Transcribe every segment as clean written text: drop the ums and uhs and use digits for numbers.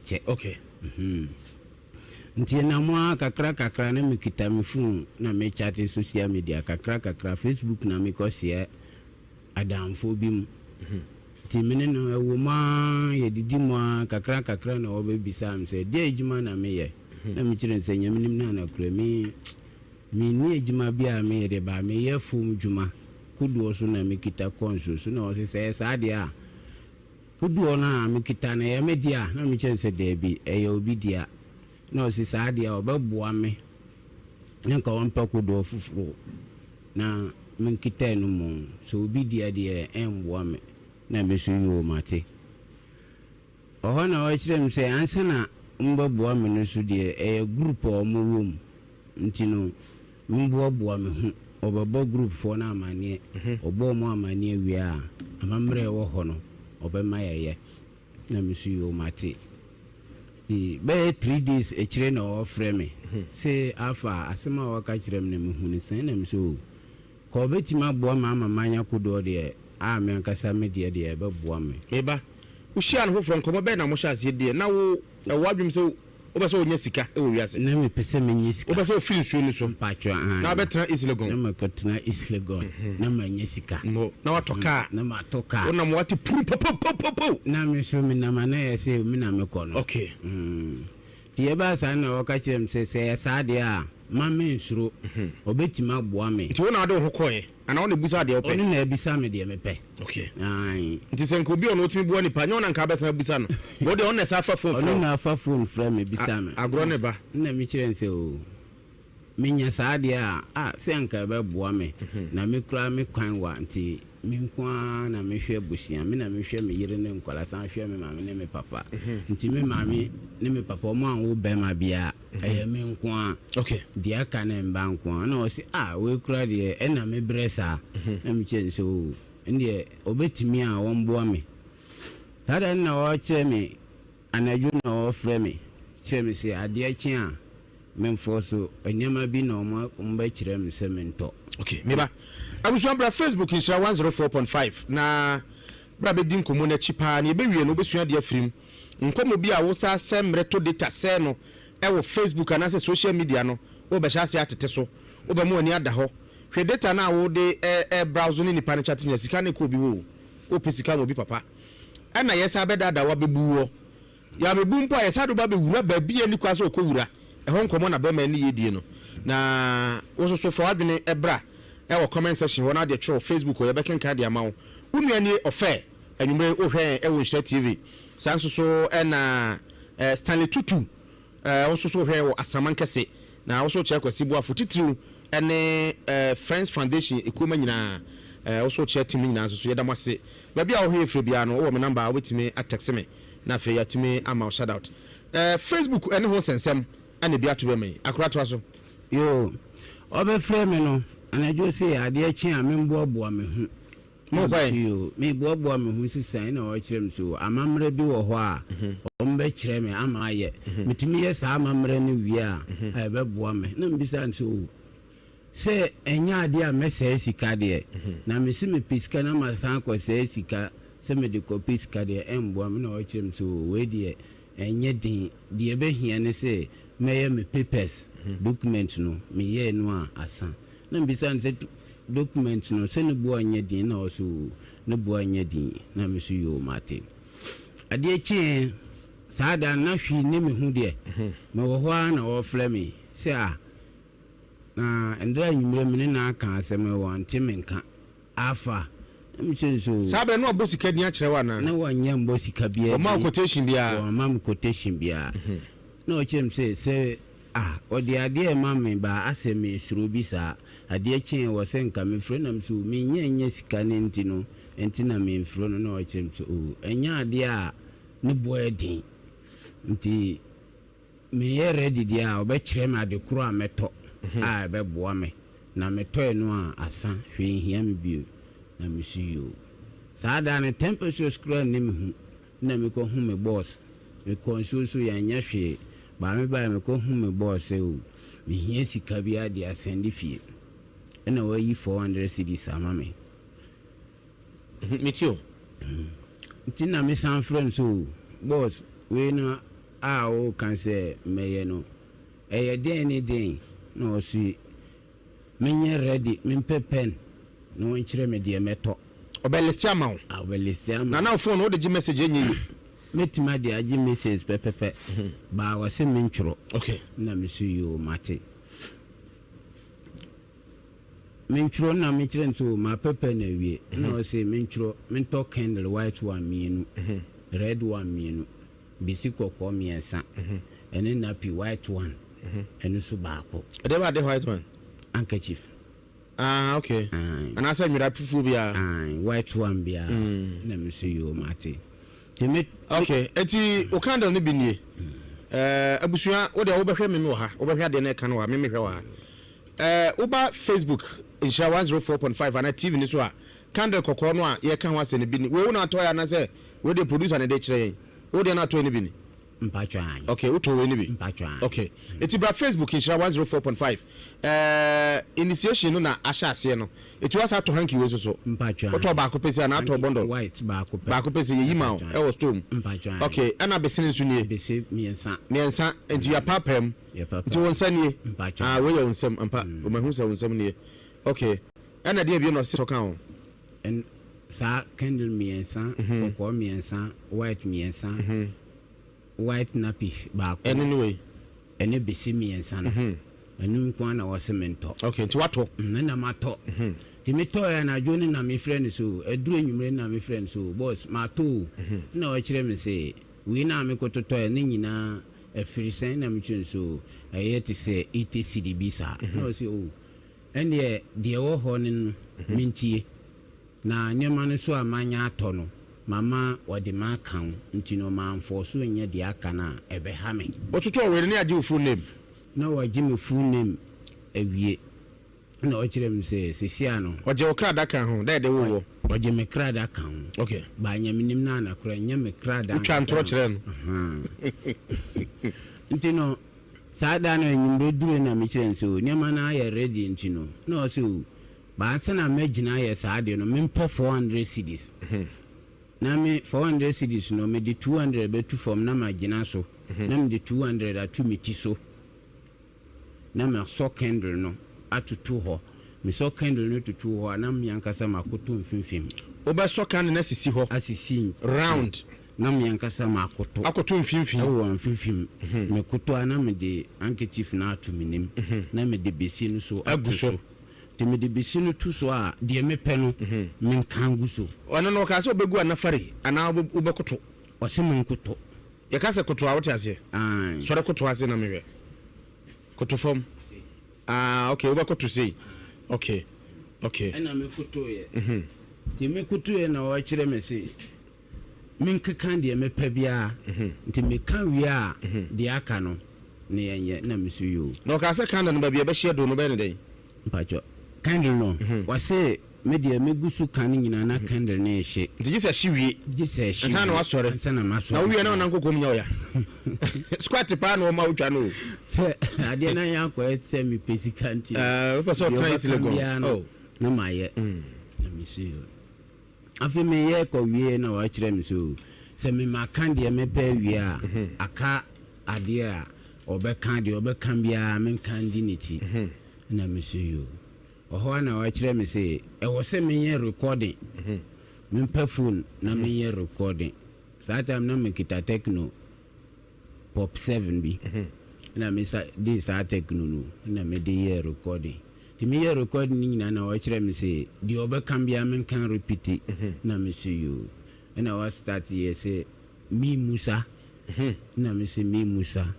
akyɛ. Okay. Mhm. Nti ɛnam ara kakra kakra na mekita me phone na me chate social media kakra kakra, Facebook na mekɔ seɛ adamfoɔ bi mu. Nti me ne no ɛwɔ mu ara yɛdidi mu ara kakra kakra na ɔbɛbisaa me sɛ deɛ adwuma na meyɛ. Na mekyerɛ no sɛ Nyame nim no anakora me menni adwuma bi a meyɛ deɛ baa meyɛ fom dwuma kodoɔ so na mekita kɔ nsuo so na ɔse sɛ ɛyɛ saa deɛ a Kodoɔ no a mekita no, ɛyɛ me dea? Na mekyerɛ no sɛ, Daabi, ɛyɛ obi dea. Na ɔse, Saa deɛ a, ɔbɛboa me na nka ɔmpɛ kodoɔ foforɔ na menkita ɛno mmom. Sɛ obi dea deɛ, ɛmmoa me. Na me nso, Yoo, mate. Ɔhɔ na ɔkyerɛɛ me sɛ, ansa na wɔbɛboa me no so deɛ, ɛyɛ group a wɔwɔ mu. Nti no, Mboaboa me ho. Ɔbɛbɔ group foɔ no amaneɛ. Ɔbɔ ɔmo amaneɛ wie a, amammerɛ a ɛwɔ hɔ no, ɔbɛma yɛayɛ. Na me nso yoo mate. Nti bɛyɛ 3 days akyire na ɔɔfrɛ me se Alpha asɛm a waka kyerɛ me no mehu no sɛn? Na me sɛ oo, ka ɔbɛtumi aboa me ama manya kodoɔ deɛ a me ankasa me deɛ deɛ ɛbɛboa me. Me ba, wohyiaa no foforɔ, nkɔmmɔ bɛn na mohyɛɛ aseɛ diiɛ? Na wo, ɛwɔ w'adwenem sɛ Wopɛ sɛ wonya sika wɔ wiase? Na mepɛ sɛ menya sika. Wopɛ sɛ wofiri nsuo no so? Mpakyɛ, aane. Na wabɛtena East Legon? Na makɔtena East Legon. Na manya sika. Mo, na watɔ kaa. Na matɔ kaa. Wonam wate puru popopopopo. Na me nso menam a na ɛyɛ sɛ me na mekɔ no. Okay. Nti ɛbaa saa na ɔka kyerɛɛ me sɛ, sɛ ɛyɛ saa deɛ a, mma mensuro. Ɔbɛtumi aboa me. Nti wo na wode wo ho kɔeɛ? Anaa ɔna ebusa deɛ wopɛ? Ɔno na abisa me deɛ mepɛ. Okay. Ae. Nti sɛ nka obi a ɔno otumi boa nipa, nyɛ ɔna nka abɛsan abusa no. Wo deɛ ɔno na ɛsan afa phone frɛ wo. Ɔno na afa phone frɛ me bisa me. Agorɔ ne ba. Nna me kyerɛ no sɛ oo, menya saa adeɛ a, ah sɛ anka ɛbɛboa me. Na me koraa me kwan wa nti me nko ara na mehwɛ abusua. Me na mehwɛ me yere ne nkwadaa san hwɛ me maame ne me papa. Nti me maame ne me papa ɔmo anwo bɛɛma biara. Ɛyɛ me nko ara. Okay. Deɛ aka ne mba nko ara. Ɛna ɔse ah wei koraa deɛ ɛna me brɛ saa. Na me kyerɛ no sɛ oo ɛndeɛ ɔbɛtumi a ɔmboa me. Saa da no na ɔkyerɛ me anadwo na ɔfrɛ me kyerɛ me sɛ adeɛ kye a memfɔ so nneɛma bi na ɔmo bɛkyerɛ me sɛ mentɔ. Okay, me ba. Abusua bra Facebook Nhyira 104.5 na bra bɛdi nkɔmmɔ no akyi paa na yɛbɛwie no wobɛsua adeɛ afiri mu. Nkɔmmɔ bi a wosaa sɛ mmerɛ to data sɛɛ no wɔ Facebook anaasɛ social media no, wobɛhyɛ aseɛ atete so. Wobɛma w'ani ada hɔ. Hwɛ data no a wode browse ne nipa no chat nya sika no kɔ obi hɔ o. Wopɛ sika ma obi papa. Ɛna yɛsan bɛdaadaa wo abɛbu woɔ. Yɛabɛbu mpo a yɛsan de wo ba bɛwura baabi a ɛnni kwan sɛ wokɔwura. Ɛhɔ nkɔmmɔ na bɛrima yi ne yɛdie no. Na wo nso so fa w'adwene bra wɔ comment section hɔ na wode twerɛ wɔ Facebook hɔ yɛbɛkenkan de ama wo. Wo nua nie Ɔfɛ. Anwummere yi wohwɛ yɛn wɔ Nhyira TV. Saa nso so na Stanley Tutu wo nso so wohwɛ yɛn wɔ Asaman Kɛse. Na wo nso wokyerɛ Kwasi Boafo titiriw ne Friends Foundation ekuo ma nyinaa. Wo nso wokyerɛ team no nyinaa nso so yɛda mo ase. Baabi a wohwɛ yɛn firi biara no wowɔ me number a wobɛtumi atɛkse me na afei yɛatumi ama wo shout out. Facebook ne ho nsɛnsɛm na ebi ato bɛma yi. Akora toa so. Yoo, ɔbɛfrɛ me no anadwo se adeɛ kye a memboaboa me ho. Monkɔe. Yoo, meboaboa me ho sesae na wɔkyerɛ me so amammerɛ bi wɔ hɔ a wɔbɛkyerɛ me ama ayɛ. Metumi yɛ saa amammerɛ no wie a, ɛbɛboa me. Na mebisa no sɛ, o, sɛ ɛnyɛ adeɛ a mɛsɛe sika deɛ, na mese mepɛ sika na masan akɔsɛe sika sɛ mede kɔpɛ sika deɛ, ɛmmoa me. Na wɔkyerɛ me sɛ, o, wei deɛ ɛnyɛ den. Deɛ ɛbɛhia ne sɛ mɛyɛ me papers, document no, meyɛɛ no a asa. Na mebisa no sɛ document no sɛ ne boɔ nyɛ den na ɔse oo ne boɔ nyɛ den na me so yoo mate. Adeɛ kyeeɛ saa da no na hwee nni me ho deɛ mewɔ hɔ ara na ɔrefrɛ me sɛ ah na ndra anwummerɛ me ne no aka asɛm wante me nka afa na me kyerɛ no sɛ oo. Saa berɛ no na wabɔ sika din akyerɛ wo anaa? Na wanyɛ mbɔ sika biara din. Ɔmma wo quotation biara? Wamma me quotation biara. Na ɔkyerɛ me sɛ sɛ Ah ɔde adeɛ rema me baa asɛ me suro bi saa adeɛ kyeeɛ wɔ sɛ nka me frɛ na me sɛ oh me nnya nnya sika no nti no nti na me nfrɛ no na ɔkyerɛ me sɛ oh ɛnyɛ adeɛ a ne boɔ yɛ den nti me yɛ ready deɛ a ɔbɛkyerɛ me ade korɔ a mɛtɔ a ɛbɛboa me na me tɔɛ no a asa hwee nhia me bio na me so yoo saa da no 10 pesos koraa nni me ho Nna mekɔ hu me boss, mekɔ nsuo so yɛannyɛ hwee, but me baeɛ mekɔ hu me boss sɛ o mehia sika bi de asɛnde fie, ɛna wayi 400 cedis ama me. Mete o. Nti na me san frɛ no sɛ o boss wei no. a woka sɛ mɛyɛ no, ɛyɛ dɛn ne dɛn? Na ɔse menyɛ ready, mempɛ pen na ɔnkyerɛ me deɛ mɛtɔ. Ɔbɛ liste ama wo. Ah, ɔbɛ liste ama Na na wo phone no wode gye message ɛnyɛ yie. Mɛtumi ade agye message pɛpɛpɛ, but ɔse mentwerɛ. Okay. Na mese yoo mate. Mentwerɛ na mekyerɛ no sɛ o mapɛ pɛ na awie. Na ɔse mentwerɛ mentɔ candle white one mmienu, red one mmienu, besi kɔkɔɔ mmiɛnsa, ɛne nappy white one ɛno nso baako. Ɛdeɛ ba ade white one? Handkerchief. Ah okay. Anaasɛ nwera fufuo biara? Aye, white one biara. Na me nso yoo mate. Nti me. Okay, eti o candle no bi nie. Eh, abusua, wo deɛ wobɛhwɛ me me wɔ ha, wobɛhwɛ adeɛ no ɛka no wɔ ha, me mehwɛ wɔ ha. Eh, woba Facebook Nhyira 104.5 anaa TV no so a, candle kɔkɔɔ no a yɛka ho asɛm no bi ni. Wei wo na atɔe anaasɛ wei deɛ producer na ɛde kyerɛ yɛn? Wo deɛ na atɔe no bi ni? Mpatsɔ ae. Okay, wotɔ wei no bi? Mpatsɔ ae. Okay. Eti bra Facebook Nhyira 104.5. Eh, initiation no na ahyɛ aseɛ no. Eti wasa atɔ hanky wei nso so? Mpatsɔ ae. Wotɔ baako pɛ sei anaa atɔ bundle? White baako pɛ. Baako pɛ sei, yɛyi ma wo ɛwɔ store mu. Mpatsɔ ae. Okay, ɛna besene nso nie? Bese mmiɛnsa. Mmiɛnsa, nti yɛapaapaa mu. Yɛpaapaa. Nti wo nsa nie? Mpatsɔ Ah, ae. wei yɛ wo nsam ampa. Mahu sɛ wo nsam nie. Okay. Ɛna deɛ bio na ɔse tɔ ka ho? Ɛn, saa candle mmiɛnsa, kɔkɔɔ mmiɛnsa, white mmiɛnsa, white nappy baako. Ɛno ne wei? Ɛne bese mmiɛnsa no. Ɛno nko ara na ɔse mentɔ. Okay, nti woatɔ? Ɛna matɔ. Nti metɔeɛ anadwo no na mefrɛ no sɛ o, ɛduru anwummere no na mefrɛ no sɛ o, boss, matɔ o. Ɛna ɔkyerɛ me se, wei no a mekɔtotɔeɛ no nyinaa ɛfiri sɛn? Ɛna mekyerɛ no sɛ o, ɛyɛ te sɛ 80 cedi bi saa. Ɛna ɔse o, Ɛndeɛ deɛ ɛwɔ hɔ no no mentie, na nneɛma no nso a manya atɔ no, mama wɔde maka wo, nti no mamfɔɔso nyɛ deɛ aka no a, ɛbɛha me. Wototɔɔ wei no ne agye wo full name? Na wagye me full name awie, ɛna ɔkyerɛɛ me sɛ seesei ano. Ɔgye wo krada ka ho, dɛ yɛde woo wo? Ɔgye me krada ka ho. Okay. But nea menim no ara na koraa, ɛnyɛ me krada Wotwaa ankasa ntorɔ no. kyerɛɛ no? Ahaa. Nti no. Saa da no anwummere durui na mekyerɛɛ no sɛ o nneɛma no ayɛ ready nti no na ɔse o but ansa na mɛgyina ayɛ saa adeɛ no mempɛ 400 cedis na me 400 cedis no mede 200 bɛtu fam na magyina so na mede 200 ato me ti so na masɔ candle no atoto hɔ mesɔ candle no toto hɔ a na me ankasa makoto mfimfini. Wobɛsɔ candle no asisi hɔ asisi round. Na me ankasa makoto. Akoto mfimfini. Wɔ mfimfini. Mekoto a, na mede handkerchief no ato m'anim, na mede bese no so ato so. Nti mede bese no to so a, deɛ mepɛ no, menka ngu so. Ɔno no, ɔkaa sɛ ɔbɛgu anafari anaa wobɛkoto? Ɔse menkoto. Yɛka sɛ koto a, wote aseɛ? Aane. Sɔre koto ase na menhwɛ. Koto fam. Ah, okay, wobɛkoto sei. Okay, okay. Ɛna mekotoeɛ. Nti mekotoeɛ na ɔkyerɛ me se. Menkeka deɛ mepɛ biara, nti meka wie a, deɛ aka no ne yɛnyɛ, na me so yoo. Na ɔkaa sɛ candle no baabi a ɛbɛhye aduro no wobɛyɛ no dɛn? Mpakyɛ, candle no, ɔse me deɛ mɛgu so ka no nyinaa na candle no rehye. Nti gye sɛ ɛhye wie. Gye sɛ ɛhye wie. Ansa na wasɔre. Ansa na masɔre. Na wowie a na wonam kokoam nyɛ wo ya. Squat paa na wɔma wotwa no o. Sɛ adeɛ no ayɛ akɔyɛ sɛ mepɛ sika nti. Ɛɛ wopɛ sɛ ɔtena East Deɛ ɔbɛka Legon. biara no Oh. na mayɛ. Na me so yoo. Afei meyɛ kɔwieɛ na wakyerɛ me sɛ o, sɛ me maka deɛ mɛpɛ awie a, aka adeɛ a ɔbɛka, deɛ ɔbɛka biara menka ndi n'akyi. Ɛna me so yoo. Ɔhɔ ara na wakyerɛ me sɛ ɛwɔ sɛ menyɛ recording, mempɛ phone na menyɛ recording. Saa time na mekita Tecno. Pop 7 bi na me sa de saa techno no na me de yɛɛ recording nti me yɛ recording no nyinaa na ɔkyerɛ me se deɛ ɔbɛka biara me nka repeat na me se yoo ɛna wa start yɛ sɛ me musa na me se me musa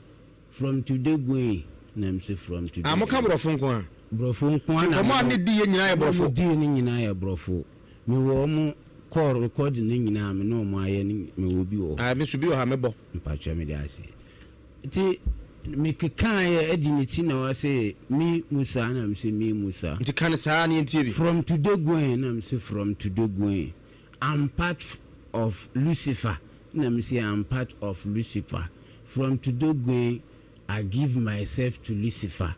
from today going na me se from today Ah, mo ka borɔfo nko a? Borɔfo nko a na Nkɔmɔ a ne di yɛ nyinaa yɛ borɔfo. Mo di no nyinaa yɛ borɔfo. Me wɔ ɔmo call recording no nyinaa me ne ɔmo ayɛ no me wɔ bi wɔ hɔ. Ah, me nso bi wɔ ha mɛbɔ. Mpakyɛ mede ase. Nti me kekaa yɛ adi ne ti na ɔse me Musa na me se me Musa. Nti ka no saa na yɛntie bi. From today going na me se from today going I'm part of Lucifer na me se I'm part of Lucifer from today going I give myself to Lucifer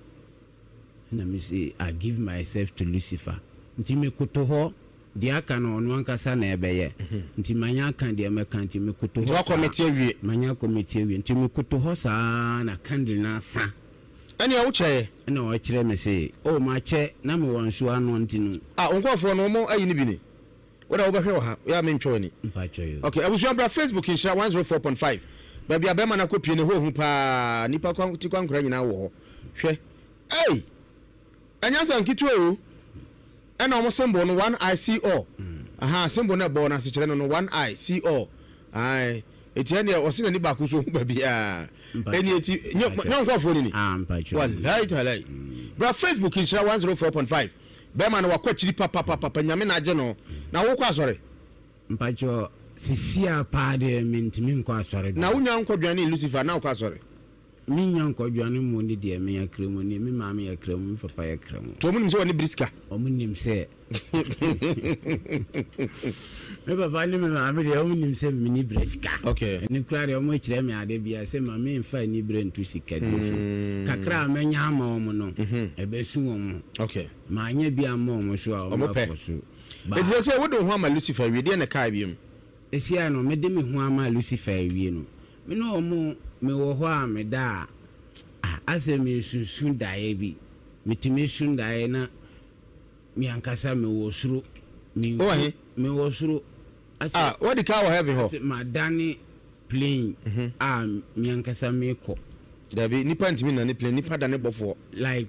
na me se I give myself to Lucifer nti me koto hɔ. Deɛ aka no ɔno ankasa na ɛbɛyɛ. Nti manya aka deɛ mɛka nti mekoto Nti hɔ saa. woakɔmete awie? Manya akɔmete awie. Nti mekoto hɔ saa na candle no asa. Ɛnneɛ wokyɛeɛ? Ɛna ɔkyerɛ me se, Oh makyɛ, na mewɔ nsuo ano nti no. Ah, wo nkurɔfoɔ no wɔn ayi no bi ni? Wo deɛ wobɛhwɛ wɔ ha, yɛ a mentwa w'ani. Mpakyɛ yoo. Ok, abusua bra Facebook Nhyira 104.5. Baabi a bɛrima no akɔpie no, ɛhɔ hu paa. Nnipa kwa, ti kwankora nyinaa wɔ hɔ. Hwɛ. Ei! Ɛnyɛ asɛm ketewa o. Ɛna wɔn symbol no, one eye see all. Aha, symbol no ɛbɔ no asekyerɛ no no, one eye see all. Ae. Eti ɛneɛ ɔse n'ani baako so hu baabiara. Ɛni eti, nyɛ nyɛ nkurɔfoɔ no ni. Ah, mpakyɛ. Wallahi talai. Bra Facebook Nhyira 104.5. Bɛrima no wakɔ akyiri papapapa, Nyame na agye no. Na wokɔ asɔre? Mpakyɛ, sisia paa deɛ mentumi nkɔ asɔre. Na wonya nkɔdwane Lucifer na wokɔ asɔre? Me nya nkɔdwane mu ne deɛ me yɛ kramoni, me maame yɛ kramo, me papa yɛ kramo. Nti ɔmo nim sɛ wɔne biri sika? Ɔmo nim sɛ me papa ne me maame deɛ ɔmo nim sɛ me ni bere sika. Okay. Ɛno koraa deɛ ɔmo kyerɛ me ade bia sɛ ma me nfa ani bere nto sika di so. Kakra a mɛnya ama ɔmo no, ɛbɛsu ɔmo. Okay. Manyɛ bi amma ɔmo so a ɔmo akɔ so. Eti sɛ sɛ wode wo ho ama Lucifer wie deɛ na ɛkaa biom? Seesei no mede me ho ama Lucifer awie no, Me ne wɔn mewɔ hɔ a meda a, asɛ meresusu daeɛ bi. Metumi su daeɛ na me ankasa mewɔ soro. Wowɔ he? Mewɔ soro. Asɛ, ah, wadi ka wɔ heaven hɔ? Asɛ madane plane mhm. a me ankasa mekɔ. Dabi, nipa ntumi nane plane, nipa dane bɔfoɔ. Like,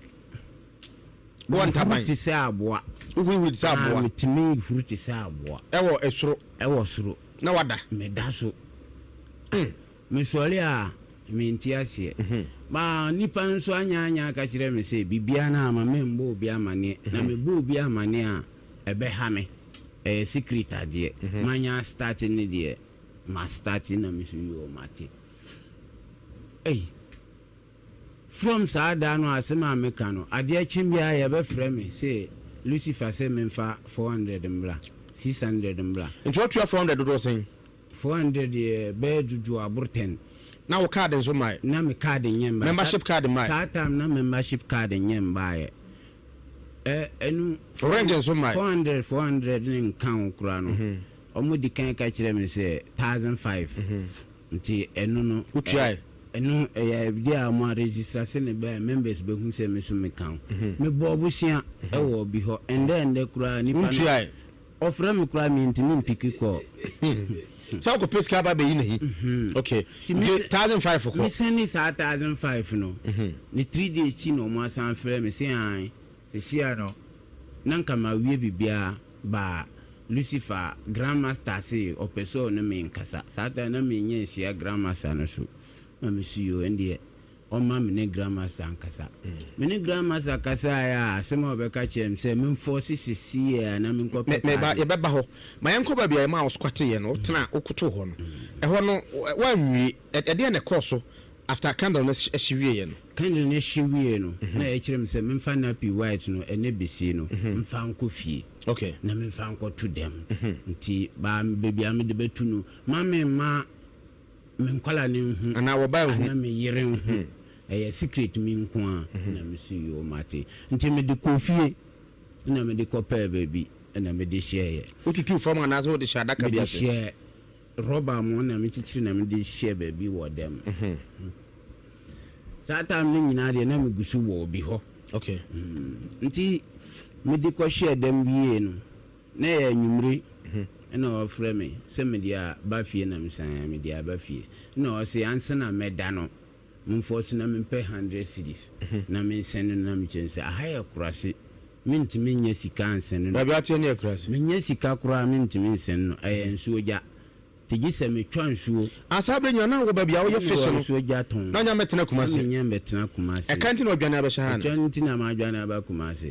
Wɔ ntaban. te sɛ aboa. Wohurihuri te sɛ aboa. Ah, metumi huri te sɛ aboa. Ɛwɔ soro. Ɛwɔ soro. Na wada. Meda so. Mesɔre a, mente aseɛ. Ba nnipa nso anyaanyaa aka kyerɛ me sɛ, biribiara no a, ma memmɔ obi amaneɛ. Na mebɔ obi amaneɛ a, ɛbɛha me. Ɛyɛ secret adeɛ. Manya astarte no deɛ, mastarte na me nso yoo mate. Ei! From saa da no asem a meka no, adeɛ kye biara yɛbɛfrɛ me se Lucifer se memfa 400 mmra, 600 mmra. Nti woatua 400 dodoɔ sɛn? 400 yɛ bɛyɛ dodoɔ aboro ten. Na wo card nso mmaeɛ? Na me card nyɛ mmaeɛ. Membership card mmaeɛ? Saa time na membership card nyɛ mbaeɛ. Ɛ ɛnu. Rent nso mmaeɛ? 400 400 ne nka ho koraa no, wɔn di kan ka kyerɛ me sɛ 1005. Nti ɛno no. Wotuae? Ɛno ɛyɛ adeɛ a wɔn aregister sɛnea ɛbɛyɛ a members bɛhu sɛ me nso meka ho. Mebɔɔ bosea wɔ obi hɔ. Ɛndɛ ɛndɛ koraa nipa no. Wontuae? Ɔfrɛ me koraa mentumi mpiki call. Sɛ wokɔpɛ sika aba abɛyi n'ahi? Okay. Nti 1005 kɔ? Me sɛne saa 1005 no, ne 3 days akyi na wɔn asan frɛ me se ae, sesia no na nka mawie biribiara baa Lucifer Grand Master se ɔpɛ sɛ ɔne me nkasa. Saa time na mennya nhyia Grand Master no so. Na me se yoo ɛndeɛ ɔmma me ne Grand Master nkasa. Me ne Grand Master kasaeɛ a asɛm a ɔbɛka kyerɛɛ me sɛ me nfɔɔse sesiɛ a na menkɔ pɛ Me ba yɛbɛba hɔ. Ma yɛnkɔ baabi a yɛmaa wo squateeɛ no, wotena wokotoo hɔ no. Ɛhɔ no woanwie. Ɛdeɛn na ɛkɔɔ so after candle no hye wieeɛ no? Candle no hye wieeɛ no na ɛkyerɛ me sɛ memfa nappy white no ɛne besie no mfa nkɔ fie. Okay. Na memfa nkɔto dɛm. Nti baa baabi a mede bɛto no, ma memma me nkwadaa no nhu. Anaa wɔba nhu. Anaa me yere nhu. Ɛyɛ secret me nko a. Na me so yoo mate. Nti mede kɔɔ fie na mede kɔpɛɛ baabi na mede hyɛeɛ. Wotutuu fam anaasɛ wode hyɛɛ adaka bi ase? Mede hyɛɛ rɔba mu na mekyekyere na mede hyɛɛ baabi wɔ dɛm. Saa time no nyinaa deɛ na megu so wɔ obi hɔ. Okay. Nti mede kɔhyɛɛ dɛm wiee no, na ɛyɛ anwummere ɛna ɔfrɛ me sɛ mede aba fie na mesan mede aba fie. Ɛna ɔse ansa na mɛda no, memfɔɔso na mempɛ 100 cedis na mensɛne no na mekyerɛ no sɛ aha yɛ akurase, mentumi nnya sika nsɛne no. Baabi ateɛ ne akurase. Menya sika koraa mentumi nsɛne no, ɛyɛ nsuo gya. Nti gye sɛ metwa nsuo. Ah saa berɛ nyinaa na wowɔ baabi a woyɛ fish no. Nsuo gya tɔn. Na ɔnya mmɛtena Kumasi. Na menya mmɛtena Kumasi. Ɛka nti na ɔdwane abɛhyɛ ha no. Ɛka nti na madwane aba Kumasi.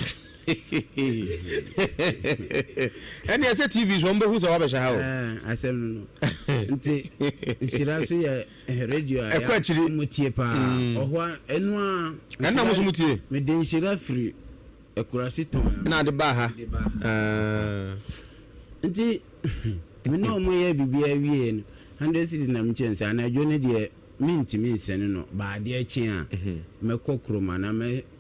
Ɛnneɛ sɛ TV so wɔn bɛhu sɛ wabɛhyɛ ha o. Ɛɛ asɛm no no. Nti nhyira so yɛ radio a ɛkɔ akyiri. Mo tie paa. Ɔhɔ ɛno a. Ɛnna mo so mo tie. Mede nhyira firi akurase tɔn. Na ade baa ha. Mede baa ha. Nti. Me ne wɔn yɛɛ biribiara wieeɛ no, hundred cedis na mekyɛɛ no sɛ anadwo no deɛ Mentumi nsɛne no, but adeɛ kye a, mɛkɔ kurom anaa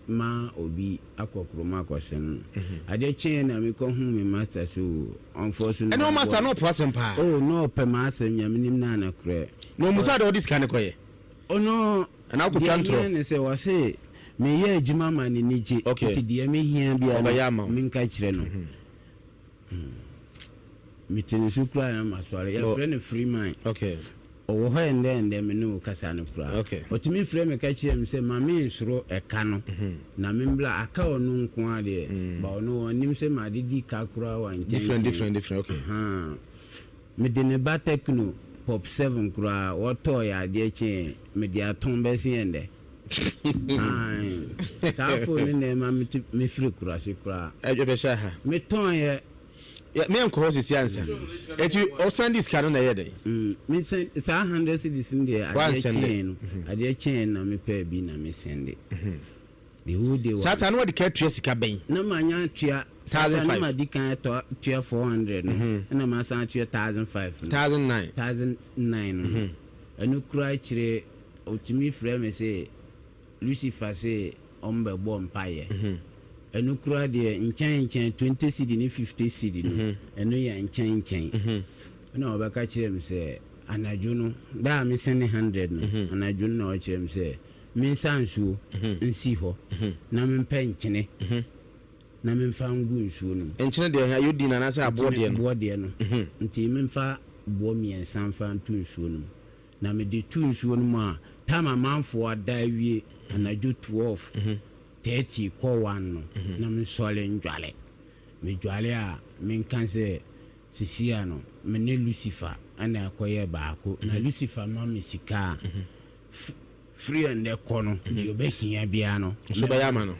mɛma obi akɔ kurom akɔsɛne no. Adeɛ kyeeɛ na mekɔhuu me master sɛ o, ɔmfɔɔso no Ɛne wo ɔmboa master me. no ɔpo asɛm paa? Oh, na ɔpɛ m'asɛm, Nyame nim no a nokorɛ. Na ɔmmusaa deɛ wode sika no kɔyɛ? Oh no, Anaa wokɔtwa deɛ ntorɔ? meyɛ ne sɛ, ɔse meyɛ adwuma ma n'ani gye, Okay. nti deɛ mehia biara Ɔbɛyɛ no, ama wo. menka kyerɛ no. Mete ne so koraa na masɔre. Yɛfrɛ no Freeman. Okay. Ɔwɔ hɔ ɛndɛ ɛndɛ me ne wo kasa no koraa. Okay. Ɔtumi frɛ me ka kyerɛ me sɛ ma me nsoro ɛka no. Mhm. Na me mbla aka ɔno nko ara deɛ. Ba ɔno ɔnim sɛ ma de di ka koraa wɔ nkyɛn. Different different different okay. Uh-huh. Me de ne ba Tecno Pop 7 koraa wɔtɔɔ yɛ adeɛ kyeɛ me de atɔn bɛsi ɛndɛ. Ae. Saa phone no na ɛma me tu me firi kurase koraa. Ɛbɛhyɛ ha. Me tɔn yɛ. Yɛ me nkɔ hɔ sisi ansa. Eti ɔsan di sika no na ɛyɛ dɛn? Mm, me sɛn saa 100 cedis no deɛ adeɛ kyeɛ no adeɛ kyeɛ na me pɛɛ bi na me sɛnde. The whole day. Saa ta no wɔde ka tua sika bɛn? Na ma nya tua. 1,500. Na ma di kan tɔ tua 400 no. Ɛna ma san tua 1,500 no. 1,900. 1,900 no. Ɛno kura akyire. Ɔtumi frɛ me se Lucifer se ɔmbɛbɔ mpaeɛ. Ɛno koraa deɛ nkyɛn nkyɛn 20 cedi ne 50 cedi no, ɛno yɛ nkyɛn nkyɛn. Ɛna ɔbɛka kyerɛɛ me sɛ anadwo no, da a mesɛne 100 no, anadwo no na ɔkyerɛ me sɛ mensa nsuo nsi hɔ na mempɛ nkyene na memfa ngu nsuo no mu. Nkyene deɛ iodine anaasɛ aboɔ deɛ no? Aboɔ deɛ no. Nti memfa boɔ mmiɛnsa mfa nto nsuo no mu. Na mede to nsuo no mu a, time amanfoɔ ada awie anadwo 12:30 kɔ 1 no, na mesɔre ndware. Medware a, menka sɛ seesei a no, me ne Lucifer na ɛkɔyɛɛ baako. Na Lucifer ma me sika a, firi ɛnnɛ kɔ no, deɛ ɔbɛhia biara no, Nso bɛyɛ ama no.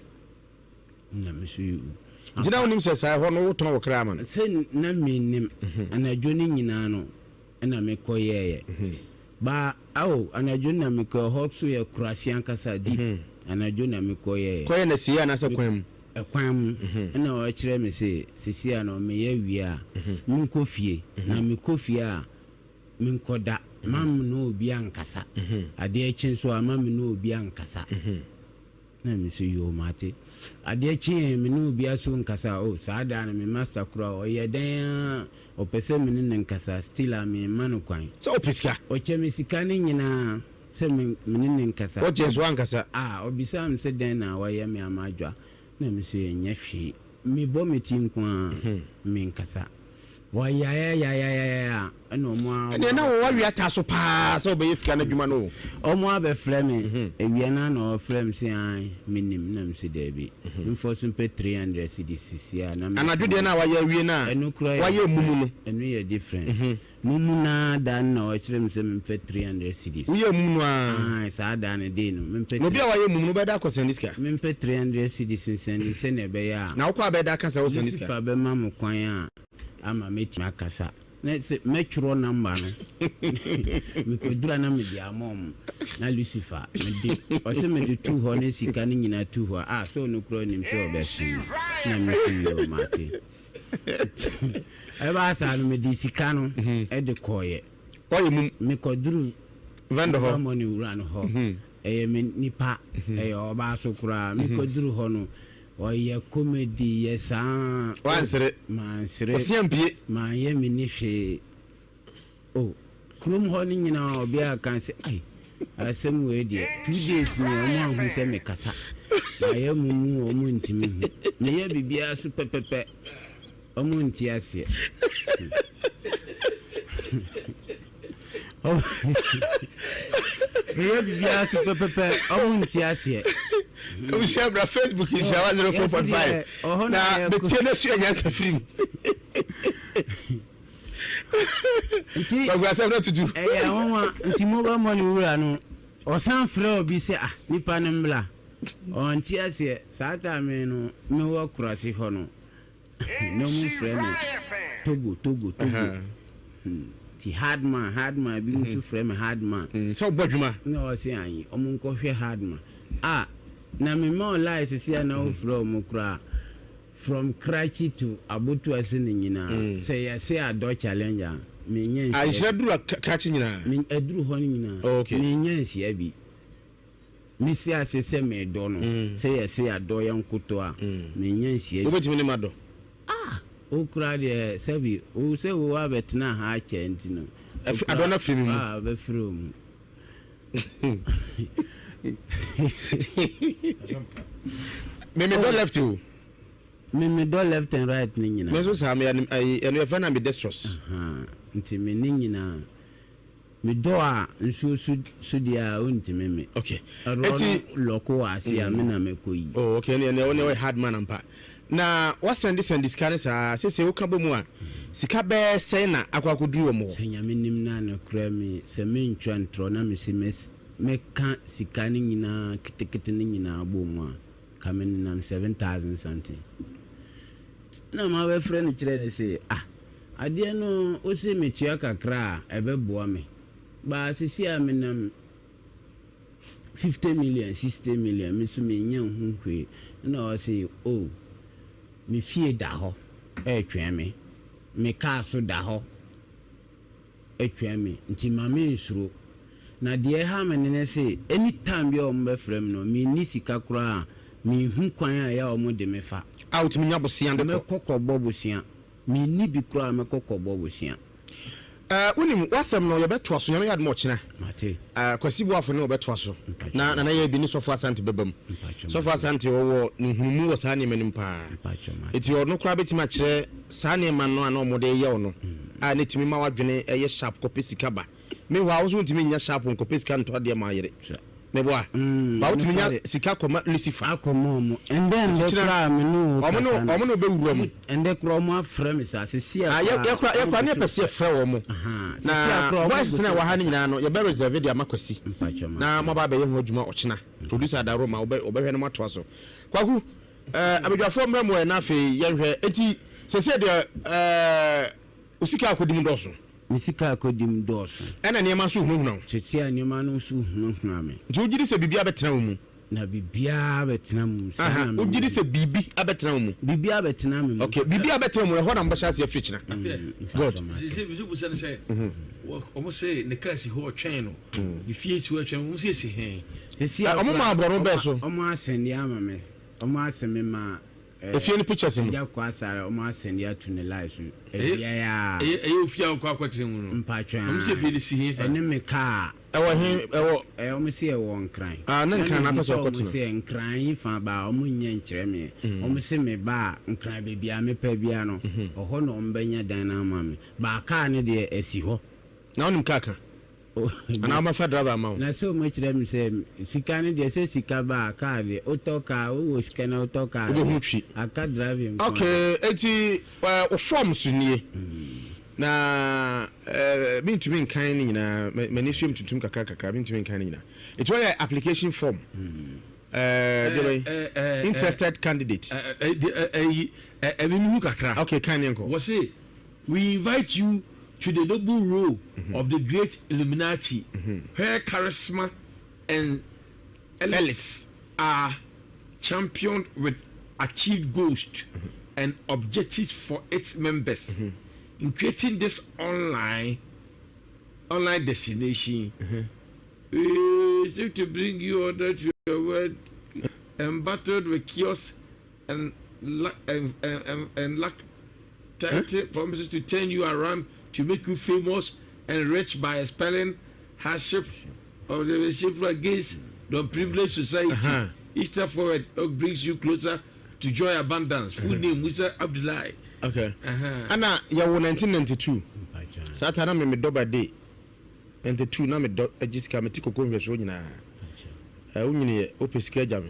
Na me so yi. Nti na wonim sɛ saa ɛhɔ no wotɔn wo kra ama no? Sɛ na mennim. Anadwo no nyinaa no, ɛna mekɔyɛeɛ. Ba ao, anadwo no na mekɔɛ, hɔ nso yɛ kurase ankasa, deep. Anadwo na mekɔyɛeɛ. Kɔyɛ no asie anaasɛ kwan mu? Ɛkwan mu. Ɛna ɔkyerɛ me se, seesei a no meyɛ wie a, menkɔ fie. Na mekɔ fie a, menkɔda. Mma me ne obiara nkasa. Adeɛ kye nso a, mma me ne obiara nkasa. Na me nso, Yoo, mate. Adeɛ kyeeɛ, me ne obiara so nkasa. Oh, saa da no, me master koraa, ɔyɛ dɛn ara a, ɔpɛ sɛ me ne no nkasa, still a, memma no kwan. Sɛ ɔpɛ sika? Ɔkyɛ me sika no nyinaa sɛ me me ne no nkasa. Ɔkyɛ nso woankasa? Ah, ɔbisaa me sɛ dɛn na wayɛ me ama adwa. Na me nso, ɛnyɛ hwee. Mebɔ me ti nko ara, menkasa. Wɔyayayayayaa a, ɛna wɔn ara. Ɛnneɛ na wɔwɔ awia taa so paa sɛ wɔbɛyɛ sika no adwuma no o. Wɔn abɛfrɛ me, awia no ara na wɔfrɛ me sɛ ae, menim, na mese daabi. Memfa so mpɛ 300 cedis sisi a na me. Anadwo deɛ no a wɔayɛ awie no a, Ɛno koraa yɛ wɔayɛ mumu no. Ɛno yɛ different. Mumu no ara da no na wɔkyerɛ me sɛ mempɛ 300 cedis. Woyɛɛ mumu no ara? Ae, saa da no day no, mempɛ. Na obi a wayɛ mumu no, wobɛda akɔsɛnde sika? Mempɛ 300 cedis nsɛnde sɛnea ɛbɛyɛ a. Na wokɔ a bɛda aka sɛ wosɛnde sika? Lucifer bɛma me kwan a ama mɛtumi akasa. Na sɛ mɛtwerɛ number no, mekɔduru a na mede ama wɔn. Na Lucifer, mede, ɔse mede too hɔ ne sika no nyinaa too hɔ a, ah, sɛ ɔno koraa ɔnim sɛ ɔbɛsɛnde. Na mese yoo, mate. Ɛbaa saa no, mede sika no de kɔeɛ. Ɔyɛ mum. Mekɔduru vendor hɔ. Money wura no hɔ. Ɛyɛ me nipa, ɛyɛ ɔbaa so koraa. Mekɔduru hɔ no, ɔyɛ comedy yɛ saa. Wansere. Mansere. Ɔsia mpie. Manyɛ me ni hwee. Oh, kurom hɔ no nyinaa ɔbea ka sɛ, ai, asɛm wei deɛ, 2 days ni ɔmo ahu sɛ mekasa. Mayɛ mumu ɔmo ntumi hu. Meyɛ biribiara so pɛpɛpɛ, ɔmo nte aseɛ. Meyɛ biribiara so pɛpɛpɛ, ɔmo nte aseɛ. Abusua bra Facebook nhyira 104.5 na betie na sua nyansa firi mu. Nti Kwaku asɛm no tutu. Ɛyɛ nwanwa nti mobile money wura no ɔsan frɛ obi sɛ ah nipa no mbla ɔnte aseɛ saa time no mewɔ kurase hɔ no na ɔmo frɛ me Togo Togo Togo nti hard man hard man bi nso frɛ me hard man. Sɛ ɔbɔ adwuma. Na ɔse anyi ɔmo nkɔhwɛ hard man ah na me ma ɔlaa sisi a na ɔfrɛ ɔmo koraa. From Krachi to Abotuase no nyinaa, sɛ yɛse adɔ challenge a, mennya Ah, nsia nhyira bi. duru Krachi nyinaa? Me, aduru hɔ no nyinaa, Oh, okay. mennya nsia bi. Mese ase sɛ medɔ no, sɛ yɛse adɔ yɛ nkotɔ a, mennya nsia bi. Wobɛtumi ne m'adɔ? Ah! Wo koraa deɛ, sɛbi, wo sɛ wo abɛtena ha akyɛ nti no, wo Afi, adɔ koraa, no afiri me mu. ah, bɛfiri wo mu. Me medɔ left o. Me medɔ left and right ne nyinaa. Me nso saa me anim ayi ɛno yɛfrɛ no ambidextrous. Nti me ne nyinaa medɔ a nsuo so so deɛ a ɔntumi me. Okay. Ɛrɔ no lɔko wɔ ase a me na mɛkɔ yi. Oh okay ɛne ɛne ɔyɛ hard man ampa. Na wasɛnde sɛnde sika no saa sese woka bɔ mu a sika bɛɛ sɛn na akɔ akɔduru wɔn hɔ. Sɛ Nyame nim na nokorɛ me sɛ mentwa ntorɔ na mese mɛka sika no nyinaa ketekete no nyinaa bɔ mu a ka me nenam 7000 something. Na mabɛfrɛ no kyerɛ no se ah adeɛ no wose metua kakra a ɛbɛboa me baa sisi a menam 50 million, 60 million, me nso mennya nhu hwee. Ɛna ɔse, oh, me fie da hɔ ɛretwɛn me, me kaa so da hɔ ɛtwɛn me, nti ma mensuro. Na deɛ ɛha me ne ne se, anytime biara a wɔbɛfrɛ me no, menni sika koraa a, menhu kwan a ɛyɛ a wɔde me fa. A wotumi nya bosea de kɔ. Mɛkɔ kɔbɔ bosea. Menni bi koraa a mɛkɔ kɔbɔ bosea. Eh, wonim, w'asɛm no yɛbɛtoa so, Nyame yɛ adom a ɔkyena. Mate. Eh, Kwasi Boafo ne wɔbɛtoa so. Mpakyɛ Na Nana mate. Yɛ bi ne Sɔfo Asante bɛba mu. Mpakyɛ Sɔfo mate. Asante ɔwɔ nhunumu wɔ saa nneɛma no mu paa. Mpakyɛ mate. Eti ɔno koraa bɛtumi akyerɛ saa nneɛma no a na wɔde reyɛ wo no, a na ɛtumi ma w'adwene yɛ sharp kɔpɛ sika ba. Meanwhile, wo nso wontumi nnya sharp nkɔpɛ sika ntɔ adeɛ ma yere. Meboa. Mm, Ba wotumi nya nokware. sika kɔma Lucifer. Akɔma ɔmo. Ɛndɛ ɛndɛ Nti kyena, koraa me ne wo ɔmo ne kasa no. ɔmo ne wobɛwura mu. Ɛndɛ koraa ɔmo afrɛ me saa. Sisi a Ah, yɛ koraa yɛ kora yɛ ɔmo kora ne gu yɛpɛ so sɛ yɛfrɛ wɔn. Ahaa, sisi a Na koraa ɔmo gu voices na so ɛwɔ ha no kasa. nyinaa no yɛbɛ reserve de ama Kwasi. Mpakyɛ Na mate. moaba abɛyɛ ho adwuma ɔkyena. Producer Adaroma wobɛ wɔbɛhwɛ na moatoa so. Kwaku, eh, abadwafoɔ mmra mu ɛ na afei yɛnhwɛ. Enti sɛsɛ deɛ eh, wo sika akɔdi mu dɔɔso. Me sika akɔdi mu dɔɔso. Ɛna nneɛma nso hunahuna wo. Seesei a nneɛma no nso hunahuna me. Nti wogye di sɛ biribi abɛtena wo mu? Na biribiara abɛtena me mu. Saa na me Wogye di hu. sɛ biribi abɛtena wo mu? Biribi abɛtena me mu. Okay, biribi abɛtena wo mu, ɛhɔ na mobɛhyɛ aseɛ afiri kyena. Good. Sɛ sɛ bisa no sɛ wɔn se ne kaa si hɔ ɔtwɛn no, ne fie si hɔ ɔtwɛn no, wɔn se esi he? Seesei a Wɔn maa borɔno bɛɛ so. Wɔn asɛnde ama me. Wɔn asɛn me ma. Efie no pictures no. Agya kɔ asare ɔmo asɛnde ato ne line so ɛbia aa. Ɛyɛ ofie a wokɔ akɔtena mu no. Mpakyɛ Ɔmo sɛ efie no si he fa? Ɛne me car. Ɛwɔ he ɛwɔ. Ɛɛ ɔmo se ɛwɔ Nkran. Ah ne Nkran na apɛ sɛ ɔkɔtena. Ɔmo se Nkran he fa baa ɔmo nnya nkyerɛ me. Ɔmo se me ba a Nkran baabi a mepɛ bia no ɔhɔ na ɔmo bɛnya dan no ama me. Baa car no deɛ ɛsi hɔ. Na wonim car ka? Anaa wɔbɛfa driver ama wo? Na sɛ wɔkyerɛ me sɛ sika no deɛ sɛ sika ba a car deɛ wotɔ car wowɔ sika na wotɔ car deɛ Wobɛhu twi. aka driving nko ara. Okay, enti wo forms nie. Na mentumi nkan ne nyinaa, m'ani so yɛ me tuntum kakra kakra, mentumi nkan ne nyinaa. Enti wɔyɛ application form. Deɛ bɛn? Interested candidate. Ɛyi, ɛmi mi hu kakra. Okay, kan ne nkɔ. Wɔse We invite you to the noble role mm -hmm. of the great Illuminati, mm -hmm. where charisma and elites are championed with achieved goals mm -hmm. and objectives for its members. Mm-hmm. In creating this online online destination, mm-hmm. we seek to bring you order to your world embattled with chaos and luck and, and, and, and luck title promises to turn you around to make you famous and rich by expelling hardship of the shameful against the unprivileged society. Uh-huh. Each step forward brings you closer to joy abundance. Full uh-huh. name Musa Abdullahi. Okay. Ana yɛwɔ 1992. Saa ta na me medɔ ba day. 92 na medɔ agye sika mete koko nhwɛsoɔ nyinaa. Ɛ wonyini yɛ wopɛ sika agya me.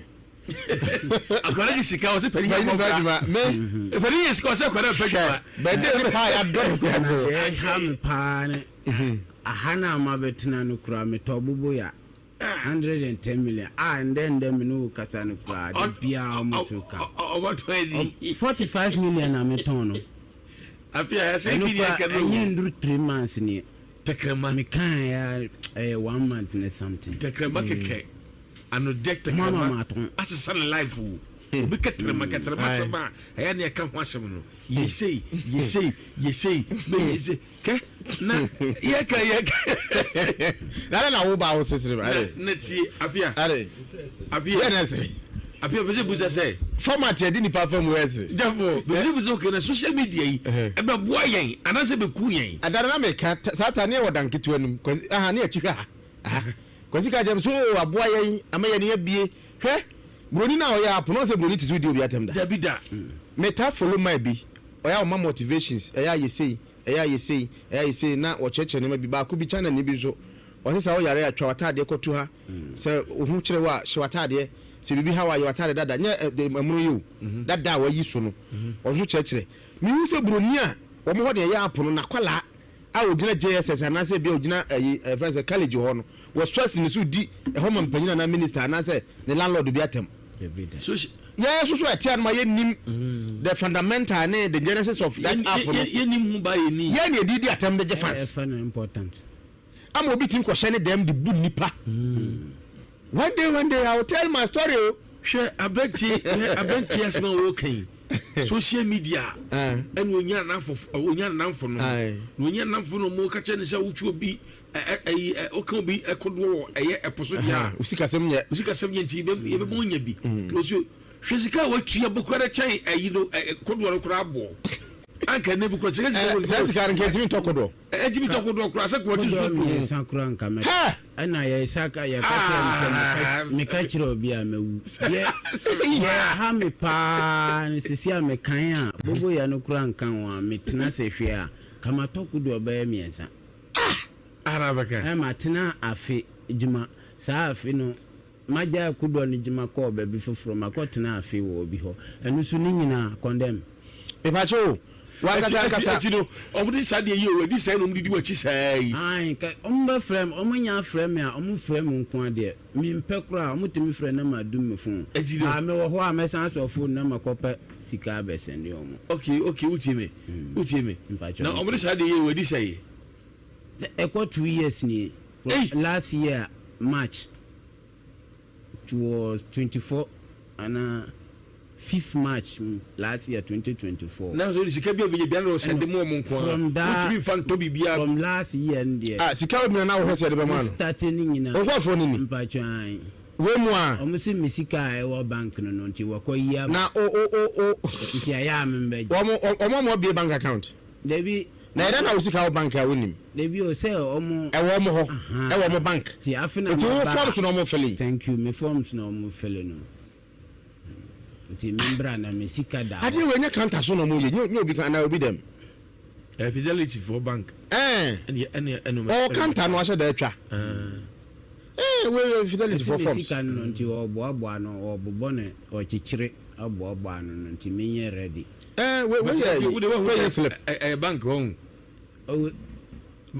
Akwadaa de sika ɔsɛ panyin yɛ mɔbra adwuma me mm-hmm. panyin yɛ sika ɔsɛ akwadaa pɛ adwuma. Bɛde ne paa yɛadɔ no kura so. Ɛha me paa ne mhm. aha no a mabɛtena no kura metɔ bobo ya 110 million a ndɛ ndɛ me ne wo kasa no kura de biara ɔmo to ka. Ɔbɔtɔ adi. 45 million na metɔn no. Apia ɛsɛ Ɛno bi deɛ kora kɛmɛ ɛnyɛ o. nduru 3 months nie. Tɛkrɛma. Mekaa ya ɛyɛ one month ne something. Tɛkrɛma kɛkɛ. Anodɛ Mo ama tɛkrɛma matɔn. asesa ne life o. Obi kɛtrɛma kɛtrɛma asɛm a ɛyɛ ne ɛka ho asɛm no. Yɛsei, yɛsei, yɛsei, bɛ yɛsei. Kɛ na yɛka yɛka. Na na wo ba wo sesere ba. Na tie Apia. Are. Apia. Yɛ na sere. Apia bɛ sɛ busa sɛ. Format yɛ di nipa fam wɔ ɛsere. Therefore, bɛ sɛ busa okay na social media yi ɛbɛ boa yɛn anaasɛ bɛ ku yɛn. Adara na meka saa ta ne yɛ wɔ dan ketewa no mu. Kwasi aha ne akyi hwɛ ha. Aha. Kwasi ka kyerɛ me so o aboa yɛn ama yɛn ani abie. Hwɛ broni na ɔyɛ app no sɛ broni te so di obi atɛm da. Dabi da. Meta follow my bi. Ɔyɛ a ɔma motivations ɛyɛ a yɛ sei. Ɛyɛ a yɛ sei, ɛyɛ a yɛ sei, na wɔkyerɛkyerɛ nneɛma bi. Baako bi, Chinani bi nso, ɔse sɛ woyare a, twa w'ataadeɛ kɔto ha. Sɛ wo ho kyere wo a, hyɛ w'ataadeɛ. Sɛ biribi ha wo a, yɛ w'ataadeɛ dada. Nyɛ ɛmono yi o, dada a wɔayi so no. Ɔno nso kyerɛkyerɛ. Mehu sɛ buroni a wɔn hɔ deɛ ɛyɛ apo no, n'akwadaa a ɔgyina JSS anaasɛ ebia ɔgyina ɛyi, ɛfrɛ no sɛ college hɔ no, wɔasɔ asi ne so redi ɛhɔ mampanyin anaa minister anaasɛ ne landlord bi atɛm. Yɛn nso so ɛte anoma yɛnnim the fundamental ne the genesis of that app no. Yɛnnim ho ba yɛnni. Yɛn na yɛde di atɛm de gye fans. Ɛfa no important. Ama obi tumi kɔhyɛ ne dɛm de bu nipa. One day one day I will tell my story o. Hwɛ aberanteɛ hwɛ aberanteɛ asɛm a wɔka yi social media ɛna onya nanfo onya nanfo no na onya nanfo no mo ka kyerɛ ne sɛ wotwi obi ɛyi ɔka obi ɛkodoɔ wɔ ɛyɛ ɛpo so deɛ a osikasɛm nyɛ osikasɛm nyɛ nti yɛbɛma onya bi ɔsi hwɛ sika a watua bɔ kura kyɛn ɛyi no kodoɔ no koraa aboɔ anka ne bi kura sika sika wɔ sɛ sika no nka ɛtumi ntɔ kodoɔ ɛtumi tɔ kodoɔ koraa sɛ kodoɔ ti so kodoɔ mmiɛnsa koraa nka mɛ ɛna yɛ saka yɛ ka kyerɛ me sɛ meka kyerɛ obi a mɛwu yɛ yɛ ha me paa ne sisi a mekan a bobo yɛ no koraa nka ho a metena sɛ hwɛ a kamatɔ kodoɔ bɛyɛ mmiɛnsa. Ah! Ara bɛka. Ɛ matena afe dwuma. Saa afe no, magyae kodoɔ no dwuma kɔɔ baabi foforɔ. Makɔtena afe wɔ obi hɔ. Ɛno nso ne nyinaa, condemn. Mepakyɛ o, w'ankasa ankasa. Ɛti no, wɔn de saa deɛ yi o, ɛdi sɛɛ na wɔn de di w'akyi saa yi. Ae, kɛ wɔn bɛ frɛ me, wɔn nya frɛ me a, wɔn frɛ me nko ara deɛ, me mpɛ koraa, wɔn tumi frɛ na ma dum me phone. Ɛti no. Ah, me wɔ hɔ a, mɛsan asɔ phone na ma kɔ pɛ sika abɛ sɛnde wɔn. Okay, okay, wotie me. Wotie me. Na wɔn de saa deɛ yi o, ɛdi sɛɛ. Ɛkɔ 2 years nie. Ei! Last year March it was 24 ana 5th March last year 2024. Na so sika bi a bɛnya bia na ɔsɛnde mu ɔmo nko ara. From that wotumi nfa ntɔ biribiara. From last year no deɛ. Ah, sika wo na wohwɛ sɛ ɛde bɛma no. Start ne nyinaa. Nkurɔfoɔ no ni. Mpatwan. Wei mu a. Ɔmo se me sika a ɛwɔ bank no nti wɔkɔ yi aba. Na o o o o. Nti ɛyɛ a membɛgye. Wɔn wɔn a wɔabue bank account. Dabi. Na ɛdɛ na wo sika wɔ bank a wonim. Dabi o sɛ ɔmo. Ɛwɔ ɔmo hɔ. Ɛwɔ ɔmo bank. Ti afe na Nti wo forms na ɔmo fill. Thank you, me forms na ɔmo fill no. Nti me mbra na me sika da. Adeɛ wei nyɛ counter so na ɔmo yɛ nye obi kan na obi dɛm. Ɛ Fidelity for bank. Ɛɛ. Ɛne ɛne ɛne. Ɔwɔ counter no ahyɛ da atwa. Ɛɛ wei yɛ Fidelity for forms. Sika no nti ɔboaboa no ɔbobɔ no ɔkyekyere aboaboa ano no nti menyɛ ready. Ɛɛ wei wei yɛ wei yɛ slip. Ɛyɛ bank hɔ. Oh,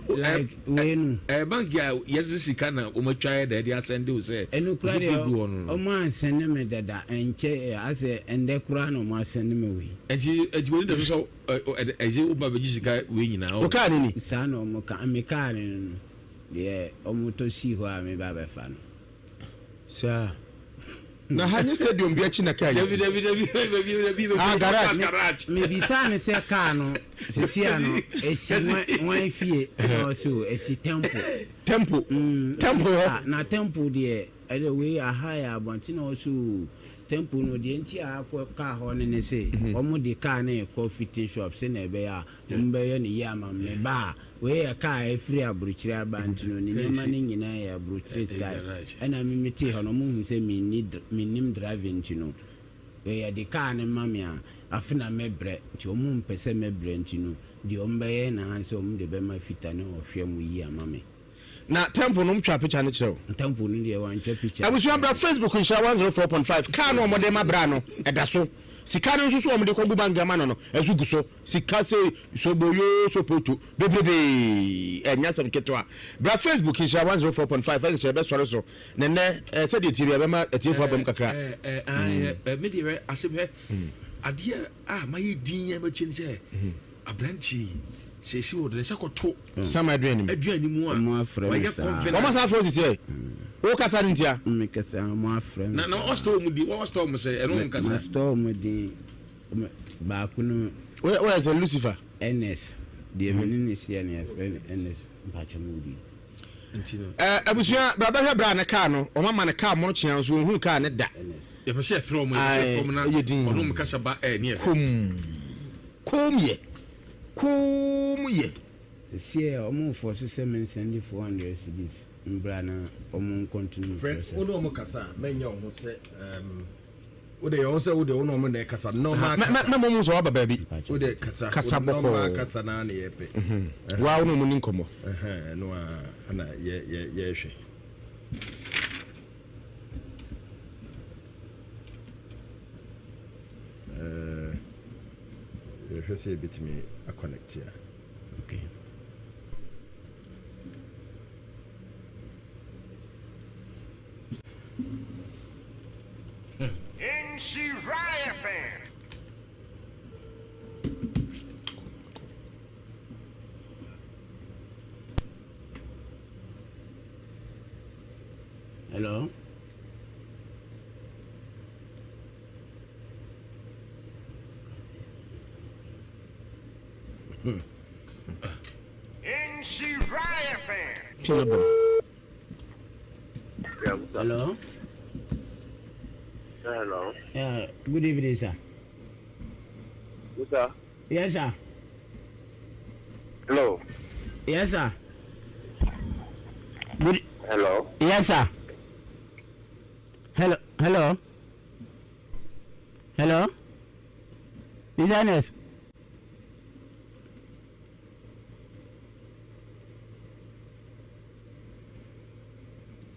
like wei no. Ɛyɛ bank a yɛsɛ sika na wɔn atwa yɛ dɛ de asɛnde o sɛ. Ɛnu kura deɛ wɔn ansɛnde mi dada nkyɛ asɛ ɛndɛ kura na wɔn asɛnde mi wei. Ɛnti ɛnti wɔn ni da so sɛ ɛ ɛdze wo ba bɛgye sika wei nyinaa. O kaa ne ni. Saa na wɔn ka mi kaa ne no deɛ wɔn tɔ sii hɔ a mi ba bɛfa no. Saa. Na ha nye stadium bi akyi na kaa yi si. Dabi dabi dabi dabi dabi. Ah garage. Garage. Mebisa ne sɛ kaa no sisi ano esi wan fie na ɔsi o esi temple. Temple. Temple hɔ. Na temple deɛ ɛdɛ wei aha yɛ abɔnten na ɔsi o temple no deɛ nti a akɔ kaa hɔ no ne se wɔn de kaa no kɔ fitting shop sɛ na ɛbɛyɛ a wɔn bɛyɛ no yie ama me ba a wei yɛ kaa a ɛfiri aburokyire aba nti no ne nneɛma no nyinaa yɛ aburokyire style ɛna me me te hɔ no wɔn hu sɛ menni mennim driving nti no wei yɛde kaa no ma me a afe na mɛbrɛ nti wɔn mpɛ sɛ mɛbrɛ nti no deɛ wɔn bɛyɛ na sɛ wɔn de bɛma fita ne ɔhwɛ mu yie ama me. Na temple no twa picture no kyerɛ wo. Temple no deɛ wantwa picture. Abusua bra Facebook nhyira 104.5 car no wɔde ma bra no ɛda so sika no nso so wɔde kɔgu bank ama no no ɛso gu so sika se soboyo sopoto bebrebe ɛnyɛ asɛm ketewa bra Facebook nhyira 104.5 ɛsɛ kyerɛ bɛsɔre so na nnɛ sɛdeɛ tie bi ɛbɛma atiefoɔ abam kakra. Ɛɛ me deɛ asɛm hɛ adeɛ a mayɛ din yɛ mɛkyɛ ne sɛ aberanteɛ yi sɛ esi wɔ de ne nsa kɔto sama aduane mu aduane mu a Ɔmo afrɛ me wɔyɛ saa. confident wɔn asa afrɛ sisi ɛ. Wo kasa no ntia? Me kasa ɔmo afrɛ me. Na na ɔstɔ ɔmo din ɔstɔ ɔmo sɛ ɛno nkasa. Ma stɔ ɔmo din baako no. Woyɛ sɛ Lucifer. Ernest deɛ me ne ne hyia no yɛfrɛ no Ernest mpakyɛ mo bi. Eh, abusua bra bɛhwɛ bra ne kaa no ɔma ma ne kaa mono kyea nso ɔnhunu kaa ne da. Yɛpɛ sɛ yɛfrɛ ɔmo yɛfrɛ ɔmo na ɔno ɔmo kasa ba ɛɛ ne yɛhwɛ. Kom kom yɛ kom yɛ. Sesiɛ ɔmo nfɔso sɛ me nsɛnde 400 cedis mbra na ɔmo ncontinue Friend, process. wo ne ɔmo kasa a, mɛnyɛ wo ho sɛ um, wo de yɛ wo sɛ wo de wo ne ɔmo na ɛkasa normal kasa. Mɛma ɔmo sɛ waba baabi. Wo de kasa, Kasa wo de normal bɔkɔɔ. kasa naa na yɛpɛ. Waa wo ne ɔmo ni nkɔmmɔ. Ɛhɛn, ɛno a na yɛ yɛ yɛhwɛ. Eh, yɛhwɛ sɛ yɛbɛtumi akɔnɛkte a. Okay. Nhyira FM. Hello. Nhyira FM. Hello. Hello. Yeah, good evening, sir. Yes, sir. Yes, sir. Hello. Yes, sir. Good. Hello. Yes, sir. Hello. Hello. Hello. Miss Ernest.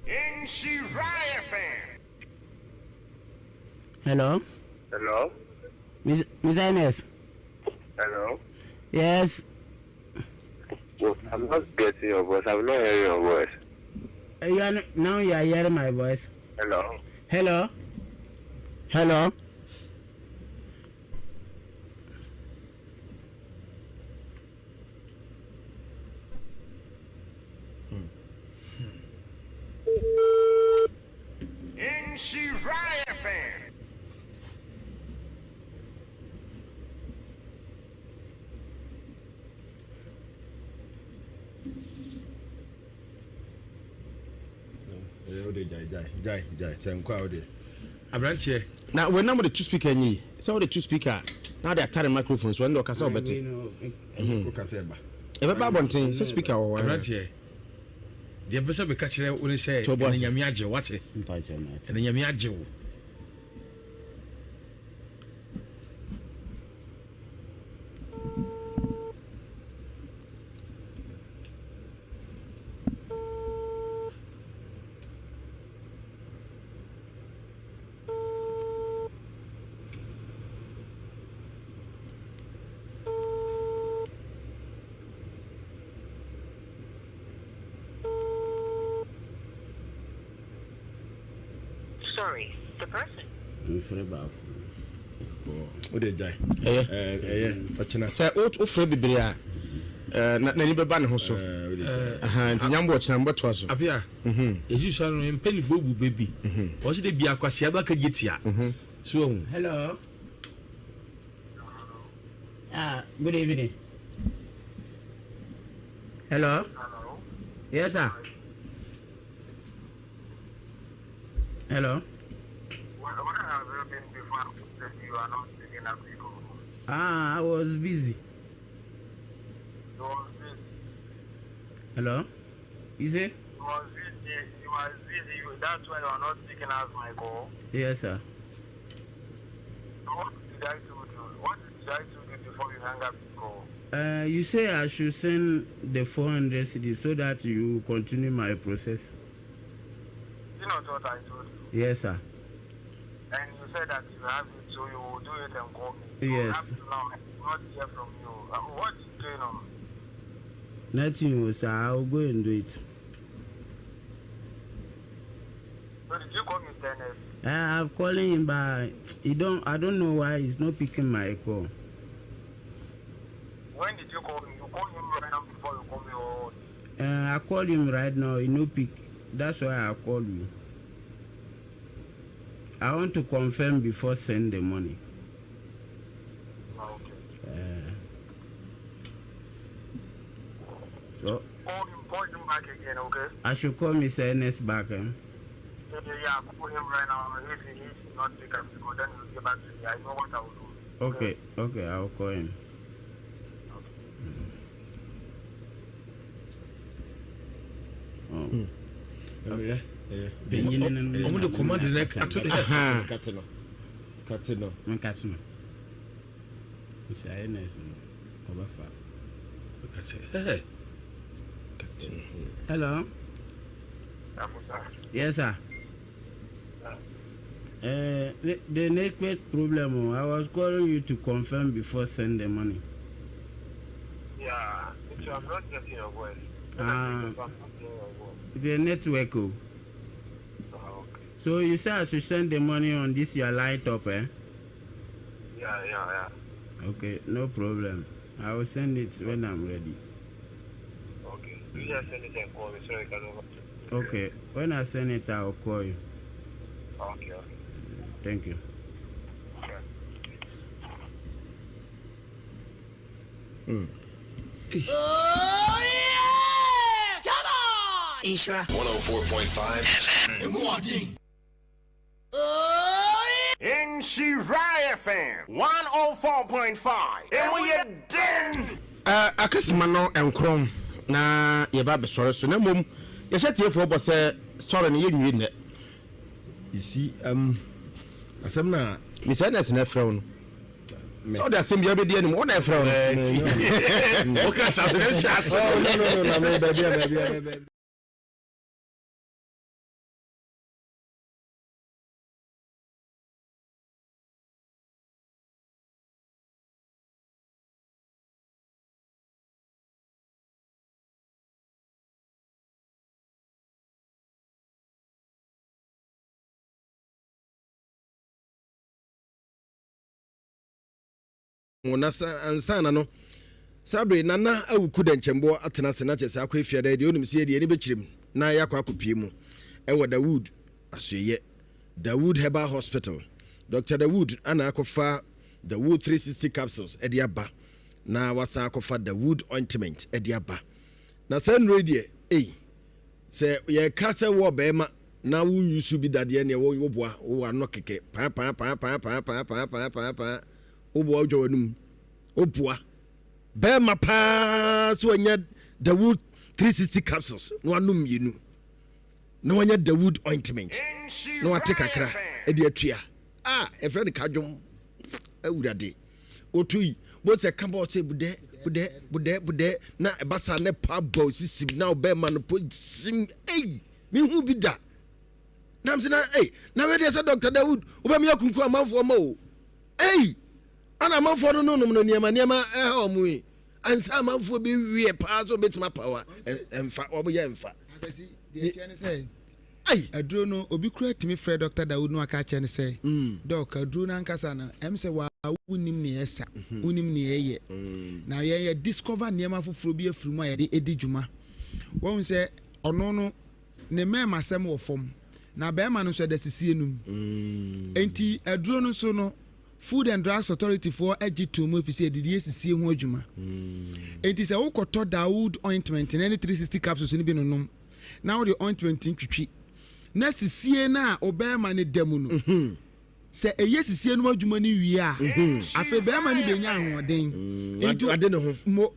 Nhyira FM. Hello. Hello. Miss Miss Ernest. Hello. Yes. Well, I'm not getting your voice. I'm not hearing your voice. You are not, now you are hearing my voice. Hello. Hello. Hello. Nhyira FM. Ɛyɛ wo de gyae gyae gyae gyae sɛ nkɔ a wo deɛ. Aberanteɛ. Na wei na mo de to speaker nyi yi sɛ wode to speaker a na wode atare microphone so ɛno de ɔkasa wobɛte. Woka sɛ ɛba. Ɛbɛba abɔnten sɛ speaker wɔ hɔ. Aberanteɛ, deɛ mpɛ sɛ meka kyerɛ wo ne sɛ To bo ɛne ase. Nyame agye wo wate. Ɛne Nyame agye wo. Sorry, the person. Mfrɛ baako. Wo de gyae. Ɛyɛ. Ɛyɛ ɔkyena. Sɛ wofrɛ bebree a n'ani bɛba ne ho so. Nti nyambo ɔkyena mbɛtoa so. Apia. Yesu sɔrɔ no mpanyinfoɔ bu bɛ bi. Wɔsi de bi akwasi abaka gye tia. So ohun. Hello. Ah, good evening. Hello. Hello. Yes, sir. Hello. Where, where have you been before you are not picking up people? Ah, I was busy. You was busy. Hello. You say? You was busy. You was busy. That's why you are not picking up my call. Yes, sir. What did I tell you? What did I tell you before you hang up the call? You say I should send the 400 cedis so that you continue my process. You know what I told you? Yes, sir. And you said that you have it, so you will do it and call me. Yes. Up to now, I did not hear from you. What is going on? Nothing, sir. I will go and do it. So did you call Mr. Ernest? I'm calling him, but he don't. I don't know why he's not picking my call. When did you call him? You call him right now before you call me or what? I call him right now. He no pick. That's why I call you. I want to confirm before send the money. Okay. So Call him, call him back again, okay? I should call Mr. Ernest back. Eh? Yeah, yeah, call him right now. If he's not pick up, then he'll get back to me. I know what I will do. Okay, okay, I'll call him. Oh. Ɔmo de command na ato de. Kate no. Kate no. Nkate no. Mr. Ernest no, ɔbɛfa. Kate. Hello. Yes, sir. The network problem. I was calling you to confirm before send the money. Yeah, I'm not getting your voice. The network. Oh. Okay. So you say I should send the money on this your light up, eh? Yeah. Okay, no problem. I will send it when I'm ready. Okay. You just send it and call me so you can over. Okay. When I send it, I will call you. Okay. Thank you. Okay. Oh yeah! Come on! Nhyira 104.5 FM. Oh yeah! Nhyira FM 104.5. And we are done. Akasima no nkron na yɛba abɛsɔre so na mmom yɛhyɛ tiefoɔ bɔ sɛ story no yɛnwie nnɛ. You see, asɛm na Mr. Ernest na ɛfrɛ wo no. Sɛ wode asɛm biara bɛdi anim, wo na ɛfrɛ wo no. Woka sa no hyɛ ase. Oh, no, no, no, no, baabi a, baabi a, baabi. Na ansa na no saa bere nana awuku dɛ nkyɛnboɔ atena ase na kyɛ sɛ akɔ efiada deɛ onim sɛ yɛdeɛ ani bɛkyerɛ mu na yɛakɔ akɔpie mu ɛwɔ Dawood asoɛyɛ Dawood Herbal Hospital Dr. Dawood ana akɔfa Dawood 360 capsules ɛde aba na wasan akɔfa Dawood ointment ɛde aba na saa nnuro yi deɛ ei sɛ yɛka sɛ wɔ bɛrima na wo nyusu bi dadeɛ neɛ woboa wowɔ ano kɛkɛ paa paa paa paa paa paa paa paa paa paa woboa wodwa w'anum woboa bɛrima paa sɛ wanya Dawood 360 capsules na wanom mmienu na wanya Dawood ointment na wate kakra de atua a ɛfrɛ no kadwom awurade woto yi bo sɛ ka bɔ sɛ budɛ budɛ budɛ budɛ na ɛba saa ne pa bɔ sisim na ɔbɛrima no po sim ei mehu bi da nam sɛ na ei na wɛdeɛ sɛ Dr. Dawood wobɛmi akunku amanfoɔ ma o ei ana amanfoɔ no nonom no nneɛma nneɛma ɛha ɔmo yi ansa amanfoɔ bi wie paa sɛ ɔbɛtumi apawa ɛmfa ɔmo yɛ mfa deɛ tiɛ ne sɛ aduro no obi kura tumi frɛ Dr. Dawood no aka kyerɛ no sɛ dɔk aduro no ankasa no ɛm sɛ waa wonim nea ɛsa wonim nea ɛyɛ na yɛn yɛ discover nneɛma foforɔ bi afiri mu a yɛde edi dwuma wɔn sɛ ɔno no ne mmarima asɛm wɔ fam na bɛrima no nso ɛda sisie num nti aduro no nso no Food and Drugs Authority foɔ agye to mu efisɛ yɛde yɛ sisie ho adwuma. Enti sɛ wokɔtɔ Dawood ointment na ne 360 capsules no bi nonom na wode ointment ntwitwi na sisie no a ɔbɛrima no da mu no sɛ ɛyɛ sisie no adwuma no wie a afei bɛrima no bɛnya ahoɔden.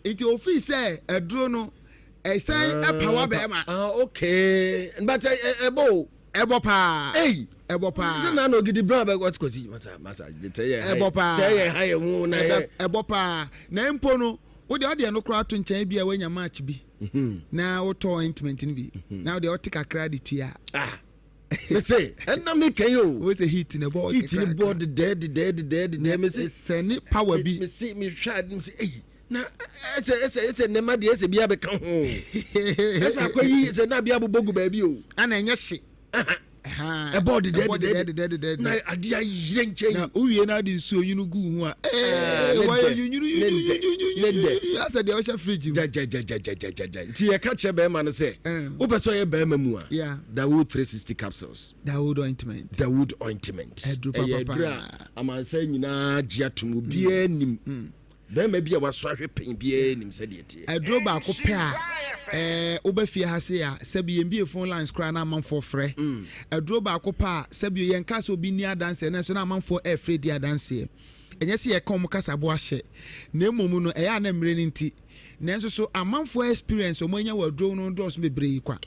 Nti ofii sɛ aduro no ɛsɛn ɛpawa bɛrima. Okay, but ɛbɔ o. Ɛbɔ paa. Ɛbɔ paa. Sɛ na na ogidi brown bɛ kɔsi kɔsi masa masa sɛ yɛ ha ɛbɔ paa sɛ yɛ ha yɛ mu na yɛ. Ɛbɔ paa na mpo no wode ɔdeɛ no koraa to nkyɛn bi a wanya match bi na wotɔ ointment no bi na wode ɔte kakra de tua. Mese ɛnna mi kɛn o. O sɛ heat na ɛbɔ heat ni bɔ dedɛ dedɛ dedɛ dedɛ mese. Sɛni power bi. Mese mi hwɛ adi mese eyi na ɛsɛ ɛsɛ ɛsɛ nneɛma deɛ ɛsɛ bi abɛka ho ɛsɛ akɔyi ɛsɛ na bi abobɔ gu baabi o. Ana ɛnyɛ hye. Ɛbɔ dedɛdedɛdedɛ na adeɛ ayerɛ nkyɛn. Na wowie na ade nsuo nwunu gu ho a, ee wɔyɛ nwunwunu asɛ deɛ ɔhyɛ fridge mu. Gyagyagyagyagyagyagya nti yɛka kyerɛ bɛrima no sɛ wopɛ sɛ ɔyɛ bɛrima mu a, Dawood 360 capsules. Dawood ointment. Dawood ointment. Ɛyɛ aduro a amansan nyinaa gye atom, obiara nim. Bɛrima bi a wasɔ ahwɛ pɛn biara nim sɛdeɛ ɛteɛ. Aduro baako pɛ a ɛɛ woba fie ha se a sɛbi yɛn bie phone lines koraa na amanfoɔ frɛ. Mm. Aduro baako pɛ a sɛbi yɛn ka sɛ obi nni adanseɛ nanso na amanfoɔ ɛɛfrɛ di adanseɛ. Ɛnyɛ sɛ yɛka wɔn kasabo ahyɛ na mmom no ɛyɛ a na mmerɛ no nti. Nanso so amanfoɔ experience wɔn anya wɔ aduro no dɔɔso bebree kwa.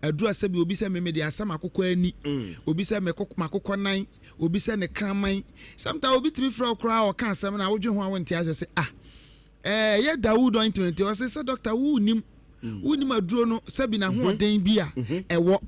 Aduro a sɛbi obi sɛ meme de asɛ makokɔ ani, mm. obi sɛ makokɔ nan. Obi sɛ ne kraman. Sometimes obi tumi frɛ wo koraa ɔka asɛm na wodwe ho a wonte aseɛ sɛ ah ɛyɛ Dawood ointment ɔse sɛ doctor wonim mm. wonim aduro no sɛbi n'ahoɔden mhm. bi a mhm. ɛwɔ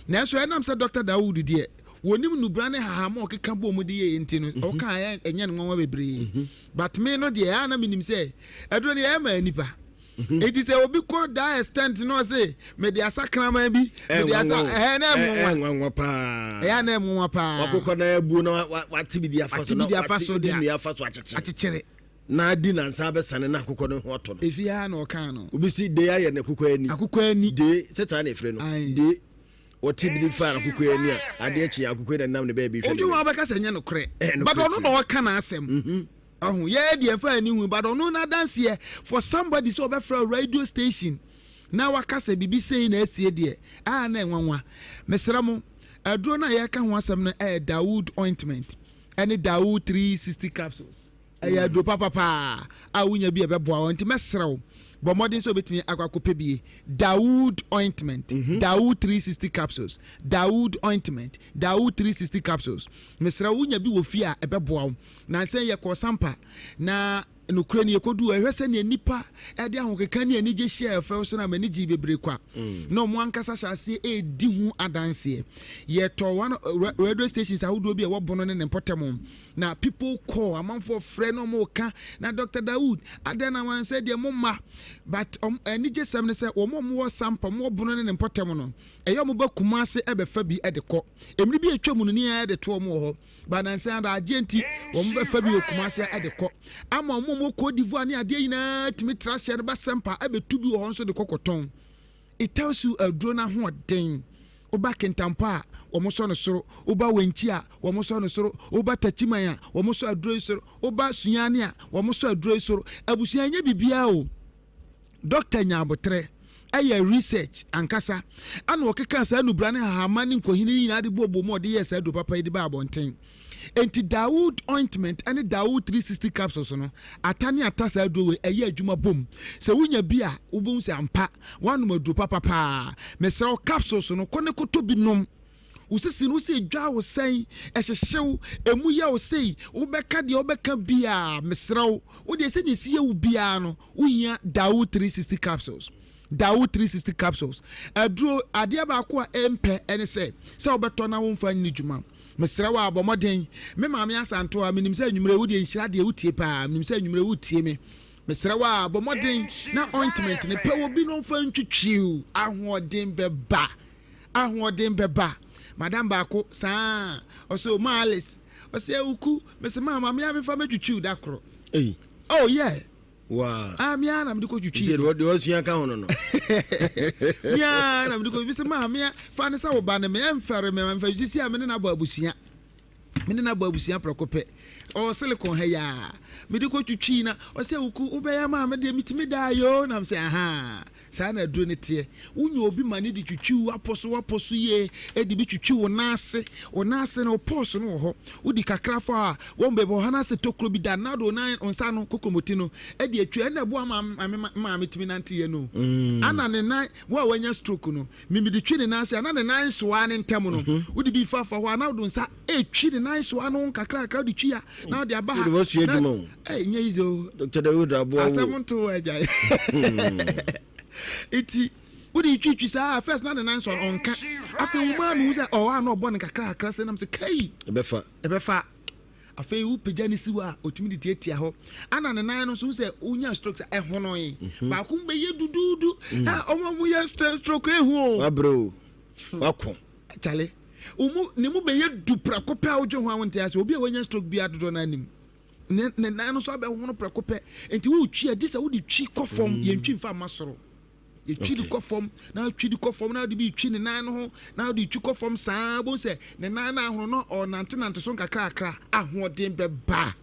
nanso ɛnam sɛ Dr. Dawood deɛ wɔnim nubra ne hahama ɔkeka bɔ mu de yɛ nti no mhm. ɔka ɛnyɛ no nwanwa bebree but me no deɛ ɛa na menim sɛ aduro no yɛyɛ ma nipa Enti sɛ obi kɔ that extent na ɔse mede asa kraman bi, mede asa ɛhɛ na ɛnwanwa. Ɛnwanwa paa. Ɛyɛ na ɛnwanwa paa. Wakokɔ na abuo na wate bibi afa so na wate de nnua afa so akyekyere. Akyekyere. Na adi nansa abɛsane na akokɔ no ho atɔ no. Efi ha na ɔkaa no. Obi si de ayɛ na akokɔ ani. Akokɔ ani. De sɛ saa na efrɛ no. De wɔte bibi fa akokɔ ani a adeɛ kye akokɔ na nam ne baabi hwɛ. Obi wɔn abɛka sɛ ɛnyɛ nokorɛ. But ɔno na ɔka n'asɛm. Ɔho yɛ deɛ ɛfa ani hu but ɔno n'adanseɛ for somebody sɛ ɔbɛfrɛ radio station na waka sɛ biribi sei na asie deɛ a na ɛnwanwa. Mesrɛ mo aduro no a yɛreka ho asɛm no ɛyɛ Dawood ointment ɛne Dawood 360 capsules. Ɛyɛ aduro papa paa a wonya bi a ɛbɛboa wo nti mɛsrɛ wo bɔ mmɔden sɛ wobɛtumi akɔ akɔpɛ bie. Dawood ointment, Dawood 360 capsules, Dawood ointment, Dawood 360 capsules. Mesrɛ wo wonya bi wɔ fie a ɛbɛboa wo. Nansa yi yɛkɔɔ Sampa, na nokorɛ ni yɛkɔduu hɔ, hwɛ sɛdeɛ nnipa de ahokeka ne anigye hyiaa fɛw so no a, m'ani gyee bebree kwa. Na wɔn ankasa hyɛ aseɛ redi ho adanseɛ. Yɛtɔɔ one radio stations ahodoɔ bi a ɛwɔ Bono ne ne mpɔtam, na people call, amanfoɔ frɛ na wɔn reka, na Doctor Dawood, adɛn na wɔn sɛ deɛ mo mma, but wɔn anigyesɛm ne sɛ wɔn a wɔwɔ Sampa, wɔn wɔ Bono ne ne mpɔtam no, ɛyɛ wɔn ba Kumase bɛfa bi de kɔ. Mmere bi a atwa mu no, ne yɛn de to wɔn wɔ hɔ. Ba nansa yi adagyeɛ nti wɔn bɛfa bi wɔ Kumasi de kɔ ama wɔn a wɔwɔ Cote d'Ivoire ne adeɛ nyinaa tumi tra hyɛ no ba Sɛmpa ɛbɛtu bi wɔ hɔ nso de kɔ kɔtɔn. It tells you aduro no ahoɔden. Woba Kintampo a wɔn sɔ no soro, woba Wenchi a wɔn sɔ no soro, woba Takyiman a wɔn sɔ aduro yi soro, woba Sunyani a wɔn sɔ aduro yi soro. Abusua ɛnyɛ biribiara o. Dɔkta nya aboterɛ yɛɛ research ankasa ɛna ɔkekaa saa nubra ne hahama ne nkohini no nyinaa de booboo mu a ɔde yɛɛ saa aduro papa yi de baa abɔnten. Enti Dawood ointment ne Dawood 360 capsules no, ata ne ata saa aduro wei ɛyɛ adwuma bom. Sɛ wonya bi a, wobɛhu sɛ ampa woanom aduro papa paa. Mesrɛ wo capsules no, kɔ ne kɔtɔ bi nom. Wo sisi no, wo sɛ edwa wo sɛn, ɛhyehye wo, emu yɛ wo sei, wobɛka deɛ wobɛka biara, mesrɛ wo, wo deɛ sɛdeɛ esi yɛ wo biara no, wohia Dawood 360 capsules. Dawood 360 capsules. Aduro, adeɛ baako a ɛmpɛ ɛne sɛ, sɛ wobɛtɔ na womfa nni dwuma. Mesrɛ wo a, bɔ mmɔden. Me maame Asantewa, menim sɛ anwummerɛ wo deɛ nhyira deɛ wotie paa, menim sɛ anwummerɛ wotie me. Mesrɛ wo a, bɔ mmɔden na ointment no pɛ obi na ɔmfa ntwitwiw, ahoɔden bɛba. Ahoɔden bɛba. Madam baako saa ɔsɛ o ma Alice ɔsɛ awuku mese ma ma mea mefa mɛtwitwiw da koro. Ei. Oh yeah. Waa. Ah mea na mede kɔ twitwi. Sɛ deɛ ɔsua ka ho no no. Mea na mede kɔ mese ma mea fa ne sɛ wo ba ne me ɛmfɛre me mfa sisi a me ne no abɔ abusua. Me ne no abɔ abusua prɛko pɛ. Ɔwɔ silicon ha yi a. Mede kɔ twitwi na ɔsɛ awuku wobɛyɛ maa me deɛ metumi daa yoo na mesɛ ahaa. Saa na aduro no teɛ. Wonya obi ma no de twitwi wo apɔ so w'apɔ so yie de bi twitwi wo nan ase. Wo nan ase no, wo pɔɔso no wɔ hɔ. Wodi kakra fa hɔ a, wɔn baabi wɔ hɔ no ase tokuro bi da na wode wo nan wo nsa no kokromoti no de atwi. Ɛna ɛboa ma maame maame tumi nante yɛ no. Ana ne nan wo a wanya stroke no, me mede twi ne nan ase a na ne nan nsoa ne ntam no, wode bi fa fa hɔ a na wode wo nsa retwi ne nan soa no nkakrakra wode twi a na wode aba ha. Sɛ wasua adwuma o. Ɛy nyɛ easy o. Dr. David aboa wo. Asɛm nto wo agya. Nti wode twitwi saa first na ne nan so ɔnka. Afei wo maa mehu sɛ ɔwɔ a na ɔbɔ ne kakrakra sɛ nam sɛ kai. Ɛbɛfa. Ɛbɛfa. Afei wopagya ne si hɔ a ɔtumi de tiatia hɔ. Ana ne nan no nso sɛ wonya stroke sɛ ɛhonoe. Baako bɛyɛ duduudu. Na ɔmo ɔmo yɛ stroke ehu o. Wabrɛ o. Wako. Kyale. Wo mu, ne mu bɛyɛ du prɛko pɛ a wodwe ho a wonte ase. Obi a wanya stroke biara dodoɔ no ara nim. Ne, ne nan no so abɛhono prɛko pɛ. Nti wotwi a, gye sɛ wode twi kɔ fam, mm. yɛntwi mfa mma soro. Yɛtwi de kɔ fam, na wotwi de kɔ fam, na wode bi twi ne nan no ho, na wode twi kɔ fam saa, wobɛhu sɛ ne nan no ahono na ɔnantenante so nkakrakra, ahoɔden bɛba.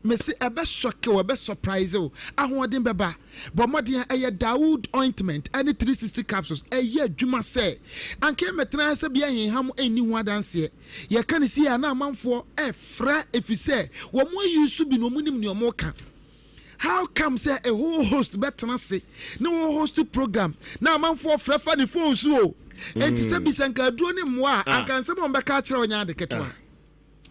Mese ɛbɛ shocke wo, ɛbɛ surprise wo, ahoɔden bɛba. Bɔ mmɔden a ɛyɛ Dawood ointment ɛne 360 capsules ɛyɛ adwuma sɛ. Anka yɛmmɛtena ha sɛ bia nhenham nni ho adanseɛ. Yɛka no sie a na amanfoɔ ɛfrɛ efisɛ wɔn ayi so bi na wɔn nim nea wɔn reka. How come sɛ a whole host bɛtena ase ne wɔ host program na amanfoɔ frɛ fa ne phone so o. Enti sɛ bisa nka aduro ne mmoa a anka nsɛm a wɔbɛka akyerɛ wo nyɛ ade ketewa.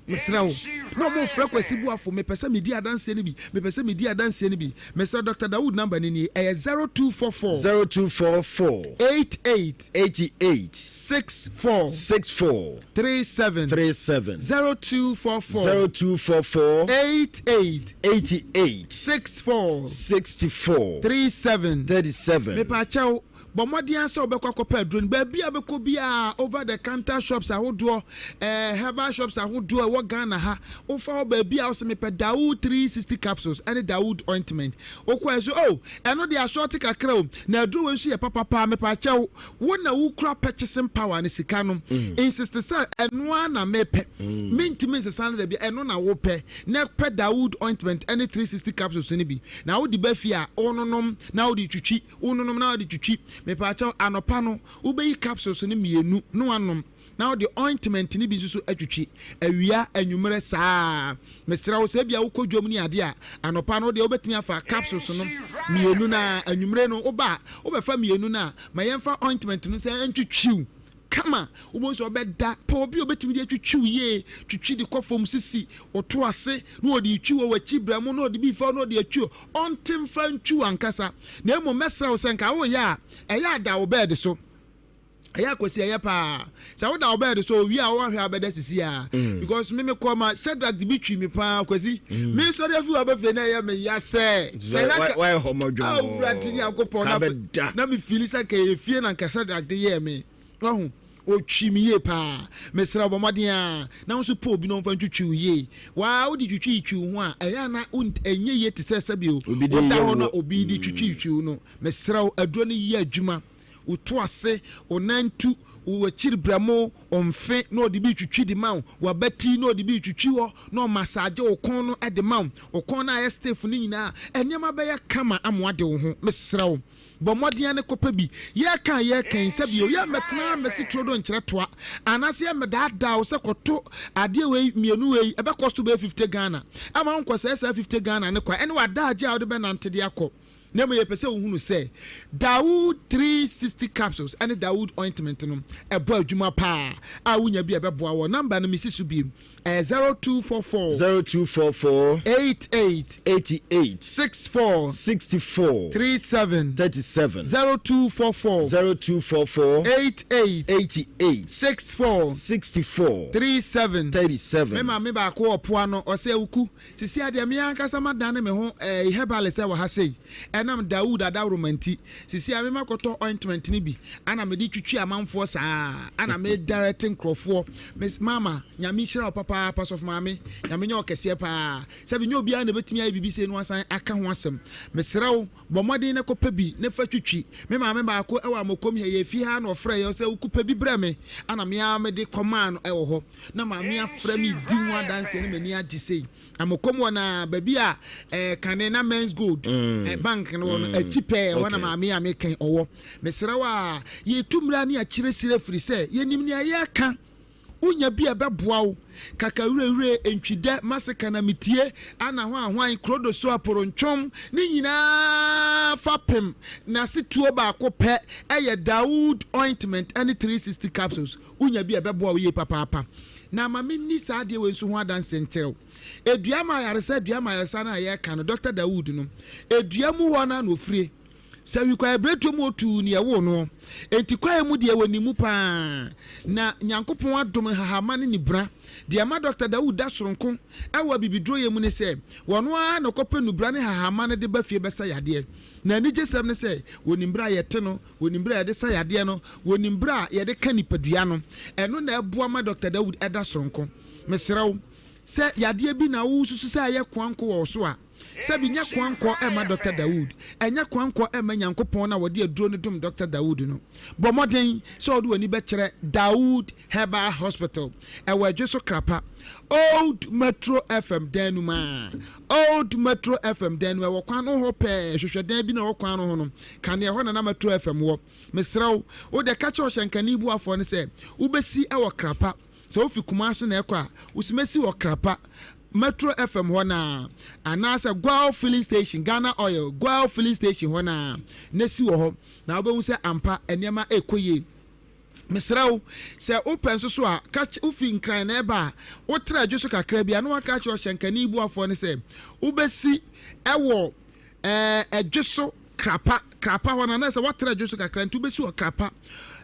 Mesrɛ wo, na ɔmo frɛ Kwasi Boafo, mepɛ sɛ medi adanseɛ no bi, mepɛ sɛ medi adanseɛ no bi. Mesrɛ Doctor Dawood number no nie, ɛyɛ 0244. 0244. 88. 88. 64. 64. 37. 37. 0244. 0244. 88. 88. 64. 64. 37. 37. Mepaakyɛw, Bɔ mmɔden ara sɛ wobɛkɔ akɔpɛ aduro no baabi a wobɛkɔ biara, over the counter shops ahodoɔ, eh, herbal shops ahodoɔ ɛwɔ Ghana ha. Wofa hɔ baabi a wosɛ mepɛ Dawood 360 capsules ɛne Dawood ointment. Wokɔ ɛso, oh, ɛno de asɔɔte kakra o, na aduro wei nso yɛ papa paa, mepɛ akyɛw. Wo na wokura purchasing power ne sika no. Insist sɛ ɛno ara na mepɛ. Mentumi nsesa no da bi, ɛno na wopɛ. Na pɛ Dawood ointment ɛne 360 capsules no bi. Na wode ba fie a, wononom na wode twitwi. Wononom na wode twitwi. Mepaakyɛw, anɔpa no, wobɛyi capsules no mmienu na woanom, na wode ointment no bi nso so atwitwi. Awia, anwummerɛ saa ara. Mesrɛ wo, sɛ ebia wokɔ dwam ne adeɛ a, anɔpa no wodeɛ wobɛtumi afa capsules no mmienu no ara. Anwummere no, woba a, wobɛfa mmienu no a, ma yɛmfa ointment no sɛ ntwitwiw. Kama, wobɛhu sɛ ɔbɛda. Pɛ obi a obɛtumi de atwitwi wo yie, twitwi de kɔ fam sisi, woto ase na ɔde retwi wɔ w'akyi brɛ mu na ɔde bi fa na ɔde atwi, ɔnte mfa ntwi wo ankasa. Na mmom mɛsrɛ wo sɛ nka woyɛ a, ɛyɛ a da wo bɛɛde so. Ɛyɛ akwasi ɛyɛ paa. Sɛ woda wo bɛɛde so owie a woahwɛ abɛda sisi a. Mm. Because me mekɔ ma Shadrach de bi twi me paa kwasi. Mm. Me sɔre afi wɔ abɛfie na ɛyɛ me ya sɛ. Sɛ na ka wayɛ hɔmɔdwɔn. Awurade Nyankopɔn na me fili sɛ nka ɛyɛ fie na nka Shadrach de yɛɛ me. Wahu? Ɔtwi me yie paa. Mesrɛ wo, bɔ mmɔden ara na wo nso pɛ obi na ɔmfa ntwitwi wo yie. Waa wode twitwitwi wo ho a, ɛyɛ a na ɛnyɛ yie te sɛ sɛbio woda hɔ na obi de twitwitwi wo no. Mesrɛ wo, aduro no yɛ adwuma. Woto ase, wo nan tu, wo akyiri brɛmo, wo mfe na ɔde bi retwitwi de ma wo, w'abati na ɔde bi retwitwi hɔ na ɔmasaagye wo kɔn no de ma wo, wo kɔn no ayɛ stiff no nyinaa, nneɛma bɛyɛ kama ama woade wo ho. Mesrɛ wo. Bɔ mmɔden ara na kɔpɛ bi. Yɛreka a yɛreka yi, sɛ bio, yɛremmɛtena ha mmɛsi turodo nkyerɛ toa, anaasɛ yɛremmɛdaadaa wo sɛ kɔto adeɛ wei mmienu wei, ɛbɛkɔ so bɛyɛ 50 Ghana. Ɛmma wonkɔsɛe saa 50 Ghana no kwa, ɛne w'adaagye a wode bɛnante de akɔ. Na mmom yɛpɛ sɛ wohunu sɛ Dawood 360 capsules ne Dawood ointment no, ɛbɔ adwuma paa a wonya bi a ɛbɛboa wɔ. Number no mesi so bio. Ɛyɛ 0244. 0244. 88. 88. 64. 64. 37. 37. 0244. 0244. 88. 88. 64. 64. 37. 37. Me maame baako wɔ po ano, ɔsɛ awuku. Sisi adeɛ me ankasa madane me ho eh, herbalist wɔ ha sei. Ɛnam Dawood adaworoma nti. Sisi a me makɔtɔ ointment no bi, ana mede twitwi amanfoɔ saa, ana me direct nkurɔfoɔ. Miss Mama, Nyame nhyira wo papaapa Sɔfo Maame, Nyame nyɛ wo kɛseɛ paa. Sɛbi nyɛ obiara na ɛbɛtumi ayɛ biribi sei na wasan aka ho asɛm. Mesrɛ wo, bɔ mmɔden na kɔpɛ bi na fa twitwi. Me maame baako wɔ Amokom ha, yɛfi ha na ɔfrɛeɛ sɛ woku pɛ bi brɛ me, ana me ara mede kɔmaa no wɔ hɔ. Na maame afrɛ me di ho adanseɛ na m'ani agye sei. Amokom wɔ na baabi a eh, kane na Men's Gold mm. eh, bank no wɔ no mm. akyi pɛɛ ɛhɔ na maame a mekɛn ɔwɔ. Mesrɛ wo a yɛtu mmira ne akyerɛsirɛ firi sɛ yɛnim nea yɛreka. Wonya bi a ɛbɛboa wo. Kaka werɛwerɛ, ntwidɛ, maseka na metie, ana hwanhwan, krodoso, aporontwom, ne nyinaa fapem n'asetuo baako pɛ ɛyɛ Dawood ointment ne 360 capsules. Wonya bi a ɛbɛboa wo yie papaapa. Na ma menni saa adeɛ wei nso ho adanseɛ nkyerɛ wo. Dua ma ayaresa, dua ma ayaresa no a yɛreka no, Dɔkta Dawood no, dua mu hɔ no ara na ɔfire. Sɛ wi kwaeɛbirentuo mu otuu ne ɛwoo noɔ. Enti kwaeɛ mu deɛ wɔnim mu paa. Na Nyankopɔn adom no hahama ne ne bra. Deɛ ɛma Dɔkta Daud da soronko wɔ abibiduroyɛ mu ne sɛ, ɔno ara na ɔkɔpɛ nnubra ne hahama no de ba fie bɛsa yadeɛ. Na anigyesɛm ne sɛ, wɔnim berɛ a yɛte no, wɔnim berɛ a yɛde sa yadeɛ no, wɔnim berɛ a yɛde ka nipadua no. Ɛno na ɛboa ma Dɔkta Daud da soronko. Mesrɛ wo, sɛ yadeɛ bi na wosusu sɛ ayɛ koanko wɔ wo so a, Sɛbi nyɛ koankɔ mma Dɔkta Daud, ɛnyɛ koankɔ mma Nyankopɔn no a wɔde aduro no dom Dɔkta Daud no. Bɔ mmɔden sɛ wode w'ani bɛkyerɛ Daud Herbal Hospital, ɛwɔ Adweso Krapa, Old Metro FM dan no mu a. Old Metro FM dan no mu, ɛwɔ kwan no ho pɛɛ, hwehwɛ dan bi na ɛwɔ kwan no ho no, ka nea ɛhɔ na na Metro FM wɔ. Mesrɛ wo, wo deɛ ka kyerɛ ɔhyɛnkani boafoɔ no sɛ wobɛsi wɔ Krapa. Sɛ wofi Kumasi na ɛkɔ a, wosimesi wɔ Krapa, Metro FM hɔ no ara, anaasɛ Goil Filling Station, Ghana Oil, Goil Filling Station hɔ no ara, na si wɔ hɔ, na wobɛhu sɛ ampa nneɛma rekɔ yie. Mesrɛ wo, sɛ wopɛ nso so a, ka wofi Nkran na ɛba a, wotra adwo so kakra bi a, na waka akyerɛ ɔhyɛnkani boafoɔ no sɛ wobɛsi wɔ ɛɛ ɛdwe so Krapa, Krapa hɔ no, anaasɛ woatra adwo so kakra nti wobɛsi wɔ Krapa,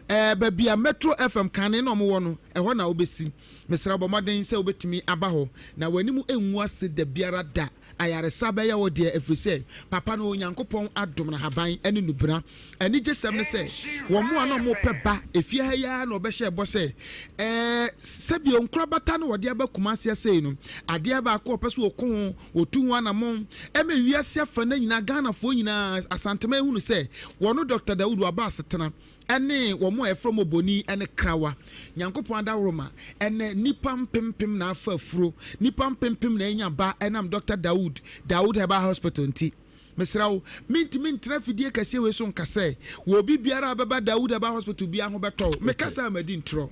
ɛɛ baabi a Metro FM kane na wɔwɔ no, ɛhɔ na wobɛsi. Mesrɛ wo bɔ mmɔden sɛ wobɛtumi aba hɔ, na w'anim ngu ase da biara da. Ayaresa bɛyɛ wo deɛ, ɛfiri sɛ papa no Onyankopɔn adom no ahaban ne nnubena. Anigyesɛm ne sɛ, wɔn a na wɔrepɛ ba efie ha yi ara na wɔbɛhyɛɛ bɔ sɛ, ɛɛ sɛdeɛ nkorabata no wɔde aba Kumasi ha sei no, adeɛ baako a wɔpɛ sɛ wɔko ho, wɔtu ho anammɔn, ɛma wiase afa no nyinaa, Ghanafoɔ nyinaa, Asanteman hunu sɛ wɔno Dɔkta Dawudu aba asetena. Ɛne wɔn a yɛfrɛ wɔn Oboni ne Krawa. Nyankopɔn adaworoma, ɛnnɛ nnipa mpempem na afa afuro, nnipa mpempem na anya ba ɛnam Dɔkta Daud, Daud Herbal Hospital nti. Mesrɛ wo, mentumi ntena afidie kɛseɛ wei so nka sɛ, wɔ obi biara a ɔbɛba Daud Herbal Hospital biara ho bɛtɔ wo. Meka saa a madi ntorɔ.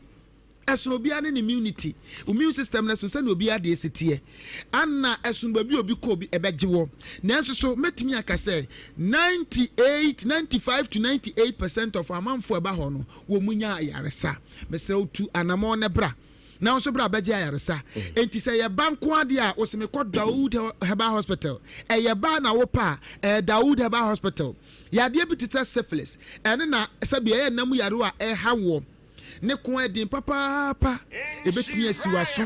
Ɛsono obiara ne ne immunity, immune system no ɛsono sɛnea obiara deɛ si teɛ. Ana ɛsono baabi a obi kɔ obi ɛbɛgye wɔ. Nanso so mɛtumi aka sɛ 98, 95 to 98 percent of amanfoɔ ɛba hɔ no wɔn mu nya ayaresa. Mesrɛ wo tu anamɔn na bra. Na wo nso bra bɛgye ayaresa. Enti sɛ ɛyɛ ba nko adeɛ a wose mekɔ Dawood Herbal Hospital. Ɛyɛ ba na wopɛ a, ɛyɛ Dawood Herbal Hospital. Yadeɛ bi te sɛ syphilis, ɛno na sɛbi ɛyɛ nna mu yareɛ a ɛha woɔ. Ne ko yɛ den papaapa. Ebetumi asiw aso,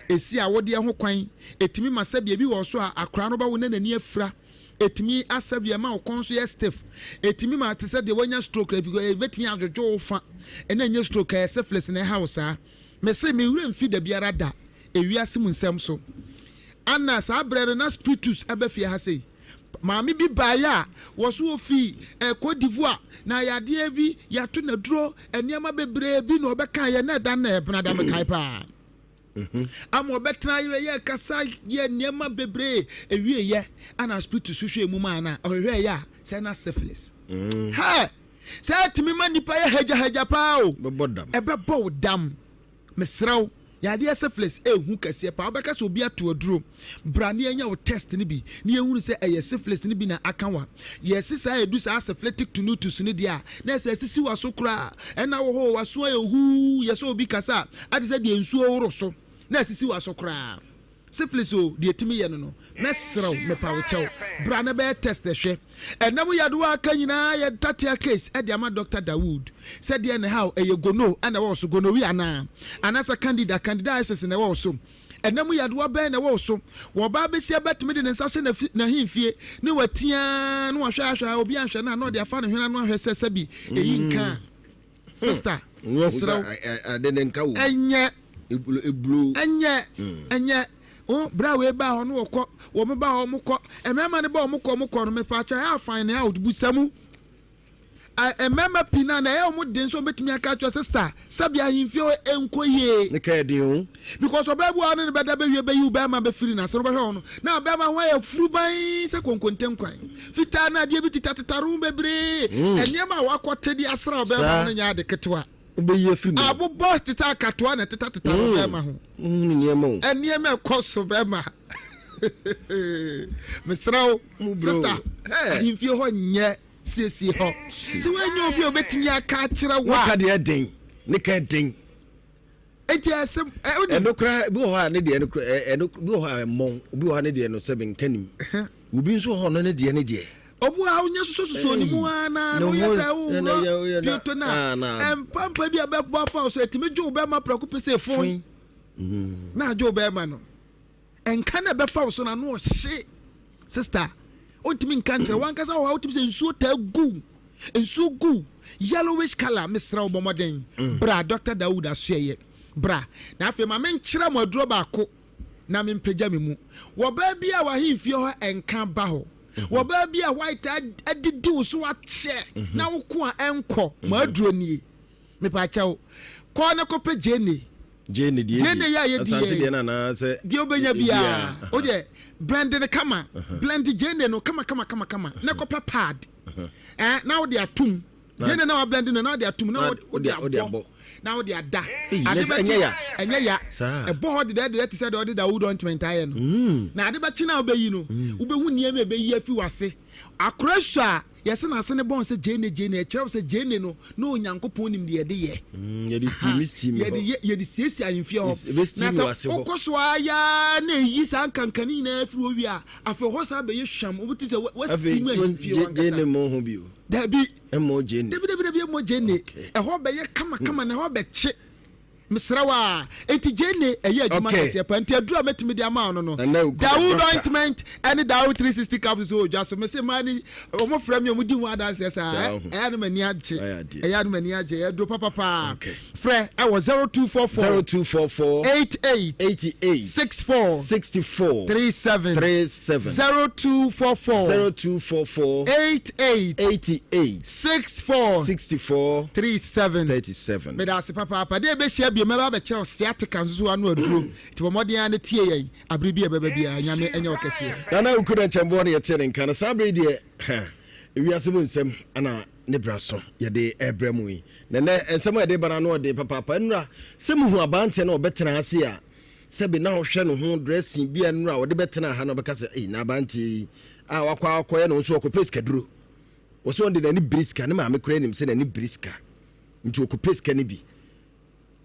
esi awodeɛ ho kwan, etumi ma sɛdeɛ ebi wɔ so a akwadaa no bɛwo na n'ani afira, etumi asɛdeɛ ɛma wo kɔn so yɛ stiff, etumi ma te sɛ deɛ wanya stroke, ebetumi adwodwo wo fa, ɛna ɛnyɛ stroke, ɛyɛ syphilis na ɛha wo saa. Mese me werɛ mfi da biara da ewiase mu nsɛm so. Ana saa berɛ no na spiritus ɛbɛ fie ha sei. Maame bi baeɛ a wɔso wɔfii eh, Cote d'Ivoire na yadeɛ bi yɛato n'aduro nneɛma bebree bi na ɔbɛkaeɛ na ɛda na ɛbena da mekae paa mhm. ama ɔbɛtena yɛ yɛ kasa yɛ nneɛma bebree ewieyɛ ana spiritus hwehwɛ mu maa na ɔhwehwɛ yɛ a sɛ na syphilis mm. hɛ sɛ ɛtumi ma nipa yɛ hagyahagya paa o ɛbɛbɔ wo dam Mesrɛ wo, yadeɛ syphilis ɛhu kɛseɛ paa. Wobɛka sɛ obi ato aduro. Bra na yɛnyɛ wo test no bi na yɛhunu sɛ ɛyɛ syphilis no bi na aka wo a. Yɛse saa ɛdu saa syphilitic tinnitus no deɛ a, na ɛsɛ asisi w'aso koraa. Ɛna wɔ hɔ o, w'aso ayɛ huu, yɛ sɛ obi kasa a, ate sɛ deɛ nsuo woro so, na asisi w'aso koraa. Syphilis o, deɛ ɛtumi yɛ no no, mɛsrɛ wo, mepa wo kyɛw, bra na bɛyɛ test hwɛ. Ɛnam yadewa a aka nyinaa yɛ ntatea case de ama Doctor Dawood. Sɛ deɛ na ɛha wo, ɛyɛ gono na ɛwɔ wo so, gonorrhea anaa? Anaasɛ candida, candidiasis na ɛwɔ wo so? Ɛnam yadewa bɛn na ɛwɔ wo so? Wɔ ɔbaa basia bɛtumi de ne nsa ahyɛ n'ahemfie ne watia na wahwɛ ahwɛ a obi anhwɛ no a na ɔde afa ne hwene ano ahwɛ sɛ sɛbi eyi nka a. Sister, mesrɛ wo, ɛnyɛ ɛnyɛ ɛnyɛ o bere a wei baa hɔ no wɔkɔ wɔn ba hɔ wɔn kɔ mmarima no ba wɔn kɔ wɔn kɔ no mepa akyɛ ɛyɛ afan na out busa mu mmarima pii na na ɛyɛ wɔn den so wɔbɛtumi aka akyerɛ sista sɛbi ahemfie hɔ ɛnkɔ yie ne ka ɛden o because ɔbaa bi wɔ hɔ ne ne bɛda bɛwie bɛyi wo bɛrima bɛfiri n'ase no bɛhwɛ hɔ no na bɛrima ho ayɛ furuban sɛ konkonte nkwan fitaa na adeɛ bi tetatetare ho bebree mm. nneɛma a wakɔte de asra ɔbɛrima ho no nyɛ ade ketewa wobɛyi afiri mu abobɔ te sɛ akatoa na ɛtetateta mm. bɛrima ho nneɛma o nneɛma ɛkɔ so bɛrima mesrɛ wo sista ahemfie hɔ nyɛ siesie hɔ sɛ woanya obi a obɛtumi aka akyerɛ wo a deɛ den ne ka den eti ɛsɛ ɛno koraa bi wɔ hɔ a ne deɛ no ɛno bi wɔ hɔ a ɛmmɔn obi wɔ hɔ a ne deɛ no sɛ menka nim obi nso wɔ hɔ no ne deɛ ne deɛ. Obu a wonyɛ sosososo ne mu ara na na woyɛ sɛ woworɔ pioto no a, mpampa bi a bɛbɔ afa wo so ɛtumi dwo wo bɛrima prɛko pɛ sɛ fon na adwo wo bɛrima no. Nka na ɛbɛfa wo so na ano ɔhye. Sista, wontumi nka nkyerɛ wankasa wɔ hɔ a wotumi sɛ nsuo taa gu nsuo gu yellowish color mesrɛ wo bɔ mmɔden mm. bra Dr. Dawood asoɛyɛ bra na afei ma menkyerɛ mo aduro baako na mempagya me mu wɔ baa bi a wahemfie hɔ ɛnka ba hɔ mhm. wɔ baa bi a white adidi wo so akyɛ mhm. na woko a ɛnkɔ ma mhm. aduro nie Mepaakyɛw, kɔ na kɔpɛ gyeene. Gyeene deɛ Gyeene yɛ a yɛdi Asante deɛ no anaasɛ deɛ wobɛnya biara. O deɛ blend no kama. Blend gyeene no kama kama kama kama na kɔpɛ pad. Eh, na wode atum. Gyeene na wablend no na wode atum na wode abɔ na wode ada. Ade bɛkye ɛnyɛ ya. Ɛbɔ hɔ dedɛɛdedɛ te sɛ deɛ ɔde Dawood ointment ayɛ no. Mm. Na ade bɛkye na wobɛyi no, mm. wobɛhu nneɛma a ɛbɛyi afi w'ase. Akora su a Yɛse n'ase no bɔn sɛ gyeene gyeene, ɛkyerɛ wo sɛ gyeene no na Onyankopɔn nim deɛ yɛde yɛ. Mm, yɛde steam steam hɔ. Yɛde yɛ yɛde siesie ahemfie hɔ. Ebe steam Na sɛ wɔ ase hɔ. wokɔ so ara yɛ na eyi saa nkanka no nyinaa firi hɔ wie a, afei hɔ san bɛyɛ hwam. Wobɛte sɛ wa Afei steam ahemfie hɔ ankasa. gyeene mmɔ ho bio. Dabi. Mmɔ gyeene. Dabi dabi dabi mmɔ gyeene. Okay. Ɛhɔ bɛyɛ kama kama na ɛhɔ bɛkye. Mesrɛ wo a, enti Jane ɛyɛ adwuma Okay. kɛseɛ paa nti aduru a mɛtumi de ama wo no no Nana Okuda Dawood doctor. ointment ɛne Dawood 360 capsules wɔ dwa so mese mmaa ni wɔn frɛ me wɔn di ho adanseɛ saa Saa ɛ ho. ɛyɛ no m'ani agye Ayɛ adeɛ. ɛyɛ no m'ani agye ɛyɛ aduro papapaa Okay. frɛ ɛwɔ 0244 0244 88 88 64 64 37 37 0244 0244 88 88 64 64 37 37. Meda ase papaapa. Dɛ yɛbɛhyia bio, mɛba abɛkyerɛ wo sciatica nso so ano aduro. Nti bɔ mmɔden ara na tie yɛn abere bi a ɛbɛba biara. Nyame ɛnyɛ wo kɛseɛ. Nana Okuda Nkyɛnboɔ na yɛtee ne nka no. Saa bere yi deɛ, ha, ewiase mu nsɛm ana ne bra so yɛde ɛrebrɛ mu yi. Na nnɛ nsɛm a yɛde ba no ano ɔden papaapa. Nnura, sɛ muhu aberanteɛ no a ɔbɛtena ase a, sɛbe na ɔhwɛ ne ho dressing bi a nnura a ɔde bɛtena ha na ɔbɛka sɛ, ei, na aberanteɛ yi a wakɔ akɔyɛ ne ho so ɔkɔpɛ sikaduro. Wɔsɛ ɔde n'ani bere sika, ne maame koraa nim sɛ n'ani bere sika. Nti ɔkɔpɛ sika no bi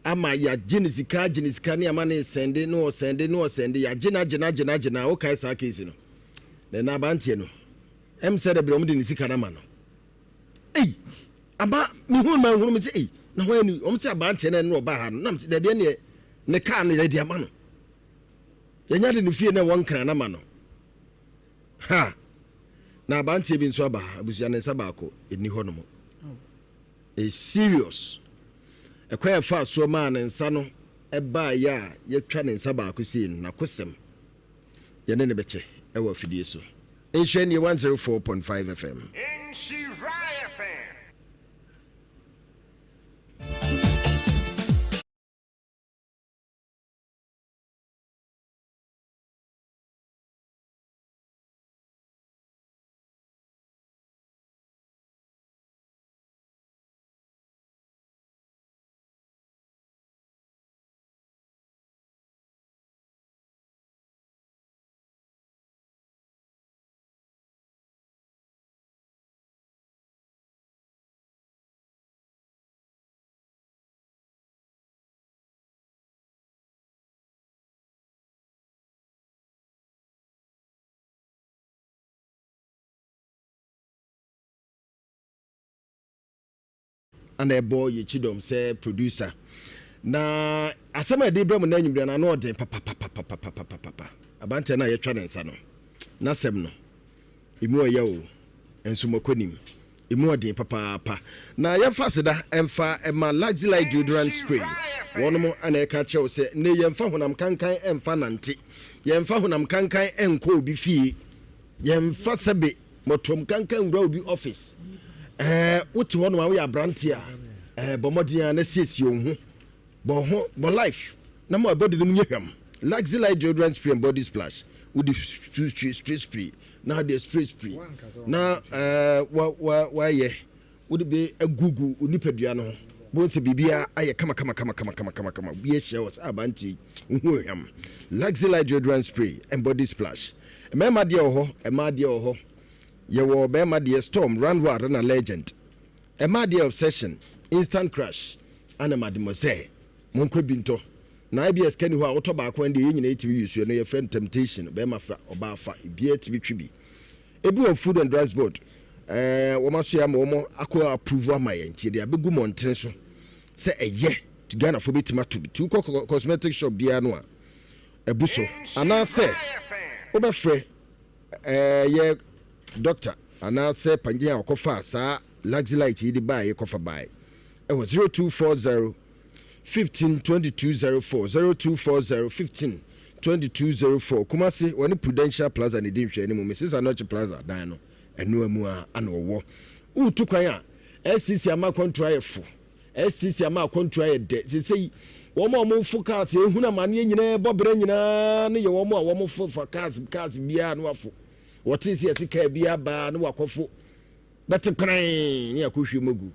ama yɛagye ne sika agye ne sika ne ama ne sɛnde ne ɔsɛnde ne ɔsɛnde yɛagye no agye no agye no agye no a wokae saa case no na ɛna abanteɛ no ɛm sɛ dɛ berɛ ɔmde ne sika no ama no ei aba mehu ma nhunu me sɛ ei na hɔ ani ɔm sɛ abanteɛ no ɛne ɔba ha no nam sɛ dɛbi ɛneɛ ne kaa no yɛde ama no yɛnya de ne fie na ɛwɔ nkran no ama no ha na abanteɛ bi nso aba ha abusua ne nsa baako ɛni hɔ nom It's serious. Ɛkwan a ɛfaa soɔ maa ne nsa no baeɛ a yɛtwa ne nsa baako sei no, n'akosɛm yɛne no bɛkyɛ wɔ afidie so. Nhyira nie 104.5 FM. Nhyira FM. Ana ɛbɔ yɛ kyidɔm sɛ producer. Na asɛm a yɛde brɛ mo na anwummerɛ no ano ɔden papapapapapapapa. Abanteɛ no a yɛtwa ne nsa no, n'asɛm no, emu ɔyɛ o, nso mɔkɔ nim. Emu ɔden papaapa. Na yɛmfa aseda ɛmfa ɛma Luxelite deodorant spray. Wɔnom ana ɛka kyerɛ wo sɛ nnɛ yɛmfa honam kankan ɛmfa nante. Yɛmfa honam kankan ɛnkɔ obi fie. Yɛmfa sɛbe mɔtoam kankan nwura obi office. Ɛɛ wote hɔ nom a woyɛ aberante a ɛɛ bɔ mmɔden a na siesie wo ho. Bɔ ho bɔ life na ma body no mu nyɛ hwam. Luxelite deodorant spray and body splash. Wode spray spray spray na wode spray spray na ɛɛ wa wa wayɛ wode bi agugu wo nipadua no ho. Bohu sɛ biribiara ayɛ kama kama kama kama kama kama kama. Obi ahyia wɔ sɛ aberanteɛ yi, wo ho hwam. Luxelite deodorant spray and body splash. Mmarima deɛ wɔ hɔ, mmaa deɛ wɔ hɔ. Yɛwɔ barima deɛ Storm, Run Wild ɛna Legend. Mmaa deɛ Obsession, Instant Crush ɛna Mademoiselle. Monkɔ bi ntɔ. Na ebia sika ni hɔ a wotɔ baako a ɛndeɛ yɛn nyinaa yɛtumi use ɛno yɛfrɛ no temptation. Barima fa, ɔbaa fa, ebiara tumi twe bi. Ebi wɔ Food and Drugs Board, ɛɛ wɔn asoɛ ama wɔn akɔ approve ama yɛn nti yɛde abɛgu mmɔntene so sɛ ɛyɛ nti Ghanafoɔ bɛtumi atɔ bi. Nti wokɔ cosmetic shop biara no a abu so anaasɛ wobɛfrɛ ɛyɛ doctor anaasɛ panyin a ɔkɔfaa saa Luxelite yi de baeɛ kɔfa baeɛ ɛwɔ 0240 15 2204 0240 15 2204 Kumasi wɔne Prudential Plaza ne di nhwɛanim Mrs Anokye Plaza dan no ɛno amu a ana ɔwɔ wotu kwan a SCC ama akwantu ayɛ fo STC ama akwantu ayɛ dɛ. Seesei, wɔn a wɔfo cars ehunu amaneɛ nyinaa bɔ brɛ nyinaa no yɛ wɔn a wɔfo fa cars cars biara no afo. Wɔte sɛ yɛse kaa bi aba na wakɔfo bɛte kran ne akɔhwie mu agu.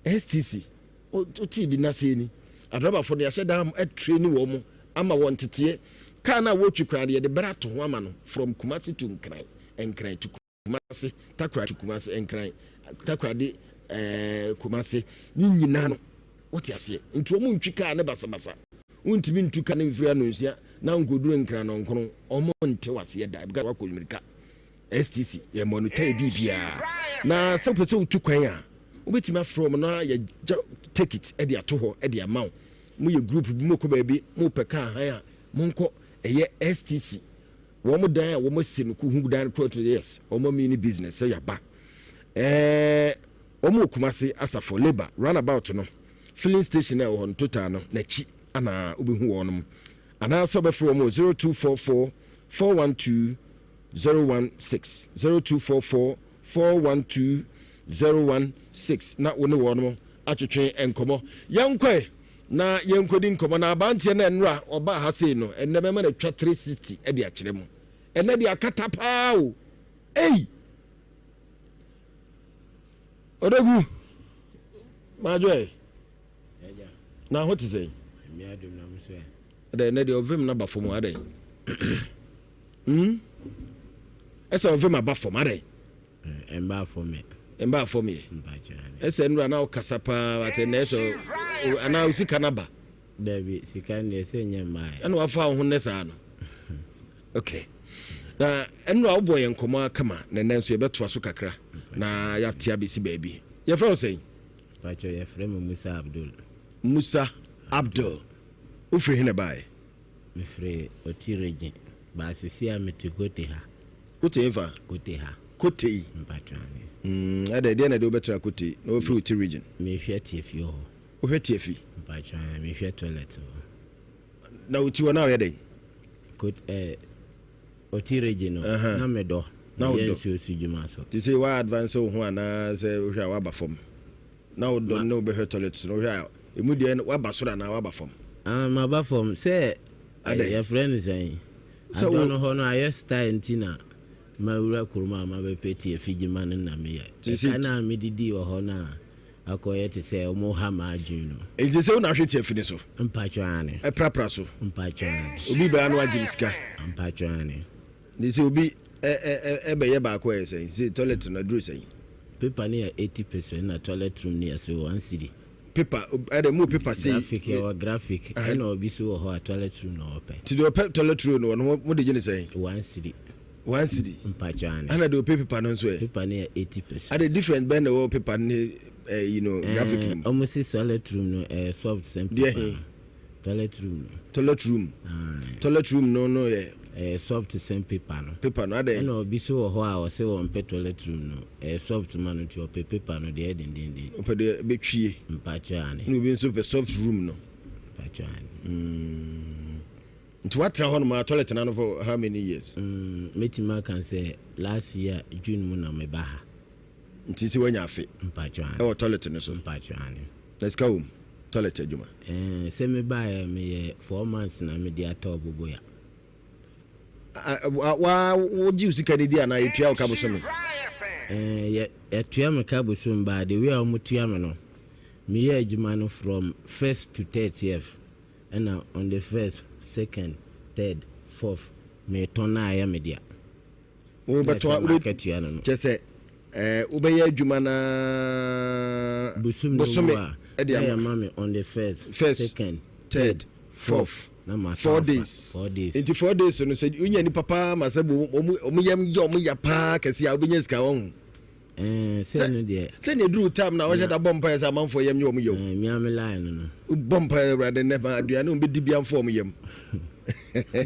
STC, wotee bi na sɛ ni. Adrabafo no yɛahyɛ da atreni wɔn ama wɔn teteɛ. Kaa no a wɔtwi koraa no yɛde bɛrɛ ato ho ama no from Kumasi to Nkran, Nkran to Kumase, Takoradi to Kumase, Nkran, Takoradi ɛɛ eh, Kumase, ne nyinaa no, wote aseɛ. Nti wɔn ntwi kaa ne basabasa. Wontumi ntu kaa ne mfiri anonsia na nkoduru Nkran nɔnkron. Wɔn nte waseɛ da, because wakɔ mmirika. STC, yɛ mmɔ no tɛɛ biribiara. Na sɛ wopɛ sɛ wotu kwan a, wobɛtumi afrɛ wɔn na yɛgya ticket de ato hɔ de ama wo. Moyɛ group bi, mokɔ baabi, mopɛ kaa han a, monkɔ ɛyɛ STC. Wɔn dan a wɔn asi no hu dan kura to yes wɔn mini business sɛ yaba ɛɛ wɔn wɔ Kumasi asafo labour runabout no filling station a ɛwɔ hɔ no total no n'akyi ana wobɛhu wɔn nom anaasɛ wɔbɛfrɛ wɔn wɔ 0244 412 016 0244 412 016 na wo ne wɔn mo atwetwe nkɔmmɔ yɛnkɔe Na yɛnkɔdi nkɔmmɔ. Na abanteɛ no a nnora ɔbaa ha sei no, ɛnnɛ mɛma no atwa 360 de akyerɛ mo. Ɛnnɛ deɛ akata paa o. Ei! Odogu, Madwoɛ, na ho te sɛn? Adɛn, ɛnnɛ deɛ ɔvem no aba fam adɛn? Hmm? Ɛsɛ ɔvem aba fam adɛn? Ɛmbaa fam ɛ. Ɛmbaa fam yɛ. Ɛsɛ nnura na ɔkasa paa but ɛnna ɛsɛ anaa o sika na ba. Dabi sika no deɛ sɛ nyɛ mmaa yɛ. Ɛna wafa wo ho nnɛ saa no. Okay. Na nnura wobɔ yɛn nkɔmɔ akama na ɛnɛ nso yɛbɛtoa so kakra na yɛate abɛsi baabi. Yɛfrɛ wo sɛn? Pacho yɛfrɛ me Musa Abdul. Musa Abdul. Wofiri he na ɛbaeɛ? Mefiri Oti region. But seesei a mete Gote ha. Wote hefa? Kote ha. Kotei? Mpacho ane. Mm, adɛn, deɛn na ɛde wobɛtra Kotei na wafiri Oti region? Mehwɛ tiafi wɔ hɔ. Wohwɛ tiafi? Mpacho ane, mehwɛ toilet wɔ hɔ. Na Oti hɔ na woyɛ dɛn? Kot, eh, Oti region no, uh -huh. na medɔ. Na wodɔ. Meyɛ nsuo so dwuma so. Te sɛ wa advance wo ho anaa sɛ wohwɛ a woaba fam? Na wodɔ no na wobɛhwɛ toilet so no wohwɛ a emu deɛ woaba soro anaa woaba fam? Ah, maba fam. Sɛ yɛfrɛ no sɛn? Adɔ no hɔ no ayɛ style nti na mawura kurom a mabɛpɛ tiafi dwuma no na meyɛ. Ɛka no a medidii wɔ hɔ no a akɔyɛ te sɛ wɔn ha m'adwene no. Nti sɛ wo na ahwɛ tiafi no so? Mpacho aane. Ɛprapra so? Mpacho aane. Obi bɛa no agye ne sika? Mpacho aane. Nti sɛ obi ɛbɛyɛ baako ɛyɛ sɛn? Sɛ toilet no aduru sɛn? Paper no yɛ 80 pesewas na toilet room no yɛ sɛ 1 cedi. Paper ɛdɛ mu paper sei. Graphic yɛwɔ graphic ɛna obi so wɔ hɔ a toilet room na ɔpɛ. Ti deɛ ɔpɛ toilet roll no ɔno mo de gye ne sɛn? 1 cedi. 1 cedi. Mpacho ane. Ɛna deɛ ɔpɛ paper no nso ɛ? Paper no yɛ 80 pesewas. Ade difference bɛn na ɛwɔ paper no ne ɛyi no graphic no mu? Ɔmo se toilet room no ɛyɛ soft sɛn paper Deɛ he? no. Toilet room no. Toilet room. Aye. Toilet room no no yɛ. Ɛyɛ soft sɛn paper no. Paper no adɛn? Ɛna obi so wɔ hɔ a ɔse ɔmpɛ toilet room no. Ɛyɛ soft ma no nti ɔpɛ paper no deɛ ɛyɛ dendenden. Ɔpɛ deɛ ɛbɛtwie. Mpakyɛ ane. Ɛna obi nso pɛ soft room no. Mpakyɛ ane. Nti woatena hɔ nom a toilet no ano for how many years? Mɛtumi aka sɛ last year June mu na meba ha. Nti sɛ woanya afe Mpakyɛ ane. ɛwɔ toilet no so. Mpakyɛ ane. Na sika wɔ mu toilet adwuma? Ɛɛ sɛ mebaeɛ meyɛ 4 months na mede atɔ boboya. Wa wogye wo sika no di anaa yɛtua wo ka bosome? Ɛɛ yɛ yɛtua me ka bosome baa the way a wɔtua me no meyɛ adwuma no from 1st to 30th ɛna on the 1st, 2nd, 3rd, 4th metɔn na ayɛ me dea. Wobɛtɔ makatua no no. Kyɛ sɛ ɛɛ wobɛyɛ adwuma na bosome bosome ɛde ama me on the 1st, 1st, 2nd, 3rd, 4th. Na maka 4 afa days. 4 days. Nti 4 days no sɛ wonya nipa paa ma sɛ ɔmo yam yɛ ɔmo ya paa kɛse a wobɛnya sika wɔn ho. Ɛɛ sɛ no deɛ. Sɛ ne duru time na wɔhyɛ da bɔ mpaeɛ sɛ amanfoɔ yam nyɛ ɔmo yɛ o. Ɛɛ mia me line no no. Wobɔ mpaeɛ Awurade nnɛ ma aduane ɔmo bɛdi bia mfa ɔmo yam.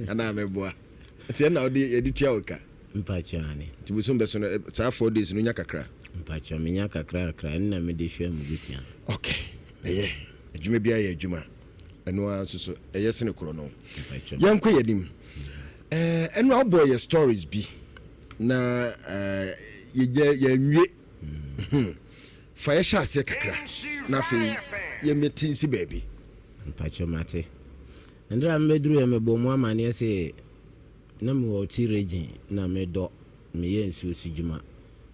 Anaa mɛboa. Nti ɛna wode yɛde tua wo ka. Mpakyɛ ane. Nti bosom bɛso no saa 4 days no nya kakra. Mpakyɛ menya kakra kakra ɛno na mede hwɛ me busua. Okay ɛyɛ adwuma biara yɛ adwuma ɛno ara nso so ɛyɛ sene korɔ no. Yɛnkɔ yɛn anim. Ɛno a wobɔ yɛ stories bi na yɛnyɛ yɛnwie. Hmm. Fa yɛhyɛ aseɛ kakra na afei yɛmmɛti nsi baabi. Mpakyɛ mate. Ndra mbɛduru yɛ mebɔ mu amaneɛ se na mewɔ Oti region na medɔ meyɛ nsuo so dwuma.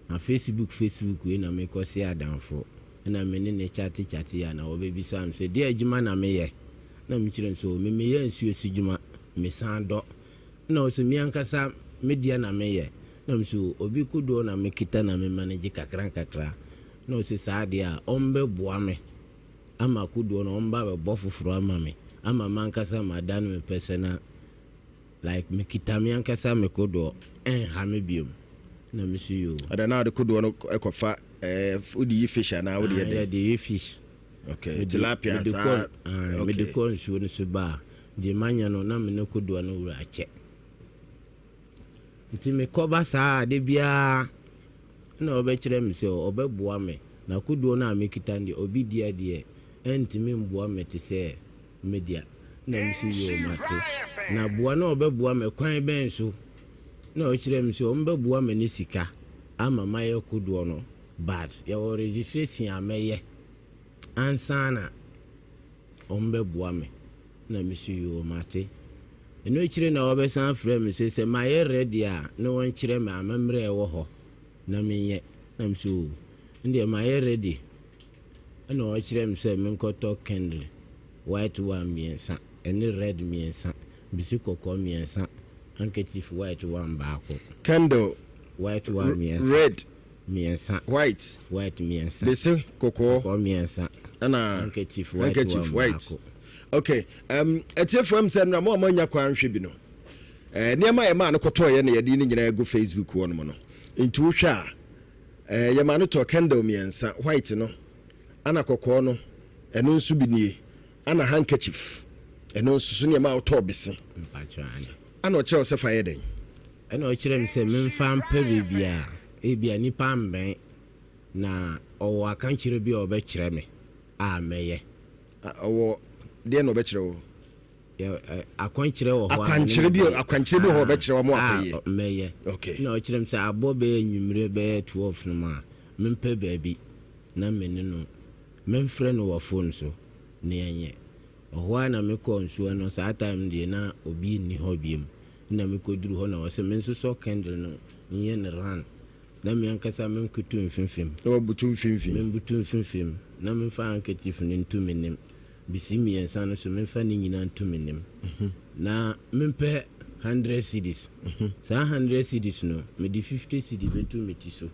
Na Facebook Facebook wei na mekɔ se adamfo na me ne no kyate kyate a na wɔbɛbisa me sɛ deɛ adwuma na meyɛ na mekyerɛ no sɛ o me meyɛ nsuo so dwuma mesan dɔ na ɔsɛ me ankasa me deɛ na meyɛ na me sɛ obi kodoɔ na mekita na me manage kakra nkakra na ɔsɛ saa deɛ a ɔmbɛboa me ama kodoɔ no ɔmba bɛbɔ foforɔ ama me ama mankasa madane me pɛ sɛ na Like me kita me ankasa me kodoɔ ɛnha me biom na me so yoo. Ɛdɛ na wode kodoɔ no kɔ fa ɛɛ wode yi fish anaa wode yɛ dɛn? Yɛde yi fish. Okay, tilapia saa. Okay. Mede kɔ nsuo no so ba a, deɛ manya no na me ne kodoɔ no wura akyɛ. Nti mekɔba saa de biara na ɔbɛkyerɛ me sɛ ɔbɛboa me na kodoɔ no a mekita no deɛ obi deɛ deɛ ɛntumi mboa me te sɛ Me dea. Na me so yoo mate. Na boa na ɔbɛboa me kwan bɛn so? Na ɔkyerɛ me sɛ ɔmbɛboa me ne sika ama mayɛ kodoɔ no but yɛwɔ registration a mɛyɛ ansa na ɔmbɛboa me. Na me so yoo mate. Ɛno akyire na wɔbɛsan afrɛ me sɛ sɛ mayɛ ready a na wɔnkyerɛ me amammerɛ a ɛwɔ hɔ na menyɛ. Na me so oo ndeɛ mayɛ ready. Ɛna ɔkyerɛɛ me sɛ menkɔtɔ candle white one mmiɛnsa ɛne red mmiɛnsa, bisi kɔkɔɔ mmiɛnsa, handkerchief white one baako. Candle white one mmiɛnsa, red mmiɛnsa, white white mmiɛnsa, bisi kɔkɔɔ kɔkɔɔ mmiɛnsa, ɛna handkerchief white handkerchief one white. baako. Okay, atiefoɔ m sɛ nnora mo a moanya kwan nhwɛ bi no, eh, nneɛma a yɛmaa no kɔtɔɔyɛ na yɛde ne nyinaa agu Facebook hɔ nom no. Nti wohwɛ a Eh, yɛmaa no tɔɔ candle miɛnsa, white no, ana kɔkɔɔ no, ɛno nso bi nie, ana handkerchief, ɛno nso so ne ɛmaa wotɔɔ bese. Ana ɔkyerɛ wo sɛ fa yɛ dɛn? Ɛna ɔkyerɛ me sɛ memfa mpɛ baabi a ebia nnipa mmɛn na ɔwɔ akankyerɛ bi a ɔbɛkyerɛ me a mɛyɛ. Ɔwɔ deɛ na ɔbɛkyerɛ wo? Akwankyerɛ wɔ hɔ a akwankyerɛ bi akwankyerɛ bi wɔ hɔ ɔbɛkyerɛ wɔn akɔyɛ mɛyɛ. Okay. Na ɔkyerɛ me sɛ abɔ bɛyɛ nwummere bɛyɛ 12 no mu a mempɛ baabi na me ne no memfrɛ no wɔ phone so na yɛnyɛ. Ɔhɔ ara na mekɔɔ nsuo no saa time deɛ na obi nni hɔ biom na mekɔduru hɔ na ɔsɛ mensosɔ candle no nyɛ no run na me ankasa menkoto mfimfim. Na wabutu mfimfini. Membutu mfimfim na memfa handkerchief no nto m'anim. Bisi miensa no so memfa ne nyina nto m'enim na mempɛ hundred cedis. Saa hundred cedis no, mede fifty cedi bɛto me ti so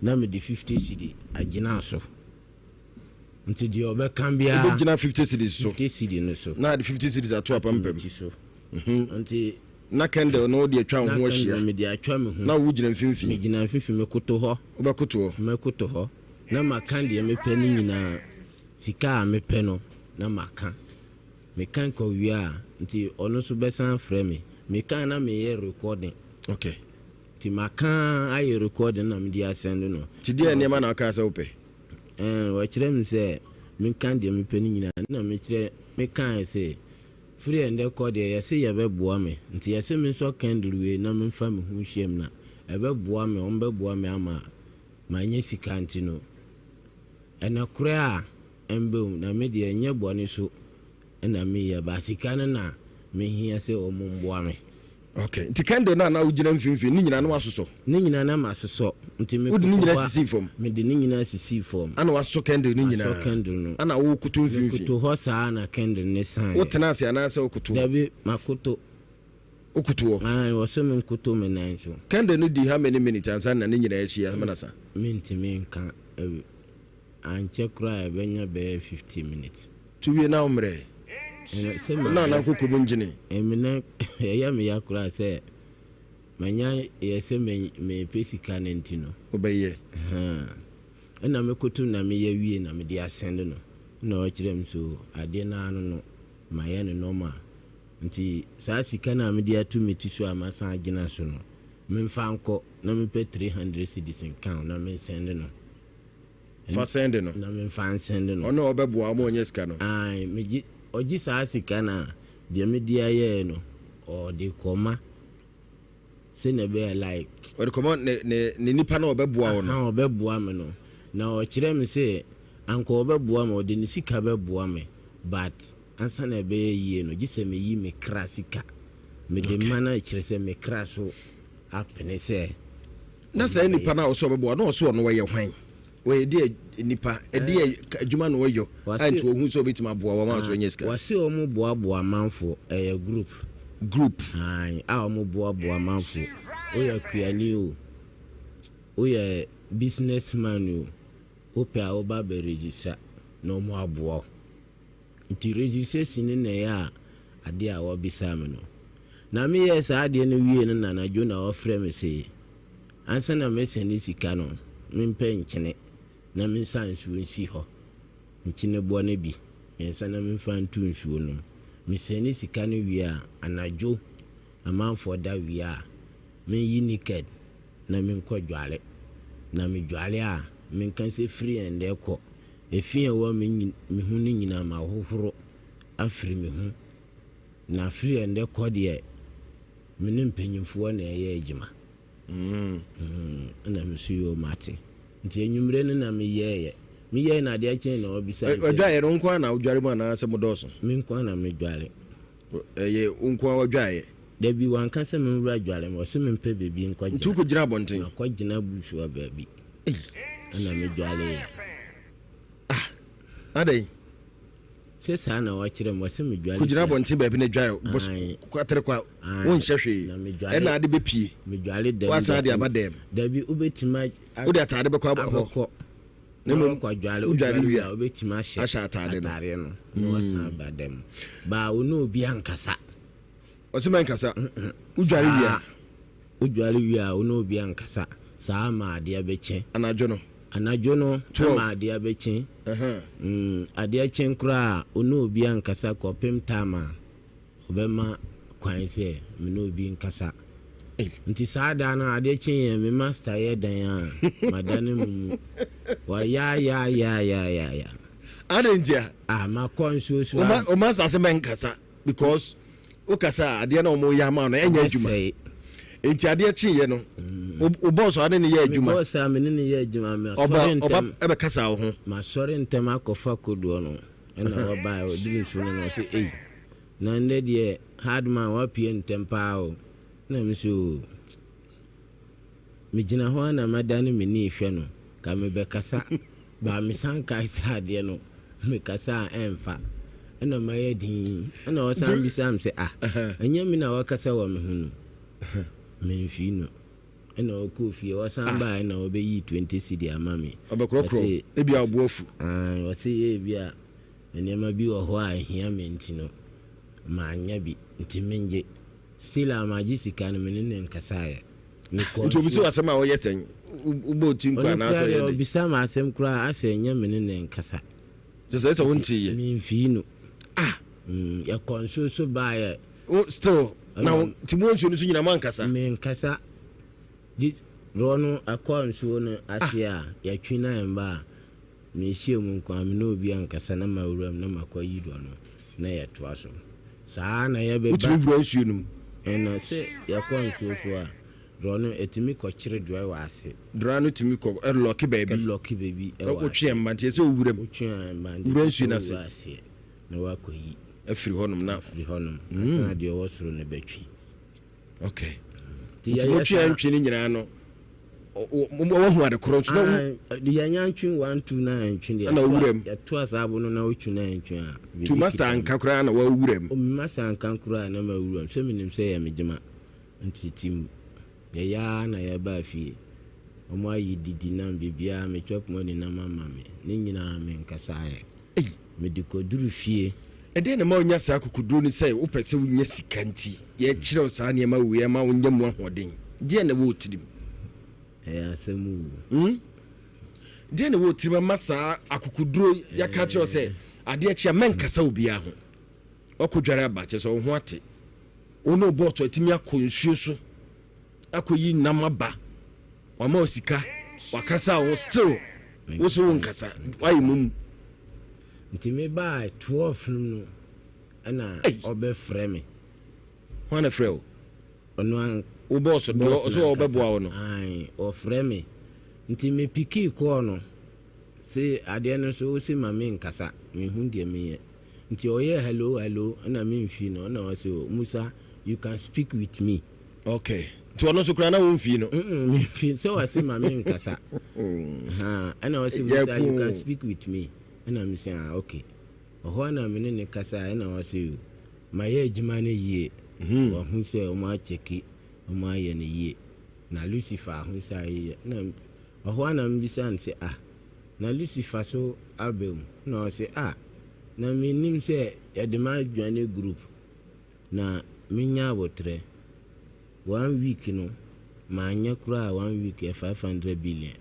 na mede fifty cedi agyina so. Nti deɛ ɔbɛka biara. Wobɛgyina fifty cedis so. Fifty cedi no so. Na ade fifty cedis ato apampam. Ato me ti so. Nti. Na candle no wode atwa wo ho ahyia. Na candle mede atwa me ho. Na wogyina mfimfini. Megyina mfimfini, mekoto hɔ. Wobɛkoto hɔ. Mɛkoto hɔ na maka deɛ mepɛ no nyinaa. Sika a mepɛ no na maka. Meka kɔwie a, nti ɔno nso bɛsan afrɛ me. Meka a na meyɛ recording. Okay. Nti maka ayɛ recording na mede asɛnde no. Nti deɛ nneɛma na wokaa sɛ wopɛ? Ɛɛ, wɔkyerɛ me sɛ menka deɛ mepɛ no nyinaa. Na mekyerɛ, mekae sɛ, firi ɛndɛ kɔ deɛ yɛse yɛbɛboa me. Nti yɛse mensɔ candle wei na memfa me ho nhyiam na ɛbɛboa me, wɔbɛboa me ama manya sika nti no, Ɛnɔkorɛ a ɛmba mu, na me deɛ ɛnyɛ bɔne so na meyɛ but sika no na mehia sɛ wɔn mmoa me. Ok, nti candle no a na wogyina mfimfini ne nyinaa na wasosɔ? Ne nyinaa na masosɔ, nti me Wode ne nyinaa sisii fam? Mede ne nyinaa sisii fam. Ana wasosɔ candle no nyinaa? Masɔ candle no. Ana wokoto mfimfini? Mekoto hɔ saa na candle no saeɛ. Wotena ase anaasɛ wokoto hɔ? Dabi, makoto. Wokoto hɔ? Aane, wɔse menkoto me nan so. Candle no dii how many minutes ansa na ne nyinaa ahyia ama no asa? Mentumi nka. Ankyɛ koraa ɛbɛnya bɛyɛ 50 minutes. To wie na wo mmerɛ. Sɛ ma Na na nkoko mu ngyene. Ɛmena ɛyɛ me ya koraa sɛ manya yɛ sɛ me mepɛ sika no nti no. Wobɛyɛ. Ɛna mekoto na meyɛ wie na mede asɛnde no. Na ɔkyerɛ me so adeɛ no ano no mayɛ no normal. Nti saa sika no a mede ato me ti so a masan agyina so no memfa nkɔ na mepɛ 300 cedis nka ho na mensɛnde no. Fa sɛnde no. Na memfa nsɛnde no. Ɔno a ɔbɛboa wo ma ɔnyɛ sika no. Ae, megye, ɔgye saa sika no a, deɛ mede ayɛɛ no, ɔde kɔma sɛnea ɛbɛyɛ like. Ɔde kɔma ne, ne, ne nipa no a ɔbɛboa wo no. Aha, ɔbɛboa me no. Na ɔkyerɛ me sɛ, anka ɔbɛboa me, ɔde ne sika bɛboa me, but ansa na ɛbɛyɛ yie no, gye sɛ meyi me kra sika mede ma no, kyerɛ sɛ me kra so apene sɛ. Na saa nipa no a ɔsɛ ɔbɛboa no, ɔsɛ ɔno ɔyɛ hwan? Ɔyɛ deɛ nipa, ɛdeɛ adwuma na ɔyɔ a nti ɔhu sɛ ɔbɛtumi aboa wɔn a ɔsɛ ɔnyɛ sika. Wɔse wɔn boaboa amanfoɔ, ɛyɛ group. Group. Ae, a wɔn boaboa amanfoɔ. Woyɛ kuani o, woyɛ business man o, wopɛ a woba bɛ register na wɔn aboa wo. Nti registration no na ɛyɛ a adeɛ a wɔbisaa me no. Na meyɛɛ saa adeɛ no wie no na anadwo na wɔfrɛ me se ansa na mɛsɛne sika no mempɛ nkyene na mensa nsuo nsi hɔ. Nkyene boɔ no bi mensa na memfa nto nsuo no mu. Mesɛne sika no wie a anadwo amanfoɔ da wie a menyi naked na menkɔ dware. Na medware a menka sɛ firi ɛndɛ kɔ Efi a ɛwɔ me me ho no nyinaa mahohoro afiri me ho, na firi ɛnnɛ kɔ deɛ, me ne mpanyimfoɔ na ɛyɛ adwuma. Mm. Ɛna me so yoo mate. Nti anwummere no na meyɛeɛ. Meyɛe na adeɛ kyee na ɔbisa me sɛ. Ɔdwaeɛ no wo nko ara na wodware mu anaasɛ modɔɔso? Me nko ara na medware. Ɛyɛ wo nko ara wadwaeɛ? Dabi, wanka sɛ menwura dware mu, ɔse mempɛ baabi nkɔgyina. Nti wokɔgyina abɔnten? Makɔgyina bush hɔ baabi. Ɛna medwareeɛ. Ah, adɛn? Sɛ saa na wɔkyerɛ me, ɔse medware. Kɔgyina abɔnten baabi na dware, bɔs kwatere kwa, wonhyɛ hwee, ɛna ade bɛpie. Medware dɛm. Woasan de aba dɛm. Dabi, wobɛtumi Wode ataade bɛkɔ hɔ. Na mmom kɔdware, wodware wie a, wobɛtumi ahyɛ ataade no na wasan aba dɛm. Baa wo ne obi ankasa. Ɔse mɛnkasa. Wodware wie a. Wodware wie a, wo ne obi ankasa. Saa ma adeɛ bɛkye. Anadwo no. Anadwo no ama adeɛ bɛkye. Adeɛ kye koraa a, wo ne obi ankasa kɔpem time a ɔbɛma kwan sɛ me ne obi nkasa. Nti saa da no adeɛ kyeeɛ me master yɛ dan a madane mu mu. Wayaayaayaayaaya. Adɛn ntia? Ah, makɔ nsuo so a. O master sɛ mɛnkasa because wokasa a adeɛ na wɔn yɛ ama no ɛnyɛ adwuma. Nti adeɛ kyeeɛ no o boss a ne ne yɛ adwuma. Me boss a me ne ne yɛ adwuma masɔre ntɛm. Ɔba ɛbɛkasa wo ho. Masɔre ntɛm akɔfa kodoɔ no ɛna wɔbaeɛ ɔduru nsuo no na ɔsɛ ei. Na ndɛ deɛ hard man wapue ntɛm paa o na me so oo. Me gyina hɔ ara na madane m'ani rehwɛ no ka me bɛkasa but me san kae sɛ adeɛ no me kasa a ɛnfa ɛna mayɛ dinn ɛna ɔsan bisaa me sɛ ah ɛnyɛ me na wakasa wɔ me ho no memfii no ɛna ɔkɔɔ fie ɔsan ah. baa ɛna ɔbɛyii 20 cedi ama me ɔbɛkorɔkorɔ ebia ɔbo afu ɔse ebia Nneɛma bi wɔ hɔ a ehia me nti no, mannya bi, nti mengye. Still a magye sika no, me ne no nkasaeɛ. Mekɔɔ Nti obisa wo asɛm a woyɛ sɛn? Wobɔ wo ti nko Ɔno anaasɛ koraa ɔyɛ deɛ dɛn? ɔbisa me asɛm koraa asɛ ɛnyɛ me ne no nkasa. Kyerɛ sɛ ɛsɛ Nti wonteeɛ? memfii no. Ah! Yɛkɔɔ nsuo so baeɛ. Wo still na Ɛna wo nti mo nsuo no so nyinaa moankasa? Menkasa. Gye dorɔ no ɛkɔɔ nsuo no ase a, yɛtwe na yɛmba a, Mehyia mu nko ara, me ne obi ankasa na mawura mu na makɔyi dɔ no na yɛtoa so. Saa ara na yɛbɛba. Wotumi wura nsuo no mu? Ɛna sɛ yɛkɔ nsuo so a, drɔ no ɛtumi kɔkyere drɔ wɔ ase. Drɔ no tumi kɔ lɔke baabi. Lɔke baabi wɔ ase. Wotwe mma nti ɛsɛ owura mu. Wotwe mma nti wura nsuo no ase. Wura aseɛ na wakɔyi. Afiri hɔnom na. Afiri hɔnom. Ansa na deɛ ɔwɔ soro no bɛtwe. Okay. Nti motwe a ntwe no nyinaa no wahu ade korɔ nso na yɛnya ntwe 1 2 na ntwe deɛ na owura mu yɛto asaabo no na wotwe na ntwe a tu master anka koraa na wawura mu master anka koraa na mawura mu sɛ menim sɛ yɛ megyema nti tim yɛyɛ ara na yɛbaa fie wɔn ayi didi nam biribiara me chop money nam ama me ne nyinaa menkasaeɛ mede kɔduru fie. Ɛdeɛn na ɛma wonya saa akokoduro no sɛ wopɛ sɛ wonya sika nti yɛkyerɛ wo saa nneɛma wei ama wonya mu ahoɔden? Deɛn na ɛwɔ wo tirim? Ɛyɛ asɛm o. Hmm? Deɛn na ɛwɔ wo tirim ama saa akokoduro yɛaka kyerɛ wo sɛ adeɛ kye a mɛnkasa obiara ho? Wakɔdware aba kyerɛ sɛ wo ho ate. Wo ne wo bɔɔto atumi akɔ nsuo so akɔyi nam aba. Wama wo sika, wakasa wo still wo so wo nkasa, wayɛ mum. Nti me baa 12 no no ɛna ɔbɛfrɛ me. Hwan na frɛ wo? Ɔno an. Wo bɔɔso deɛ ɔsɛ ɔbɛboa wo no. Ae, ɔfrɛ me. Nti me pikii kɔɔ no. Se adeɛ no so wose ma me nkasa, menhu deɛ menyɛ. Nti ɔyɛɛ hello hello ɛna me mfii no ɛna ɔse oh Musa you can speak with me. Okay, nti ɔno nso koraa na womfii no? Mm memfii sɛ wase ma me nkasa. Haa, ɛna ɔse Musa you can speak with me. Ɛna me se ah okay. Ɔhɔ na me ne no kasa ɛna ɔse oh mayɛ adwuma no yie. Wahu sɛ ɔmo akyɛki, ɔmo ayɛ no yie. Na Lucifer ahu sɛ ayɛ yie. Ɛna Ɔhɔ ara na mebisaa no sɛ, Ah, na Lucifer so aba mu? Na ɔse, Ah, na mennim sɛ yɛde me adwane group na menya aboterɛ. One week no, manyɛ koraa one week yɛ 500 billion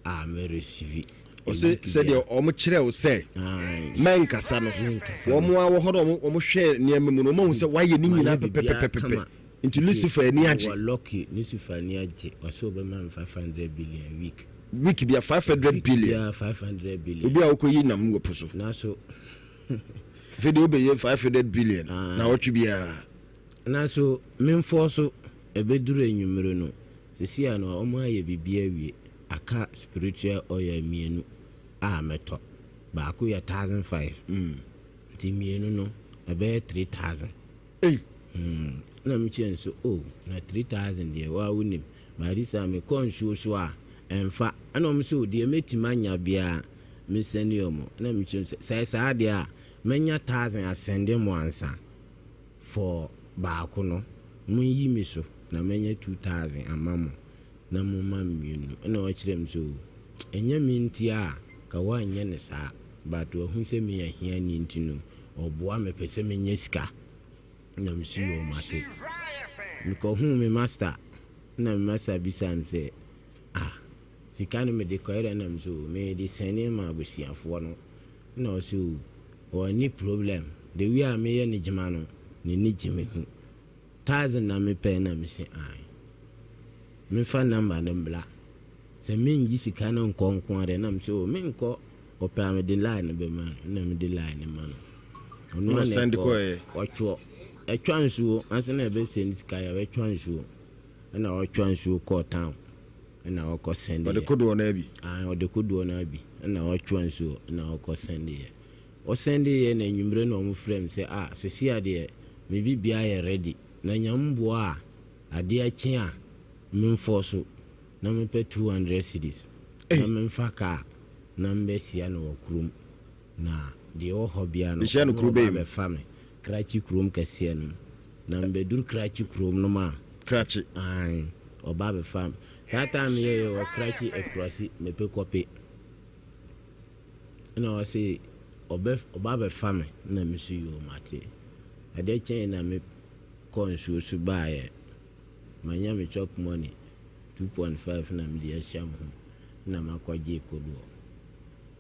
a me receive. Ɔse sɛdeɛ wɔn kyerɛ wo sɛ mɛnkasa no, wɔn a wɔ hɔ no wɔn hwɛ nneɛma mu no wɔn ahu sɛ wayɛ ne nyinaa pɛpɛpɛpɛpɛ. Nti Lucifer ani agye. Ɔwɔ lucky, Lucifer ani agye. Ɔsɛ ɔbɛma me 500 billion week. Week bia 500 billion. Week bia 500 billion. Obi a wokɔ yi nam wɔ po so. Naso. Afei deɛ wobɛyɛ 500 billion na ɔtwe biara. Naso memfɔɔ so ɛbɛduru anwummere no sisi a no wɔn ayɛ biribi awie aka spiritual oil mmienu a mɛtɔ baako yɛ 1005 nti mmienu no ɛbɛyɛ 3000. Ei! Hmm, ɛna me kyerɛ no sɛ, oh, na 3000 deɛ, waa wonim, by this time mekɔ nsuo so a, ɛmfa. Ɛna wɔn sɛ, oh, deɛ mɛtumi anya biara, me sɛnde wɔn. Ɛna me kyerɛ no sɛ, sɛ saa deɛ a, mɛnya 1000 asɛnde mo ansa for baako no, monyi me so na mɛnya 2000 ama mo na momma me mmienu. Ɛna ɔkyerɛ me sɛ, oh, ɛnyɛ me nti a, ka woanyɛ no saa, but wahu sɛ meyɛ hiani nti no, ɔboa me pɛ sɛ menya sika. Na me so yoo mate. Mekɔhuu me master na me master bisaa me sɛ ah sika no mede kɔyɛ dɛn na me so mede sɛne ma abusuafoɔ no na ɔse o ɔnni problem the way a meyɛ ne dwuma no n'ani gye me ho thousand na mepɛ na me se ae memfa number no mbla Sɛ mengye sika no nkɔ nko ara deɛ na mesɛ oh menkɔ, ɔpɛ a mede line no bɛma no, na mede line no ma no. Ɔno ara na ɛkɔ, ɔtwerɛ, ɛtwa nsuo, ansa na ɛbɛsɛnd sika yɛ, ɛbɛtwa nsuo, ɛna ɔtwa nsuo kɔɔ town, ɛna ɔkɔ sɛnd yɛ. Ɔde kodoɔ no abi? Ae, ɔde kodoɔ no abi, ɛna ɔtwa nsuo, ɛna ɔkɔ sɛnd yɛ. Ɔsɛnd yɛ na anwummerɛ na wɔn frɛ me sɛ ah seesei adeɛ, me biribiara yɛ ready, na Nyame boa a, adeɛ kye a, memfɔɔso. na mepɛ 200 cedis na memfa kaa na mbɛsia no wɔ kurom na deɛ ɛwɔ hɔ biara no Bɛhyia no ɔno kuro ɔba bɛn mu? abɛfa me Krakye kurom kɛseɛ no mu na mebɛduru Krakye kurom no mu a Krakye. Ae ɔba abɛfa me saa time no yɛyɛ wɔ Krakye Akurase Mepe Kɔpe ɛna ɔse ɔbɛ ɔba abɛfa me na me so yoo mate adeɛ kyɛn na me kɔ nsuo so baeɛ Manya me chop money 2.5 na mede ahyia me ho na makɔgye kodoɔ.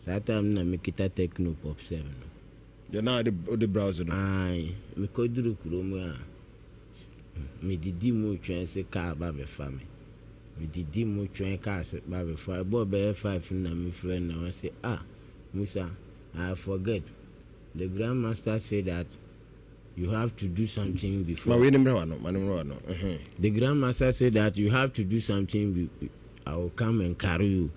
Saa time no na mekita Tecno Pop 7 no. Deɛ na wode browse no? Ae, mekɔduru kurom a, medidi mu retwɛn sɛ kaa ba bɛfa me. Medidi mu twɛn kaa sɛ ba bɛfa. Ɛbɔɔ bɛyɛ 5 no na mefrɛ no na ɔse, ah, Musa, I forget. The grandmaster said that you have to do something before. Ma wei no mmerɛ w'ano, ma no mmerɛ w'ano. Ɛhɛn. The grandmaster said that you have to do something be, I will come and carry you.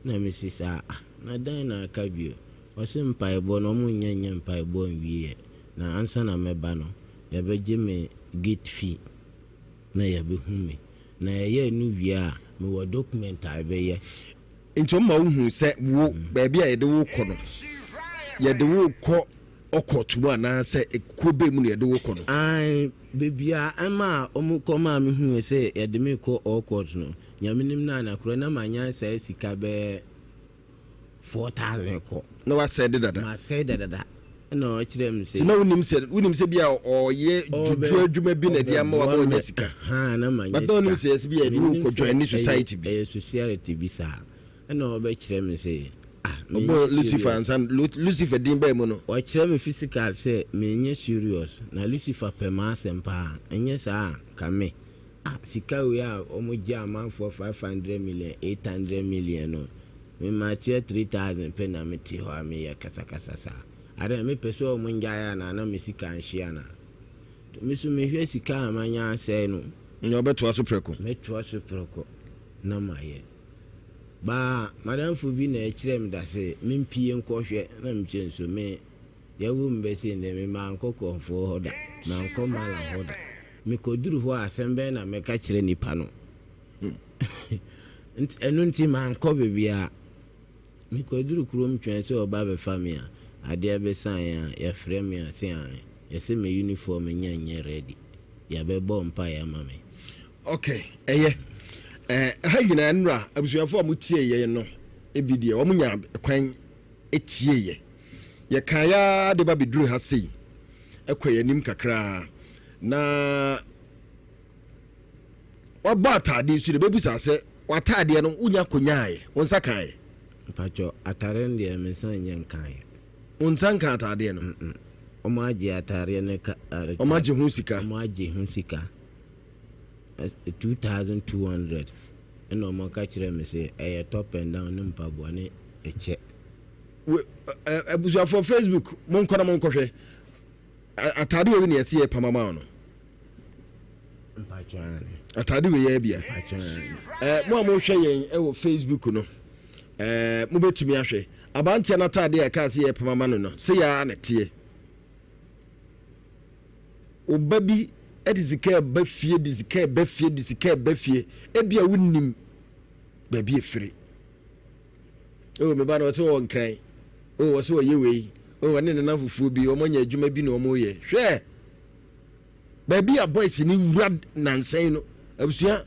Na me si saa, ah, na dan na aka bio. Ɔse mpaebɔ no, ɔmo nyɛ nyɛ mpaebɔ nwieɛ. Na ansa na mɛba no, yɛbɛgye me gate fee na yɛbɛhu me. Na yɛyɛ no wie a, mewɔ document a ɛbɛyɛ. Nti ɔma wohu sɛ wo baabi a yɛde wo kɔ no, yɛde wo kɔ ɔkɔɔto mu anaasɛ ekuo bɛn mu na yɛde wo kɔ no? Ae, baabi a ɛma wɔkɔ maa me huiɛ sɛ yɛde me rekɔ ɔkɔɔto no, Nyame nim no anakorɛ na manya saa sika bɛyɛ 4,000 kɔ. Na wasɛe de dada? Masɛe de dada. Ɛna ɔkyerɛ me sɛ. Nti na wonim sɛ wonim sɛ bi a ɔyɛ dwudwo adwuma bi na ɛde ama wama wanya sika. Haa na ma nya sika. But na wonim sɛ yɛsɛ bi a yɛde wo kɔ join ne society bi. Ɛyɛ society bi saa. Ɛna ɔbɛkyerɛ me sɛ ah. Ɔbɔ Lucifer ansa Lucifer din baa mu no. Ɔkyerɛ me physical sɛ menyɛ serious na Lucifer pɛ m'asɛm paa ɛnyɛ saa a nka me ah sika wei a wɔgye amanfoɔ 500 million 800 million no. Me matua 3000 pɛ na mete hɔ a meyɛ kasakasa saa. Adɛn, mepɛ sɛ ɔmo ngyae anaa na me sika nhye anaa? Me so mehwɛ sika a manya asɛe no. Nea ɔbɛtoa so prɛko. Mɛtoa so prɛko na mayɛ. Baa madamfo bi na ɛkyerɛɛ me da sɛ mempue nkɔhwɛ na mekyerɛ no so me yɛwo me bɛsei ndɛ me mankɔ kɔmfoɔ hɔ da, mankɔ mallam hɔ da. Mekɔduru hɔ a asɛm bɛn na mɛka kyerɛ nipa no? Nti ɛno nti mankɔ baabiara. Mekɔduru kurom twɛn sɛ wɔba abɛfa me a, adeɛ bɛsaeɛ a, yɛfrɛ me a, se aane. Yɛse me uniform nnya nyɛ ready. Yɛabɛbɔ mpaeɛ ama me. Ok, ɛyɛ. Eh, ɛha nyinaa nnora abusuafoɔ a motie yɛn no ebi deɛ wɔn nya kwan tie yɛ. Yɛka ya de ba bɛduru ha sei, ɛkɔ yɛn anim kakraa na Wabɔ ataadeɛ nso deɛ bɛbisa sɛ w'ataadeɛ no wonya kɔnyaaɛ wo nsa kaeɛ? Mpakyɛ ataadeɛ no deɛ me nsa nyɛ nkaeɛ. Wo nsa nka ataadeɛ no? Mm wɔn agye ataadeɛ no ka. Wɔn agye ho sika. Wɔn agye ho sika 2200 ɛna wɔn aka kyerɛ me sɛ ɛyɛ top and down ne mpaboa ne ɛkyɛ. Abusuafoɔ Facebook monkɔ na monkɔhwɛ ataadeɛ wei na yɛse yɛ pam ama wo no. Atade wei yɛ bia. Eh, mo a mohwɛ yɛn wɔ Facebook no, eh, mobɛtumi ahwɛ. Abanteɛ no atade a ɛkaa sɛ yɛpam ama no no, sɛ yɛa na teɛ. Ɔba bi de sika ɛba fie, de sika ɛba fie, de sika ɛba fie. Ebi a wonim baabi efiri. Oh, me ba no ɔsɛ ɔwɔ nkran. Oh, ɔsɛ ɔyɛ wei. Oh, ɔne ne namfofoɔ bi, wɔn anya adwuma bi na wɔn yɛ. Hwɛ! Baabi a boys no wura nansa yi no, abusua,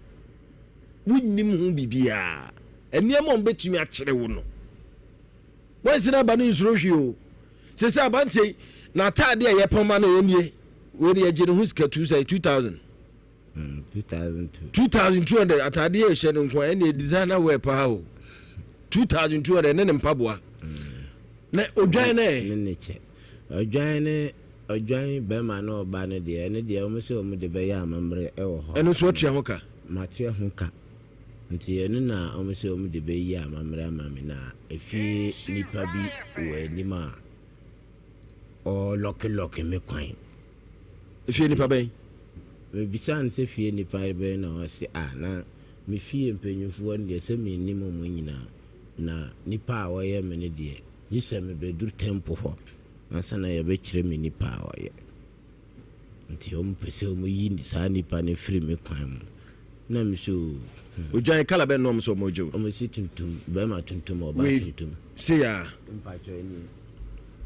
wonnim ho biribiara. Nneɛma a wɔbɛtumi akyerɛ wo no, boys no aba no nsuro hwee o. Sɛ sɛ abanteɛ yi, n'ataade a yɛpam ma no yɛ nie, wei no yɛgye ne ho sika tu sɛ 2000. 2200 ataade a ɛhyɛ no nko a ɛne designer wear paa o. 2200 ne ne mpaboa. Na odwan no ɛ? Ne ne kyɛ. Odwan ne Odwan bɛma ne ɔba no deɛ, ɛno deɛ wɔn sɛ wɔn de bɛyɛ amammerɛ wɔ hɔ. Ɛno nso woatua ho ka? Matua ho ka. Nti ɛno na wɔn sɛ wɔn de bɛyi amammerɛ ama me na efie nipa bi wɔ anim a ɔlɔkelɔke me kwan. Efie nipa bɛn? Mebisaa no sɛ fie nipa bɛn na ɔse ah na me fie mpanyinfoɔ no deɛ sɛ mennim wɔn nyinaa na nipa a wɔyɛ me no deɛ gye sɛ mebɛduru temple hɔ. Ansa na yɛbɛkyerɛ me nipa a ɔyɛ. Nti wɔn pɛ sɛ wɔn yi saa nipa no firi me kwan mu. Na me so. Odwan kala bɛn na wɔn sɛ wɔn gye o? Wɔn si tuntum, bɛrima tuntum, ɔbaa tuntum. Wei se ya. Mpatsɔ ɛni.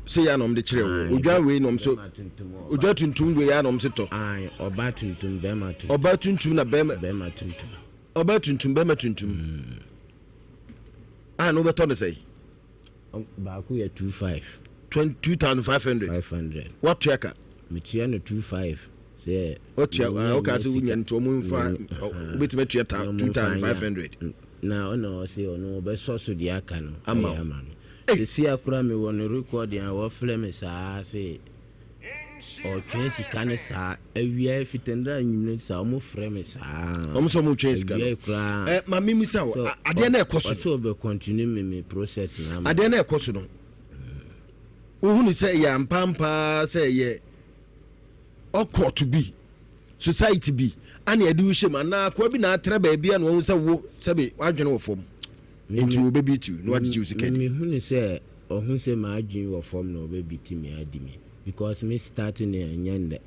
Se ya na wɔn de kyerɛ wo. Odwan wei na wɔn so. Odwan tuntum wei ya na wɔn se tɔ. Ayi ɔbaa tuntum, bɛrima tuntum. Ɔbaa tuntum na bɛrima. Bɛrima tuntum. Ɔbaa tuntum, bɛrima tuntum. A na wobɛtɔ no sɛn? Baako yɛ 25. 2500. 500. Watua ka. Metua no 25 sɛ. Watua ah okay sɛ wonya nti ɔmo nfa wobɛtumi atua ta 2500. Na ɔna ɔse ɔno ɔbɛsɔ so deɛ aka no. Ama ama no. Sisi akora me wɔ no recording a wɔfrɛ me saa se ɔtwɛn sika no saa awia fitandra anwummerɛ saa ɔmo frɛ me saa. Ɔmo sɛ ɔmo twɛn sika no. Awia koraa. Ɛ ma mi misa o adeɛ na ɛkɔ so. Ɔsɛ ɔbɛ continue me me process na ama. Adeɛ na ɛkɔ so no. Wohunu sɛ ɛyɛ ampampaa sɛ ɛyɛ ɔkɔɔto bi society bi ana ɛde wo hyɛ mu anaa akoa bi na atra baabi a na wɔn sɛ wo sɛbe wadwene wɔ fam nti wɔbɛbi tiw na wagyegye wo sika di. Mehunu sɛ ɔhu sɛ m'adwene wɔ fam na ɔbɛbi ti me adi me because me start no ɛnyɛ nnɛ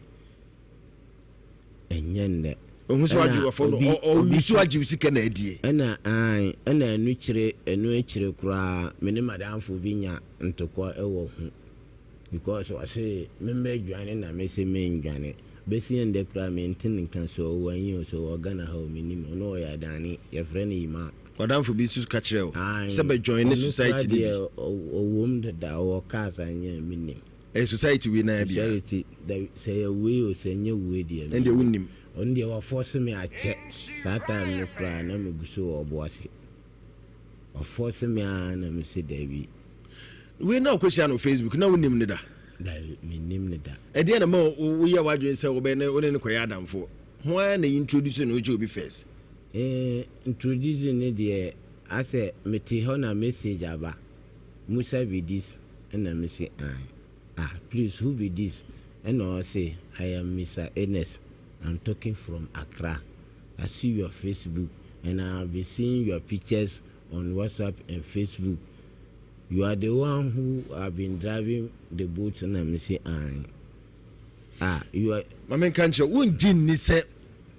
ɛnyɛ nnɛ. Ɔhu sɛ wadwene wɔ fam no ɔyi so agye wo sika na adie. Ɛna ae ɛna ɛno kyire ɛno akyire koraa me ne madamfo bi nya ntokwa ɛwɔ ho because ɔse me mmɛ dwane na me se me ndwane bɛsi ɛndɛ koraa me nte ne nka sɛ ɔwɔ ayi o sɛ ɔwɔ Ghana ha o me nim ɔno ɔyɛ Adane yɛfrɛ no Ima. W'adamfo bi nso ka kyerɛɛ wo sɛ bɛ join ne society no bi. Ɔno koraa deɛ ɔwom dada ɔwɔ cars anyɛ me nim. Ɛyɛ society wei naa bia. Society da sɛ yɛ wei o sɛ nyɛ wei deɛ. Ɛndeɛ wonnim. Ɔno deɛ wafɔse me akyɛ saa time no koraa na megu so wɔ ɔbo ase. Wafɔse me ara na mese daabi. Wei na wokɔhyia no Facebook na wonim no da? Daabi, mennim no da. Ɛdeɛn na ma woyɛ w'adwene sɛ wobɛ ne wo ne no kɔyɛ adamfoɔ? Hwan na introduce no wokyɛ obi first? Eh, introduce no deɛ asɛ mete hɔ na message aba. Musa be this? Ɛna mese ae. Ah, please who be this? Ɛna ɔse I am Mister Ernest, I'm talking from Accra. I see your Facebook and I have been seeing your pictures on WhatsApp and Facebook. You are the one who have been driving the boat na me se ae. Ah, you are. Ma menka nkyerɛ wo, wongye nni sɛ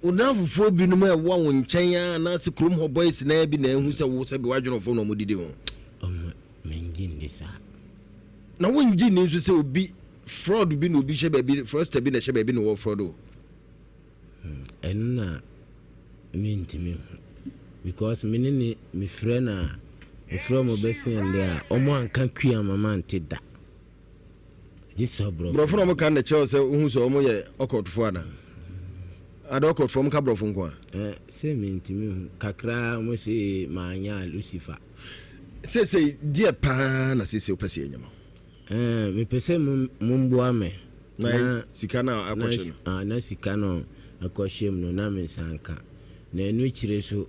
wo nnamfofoɔ binom a ɛwɔ wo nkyɛn a anaasɛ kurom hɔ boys naa bi na ahu sɛ wo sɛ bi w'adwene wɔ fam na wɔdidi ho? Ɔmo, mengye nni saa. Na wongye nni nso sɛ obi fraud bi na obi hyɛ baabi, fraudster bi na ɛhyɛ baabi na wɔ fraud o? Ɛno na mentumi hu because me ne ne mefrɛ no a mefrɛ ɔmo bɛsɛn ndɛ a ɔmo anka twi ama mante da gye sɛ borɔfo. Borɔfo na ɔmo ka na kyerɛ sɛ wohu sɛ ɔmo yɛ ɔkɔtfo ana? Ada ɔkɔtfo ɔmo ka borɔfo nko a? Eh, sɛ mentumi hu kakra ɔmo se maanya Lucifer. Seesei deɛ paa na seesei wopɛ sɛ yɛnyɛ ma wo? Ɛɛ, mepɛ sɛ mo momboa me. Na sika no a akɔhyɛ no. Na, na sika no akɔhyɛ mu no, na me nsa nka. Na ɛno akyire so,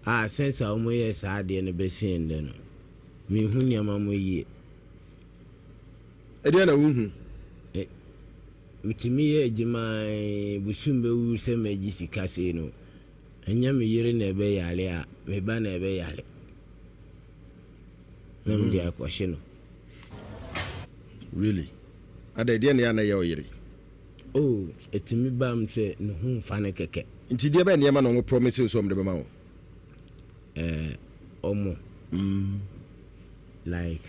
a since a wɔyɛɛ saa adeɛ no bɛsi nnɛ no, menhu nneɛma mu yie. Ɛdeɛn na wonhu? E, metumi yɛ adwuma bosom bɛwu sɛ magye sika sei no, ɛnyɛ me yere na ɛbɛyare a, me ba na ɛbɛyare. na mede hmm. akɔhye no. Really? Ada ɛdeɛ na yɛ na ɛyɛ ɔyere? Oh, ɛtumi ba m sɛ ne ho mfa no kɛkɛ. Nti deɛ bɛyɛ nneɛma na ɔmo promise sɛ ɔmo de bɛma wo? Ɛɛ, ɔmo. Like,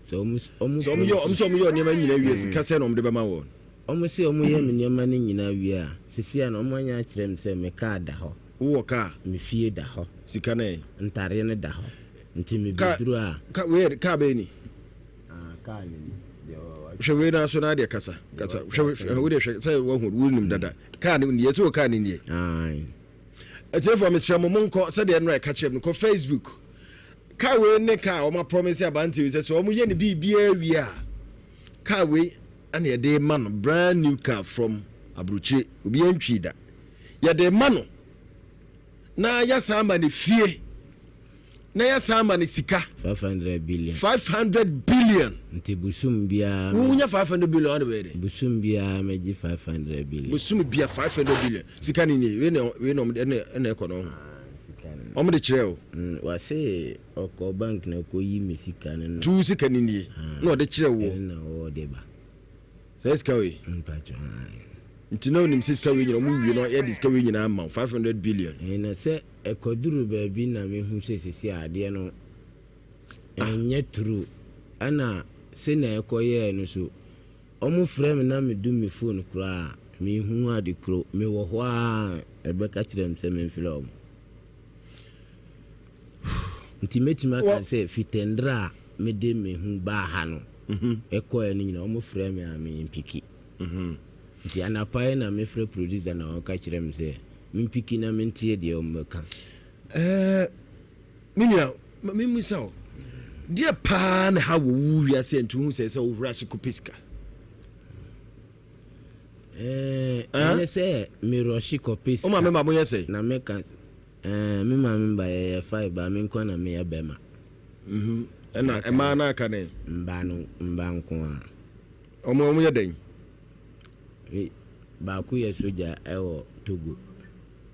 sɛ ɔmo ɔmo. Sɛ ɔmo yɛ ɔmo sɛ ɔmo yɛ nneɛma nyinaa wie sika sɛ na ɔmo de bɛma wɔ. Ɔmo sɛ ɔmo yɛ me nneɛma no nyinaa wie a, sisi a na ɔmo anya akyerɛ me sɛ me kaa da hɔ. Wowɔ kaa? Me fie da hɔ. Sika no ɛ? Ntareɛ no da hɔ. Nti me bɛduru a. Ka wei yɛ kaa bɛyɛ ni? Ah, kaa no ni. Hwɛ wei na so na adeɛ kasa kasa. Hwɛ wo deɛ hwɛ sɛ wahu wonim dada. Kaa no nie sɛ wɔ kaa no nie. Ae. Atiefoɔ mesrɛ mo monkɔ sɛdeɛ nnora ɛka kyerɛ me kɔ Facebook. Kaa wei ne kaa wɔn aprɔmise aberanteɛ wei sɛ sɛ wɔn yɛ ne biribiara wie a kaa wei ɛna yɛde ma no brand new car from aburokyire obi antwi da. Yɛde ma no na yɛasan ama no fie na yɛasan ama no sika. 500 billion. 500 billion. Nti bosom biara. Wonya 500 billion ɔde bɛyɛ dɛ. Bosom biara mɛgye 500 billion. Bosom bia 500 billion sika ni nie wei na wei na ɔmo ɛna ɛkɔ no ho. Ah, Ɔmo de kyerɛ o. Wase ɔkɔ bank na ɔkɔ yi me sika no. Tu sika ni nie ah, na ɔde kyerɛ wo. Ɛna ɔde ba. Saa sika wei. Mpatsɔ ae. Nti na onim sɛ sika wei nyinaa ɔmo wie no yɛde sika wei nyinaa ma wo 500 billion. Ɛɛ na sɛ ɛkɔduru baabi na mehu sɛ sisi adeɛ no ɛnyɛ true ɛna sɛnea ɛkɔyɛɛ no so ɔmo frɛ me na medum me phone koraa menhu ade koro mewɔ hɔ a ɛbɛka kyerɛ me sɛ memfrɛ ɔmo. Nti mɛtumi aka sɛ fitɛndra a mede me ho baa ha no ɛkɔɛ no nyina ɔmo frɛ me a mempiki. Nti anapa yi na mefrɛ producer na ɔka kyerɛ me sɛ mempiki na mentie deɛ ɔmo bɛka. Ɛɛ me nua ma memmisa wo deɛ paa na ha wɔ wo wiase a nti wohu sɛ sɛ wohura ase kɔpɛ sika? Ɛɛ ɛnyɛ sɛ merɔhye kɔpɛ sika. Wo maame ma moyɛ sɛn? Na meka Ɛɛ me maame ba yɛyɛ five ba me nkoa na meyɛ bɛma. Mhm ɛna ɛmaa no aka dɛn? Mba no mba nkoa. Ɔmo ɔmo yɛ dɛn? Me baako yɛ sogya ɛwɔ Togo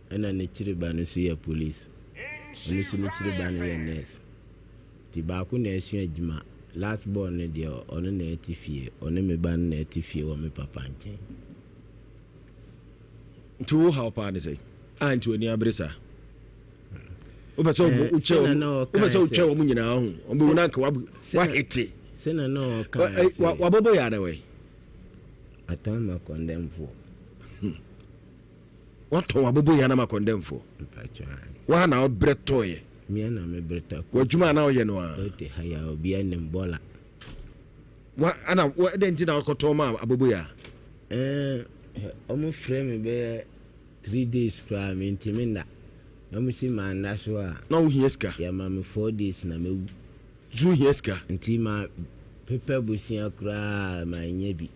ɛna ne kyiri ba no nso yɛ police ɔno nso ne kyiri ba no yɛ nurse nti baako na ɛsua adwuma last born no deɛ ɔno na ɛte fie ɔne me ba no na ɛte fie wɔ me papa nkyɛn. Nti wo haw paa ne sɛn? A nti w'ani abere saa? Wopɛ sɛ eh, wokyɛ wɔn wopɛ sɛ wotwa wɔn nyinaa ho wɔn bɛwu na nka wahete. Sɛnɛ na ɔka eh, wabɔbɔ yɛ adɛ wɛ. Atɔn ma kɔndɛmfoɔ. Watɔn wabɔbɔ yɛ anam akɔndɛmfoɔ. Waa na ɔbrɛ tɔɔyɛ. Mia na me brɛ tɔ. W'adwuma na ɔyɛ no a. Tɔte ha ya obi anim bɔla. Wa ana wa dɛn nti na wakɔtɔn ma aboboyaa? Ɛɛ wɔn frɛ me bɛyɛ 3 days koraa mentumi nna. Na wɔn si maa nna so a. Na wo hia sika. Yɛma me 4 days na mɛwu. So wo hia sika? Nti ma pepɛ bosia koraa ma nyɛ bi.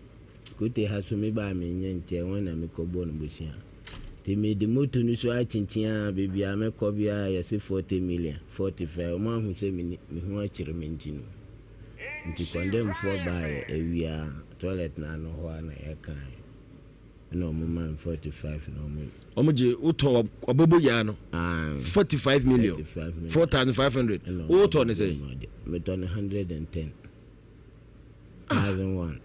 Kote ha so me baa me nyɛ nkyɛ wɔn na me kɔ bɔ no bosia. Nti me de moto no so akyinkyin a baabi a mɛkɔ biara yɛse 40 million, 45 wɔn ahu sɛ me me ho akyere me nti no. Nti kɔndɛmfoɔ baeɛ awia toilet no ano hɔ a na yɛkaeɛ. Ɛna wɔn maa me 45 na wɔn. Wɔn gye wotɔ aboboyaa no. 45 million. 4,500. Wotɔ ne sɛn? Metɔ ne 110. 1001.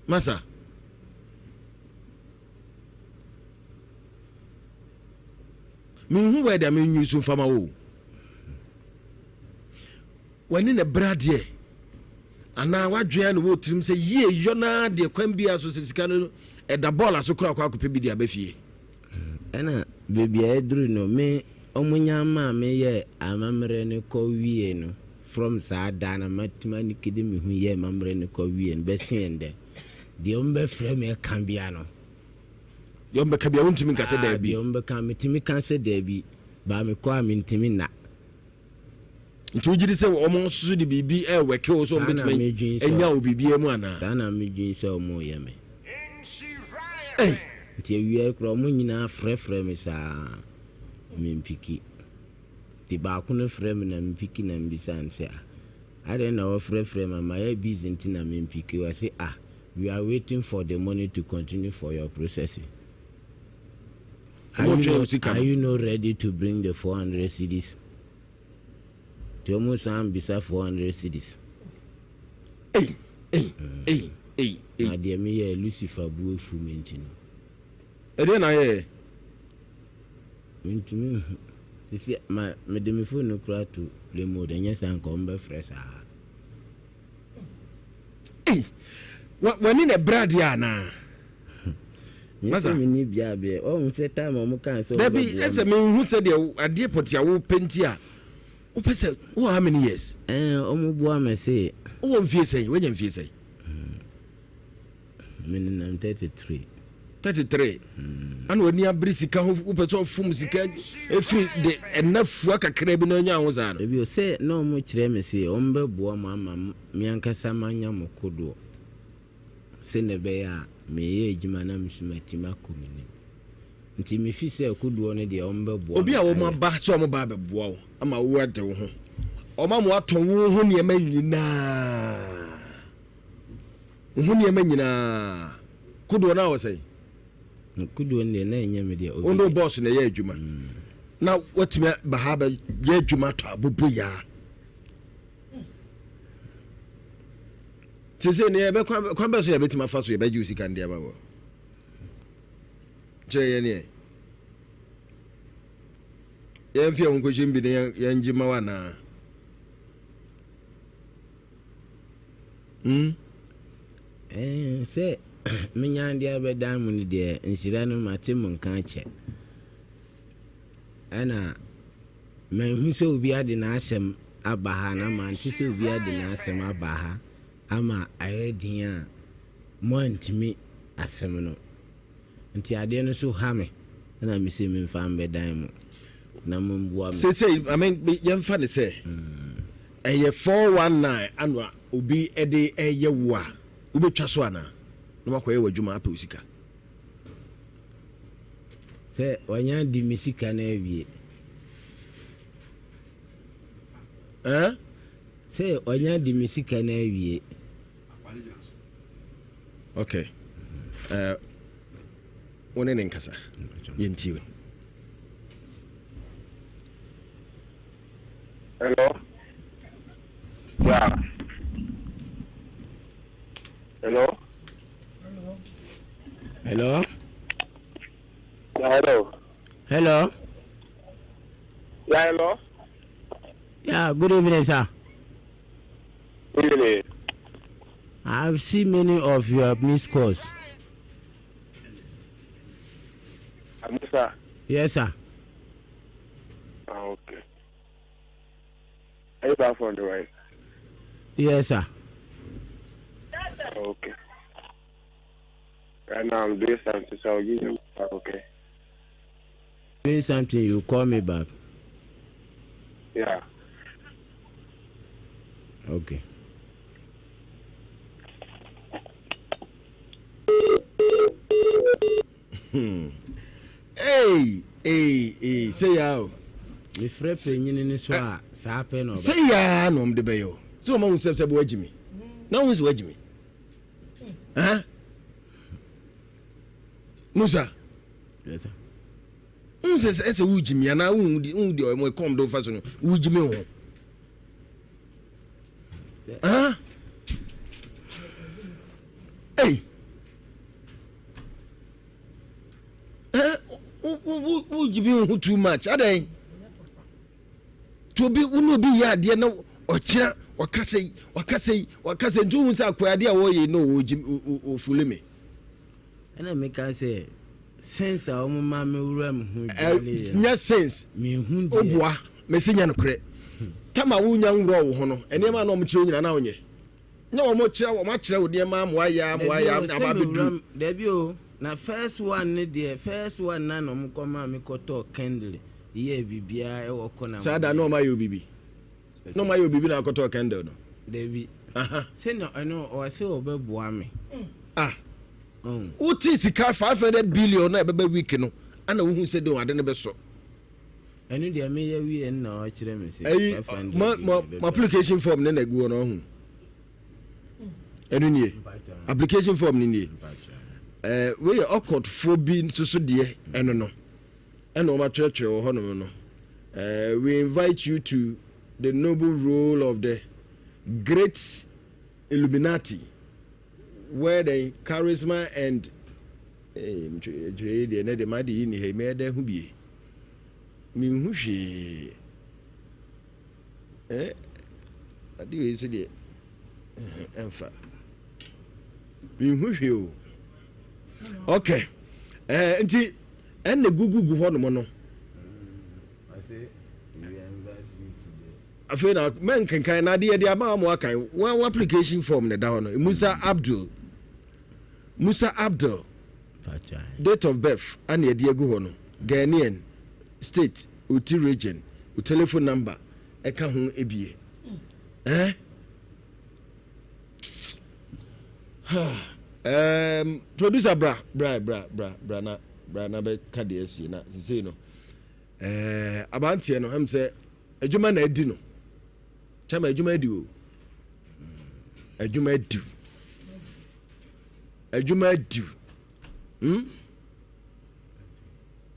Masa. Menhu word a menwi so mfama wo. W'ani na ɛbrɛ adeɛ anaa w'adwene ara na ɛwɔ tirim sɛ yie yɔ no ara deɛ kwan biara so sɛ sika no ɛda bɔɔla so koraa kɔ akɔpɛ bi de aba fie. Ɛna baabi a ɛduru no me ɔmo nya maa me yɛ amammerɛ no kɔ wie no from saa da na matumi anikede me ho yɛ amammerɛ no kɔ wie no bɛsi ɛndɛ deɛ ɔmo bɛfrɛ me ɛka bia no. Deɛ ɔmo bɛka bia wontumi nka sɛ daabi. Deɛ ɔmo bɛka metumi ka sɛ daabi baa mekɔ a mentumi nna. Nti wogye di sɛ wɔn nso de biribi rewɛke wo sɛ wɔn bɛtumi anya wo biribiara mu anaa? Saa na medwene sɛ wɔn reyɛ me. Ei! Nti awia yi koraa wɔn nyinaa frɛfrɛ me saa mempiki. Nti baako no frɛ me na mepiki na mebisa no sɛ ah adɛn na wɔfrɛfrɛ me a mayɛ busy nti na mempiki ɔse ah we are waiting for the money to continue for your processing. Are you, not, are you not ready to bring the 400 cedis? Nti ɔmo san bisa 400 cedis. Ei, ei, ei, ei, ei. Na deɛ meyɛɛ Lucifer bu afu me nti no. Ɛdeɛ na ayɛɛ? Mentumi nhu. Sisi ma mede me phone no kura to play mode ɛnyɛ saa nka ɔmo bɛfrɛ saa. Ei, w'ani na ɛbrɛ adeɛ anaa? Mese menni bia beɛ. Ɔhu sɛ time ɔmo kaa sɛ Dabi, ɛsɛ menhu sɛ deɛ adeɛ pɔte a wopɛ nti a wopɛ sɛ wowɔ how many years? Ɛɛ, ɔmo boa me se. Wowɔ mfie sɛn? Woanya mfie sɛn? Menenam 33. 33 ana w'ani abere sika ho wopɛ sɛ ɔfom sika ɛfiri de ɛna fua kakra bi na anya ho saa no. Ebi sɛ na ɔmo kyerɛ me se ɔmo bɛboa mo ama me ankasa manya mo kodoɔ sɛnea ɛbɛyɛ a meyɛ adwuma na me nso matumi akɔ m'anim. Nti mefi sɛ kodoɔ no deɛ ɔmo bɛboa Obi a wɔn aba sɛ wɔn ba abɛboa wo ama wo ade wo ho wɔn ama watɔn wo ho nneɛma nyinaa. Wo ho nneɛma nyinaa. Kodoɔ no a wɔ sɛn? Kodoɔ no deɛ na ɛnyɛ me deɛ. Wo ne bɔs na ɛyɛ adwuma. Mm. Na watumi ba ha bɛyɛ adwuma tɔ abobo yaa. Sese ne yɛbɛ kwan bɛ so yɛbɛtumi afa so yɛbɛgye wo sika no de ama wɔ. Kyerɛ yɛn neɛ. Yɛmfe yɛn ho nkɔhyɛ bi ne yɛngye ma wo anaa? Hmm? Eh, sɛ menya adeɛ abɛdan mu no deɛ nhyira no mate mo nka akyɛ ɛna manhu sɛ obi ade n'asɛm aba ha na mante sɛ obi ade n'asɛm aba ha ama ayɛ din a moantumi asɛm no Nti adeɛ no so ha me ɛna me se memfa mbɛdan mo na momboa me. Seesei I mean yɛmfa ne sɛ ɛyɛ 419 ano a obi de ɛyɛ wo a wobɛtwa so anaa na wakɔyɛ w'adwuma apɛ wo sika. Sɛ wanya di me sika no awie. Eh? Sɛ wanya di me sika no awie. Okay. Uh, wo ne ne nkasa yɛntie Hello? Yeah. Hello? Hello? Yeah, hello. Hello? Yeah, hello? Yeah, good evening, sir. Evening. I've seen many of your missed calls. Amisa. Yes, sir. Ah, okay. Are you back from the right? Yes, sir. Okay. Right now I'm doing something, so I'll give you back, okay? Doing something, you call me back. Yeah. Okay. Hmm. Hey, hey, hey, sɛ ya o. Mefrɛ panyini no so a saa pɛ na ɔbɛ. Sɛ ya na ɔmo de bɛyɛ o. Sɛ ɔmo ahu sɛ sɛ bɛ wagyi mi. Na ɔmo sɛ wagyi mi. Huh? Musa. Yes sir. N sɛ ɛsɛ wogyi mi anaa wohu di wohu di ɔmo kɔm do fa so no wogyi mi ho. Huh? Hey. Eh, wogyi mi ho too much adɛn? Nti obi wo ne obi yɛ adeɛ na ɔkyena ɔkasa yi ɔkasa yi ɔkasa yi nti wohu sɛ akoa adeɛ a wɔyɛ no ɔgye ɔfuli me. Ɛna meka sɛ sense a wɔn ma me wura me ho dwale yɛ. Nyɛ sense. Mehu deɛ. Oboa mesi nyɛ nokorɛ. Tama wonya nwura wo ho no nneɛma na wɔn kyerɛ nyina na wonyɛ. Nyɛ wɔn kyerɛ wɔn akyerɛ wo nneɛma ama wayɛ ama wayɛ aba abɛduru. Dabi o na first one ne deɛ first one na na wɔn kɔ maa me kɔtɔɔ candle yɛɛ biribiara ɛwɔ kɔ na. Saa da na wɔn ayɛ obibi na wɔn ayɛ obibi na akɔtɔɔ candle no. Dabi sɛ na ɛno ɔsɛ ɔbɛboa me. Ah wote sika 500 billion na ɛbɛba week no ana wohu sɛ de ade no bɛsɔ. Ɛno deɛ meyɛ wie no na ɔkyerɛ me sɛ. Ɛyi ma ma ma application form ne na egu hɔ no ɔho. Ɛno nie application form ne nie. Ɛɛ wei yɛ ɔkɔtfoɔ bi nso so deɛ ɛno no ɛna wɔn atwerɛtwerɛ wɔ hɔnom no. Ɛɛ we invite you to the noble role of the great Illuminati where the charisma and ee ntwerɛ yi deɛ ne de ma de yi ni ha yi mɛyɛ dɛ ho bie. Menhu hwee. Eh, ade wei nso deɛ ɛmfa. Menhu hwee o. Okay. Eh, nti ɛnna gugugu hɔ nom no. Afei na mɛnkenkan na adeɛ de ama wɔn akan wɔn application form na ɛda hɔ no. Musa Abdul. Musa Abdul. Date of birth ana yɛde agu hɔ no, Ghanaian, state, Oti region, wo telephone number ɛka ho ebie. Eh? Um, producer bra, bra, bra, bra, bra na bra na bɛka deɛ asie na sesei no. Eh, abanteɛ no, ɛm sɛ adwuma na adi no. Kyɛma adwuma adi o. Adwuma adi. Adwuma adi. Hmm?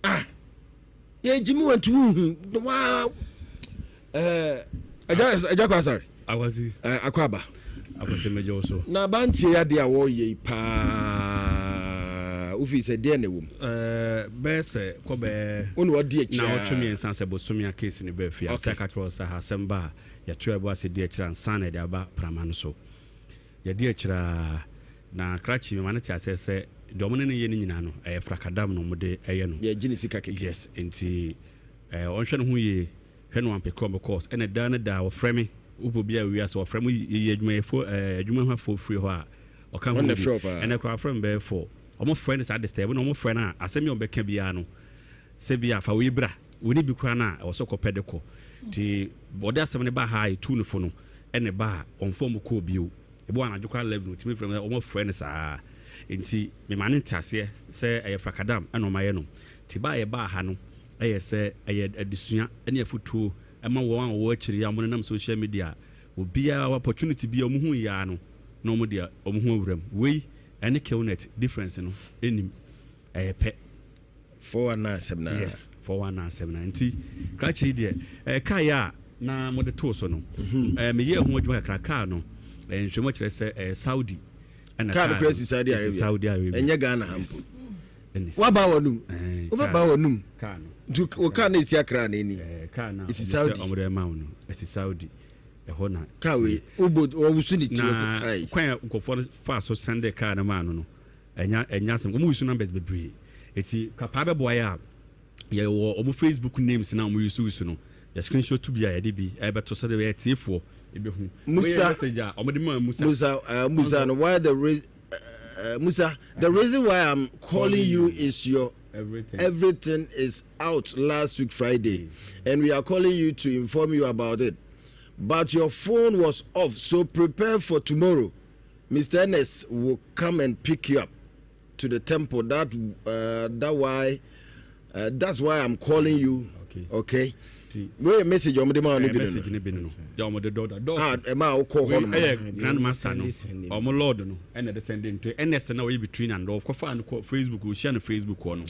Ah. Yɛ gyimi wɔn ti wuhu. Waa. Eh, agya agya kɔ asare. Akwasi. Eh, akɔ aba. Akwasi mɛgye wo so. Na abanteɛ yi adeɛ a wɔreyɛ yi paa wofi sɛ deɛ na ɛwɔ mu. Eh, bɛyɛ sɛ kɔ bɛɛ. Wo na wɔdi akyire. Na ɔtwe mmiɛnsa sɛ bosome a case no bɛɛ fie. Asɛ ka kyerɛ wɔ sɛ ha asɛm ba a yɛto ɛbɔ ase di akyire ansa na yɛde aba prama no so. Yɛdi akyire ara na krakye mema no te aseɛ sɛ deɛ wɔn ne no yɛ no nyinaa no ɛyɛ frakadam na wɔde ɛyɛ no. Yɛgye ne sika kɛkɛ. Yes, nti eh, ɔnhwɛ ne ho yie. Hwɛ no ampɛ kɔ because ɛna daa ne daa wɔfrɛ me wopɔ bi a wiase wɔfrɛ mo yɛyi adwumayɛfoɔ ɛɛ adwumahwɛfoɔ firi hɔ a ɔka ho bi ɛnɛ koraa wɔfrɛ me bɛyɛ fɔ wɔn frɛ no saa disturb na wɔn frɛ no a asɛm bi a wɔbɛka biara no sɛ bi a fa wei bra wɔn bi koraa no a ɛwɔ sɛ kɔpɛ de kɔ ti wɔde asɛm no ba ha a etu no fo no ɛna ba a wɔn fɔ wɔn kɔɔ bio ebi wɔ anadwo koraa 11 otumi frɛ me wɔn frɛ no saa nti mema ne nteaseɛ sɛ ɛyɛ frakadam ɛna wɔn ayɛ no ti ba a yɛbaa ha no Ɛyɛ sɛ ɛyɛ adesua ne afotuo ma wɔn a wɔwɔ akyiri a wɔnenam social media a obiara opportunity bi a wɔn hu yɛ ara no na wɔn de wɔn ho awura mu. Wei ɛne Killnet difference no ɛnim ɛyɛ pɛ. 419 asɛm na. Yes, 419 asɛm na. Nti krakye yi deɛ ɛɛ kaa yɛ a na mode too so no ɛɛ meyɛɛ ho adwuma kakra kaa no ɛɛ nhwɛmu kyerɛ sɛ ɛɛ Saudi ɛna kaa no kura si Saudi Arabia Saudi Arabia ɛnyɛ Ghana ha mpo. Waba w'anum. Wobɛba w'anum. Nti wo kaa na esi Accra na eni. Esi Saudi. Ɔmo de ma wo no. Esi Saudi. Ɛhɔ na. Kaa wei wobɔ wɔwusu ne ti wɔsi kai. Na kwan a nkurɔfoɔ no faa so sɛnde kaa no maa no no ɛnya ɛnya asɛm. Wɔn yusu numbers bebree. Eti kapaa bɛboa yɛ a yɛwɔ wɔn Facebook names na wɔn yusu yusu no. Yɛ screenshot bi a yɛde bi ɛbɛto sɛdeɛ ɛbɛyɛ atiefoɔ ɛbɛhu. Musa Wei yɛ message a wɔde maa Musa. Musa, uh, Musa, no, why the re- uh, Musa, the reason why I'm calling you is your everything, everything is out last week Friday, mm. and we are calling you to inform you about it. But your phone was off, so prepare for tomorrow. Mr. Ennis will come and pick you up to the temple. That uh, that why uh, that's why I'm calling you. Okay. Okay. Wei message ɔmo de ma ɔno bi no. Message ne bi no. Yɛ ɔmo de dɔɔda dɔɔso. Ah ɛma a wokɔ hɔ nom. Ɛyɛ grandmaster no ɔmo lord no ɛna ɛde sɛnde nto Ernest na ɔyɛ between and ɔkɔfa no kɔ Facebook ɔhyia no Facebook hɔ no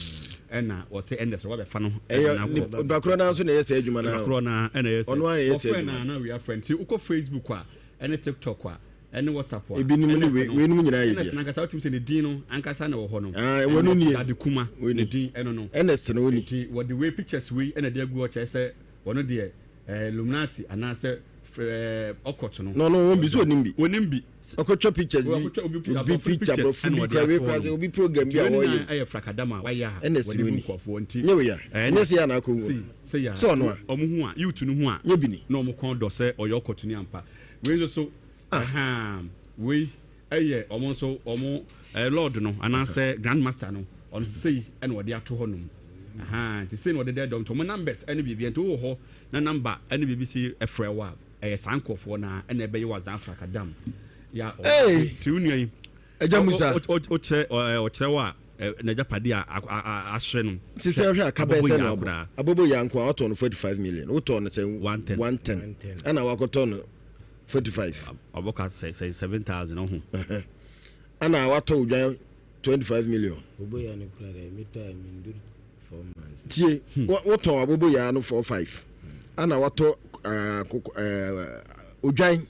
ɛna ɔsɛ Ernest wabɛfa no. Ɛyɛ nipa korɔ naa nso na ɛyɛ sɛ adwuma naa. Nipa korɔ naa ɛna ɛyɛ sɛ. Ɔno ara na ɛyɛ sɛ adwuma. Ɔfrɛ naa na wia frɛ nti wokɔ Facebook a ɛne TikTok a ɛne WhatsApp a. Ebinom ne wei weinom nyinaa yɛ bia. Ernest nankasa wotumi sɛ ne din no ankasa na ɛwɔ hɔ no. Ah ɛwɔ no nie. Ade kuma ne din ɛno no. Ernest no oni. Nti wɔde wei pictures wei ɛna ɛde agu hɔ kyerɛ sɛ wɔno deɛ ɛɛ Illuminati anaasɛ ɛɛ occult no. No no wɔn bi so onim bi. Onim bi. Ɔkɔtwa pictures bi. Obi picture aborɔfo bi kura wei kura sɛ obi program bi a wɔyɛ. Ɛyɛ frakadam a wayɛ a Ernest wɔde no hu oni. nkurɔfoɔ nti. Nyɛ wei a. Nyɛ sɛ yɛ a na akɔ wu. Sɛ yɛ a. Sɛ ɔno a. Wɔn ho a youth no ho a. Nyɛ bi ni. Na wɔn kɔn dɔ sɛ ɔyɛ ocult ni ampa. Wei nso so Ahaa wei ɛyɛ ɔmo nso ɔmo ɛɛ lord no anaasɛ grand master no ɔno nso sei ɛna ɔde ato hɔ nom ahaa nti sei na ɔde dɛ dɔm nti ɔmo numbers ɛne biribi nti wowɔ hɔ na number ɛne biribi si ɛfrɛ wo a ɛyɛ saa nkorɔfoɔ naa ɛna ɛbɛyɛ wɔ azan frakadam ya ɔmo ti wo nua yi Agya Musa. Ɔkyerɛ ɔkyerɛ wo a n'agyapadeɛ a ahyere no. Nti sɛ ɔhwɛ a ka bɛyɛ sɛ na wabɔ abobo yɛ nko a ɔtɔn no 45 million wotɔn no sɛ 110 ɛna wakɔtɔ no 45. Ɔbɔ ka sɛ sɛ 7000 ɔho. Ɛna watɔ odwan 25 million. Abobo yɛ no kura dɛ metɔ a mendur 4 months. Tie wotɔn abobo yɛ no 4 5 ɛna watɔ odwan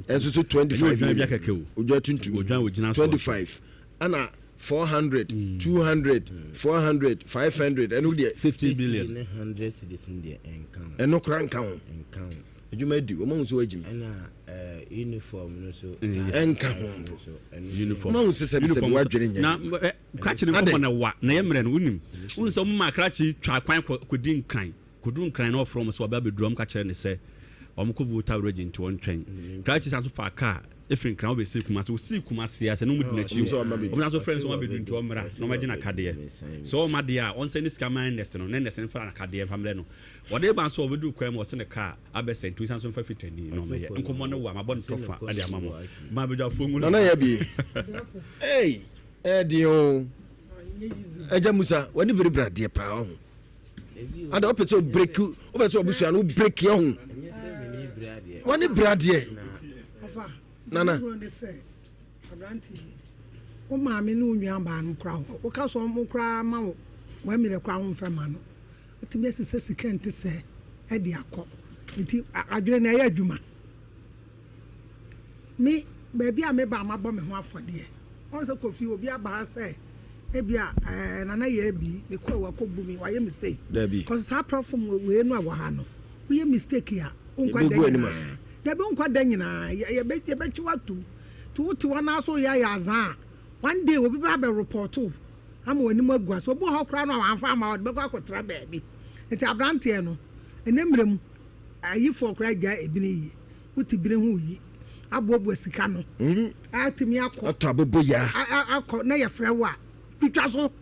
ɛnso so 25 million odwan tuntum 25 ɛna 400 200 400 500 ɛno deɛ 50 billion ɛno kora nka ho adwuma di wɔn ahu sɛ wɔagyim ɛna uniform no so ɛnka ho mpo uniform wɔn ahu sɛ sɛbi sɛbi wadwene nyɛ na krakye no nkɔmɔ na wa na yɛ mmerɛ no wonim wonim sɛ wɔn maa krakye twa kwan kɔdi nkran Kɔduru Nkran na ɔfrɛ wɔn sɛ wɔaba abɛduru a, wɔka kyerɛɛ no sɛ wɔkɔ Volta Region nti wɔntwɛn. Krakye san so faa kaa firi Nkran wɔbɛsii Kumasi. Wɔsii Kumasi a sɛ na wɔdi n'akyi o. Wɔn san so frɛɛ no sɛ wɔabɛduru nti ɔmmra na wɔmmɛgye n'akadeɛ. Sɛ ɔmma deɛ a, ɔnsɛne ne sika mma Ernest no na Ernest mfa n'akadeɛ mfa mmrɛ no. Wɔde reba nso a, wɔbɛduru kwan mu ɔse ne kaa abɛsɛe nti ɔnsan so mfa fitani na ɔmmɛyɛ. Nkɔmmɔ no wa, mabɔ no tɔfa de ama mo. Ma badwafoɔ ngu no. Nana Yabi, Ei, ɛyɛ den o. Agya Musa, w'ani biribiri adeɛ paa ɔho. Ada wopɛ sɛ obreki wopɛ sɛ ɔbusua no wobreki ɔho. W'ani bere adeɛ. Nana. Wo maame ne wo nua baa no kora hɔ woka sɛ ɔmo koraa ma wo wɔamire koraa wo mfɛ ma no wotumi asesɛ sika nte sɛ ɛde akɔ nti adwene na ɛyɛ adwuma. Me, baabi a meba a mabɔ me ho afɔdeɛ. Ɔhu sɛ Kofi, obi aba ha sɛ ebia ɛɛ Nana yɛ abi, mekɔ a wakɔbu me, wayɛ me sei. Dabi. Cause saa platform wei no a ɛwɔ ha no, woyɛ mistake a, wonkɔ da Yɛbɛgu anim ase. nyinaa. Dabi, wonkɔ da nyinaa. Yɛ, yɛbɛ, yɛbɛkye wo atom. Nti wote hɔ na so woyɛ ayɛ azaa a, one day obi bɛba abɛ report wo ama w'anim agu ase. Obi wɔ hɔ koraa no a wamfa amma wo, ɔde bɛkɔ akɔtra baabi. Nti aberanteɛ no, ɛnɛ mmerɛ mu, ayifoɔ koraa gyae ebini yie. Wote bere ho yi aboaboa sika no atumi akɔ. Atɔ aboboyaa. Akɔ na yɛfrɛ wo a twitwa so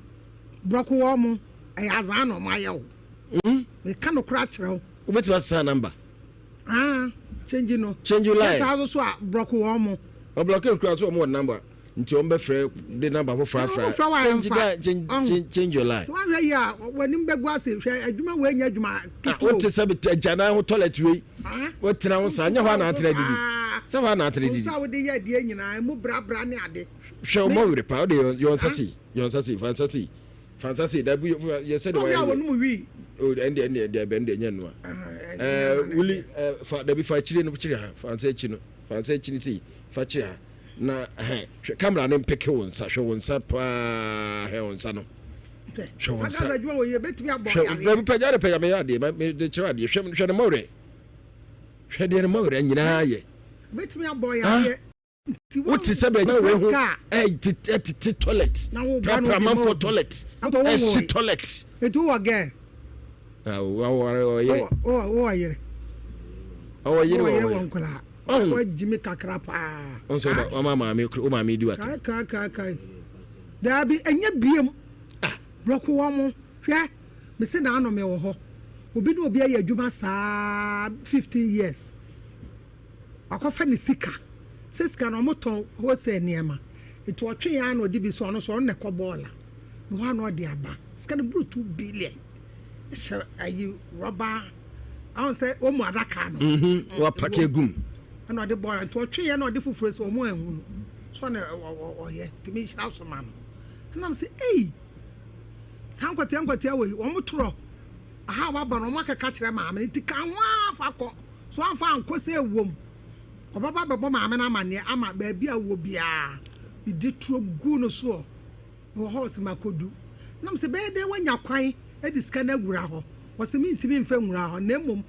brɔko wɔ mo ɛyɛ azaa na ɔmo ayɛ wo. Meka nokorɛ akyerɛ wo. Wobɛtumi asesa number. Ah change no. Change line. Yɛ saa nso a brɔko wɔ mo. Ɔblɔke kura so ɔmo wɔ number. Nti wɔn bɛfrɛ de number foforɔ afra. Wofrɛ wa Change ɛnfa. that change change change your line. Wahwɛ yi a w'anim bɛgu ase hwɛ adwuma wei nyɛ adwuma ketewa. Wote sɛ agyanan ho toilet wei. Wotena ho saa nyɛ hɔ a na atena didi. Sɛ hɔ a na atena didi. Nsa wode yɛ adeɛ nyinaa emu brabra ne ade. Hwɛ wɔn were paa wode yɔ nsa sei yɔ nsa sei fa nsa sei fa nsa sei dabi yɛ sɛ de wayɛ. Sɛ wɔn mu wi. O ɛnde ɛnde ɛnde ɛbɛn de ɛnyɛ nua. Ɛɛ wuli ɛɛ fa dabi fa akyire no kyerɛ ha fa nsa akyi no fa nsa akyi no sei fa kyerɛ ha. Na hɛ hwɛ camera no mpeke wo nsa hwɛ wo nsa paa hwɛ wo nsa no hwɛ wo nsa hwɛ dabi pagya de pagya meyɛ adeɛ ma me de kyerɛ adeɛ hwɛ hwɛ ne mɔwerɛ hwɛ deɛ ne mɔwerɛ nyinaa yɛ bɛtumi abɔ yareɛ wote sɛ bɛgyina wei ho ɛtete toilet prapra manfoɔ toilet ɛhye toilet ɛti wɔ gɛ. Ah, waware ɔyere. Wɔ yere. Ɔwɔ yere wɔ yere wɔ nkwadaa. Wagyi mi kakra paa. Ɔn sɛ ɔma maame wo maame di wate. Kai kai kai kai. Daabi ɛnyɛ biem. Ah. Brɔko wɔn mo hwɛ mesi na ano mi wɔ hɔ. Obi ne obi ayɛ adwuma saa 15 years. Wakɔfa ne sika. Sɛ sika no wɔtɔn wholesale nneɛma. Nti ɔtwe yɛ ano ɔde bi so ɔno so ɔno na ɛkɔ bɔɔla. Na hɔ ano ɔde aba. Sika no buru 2 billion. Hyɛ ayi rɔba ahun sɛ wɔn mu adaka no. Mhm, wapake egum. Ɛna ɔde bɔɔla nti ɔtwe yɛ na ɔde foforɔ si wɔn ehu no. So na ɔyɛ tumi nhyira so ma no. Ɛna mo sɛ ei saa nkwatia nkwatia wɔ yi wɔn torɔ aha waba no wɔn akeka kyerɛ maame no nti ka ho afa kɔ. So wamfa ankɔ sɛ ɛwom, ɔbɛba abɛbɔ maame no amanneɛ ama baabi a ɔwɔ biara, mede tuo gu no soɔ, mewɔ hɔ ɔse makɔdu. Na mese bɛyɛ dɛn wanya kwan de sika no awura hɔ? Ɔse mentumi mfa nwura hɔ na mmom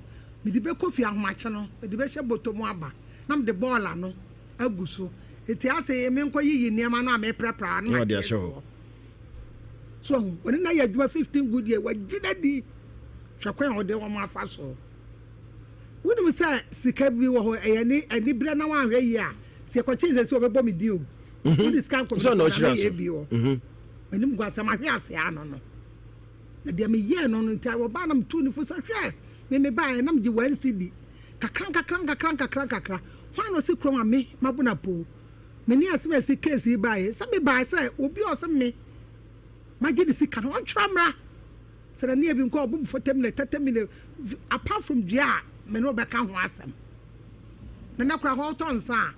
mede bɛkɔ fie ahomakye no mede bɛhyɛ bɔtɔ mu aba na mede bɔɔla no agu so. Enti ase menkɔ yiyi nneɛma no a meprapra no na ɔde ahyɛ hɔ. So ahu, ɔne no ayɛ adwuma 15 good year, wagye no adi. Hwɛ kwan a ɔde wɔn afa so. Wonim sɛ sika bi wɔ hɔ, ɛyɛ ne aniberɛ na woanhwɛ yie a, sɛ yɛkɔkye sɛ sɛ wɔbɛbɔ me din o. Mhm. Wode sika nkɔ Sɛ ɔna na ɔkyerɛ mɛyɛ aso. bi wɔ. Mhm. M'anim gu asɛm ahwe ase ano no. Na deɛ meyɛɛ no no nti wɔbaa na metuu ne fo sɛ hwɛ me mebaeɛ na megye one cedi kakra nkakra nkakra nkakra nkakra. Hwan na ɔsi kurom a me mabona po? Me ne asɛm a ɛsi case yi baeɛ sɛ mebaeɛ sɛ obi a ɔsɛ me magye ne sika no ɔntwerɛ mmra. Sɛ na nea bi nkɔ ɔbom 40 minutes 30 minutes apart from dua a me ne ɔbɛka ho asɛm. Na na kora hɔ wotɔ nsa a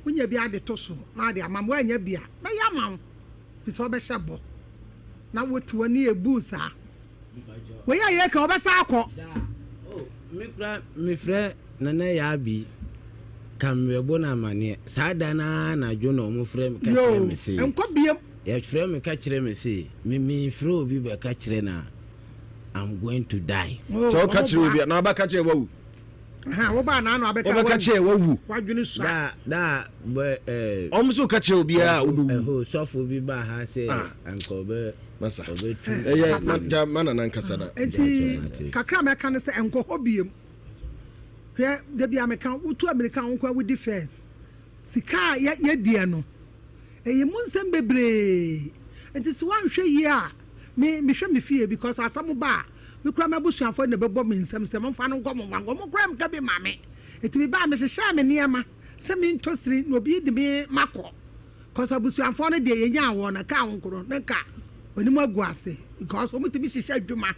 wonya bi ade to so na ade ama me woanya bi a mɛyɛ ama wo fi sɛ ɔbɛhyɛ bɔ na wote w'ani ebu saa. Wei a yɛka ɔbɛsa akɔ. Oh, me kura mefrɛ Nana Yaa Bi ka mebɛbɔ no amaneɛ. Saa da no ara anadwo na wɔn frɛ me ka kyerɛ me se. Nkɔ biem. Yɛfrɛ me ka kyerɛ me se me mefrɛ obi bɛka kyerɛ no a I'm going to die. Sɛ ɔka kyerɛ obi a na ɔbɛka kyerɛ wawu. Wobaa na ano abɛka wɔbɛka kyerɛ wawu. Wadwene sua. Da da bɛ ɛɛ. Wɔn nso ka kyerɛ obiara a wobɛwu. Ɛho sɔfo bi baa ha sɛ ah. anka ɔbɛ masa ɔbɛtu. Ɛyɛ na gya ma nana nkasa na. Nti kakra mɛka ne sɛ nkɔ hɔ biem. Hwɛ dabi a meka wotu amirika wo nko wodi first. Sika a yɛdiɛ no ɛyɛ mu nsɛm bebree nti sɛ woanhwɛ yie a me mehwɛ me fie because asɛm ba a me koraa m'abusuafoɔ na ɛbɛbɔ me nsam sɛ momfa no nkɔ momfa nkɔ mo koraa mka bi ma me nti me ba a mehyehyɛɛ me nneɛma sɛ mentɔ siri na obi de me makɔ cause abusuafoɔ no deɛ yɛnyaa wɔn na kaa wo nkoro ne nka wɔn agu ase because wɔn tumi hyehyɛ adwuma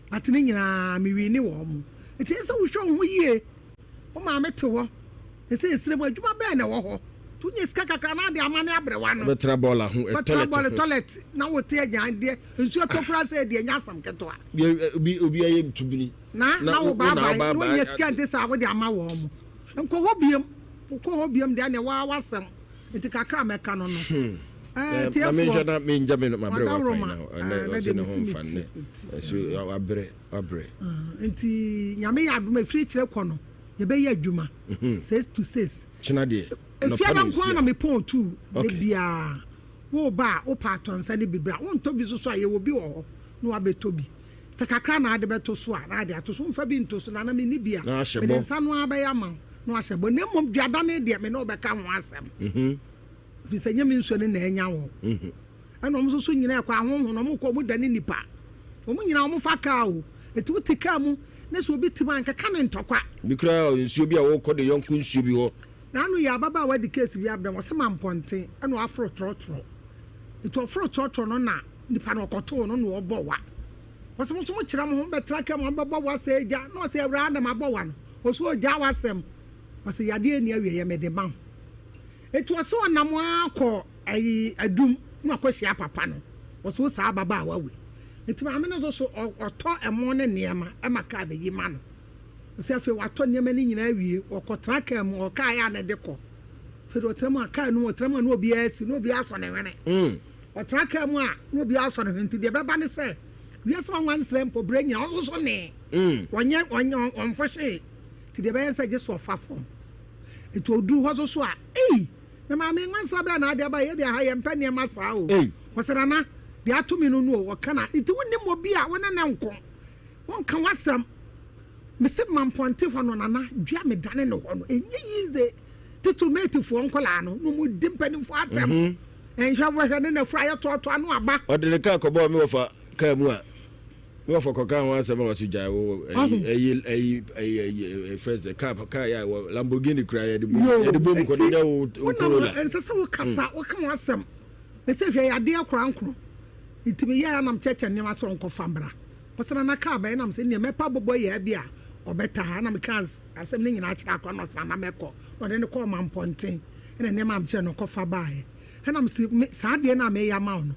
but ne nyinaa me wini wɔn mo nti ɛsɛ wohwɛ wo ho yie. Wo maame te hɔ. Ɛsɛ esire mu adwuma bɛn na ɛwɔ hɔ? To nya sika kakra na ade ama ne aberewa no. Bɛtena bɔɔla ho, Bɛtena toilet bɔɔla ho. toilet na wote agyan deɛ nsuo tɔ koraa sɛ deɛ nya asɛm ketewa. Bi obi obi ayɛ ntubini. Na na wo baabae na wonya sika nte saa wode ama wɔn mo. Nkɔ hɔ biam. Wokɔ hɔ biam deɛ neɛ waa wasɛm. Nti kakra a mɛka no no. Hmm. Ɛɛ Ma tiefoɔ. menhwɛ na mengya me no mabrɛ Wadaworoma. wakwan na Ɛɛ na ɔse deɛ ne ho mesi me mfa ti. nnɛ. Ɛso wabrɛ wabrɛ. Nti Nyame yɛ adom a ɛfiri akyire kɔ no yɛbɛyɛ adwuma 6 to 6. Kyena deɛ Efiada nko ara na mepɔn tuu da Okay. biara. Woba a wopɛ atɔ nsa no bi bra. Wontɔ bi nso so a yɛwɔ bi wɔ hɔ na wabɛtɔ bi. Sɛ kakra na ade bɛto so a na ade ato so. Womfa bi nto so na na menni bi a Na ahyɛ mede bɔ. nsa no ara bɛyɛ ama wo na wahyɛ bɔ. Na mmom duadane deɛ me ne wo bɛka ho asɛm. Ɛfiri sɛ nyɛ me nsuo no na anya wo. Ɛna wɔn nso so nyinaa ɛkɔ ahonhom na wɔn kɔ wɔn dane nipa. Wɔn nyinaa wɔn fa kaa o. Eti wote kaa mu na sɛ obi te mu a nkeka ne ntɔkwa. Bi koraa nsuo bi a wɔkɔ de yɔnko nsuo bi hɔ. N'ano yɛ ababaawa de case bi abrɛ me ɔse mampɔnten ɛna waforo trɔtrɔ. Nti ɔforo trɔtrɔ no na nipa no ɔkɔtoo no na ɔbɔ wa. Ɔse mo nso mo kyerɛ mo ho bɛtra kaa mu a mobɛbɔ wa sɛ agya na ɔse awuraa na mabɔ wa no. Ɔse ɔgyaa w'asɛm. Ɔse yadeɛ nni awieɛ mede ma wo. Enti ɔse ɔnam ara kɔ ɛyi adum na wakɔ hyia papa no. Ɔse wo saa ababaawa wei. Enti maame no nso so ɔtɔ ɛmo ne nneɛma ɛma kaa bɛyi ma no. Ɔse afei watɔ nneɛma no nyinaa awie ɔkɔ tena kaa mu ɔkaa yɛ a na ɛde kɔ. Afei deɛ ɔtena mu a kaa no mu ɔtena mu a na obiara asi na obiara asɔ ne hwene. Ɔtena kaa mu a na obiara asɔ ne hwene nti deɛ ɛbɛba ne sɛ wiase ma nwansena mpo berɛ nyinaa ɔnso so nee. Ɔnyɛ ɔnyɛ ɔmfo hwee nti deɛ ɛbɛyɛ sɛ gye so ɔfa fam. Nti ɔduru hɔ soso a, ei, na maame nwansena bɛn na ade aba yɛ deɛ ha yɛmpɛ nneɛma saa o. Ɔsɛ nana, deɛ ato me no no o, ɔka na. Nti wonim obi a wo ne ne nko. Wonka w'asɛm. Mese mampɔnte hɔ no nana dua me dane no hɔ no ɛnyɛ yize titiri matefoɔ nkɔlaa no na ɔmu di mpanimfoɔ atɛm mhm. Nhwɛ wɔhwɛ ne nafura ayɛ toɔtoa no aba. Ɔde ne kaa kɔbɔɔ me wɔfa kaa mu a me wɔfa kɔka ho asɛm a wɔso gyae wo ɛyi ɛyi ɛyi ɛyi ɛyi fɛn sɛ kaa kaa yɛ wɔ Lamborghini kura yɛde bom yɛde bom kɔ ne nyɛ wo Corolla. Ɛnsɛ sɛ wokasa woka ho asɛm ɛsɛ hwɛ yadeɛ koraa nkoro nti meyɛ anam kyɛkyɛ nneɛma sɛ ɔnkɔfa mmra. Ɔsena na kaa bɛyɛ nam sɛ nea mɛpa bɔbɔ yɛ bi a ɔbɛta ha na meka asɛm no nyinaa kyerɛ akora na ɔsena na mɛkɔ na ɔde no kɔɔ mampɔnten ɛna nneɛma a mekyerɛ no ɔkɔfa baeɛ ɛna mese me saa adeɛ no a meyɛ ama wo no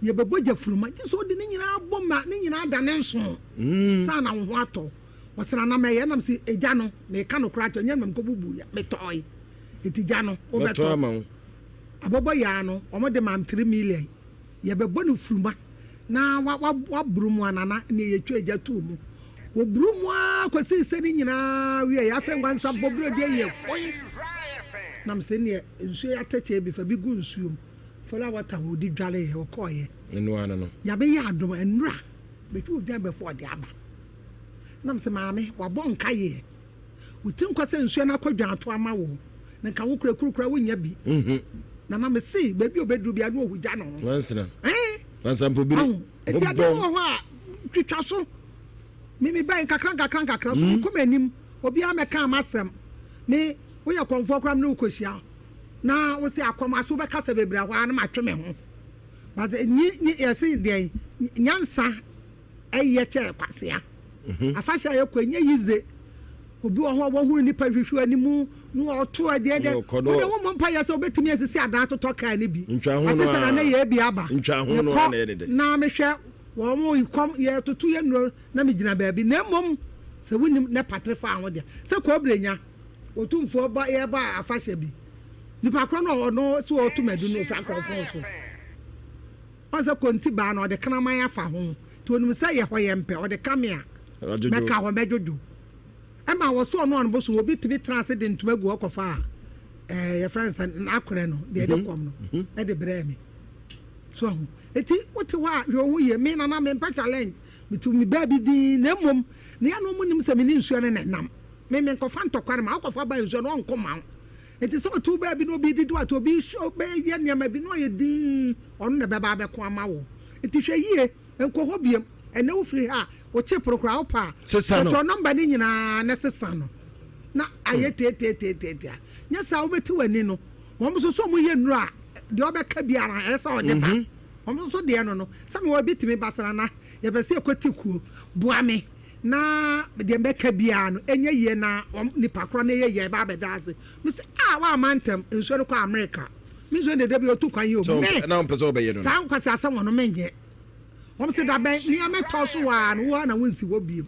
yɛbɛbɔ gya furuma gye sɛ ɔde ne nyinaa bɔ ma ne nyinaa da ne nso mm. saa na wo ho atɔ ɔsena na mɛyɛ ɛna mese egya no meka no koraa kyɛ nyɛ na mekɔbubu ya metɔe ɛti gya no wobɛtɔ abɔbɔ yaa no wɔn de mam 3 million Yɛbɛbɔ no furuma na waboro mu anana ne yɛtwa agya too mu. Wɔburu mu ara kɔsii sɛ ne nyinaa wieɛ. Afei nkwansa bɔberɛ deɛ yɛ fɔe. Nam sɛ neɛ nsuo yɛ atɛkyɛ bi fa bi gu nsuo mu. Fɔla wata wɔdi dwareeɛ wɔkɔɔyɛ. Ɛno ano no. Nyame yɛ adom ɛnora bɛtwi odwan bɛfo ɔde aba. Nam sɛ maame wabɔ nkaeɛ. Wo ti nkɔ sɛ nsuo no akɔ dwan ato ama wo na nka wo kura kuru kura wonya bi. Mhm. Na na mese baabi a obɛduru bia na ɔhu gya ne ho. Wansena. Eh? Wansampobiri. Ɛti ade wɔ hɔ a twitwa so. Me me bɛn nkakra nkakra nkakra so mekɔ m'anim. Obiara mɛka m'asɛm. Me woyɛ kɔmfoɔ koraa me ne wokɔhyia na wo se akɔm aso wobɛkasa bebree hɔ a na matwe me ho. But nyi nyi yɛse deɛn nyansa ɛyɛ kyɛɛ kwasea. Mhm. Afahyɛ a yɛkɔ ɛnyɛ yize. Obi wɔ hɔ a wɔhunu nipa nhwehwɛ anim na ɔto adeɛ dɛ. Wode wo mmɔ mpa yɛ sɛ wobɛtumi asisi adan atotɔ kaa no bi. Ate sɛ na ne yɛ bi aba. Mekɔ na mehwɛ wɔn kɔm yɛtoto yɛ nnuro na megyina baabi. Na mmom sɛ wonim na patre fa ho deɛ sɛ kɔɔbere nya otumfoɔ ba yɛba afahyɛ bi. Nipa korɔ no ɔno sɛ ɔto madu no ofura nkɔmfo so. Ɔn sɛ konti baa no ɔde kraman afa ho nti onim sɛ yɛ hɔ yɛ mpɛ ɔde ka me a mɛka hɔ mɛdwodwo ɛma wɔ so ɔno ɔno bosom obi tumi tena ase de ntoma gu hɔ kɔfa a ɛɛ yɛfrɛ no sɛ n'akorɛ no deɛ ɛde mhm. kɔm no mhm. ɛde brɛ me so ahu eti wote hɔ a hwɛ ohun yie me nana me mpɛ challenge metu me baabi din na mmom ne ya no mu nim sɛ me ne nsuo no na ɛnam me me nkɔfa ntɔkware ma akɔfa ba nsuo no ɔnko ma wo Enti sɛ ɔte wo baabi na obi redidi wo ate, obi bɛyɛ nneɛma bi na ɔyɛ dinn, ɔno na ɛbɛba abɛko ama wo. Enti hwɛ yie, nkɔ hɔ biom. Ɛnnɛ wofiri ha a, wo chip no koraa wopɛ a, Sesa no. totɔ nɔmba no nyinaa na sesa no na ayɛ teateateatea. Nyɛ saa a wobɛte w'ani no. Wɔn nso sɛ wɔyɛ nnuro a, deɛ ɔbɛka biara ɛyɛ sɛ ɔde ba. Wɔn nso deɛ no no, sɛ mewɔ bi tumi ba sɛ nana yɛpɛ sɛ yɛkɔte kuo, boa me. Na deɛ mɛka biara no ɛnyɛ yie na wɔn nipa korɔ no yɛ yie ɛba abɛda ase me sɛ ah wamma ntɛm nsuo no kɔ America me nsuo no dede bi otu kwan yi o me na ɔmpɛ sɛ ɔbɛyɛ no saa nkwasi asɛm wɔn no menyɛ wɔn sɛ dabɛn nea mɛtɔ so waa no wo na wonsi hɔ biem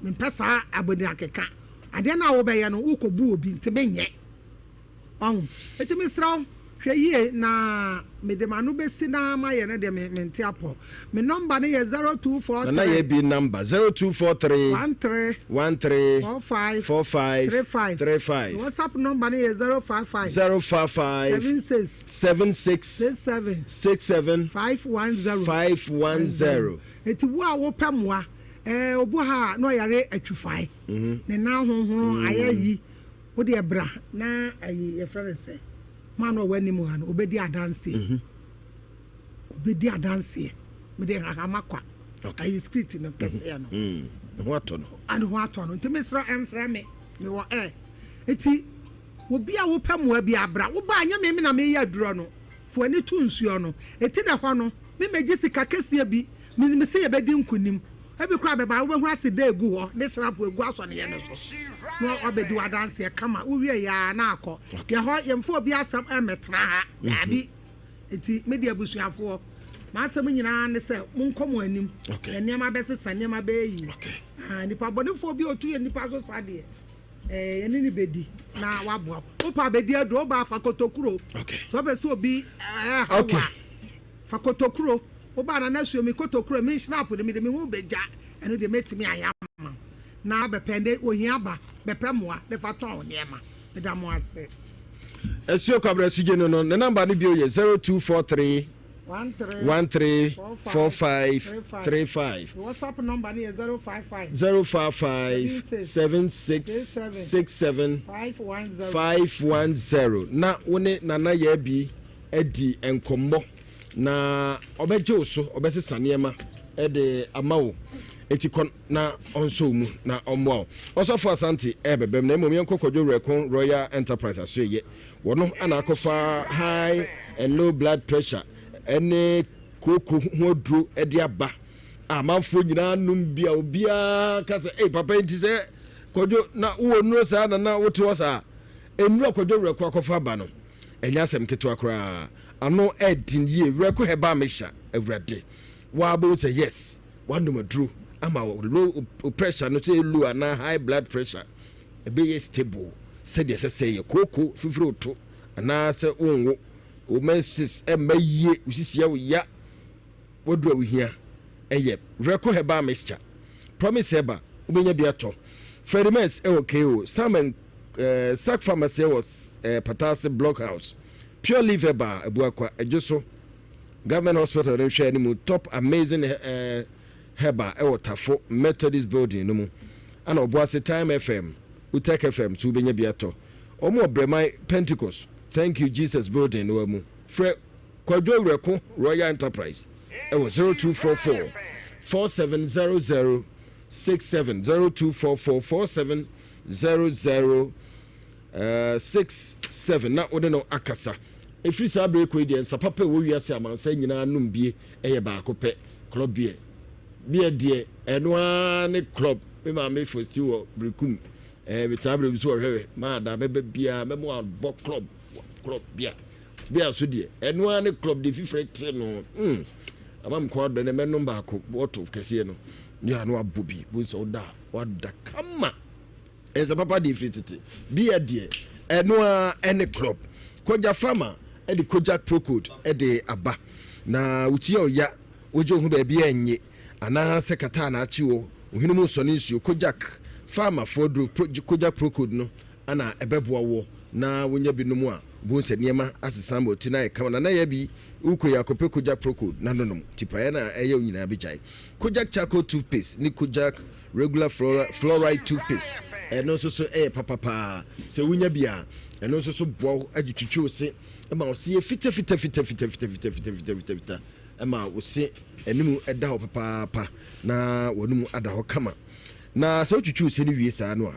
mempɛ saa abɔdin akeka adeɛ no a wobɛyɛ no wokɔbu obi nti menyɛ Wahu? Enti mesrɛ wo, hwɛ yie na mede m'ano bɛsi na mayɛ no deɛ me, mente apɔ. Me nɔmba no yɛ 0243. Nana Yɛ Bi number, 0243 13 13 45 45 35. 35. Me WhatsApp nɔmba no yɛ 055 055 76 76 67 67 510 510. Enti wo a wopɛ mmoa, ɛɛ, obi wɔ ha a na ɔyare atwifae, ne nan honhono ayɛ yi, Wo deɛ bra na ayi yɛfrɛ no sɛ man no a ɔwɔ anim ha no ɔbɛdi adanseɛ mhm. ɔbɛdi adanseɛ mede nhahama kwa ayi spirit no kɛseɛ no mhm. mm. ho atɔ no ane ho atɔ no nti mesrɛ ɛmfrɛ me mewɔ ɛ nti obi a wopɛ mmoa bi abra wobaa nyɛ me na meyɛ aduro no fo ani to nsuo no ɛti na hɔ no Me megye sika kɛseɛ bi, menim sɛ yɛbɛdi nkonim. Ebi koraa bɛba a wobɛhu aseda egu hɔ ne hyerɛpo egu asɔneɛ no so na wabɛdi w'adanseɛ kama. Wowie yɛ a na akɔ. Yɛ hɔ yɛmfa obi asɛm mmɛtena ha. Daabi. Nti me deɛ abusuafoɔ, m'asɛm nyinaa ne sɛ monkɔ mo anim na nneɛma bɛsesa, nneɛma bɛyɛ yie. Ah, nipa bɔnefoɔ bi a ɔtu yɛ nipa so sa deɛ, eh, yɛne ne bɛdi na waboa. Wopɛ abɛdi aduro, woba afa kotokuro. Sɛ wopɛ sɛ obi ɛha eh, wo a, Fa kotokuro, wo ba Nana suo me kotokuro, me snap de mede me ho bɛgya, ɛno deɛ mɛtumi ayɛ ama wo. Na bɛpɛ ne ohia ba, bɛpɛ mmoa de fa tɔn wo nneɛma. Meda mo ase. Asuo Kwabena Sugye no no, ne namba no bio yɛ 0243. 13 45 35. WhatsApp number no yɛ 055. 055 76 67 510. Na wo ne Nana Yaabi adi nkɔmmɔ na ɔbɛgye wo so, ɔbɛsesa nneɛma de ama wo. Enti kɔ na ɔnsɔ wo mu na ɔmmoa wo. Ɔsɔfo Asante ɛrebɛbam na mmom yɛnkɔ Kwadwo Werɛko Royal Enterprise asoɛyɛ. Wɔno na akɔfa high and low blood pressure ne kooko ho aduro de aba a amanfoɔ nyinaa nom bi a obiara ka sɛ ei papa yi nti sɛ Kwadwo na wowɔ nnuro saa na na wote hɔ saa. Nnuro a Kwadwo Werɛko akɔfa aba no ɛnyɛ asɛm ketewa koraa. Ano ɛden yie. Werɛko herbal mixture awurade waa bɛhu sɛ yes wanom aduro ama low pressure no sɛ low anaa high blood pressure ɛbɛyɛ stable sɛdeɛ ɛsɛ sɛ ɛyɛ. Kooko fifiri wo to anaa sɛ wonwo, wo menses ɛmma yie, wo sisi yɛ wo ya, waduru a wohia ɛyɛ Reko Herbal Mixture. Promise Herbal, wobɛnya bi atɔ. Freddie Mess ɛwɔ KO, Sam and eh, Sack Pharmacy ɛwɔ eh, Patase Block House. Pure Leaf Herbal, Abuakwa, Adwoso, Government Hospital no nhwɛ anim, Top Amazing eh, Herbal ɛwɔ Tafo Methodist Building no mu. Ana Ɔboase Time FM, Utech FM so wobɛnya bi atɔ. Wɔn wɔ Brɛman Pentecost Thank You Jesus Building no mu. Frɛ Kwadwo Awurɛko Royal Enterprise ɛwɔ 0244 4700 67 0244 4700 67 na wode no akasa. Ɛfiri saa berɛ kɔ yi deɛ nsa papa ɛwɔ wiase amansan nyinaa nom bie ɛyɛ baako pɛ, club beer. Beer deɛ ɛno ara ne club. Me maame fosti wɔ Berekum. Ɛɛ saa berɛ bi so ɔhwɛ me maa da bɛba biara mɛma wabɔ club club beer. Beer so deɛ ɛno ara ne club deɛ fifire te no. Mm. Ama me kɔn adɔ ne mɛnom baako bɔtol kɛseɛ no. Yɛ ano abɔ bi bu sɛ woda wada kama. Nsa papa deɛ firi tete. Beer deɛ ɛno ara ɛne club. Kogya Farmer ɛde Kojak Procold ɛde aba. Na wotia ɔya wogye wo ho baabi a ɛnye anaa sɛ kataa na akye wo ohene mu sɔne nsuo. Kojak Farmer foɔ duro Kojak Procold no ana ɛbɛboa woɔ na wonya bi nom a wobɛhu sɛ nneɛma asesa ama ɔti no ayɛ kama. Nana Yabi wokɔ yi akɔpɛ Kojak Procold na nonom tipaeɛ no a ɛyɛ wo nyinaa bɛgyae. Kojak Charcoal Toothpaste ne Kojak Regular Fluoride Toothpaste ɛno nso so ɛyɛ papa paa sɛ wonya bi a ɛno nso so boa wo de twitwi wo se ma wo se yɛ fita fita fita fita fita fita fita fita fita fita ma wo se anim ɛda hɔ papaapa na w'anum ada hɔ kama na sɛ wotwitwi wo se no wie saa no a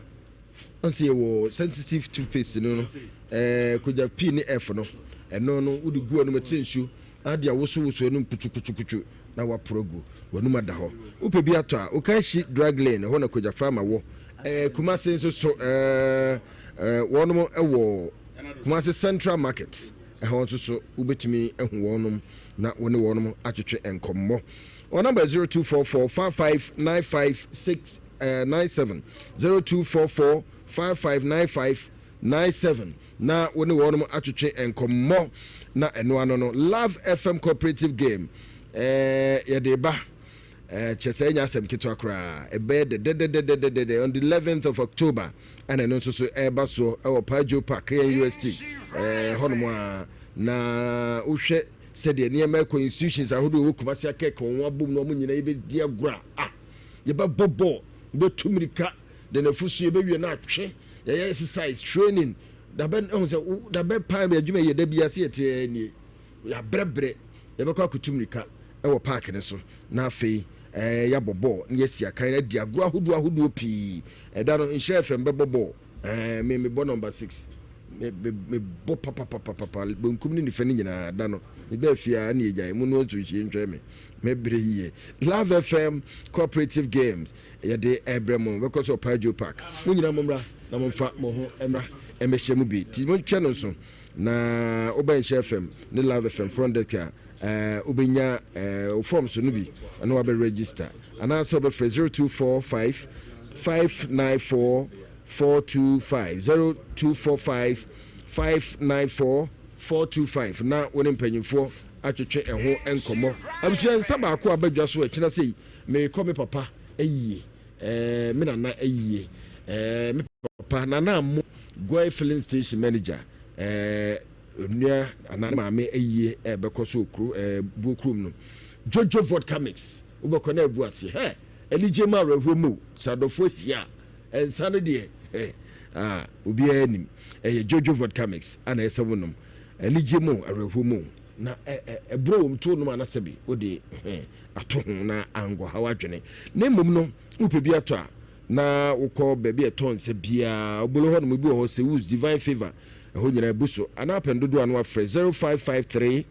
Ɔn sɛ yɛwɔ sensitive toothpaste no no ɛɛ kogya P ne F no ɛno no wode gu w'anum ɛte nsuo ade a wosowoso anum kutukutukutu na waporo agu w'anum ada hɔ. Wopɛ bi atɔ a Okaishie Drug Lane ɛhɔ na Kogya Pharma wɔ. Ɛɛ Kumasi nso so ɛɛ ɛɛ wɔnom ɛwɔ Kumasi Central Market ɛhɔ nso so wobɛtumi ahu wɔnom na wo ne wɔnom atwetwe nkɔmmɔ. Wɔn number yɛ 0244 55 95 6 97 0244 5595 97 na wo ne wɔnom atwetwe nkɔmmɔ na ɛno ano no Love FM Cooperative Game eh, yɛde ba eh, kyɛ sɛ ɛnyɛ asɛm ketewa koraa ɛbɛyɛ dɛdɛdɛdɛdɛdɛ on the 11th of October ɛna ɛno nso so ɛreba soɔ ɛwɔ Pajo Park KNUST eh, hɔnom a na wohwɛ sɛdeɛ nneɛma ɛkɔ institutions ahodoɔ ɛwɔ Kumasi akɛkɛ wɔn abom na wɔn nyinaa yɛbɛdi agorɔ a ah Yɛbɛbɔ bɔɔl, yɛbɛtu mmirika, de no afu so, yɛbɛwie no atwe, yɛyɛ exercise, training. Dabɛ ɛhu sɛ dabɛ paa mi adwuma yɛ da bi ase yɛte ɛɛ nie. Yɛabrɛbrɛ, yɛbɛkɔ akɔtu mmirika ɛwɔ park no so na afei ɛɛ yɛabɔ bɔɔl na yɛasi akan adi agorɔ ahodoɔ ahodoɔ pii. Ɛda no Nhyira FM bɛbɔ bɔɔl. Ɛɛ me mebɔ number six. Me me mebɔ papapapapa benkum ne nifa no nyinaa da no. Mebaa fie a ɛna yɛgyae mu no nso nhyie ntwɛn me. Mɛbrɛ yie. Love FM Cooperative Games yɛde ɛbrɛ mo bɛkɔ so Ɔpaa Park. Mo nyinaa mommra na momfa mo ho mmra mmɛhyɛ mu bi. Ti monkyɛ no nso na wobɛn Nhyɛ FM ne Love FM front desk a ɛɛ wobɛnya ɛɛ wo forms no bi na wabɛ register anaasɛ wobɛfrɛ 0245 594 425 0245 594 425 na wo ne mpanyinfoɔ atwetwe ɛho nkɔmmɔ. Abusua nsa baako a aba dwa so ɛkyena sei merekɔ me papa ayie ɛɛ me nana ayie ɛɛ me papa nana ammo Goy filling station manager ɛɛ. Onua anaa ne maame ayie ɛrebɛkɔ so wɔ kuro ɛɛ buo kurom no. Jojo vodka mix wobɛkɔ na abu aseɛ hɛ anigye mu awerɛhoɔ mu sɛ adɔfoɔ hyia a nsa no deɛ hɛ ah obiara nim ɛyɛ Jojo vodka mix ana ɛsɛ wonom anigye mu awerɛhoɔ mu na ɛborɔ wɔm to nom anasɛ bi wode hɛ ato ho na angɔha w'adwene na mmom no wopɛ bi atɔ a na wokɔ baabi a ɛtɔn nsa biara obolo hɔ nom ebi wɔ hɔ Sewus Divine Favour ɛhɔ nyinaa ebu so anaa pɛn dodoɔ a na wafrɛ 0553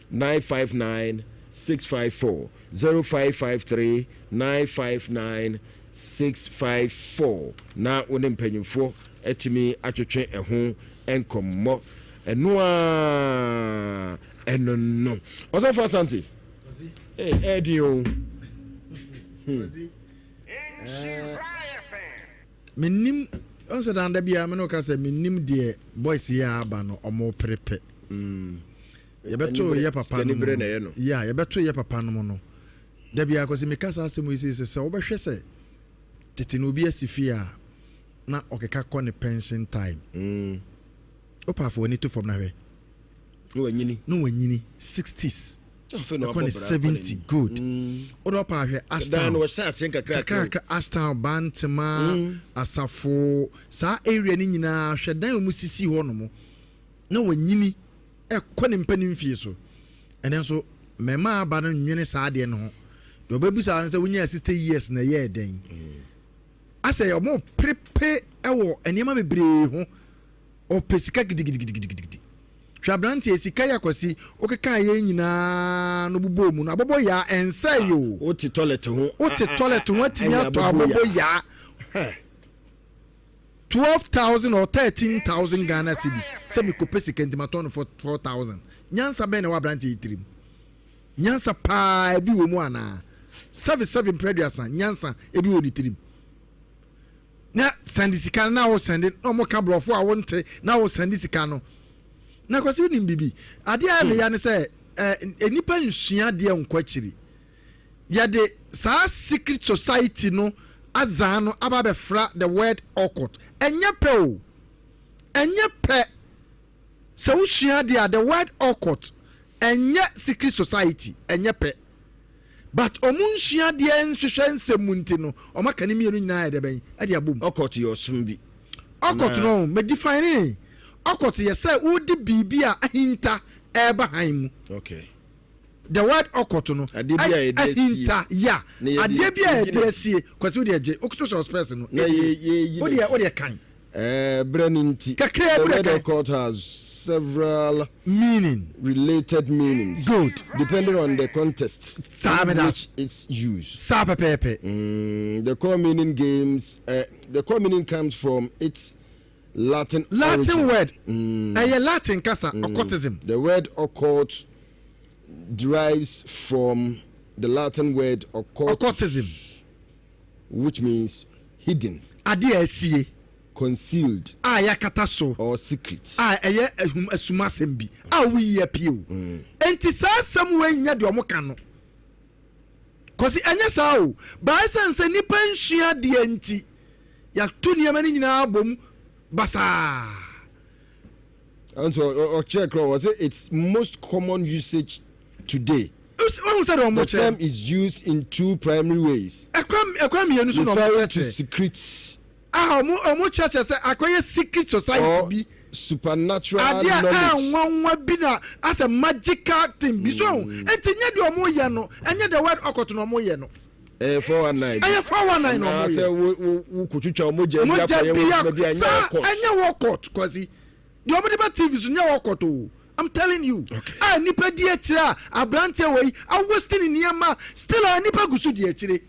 959 654 0553 959 654 na wo ne mpanyinfoɔ atumi atwetwe ɛho nkɔmmɔ ɛno a ɛno no ɔsɔfo Asante ɛɛdin o. Hmm. Mennim, ɔn sɛ dan da biara me ne wo ka sɛ mennim deɛ boys yi a aba no ɔmo pere pɛ. Mm. Yɛbɛto yɛ papa no mu no. Yeah, yɛbɛto yɛ papa no mu no. Da biara kɔsi meka saa asɛm yi sɛ sɛ wobɛhwɛ sɛ tete no obi asi fie a na ɔkeka kɔ ne pension time. Mm. Wopa afɔ w'ani to fam na hwɛ. Na wanyini. Na wanyini 60s. Ɛkɔ ne 70 good. Wode ɔpa ahwɛ Ashtown. Kakrakra Ashtown Bantema mm. Asafo saa area no nyinaa hwɛ dan a wɔn sisi hɔ nom na wanyini ɛkɔ ne mpanin mfie so. Ɛnɛ nso mmarima aba no nwene saa adeɛ no ho. Deɛ ɔbɛbusa no sɛ wonyaa 60 years na ɛyɛɛ dɛn. Mm. Asɛ wɔn perepere wɔ nneɛma bebree ho. Ɔpɛ sika gidigidigidigidi. Hwɛ abranteɛ sika yi akwasi wokekaa yɛn nyinaa no bobɔɔ mu no abɔbɔ yaa ɛnsɛe o. Wote toilet ho. Wote toilet ho atumi atɔ abɔbɔ yaa. 12,000 or 13,000 Ghana cedis sɛ mekɔpɛ sika nti matɔn no for 4,000. Nyansa bɛn na ɛwɔ abranteɛ yi tirim? Nyansa paa bi wɔ mu anaa? Sɛbe sɛbe mprɛduasa nyansa ebi wɔ ne tirim. na sɛnde sika no na wo sɛnde na wɔn ka borɔfo a wonte na wo sɛnde sika no na kwasi wonim bibi adeɛ a ɛmeya ne sɛ ɛɛ nnipa nsua adeɛ nkɔ akyiri yɛde saa secret society no azan no aba abɛfra the word occult ɛnyɛ pɛ o ɛnyɛ pɛ sɛ wosua adeɛ a the word occult ɛnyɛ secret society ɛnyɛ pɛ But ɔmo nsua adeɛ nhwehwɛ nsɛm mu nti no ɔmo aka ne mmienu nyinaa ayɛ dɛ bɛn ɛde abom. Occult yɛ ɔsom bi Occult anaa? no me define occult yɛ sɛ wode biribi a ahinta ɛreba hann mu. Okay. The word occult no Adeɛ bi a yɛde asie. ahinta ya Na yɛde adeɛ bi a yɛyi yɛde no adi. asie Kwasi wodeɛ gye wosohyɛ wo spɛs no Na yɛ yɛyi no wodeɛ adi. wodeɛ kan. Ɛɛ berɛ no nti. Kakraa The bi na word kan. occult has several Meaning. related meanings. Good. Depending on the context Saa in meda which it's used. Saa pɛpɛɛpɛ. Mm, the core meaning games, uh, the core meaning comes from its Latin Latin origin. word. Ɛyɛ Latin kasa, occultism. The word occult derives from the Latin word occultus, Occultism. which means hidden. Ade a asie. Concealed. A yɛakata so. Or secret. A ɛyɛ ahum asum asɛm bi a woyi apue o. Enti saa asɛm wei nyɛ deɛ wɔka no. Kɔsi ɛnyɛ saa o. Baa ɛsiane sɛ nnipa nsua adeɛ nti, yɛato nneɛma no nyinaa abom basaa. Nso ɔkyerɛ korɔ wɔ sɛ its most common usage today. Wohu sɛ deɛ wɔn The kyerɛ. term is used in two primary ways. Ɛkwan ɛkwan mmienu so na wɔn Referring to kyerɛkyerɛ. secrets. A wɔn wɔn kyerɛkyerɛ sɛ akɔyɛ secret society Or bi. supernatural Adeɛ a knowledge. ɛnwanwa bi na asɛ magical thing bi so. Nti nyɛ deɛ wɔn yɛ no ɛnyɛ the word occult na wɔn yɛ no. Ɛyɛ 419. Ɛyɛ 419 na wɔn yɛ. Anaasɛ wo wo wo kotwitwa wɔn mogya bi akɔyɛ wɔn adwuma bi a ɛnyɛ occult. Ɛnyɛ occult Kwasi. Deɛ wɔde ba TV so nyɛ occult o. I'm telling you. A nipa di akyire a aberanteɛ wɔ yi awosti ne nneɛma still a nipa gu so di akyire.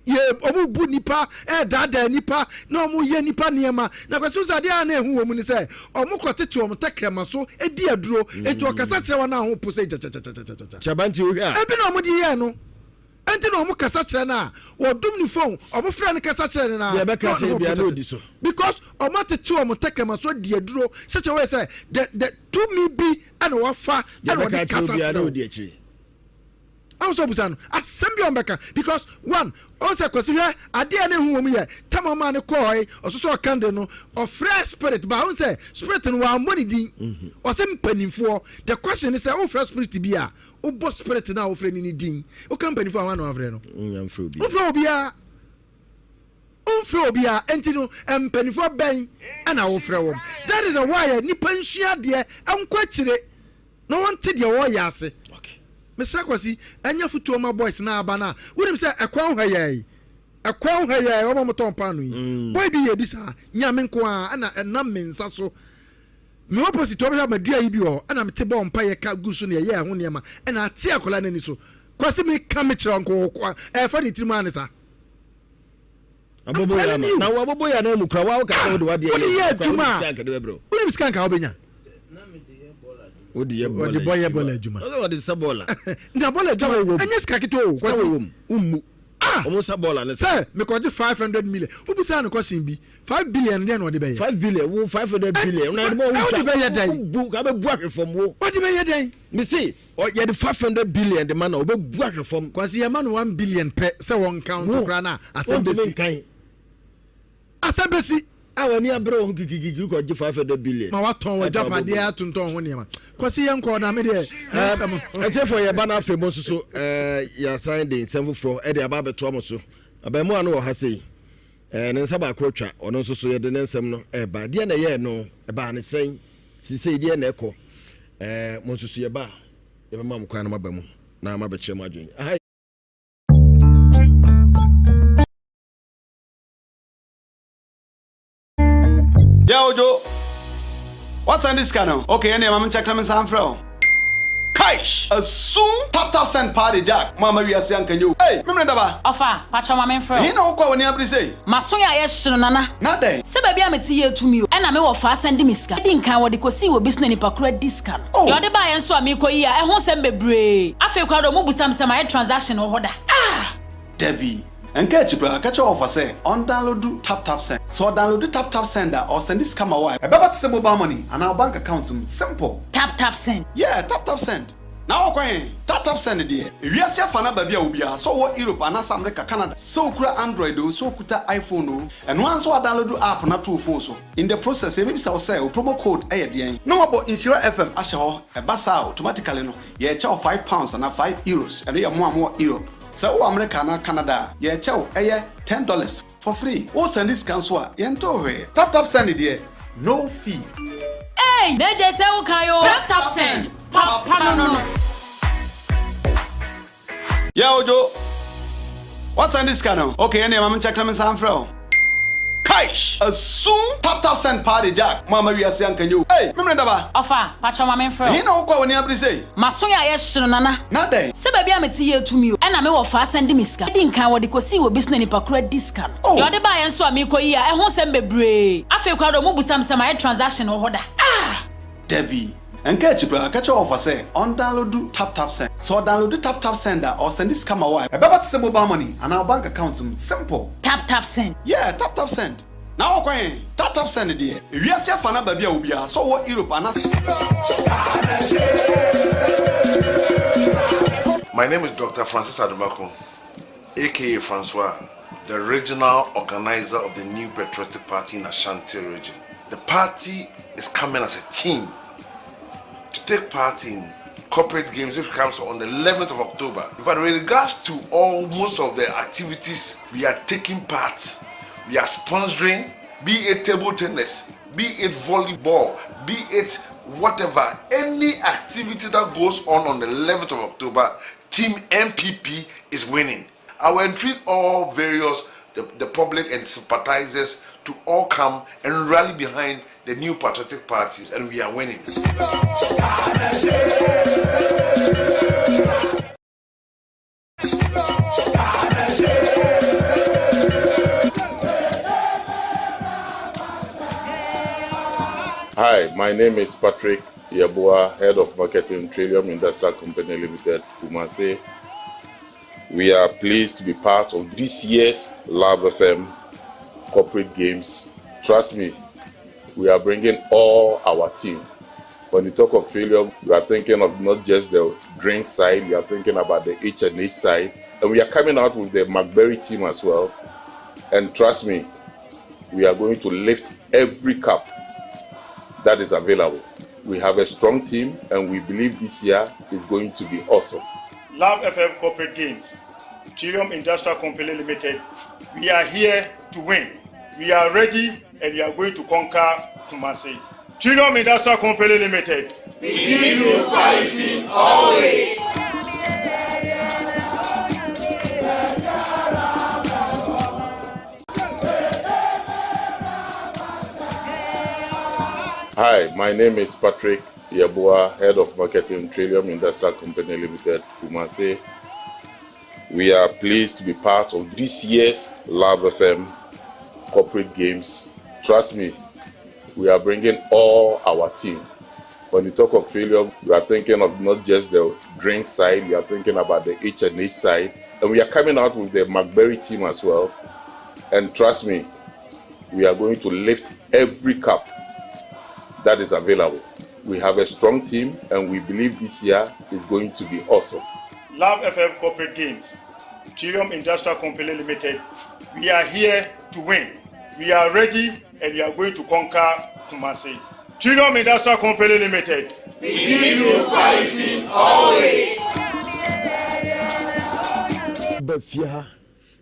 Yɛ wɔn bu nipa ɛɛdaadaa nipa na wɔn yɛ nipa nneɛma na Kwasi sɛ adeɛ a na ehu wɔn mu ni sɛ wɔn kɔ tete wɔn tɛkrɛma so di aduro eti ɔkasa kyerɛ wɔn a ho po sɛ gyagyagyagyagya. Kyabanti wohwɛ a. Ebi na wɔn de yɛɛ no. Enti na ɔmo kasa kyerɛ no a wɔdum ne phone ɔmo frɛ no kasa kyerɛ no na Deɛ ɛbɛka na kyerɛ ɔmo biara na protect ɔdi so. because ɔmo atete ɔmo tɛkrɛma so adi aduro such a way sɛ the the tumi bi ɛna wafa Deɛ ɛna ɛbɛka ɔde kyerɛ kasa biara na kyerɛ wo ɔdi akyire. Ahu sɛ ɔbusa no asɛm bi a ɔmbɛka because one ɔhu sɛ Kwasi hwɛ adeɛ a na ehu wɔ mu yɛ tam ɔmaa no kɔɔe ɔsosɔɔ candle no ɔfrɛɛ spirit ba ɔhu sɛ spirit no wammɔ ne din mhm. ɔsɛ mpanimfoɔ the question ne sɛ wofrɛ spirit bi a wobɔ spirit no a wofrɛ no ne din woka mpanimfoɔ a wɔn na wafrɛ no wofrɛ obiara womfrɛ obiara nti no mpanimfoɔ bɛn ɛna wofrɛ wɔn that is why nipa nsua adeɛ nkɔ akyire na wɔnte deɛ wɔreyɛ ase. Mesrɛ Kwasi, ɛnyɛ fotuo ma boys no aba no a, wonim sɛ ɛkwan hɔ yɛe, ɛkwan hɔ yɛe, wɔn a wɔtɔn paano yi, mm. boy bi yɛ bi saa, nyame nko ara, ɛna ɛnam me nsa so. Me opposite wɔbɛhwɛ amadua yi bi wɔ hɔ, ɛna mete bɔɔ mpa yɛ ka gu so na yɛyɛ ɛho nneɛma, ɛna ate akwadaa n'ani so. Kwasi meka mekyerɛ nko ɛfa ne tirim ara ne saa. Abobo yɛ ama na wo abobo yɛ anan mu kura wa kasa wo de wadeɛ yɛ yɛ adwuma a wonim sika nka wobɛnya wode yɛ bɔɔla bɔ yɛ bɔɔla adwuma wɔde sɛ bɔɔla nka bɔɔla adwuma ɛnyɛ sika ketewa o kwasi wɔ mu wommu ah wɔn sɛ bɔɔla ne sɛ mekɔgye 500 million wobusaa no question bi 5 billion deɛ na ɔde bɛyɛ 5 billion wo 500 billion na ɛde bɔ wo wode bɛyɛ dɛn bu ka bɛbu ahwɛ fam wo wode bɛyɛ dɛn mese Yɛde 500 billion de ma no a, ɔbɛbu ahwɛ fam. Kwasi, yɛma no 1 billion pɛ sɛ wɔn count koraa no a, asɛm bɛsi. Wontumi nkan. Asɛm bɛsi. A w'ani abere wo ho kikikiki kɔgye 500 billion. Ma watɔn w'agyapadeɛ atontɔn ho nneɛma. Kwasi yɛnkɔ na me deɛ nsɛm. Atiefoɔ yɛba no afei mo nso so yɛasan de nsɛm foforɔ de aba abɛtoa mo so. Abaamua no wɔ ha sei. Ne nsa baako atwa, ɔno nso so yɛde ne nsɛm no ɛreba. Deɛ na ɛyɛɛ no, ɛbaa ne sɛn? Seesei deɛ na ɛkɔ. Ɛɛ mo nso so yɛba a, yɛbɛma mo kwan na moaba mu na moabɛkyerɛ mo adwene. Aha Yeah, Ojo. What's this sika no? Okay, ɛnna ɛma me nkyɛkra me nsa mfrɛ wo. Kaish! Asu! Tap tap send paa de Jack mo amma wiase anka nyɛ o. Ei! Memene daba! Ɔfa, pakyɛw ma menfrɛ wo. Ɛhe na wokɔ a w'ani abere sei? M'aso yɛ ayɛ hye no Nana. Na dɛn? Sɛ baabi a mete yɛ tumi o. Ɛna me wɔfaa sɛnde me sika. Edi nkan wɔde kosii wɔ bi so na nipa koro adi sika no. Oh! Deɛ ɔde baeɛ nso a meekɔ yi a ɛho nsɛm bebree. Afei koraa deɛ ɔmo busa me sɛ mayɛ transaction wɔ hɔ da. Ah! Dabi. Ɛnka akyi koraa, ka kyerɛ wɔfa sɛ ɔndownloadu Tap Tap Send. Sɛ ɔdownloadu Tap Tap Send a, ɔresɛnde sika ma wo a, ɛbɛba te sɛ mobile money anaa wo bank account mu. Simple! Tap Tap Send. Yeah, Tap Tap Send. Na wokɔ he? Tap Tap Send deɛ, ewiase afa no aba bi a obiara, sɛ ɔwɔ Europe anaasɛ America, Canada, sɛ okura Android oo, sɛ okuta iPhone oo, ɛno ara ne sɛ woadownload app no ato wo phone so. In the process, yɛbɛbisa wo sɛ, wo promo code yɛ deɛn? Na wɔabɔ Nhyira FM ahyɛ hɔ. Ɛba saa a, automatically no, yɛrekyɛ wo £5 anaa €5. Ɛno yɛ mo a mowɔ Europe. Sɛ wowɔ America anaa Canada a, yɛrekyɛ wo, ɛyɛ $10 for free. Wo sɛnde sika nso a, yɛntew hwee. Tap tap send deɛ, no fee. Eii na gye sɛ wo kan oo. Tap tap send, papa no no. Yeah Ojo, wa sɛnde sika no? Okay ɛneɛ ma me nkyɛke na me nsan mfrɛ wo. Kaish! Asu! Tap tap send paa de Jack, mo amma wiase anka nyɛ o. Ei! Memene daba! Ɔfa, pakyɛw ma menfrɛ wo. Ɛhe na wokɔ a w'ani abere sei? M'aso yɛ ayɛ hye no Nana. Na dɛn? Sɛ baabi a mete yɛ tumi o. Ɛna me wɔfaa sɛnde me sika. Edi nkan wɔde kosii wɔ bi so na nipa koro adi sika no. Oh! Deɛ ɔde baeɛ nso a meekɔ yi a ɛho nsɛm bebree. Afei koraa deɛ ɔmo busa me sɛ mayɛ transaction wɔ hɔ da. Ah! Dabi. Ɛnka akyi koraa, ka kyerɛ wɔfa sɛ ɔndownloadu Tap Tap Send. Sɛ ɔdownloadu Tap Tap Send a, ɔresɛnde sika ma wo a, ɛbɛba te sɛ mobile money anaa wo bank account mu. Simple! Tap Tap Send. Yeah, Tap Tap Send. Na wokɔ he? Tap Tap Send deɛ, ewiase afa no baabi a wɔ biara, sɛ wowɔ Europe anaa. My name is Doctor Francis Adomako aka Francois, the regional organizer of the New Patriotic Party in Ashanti region. The party is coming as a team to take part in corporate games which comes on the 11th of October. In fact, with regards to all most of the activities we are taking part, we are sponsoring, be it table tennis, be it volleyball, be it whatever, any activity that goes on on the 11th of October, Team NPP is winning. I will entreat all various, the, the public and sympathizers to all come and rally behind the new patriotic party, and we are winning. Hi, my name is Patrick Yeboah, Head of Marketing, Trillium Industrial Company Limited, Kumasi. We are pleased to be part of this year's Love FM corporate games. Trust me, we are bringing all our team. When you talk of Trillium, you are thinking of not just the drink side, you are thinking about the H and H side. And we are coming out with the McBerry team as well. And trust me, we are going to lift every cup that is available. We have a strong team, and we believe this year is going to be awesome. Love FM Corporate Games, Trillium Industrial Company Limited. We are here to win. We are ready and we are going to conquer Kumasi. Trillium Industrial Company Limited. We give you quality always. Hi, my name is Patrick Yeboah, Head of Marketing, Trillium Industrial Company Limited, Kumasi. We are pleased to be part of this year's Love FM corporate games. Trust me, we are bringing all our team. When you talk of Trillium, you are thinking of not just the drink side, you are thinking about the H and H side. And we are coming out with the McBerry team as well. And trust me, we are going to lift every cup that is available. We have a strong team, and we believe this year is going to be awesome. Love FM Corporate Games, Trillium Industrial Company Limited. We are here to win. We are ready and we are going to conquer Kumasi. Trillium Industrial Company Limited. We give you quality always. Ba fie ha,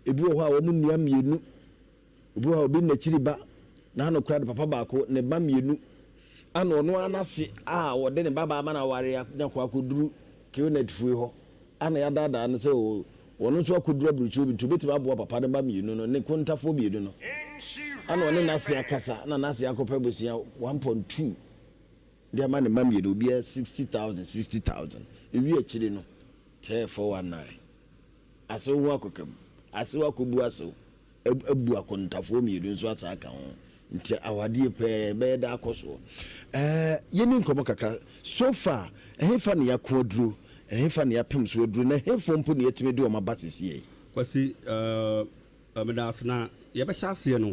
ebi wɔ hɔ a wɔn nua mmienu, obi wɔ hɔ a obi n'akyiri ba, n'ano kora de papa baako, ne ba mmienu, ana ɔno ara n'ase a wɔde ne babaa ama no aware anya kɔ akɔduru Kionet fie hɔ, ana yɛadaadaa no sɛ o, ɔno nso akɔduru aburokyire bi nti obɛtumi aboa papa no ba mmienu no, ne kontafoɔ mmienu no. Ana ɔne n'ase akasa, na n'ase akɔpɛ bosea 1.2 de ama ne mma mmienu, obiara 60,000, 60,000. Ewie akyiri no, tɛɛ 419. Asew ho akɔka mu, asew akɔbu asew. abu akontafoɔ mmienu nso asan aka ho nti awadeɛ pɛɛ bɛyɛ da akɔ soɔ. Ɛɛ yɛni nkɔmmɔ kakra so far ɛhefa na yɛako aduro ɛhefa na yɛapem so aduro na ɛhefoɔ mpo na yɛatumi de wɔn aba seesei yi. Kwasi, eh, meda ase na yɛbɛhyɛ aseɛ no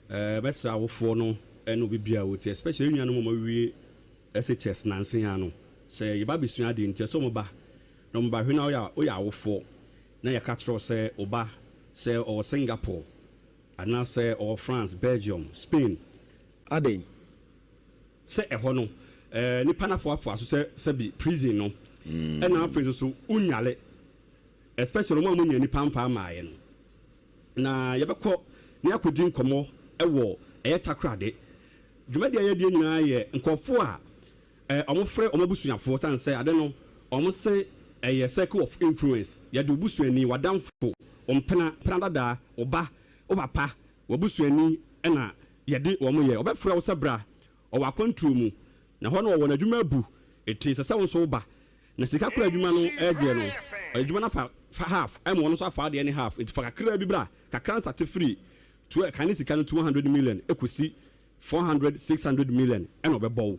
eh, mɛsrɛ awofoɔ no ne obi biara a wɔtie especially yɛn nuanom a wɔawie SHS nansa yi ara no sɛ yɛba abɛsua adeɛ nti ɛsɛ sɛ wɔba na wɔba hwɛ na woyɛ woyɛ awofoɔ na yɛka kyerɛ wo sɛ wo ba, sɛ ɔwɔ Singapore, anaasɛ ɔwɔ France, Belgium, Spain. Adɛn? Sɛ ɛhɔ no, nnipa no afoafoa so sɛ sɛbi prison no, ɛna afei nso so wonyare, especially wɔn a wɔnya nnipa mfa mmaeɛ no. Na yɛbɛkɔ na yɛakɔdi nkɔmmɔ wɔ ɛyɛ Takoradi. Dwumadi a yɛdie nyinaa yɛ nkurɔfoɔ a Ɛ ɔmo frɛ ɔmo abusuafoɔ sane sɛ ade no ɔmo se ɛyɛ circle of influence, yɛde wo busuani, w'adamfo, wo mpena, mpena dadaa, wo ba, wo papa, w'abusuani ɛna yɛde wɔn yɛ. Ɔbɛfrɛ wo sɛ bra, ɔwɔ akwantuo mu, na hɔ no ɔwɔ n'adwuma abu, enti ɛsɛ sɛ wo nso wo ba. Na sika koro a adwuma no ɛgyeɛ no, ɔde adwuma no afa fa half, ɛma ɔno nso afa adeɛ ne half, enti fa kakraa bi bra, kakra nsate firi two, kane sika no 200 million ɛkɔsi 400, 600 million ɛna ɔbɛbɔ wo.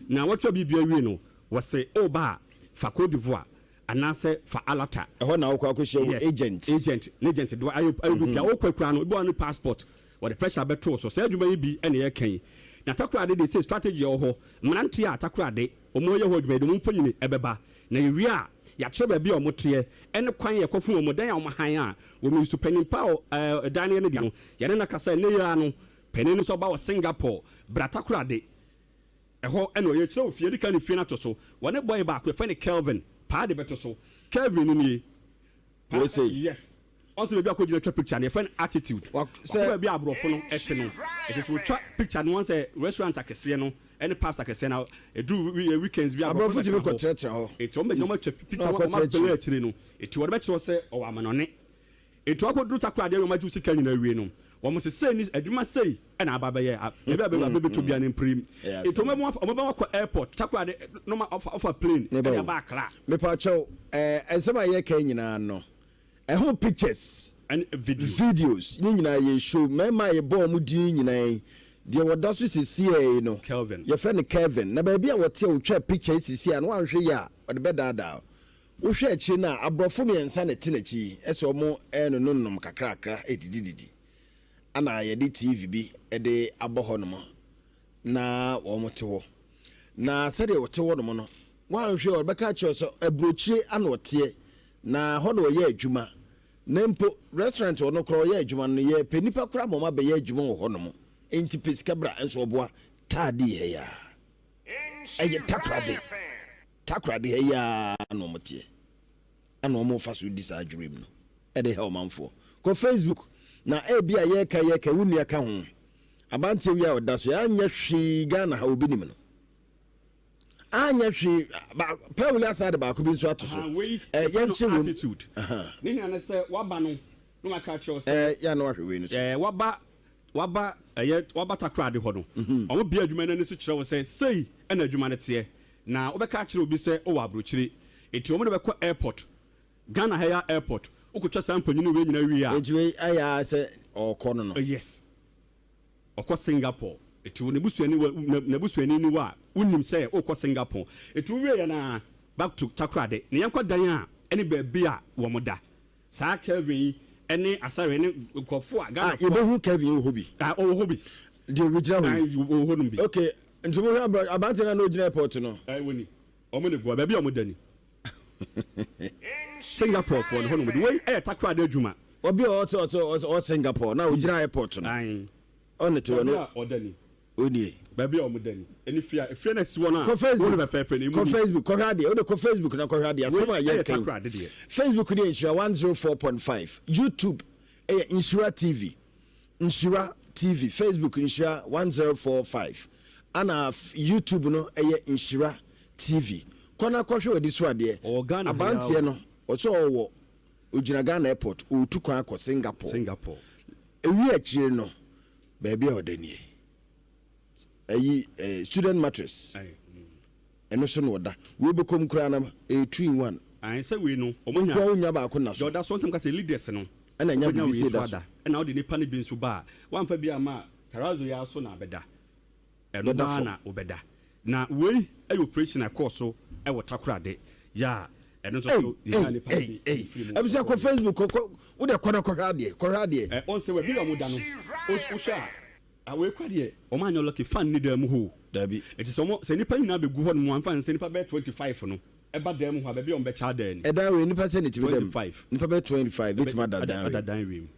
Na watua biribiara awie no, wɔse woba a, fa Cote d'Ivoire anaasɛ fa Alata. Ɛhɔ na wokɔ akɔhyia wo Yes, agent. agent, n'agent de ayɛ ayɛ biribiara. Wokɔ koraa no, ebi wɔ hɔ a ne passport, wɔde pressure bɛto wo so. Saa adwuma yi bi na yɛreka yi. Na Takoradi de, sei strategy a ɛwɔ hɔ, mmeranteɛ a Takoradi wɔyɛ hɔ adwuma, yɛde wɔn mfonini ɛbɛba. Na yɛwie a, yɛakyerɛ baabi a wɔteɛ, ɛne kwan a yɛkɔhu wɔn, dan a wɔhan a wɔn yi so. Panin pa a ɛdan no yɛ ne dea no, yɛne no akasa ɛnnɛ yi ara no, Panin no nso aba wɔ Singapore, Bratakorade. Ɛhɔ na ɔyɛ kyerɛw fie. Odi kan ne fie no ato so. Wɔne boy baako yɛfrɛ no Kelvin paa de bɛto so. Kelvin no nie. Paa Wei sei. Yes. Ɔn sɛ baabi a ɔkɔgyina twa picture no yɛfrɛ no attitude. Wa Wakɔ sɛ. baabi a aborɔfo no te no. Ɛsɛ sɛ ɔtwa picture no wɔn sɛ restaurant akɛseɛ no ne pubs akɛseɛ no ɛduru weekends bi a aborɔfo Aborɔfo tumi bɛtena hɔ. kɔtratra hɔ. Eti wɔn bɛgyina wɔn atwa Na picture wɔn wakɔtra abɛlɛ akyire. akyire no. Eti wɔde bɛkyerɛ wo sɛ ɔwɔ amanɔne. Enti wɔakɔduru Takoradi awie a wɔagye wo sika nyinaa awie no, wɔn se sei ne adwuma sei na aba abɛyɛ, baabi a bɛbɛtɔ biara no mpirim. Enti wɔbɛma wɔbɛma wakɔ airport, Takoradi na wɔma ɔfa ɔfa plane de aba Accra. Mepakyɛw, eh, nsɛm a yɛreka yi nyinaa no, ɛho pictures, Ɛne video. videos, ne nyinaa yɛ show. Mmarima a yɛbɔɔ wɔn din nyinaa yi, deɛ wɔda so sesiei yi no, Kelvin. yɛfrɛ no Kelvin. Na baabi a wɔte a wɔtwaa picture yi sesiei a, na wanhwɛ yie a, ɔde bɛdaadaa wo. Wohwɛ akyire no a, aborɔfo mmiɛnsa na ɛte n'akyi yi, ɛsɛ wɔrenononom kakrakra redidididi. Ɛna yɛde TV bi de abɔ hɔnom na wɔte hɔ. Na sɛdeɛ ɔte hɔ nom no, woanhwɛ a ɔbɛka akyerɛ wo sɛ aburokyire ana ɔteɛ, na hɔ na ɔyɛ adwuma. Na mpo restaurant ɔno koraa ɔyɛ adwuma no, yɛpɛ nnipa koraa ma wɔabɛyɛ adwuma wɔ hɔ nom. Enti pɛ sika bra, nso ɔboa. Taadi ha yi ara. Ɛyɛ Takoradi. Takoradi ha yi ara na wɔteɛ. Ɛna wɔfa so di saa dream no de ha ɔmanfoɔ. Kɔ Facebook na ebi a yɛreka yɛreka wo nua ka ho. Abanteɛ wi a ɔda so anyɛ hwee Ghana ha obi nim no. Anyɛ hwee ba Paul asa de baako bi nso ato so. Eh, yɛnkyerɛ wom. Attitude. Ne nua ne sɛ waba no na waka akyerɛ wo sɛ. Eh, yɛ na wahwɛ wei no so. Eh, waba waba ɛyɛ waba Takoradi hɔ no. Wɔn bia adwuma no ani so kyerɛ wo sɛ sei ɛna adwuma no teɛ. Na wobɛka akyerɛ obi sɛ wowɔ abrokyire. Enti wɔn de bɛkɔ airport. Ghana ha yi ara airport. Wokɔtwa saa mfonini wei nyinaa wie a. Enti wei ayɛ ara sɛ ɔrekɔ no no. Yes. Ɔkɔ Singapore. Enti wo n'abusuani wɔ n'abusuani ni wɔ a, wonim sɛ wokɔ Singapore. Enti wowieɛ no ara, back to Takoradi. Na yɛnkɔ dan a ɛne baabi a wɔn da. Saa Kelvin yi ne Asare ne nkurɔfoɔ a Ah, Ghanafoɔ. yɛbɛhu Kelvin wɔ hɔ bi. Ah, ɔwɔ hɔ bi. Deɛ ɔgyina hɔ yi. Ah, ɔwɔ hɔ nom bi. Okay, nti mohwɛ abra aberanteɛ no a na ɔgyina airport no. Ɛɛ, wɔ ni. Wɔn na egu hɔ, baabi a wɔn da ni. Singapore foɔ no hɔ nom de. Wei ɛyɛ Takoradi adwuma. Obi a ɔte ɔte ɔwɔ Singapore na ɔgyina airport no. Ae. Ɔne te hɔ no. Baabi a ɔda ni. Onie. Baabi a wɔn da ni. Ɛne fie a efie na esi hɔ no a. Kɔ Facebook. Wɔn fɛfɛɛfɛ no emu Kɔ ni. Facebook kɔhwɛ adeɛ. Wode kɔ Facebook na kɔhwɛ adeɛ. Asɛm a Wei ɛyɛ yɛka yi. Takoradi deɛ. Facebook no yɛ Nhyira 104.5. YouTube ɛyɛ Nhyira TV. Nhyira TV. Facebook Nhyira 104.5. Ana YouTube no ɛyɛ Nhyira TV. Kɔ na kɔhwɛ w'ani so adeɛ. Ɔwɔ Ghana ha yi ara Abanteɛ o. no ɔsɛ ɔwɔ ogyina Ghana airport ɔretu kwan akɔ Singapore. Singapore. Ewie akyire no baabi a ɔda nie. Ayi eh, student mattress. Ɛno so na ɔda. Wei bɛkɔ mu koraa na ɛyɛ two in one. Ae sɛ wei no ɔmo nya. Nkoa wonya baako na so. Deɛ ɔda so nsɛm ka sɛ leaders no. Ɛna nya Ɔbɛnya biribi wei sei so da so. ada. Ɛna wode nipa no bi nso ba a wamfa bi amma a terrazzo yi ara so na abɛda. Ɛno Bɛda hɔ ara fam. na wobɛda. Na wei yɛ operation a ɛkɔɔ so wɔ Takoradi yɛ a ɛno nso Ei so yɛnyaa ei nipa no ei bi ei. firi mu Abusua kɔ kɔɔ. Facebook kɔ kɔ wode kɔ na kɔhwɛ adeɛ kɔhwɛ adeɛ. Ɛ ɔn sɛ baabi a wɔda no wo wohwɛ a a wei kora deɛ wɔn anyɛ lucky fan nni dan mu hɔ o. Dabi. Nti sɛ wɔn sɛ nnipa nyinaa bɛgu hɔ nom a mfa no sɛ nnipa bɛyɛ 25 no ɛba dan mu hɔ a baabi a wɔn bɛkyɛ adan ni. Ɛdan wei nnipa sɛn na ɛtumi da mu? 25. Nnipa bɛyɛ 25 bɛtumi ada dan wei mu? Ada dan wei mu.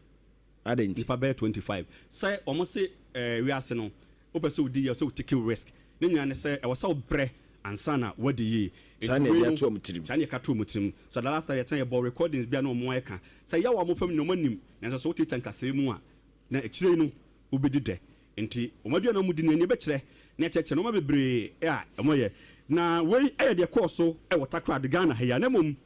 Adɛn nti? Nnipa bɛyɛ 25. Sɛ wɔn se ɛɛ wiase no wopɛ sɛ wodi yie a ɛwɔ sɛ wo take risk. Ne nyinaa ne sɛ ɛwɔ sɛ wobrɛ ansa na woadi yie. Saa Nti na wei yɛde no ato wɔn tirim. saa na yɛka to wɔn tirim. So the last time yɛtena yɛbɔɔ recordings bi a na wɔn ɛka sɛ yaw a wɔfa mu nyinaa wɔn anim nanso sɛ wotiatia nkasɛɛ mu a na akyire yi no wobɛdi dɛ. Nti wɔn aduane a wɔdi no ani bɛkyerɛ na ɛkyerɛkyerɛ nnoɔma bebree a wɔyɛ. Na wei yɛ deɛ ɛkɔɔ so wɔ Takoradi, Ghana ha yi a na mmom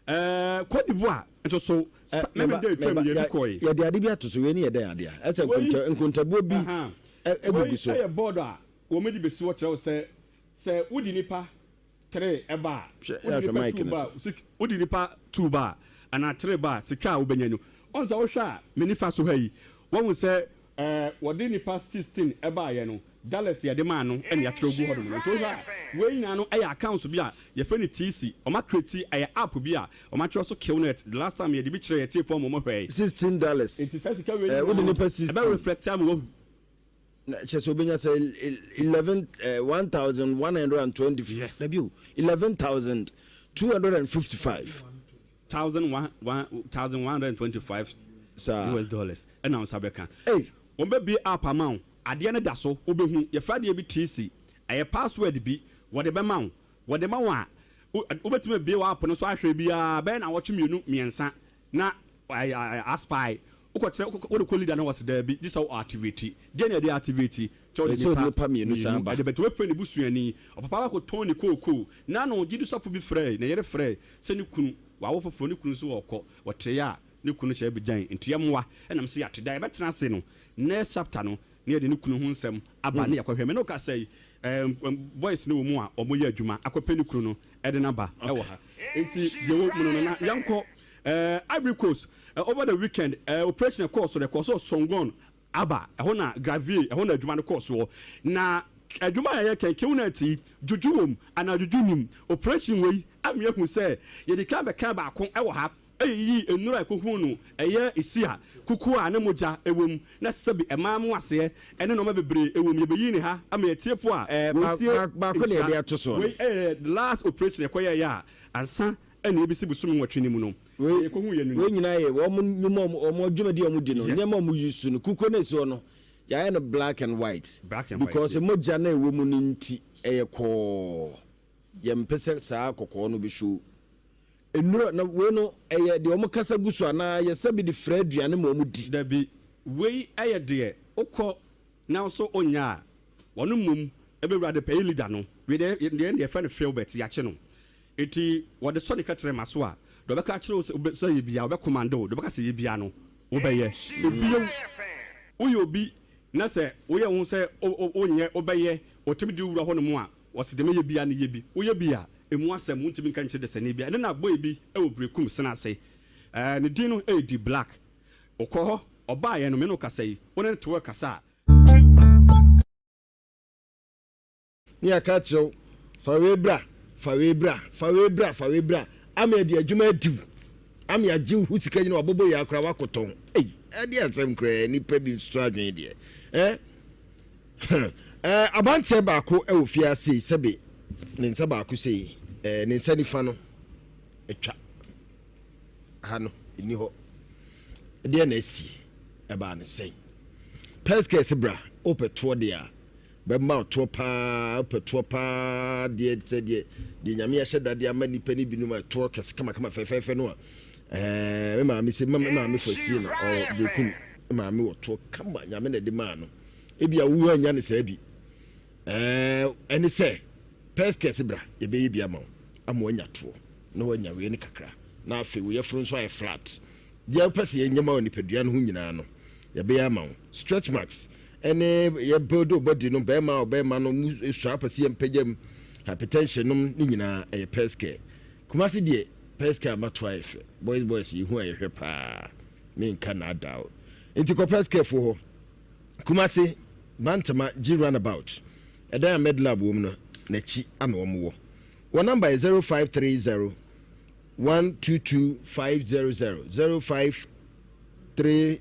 ɛɛ Cote d'Ivoire nso so Eh, sa mɛmɛ meba, dɛ atwam meba, yɛ bi ya, kɔe. yɛde ade bi ato so, wei ne yɛ dɛn adeɛ a? Ɛsɛ Wei, nkonta, nkontabuo bi aha, ɛ- wei agugu so. yɛ board a wɔde bɛsi hɔ kyerɛ wo sɛ sɛ wode nipa Tre ba a, Hwɛ, wode yɛ ahwɛ nipa mic two no ba so. a, sik, wode nipa two ba a, anaa tre ba a, sika a wobɛnya no. Ɔn sɛ wohwɛ a, me nifa so ha yi, woahu sɛ ɛɛ wɔde nipa 16 baeɛ no, dollars yɛde maa no ɛna yɛatwerɛ gu hɔnom no. Nti wohwɛ a, wei nyinaa no ɛyɛ accounts bi a yɛfrɛ no TC. Wɔn acreate, ɛyɛ app bi a wɔn atwerɛ so Qnet. The last time yɛde bi kyerɛɛ yɛn tiefoɔ ma wɔhwɛe. $16. Nti saa sika wei Eh, wode nyinaa no, nipa ɛbɛ 16. reflect ama woahu. Na kyerɛ sɛ obenya sɛ 11 eh, 1120. Yes. Dabi o, 11,255. Thousand one one 1,125 Saa. US dollars ɛna wo nsa bɛka. Ei. Wɔn bɛ bue app ama wo, adeɛ no da so, wobɛhu, yɛfrɛ adeɛ bi TC, ɛyɛ password bi, wɔde bɛma wo, wɔde ma wo a, wo wobɛtumi abue wɔ app no so ahwɛ biara bɛyɛ nnawɔtwe mmienu mmiɛnsa na aspy, wokɔkyerɛ wode kɔ leader no wɔse daabi gye sɛ wo activate, deɛ na yɛde activate, kyɛ wode Ɛsɛ nipa nipa mmienu san mmienu ba. ɛde bɛto, wobɛfrɛ ne busuani, ɔpapa bakɔtɔn ne kookoo, n'ano gyidi sɔfo bi frɛɛ, ne yere frɛɛ sɛ ne kunu, wawo foforɔ, ne kunu nso ɔɔkɔ, wɔtee a ne kunu hyɛ Abidjan nti yɛmmoa ɛna mese yɛate da yɛbɛtena ase no next chapter no na yɛde ne kunu ho nsɛm aba ne yɛakɔhwɛ me ne wo kasa yi ɛɛ boys no wɔ mu a wɔyɛ adwuma akɔpɛ ne kunu no ɛde no aba ɛwɔ ha nti deɛ wɔ mu no no na yɛnkɔ ɛɛ Ivory Coast over the weekend ɛɛ operation ɛkɔɔ so no ɛkɔɔ so Songon Aba, ɛhɔ na Gravier, ɛhɔ na adwuma no kɔɔ soɔ. Na adwuma a yɛyɛ kɛn, Qnet yi, dwudwo wom anaa dwudwo nnim. Operation wei ama yɛahu sɛ yɛdi kan bɛkaa baako wɔ ha. Eyiyii nnuru a ɛkɔhuu no ɛyɛ Isia kukuo a na mogya wɔ mu na sɛbi ɛmaa mo aseɛ ɛne nnoɔma bebree wɔ mu. Yɛbɛyii ne ha ama atiefoɔ a wɔtie baako na yɛde ato soɔ no. Wei yɛ the last operation yɛkɔyɛeɛ a ansa na yɛbɛsi bosome nwɔtwe no mu no Wei deɛ yɛkɔhuiɛ no wei nie. nyinaa yɛ wɔn nnwuma a wɔn dwumadi a wɔdi no Yes. nneɛma a wɔn use no kukuo no a ɛsi hɔ no yɛayɛ no black and white Black and white, because yes. mogya no a ɛwɔ mu no nti ɛyɛ kɔɔ yɛmpɛ sɛ saa kɔkɔɔ no bɛshow. Nnuro, na wei no ɛyɛ deɛ wɔn kasa gu so anaa yɛsa bi de fra aduane ma wɔn di? Dabi, wei yɛ deɛ wokɔ na wo so wonyɛ a, wɔn mmom bɛwura de pɛyi leader no, wei deɛ deɛ yɛfrɛ no Filbert, yɛakye no. Enti wɔde sɔ ne kɛtrɛma so a, deɛ ɔbɛka akyerɛ wo sɛ wobɛ sɛ yɛ biara, ɔbɛ command wo, deɛ ɔbɛka sɛ yɛ biara no, wobɛyɛ. Ebio, woyɛ obi na sɛ woyɛ wo ho sɛ wo wo wonyɛ, wobɛyɛ, wɔtumi de wo wura hɔnom a, Wɔse deɛ mɛyɛ biara no yɛ bi. Woyɛ bi a, ɛmu asɛm wontumi nka nkyerɛ dasani biara. Ɛnnɛ na boy bi wɔ Berekum sene ase. Ɛɛ ne din no yɛ D Black. Ɔkɔɔ hɔ, ɔbaeɛ no me ne wo kasa yi, wo ne no te hɔ rekasa a, Ne yɛaka akyerɛ wo, fa wei bra, fa wei bra, fa wei bra, fa wei bra, ama yɛde adwuma adi wo, ama yɛagye wo ho sika nyina wabɔbɔ yɛ akora wakɔtɔn. Ei, ɛde asɛm koraa nipa bi nso adwene deɛ. Eh? Eh, abanteɛ baako wɔ fie ase yi sɛbe ne nsa baako sei, eh, ne nsa nifa no atwa. Ha no, ɛni hɔ. Ɛdeɛ na asi, ɛbaa ne sɛn. Pɛskɛs bra, wopɛ toɔ deɛ a, bɛma toɔ paa, wopɛ toɔ paa deɛ sɛ deɛ deɛ nyame ahyɛ dadeɛ ama nipa no binom a toɔ kɛse kamakama fɛfɛɛfɛ no a, eh, me maame sɛ, me maame fa sie no, ɔ, bekum, me maame wɔ toɔ kama, nyame na ɛde maa no. Ebia wo annya no saa bi. Ɛɛ, ɛne sɛ, pɛskɛs bra, yɛbɛyɛ bi ama wo, ama woanya toɔ, na woanya wei no kakra, na afei wo yafunu nso ayɛ flat. Deɛ wopɛ sɛ yɛnyɛ ma wo nipadua no ho nyinaa no, yɛbɛyɛ ama wo. Stretch marks, ɛne yɛ build wo body no, bɛrima a ɔbɛrima no mu sua wopɛ sɛ yɛmpagya mu, hypertension nom ne nyinaa, ɛyɛ pɛskɛ. Kumasi deɛ, pɛskɛ ama to ayɛ fɛ. Boys boys, yɛhu a yɛhwɛ paa. Menka naadaa o. Nti kɔ pɛskɛ foɔ hɔ. Kumasi, Bantama G Runabout, ɛdan a Medlab wɔ mu no n'akyi ana wɔn wɔ. Wɔn namba yɛ 0530 122 500, 0530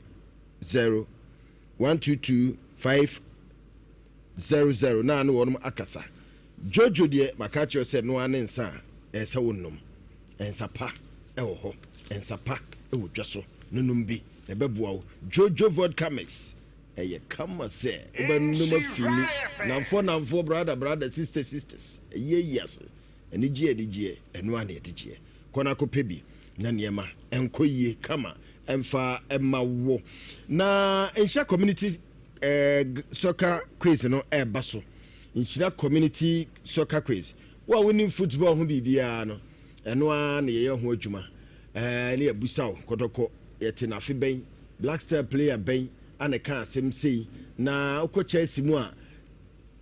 122 500 na ne wɔn akasa. Jojo deɛ maka akyerɛ sɛ noa ne nsa a ɛsɛ wo nom. Nsa pa ɛwɔ hɔ, nsa pa ɛwɔ dwa so, nonom bi. Na ɛbɛboa wo. Jojo vodka mix ɛyɛ kama sɛ wobɛnom afili namfoɔ namfoɔ brada brada sister sisters ɛyɛ yi ase anigyeɛ anigyeɛ ɛno a na yɛde gyeɛ kɔ na kɔpɛ bi na nneɛma ɛnkɔ yie kama ɛmfa ɛma wo na nhyira community eh, soccer quiz no ɛɛba so nhyira community soccer quiz wo a wonim football ho biribiara no ɛno ara na yɛyɛ ho adwuma Ɛɛ ne yɛbusa wo, kɔtɔkɔ yɛte no afe bɛn? Black Star player bɛn ana ɛka asɛm sei? Na wokɔ Chelsea mu a,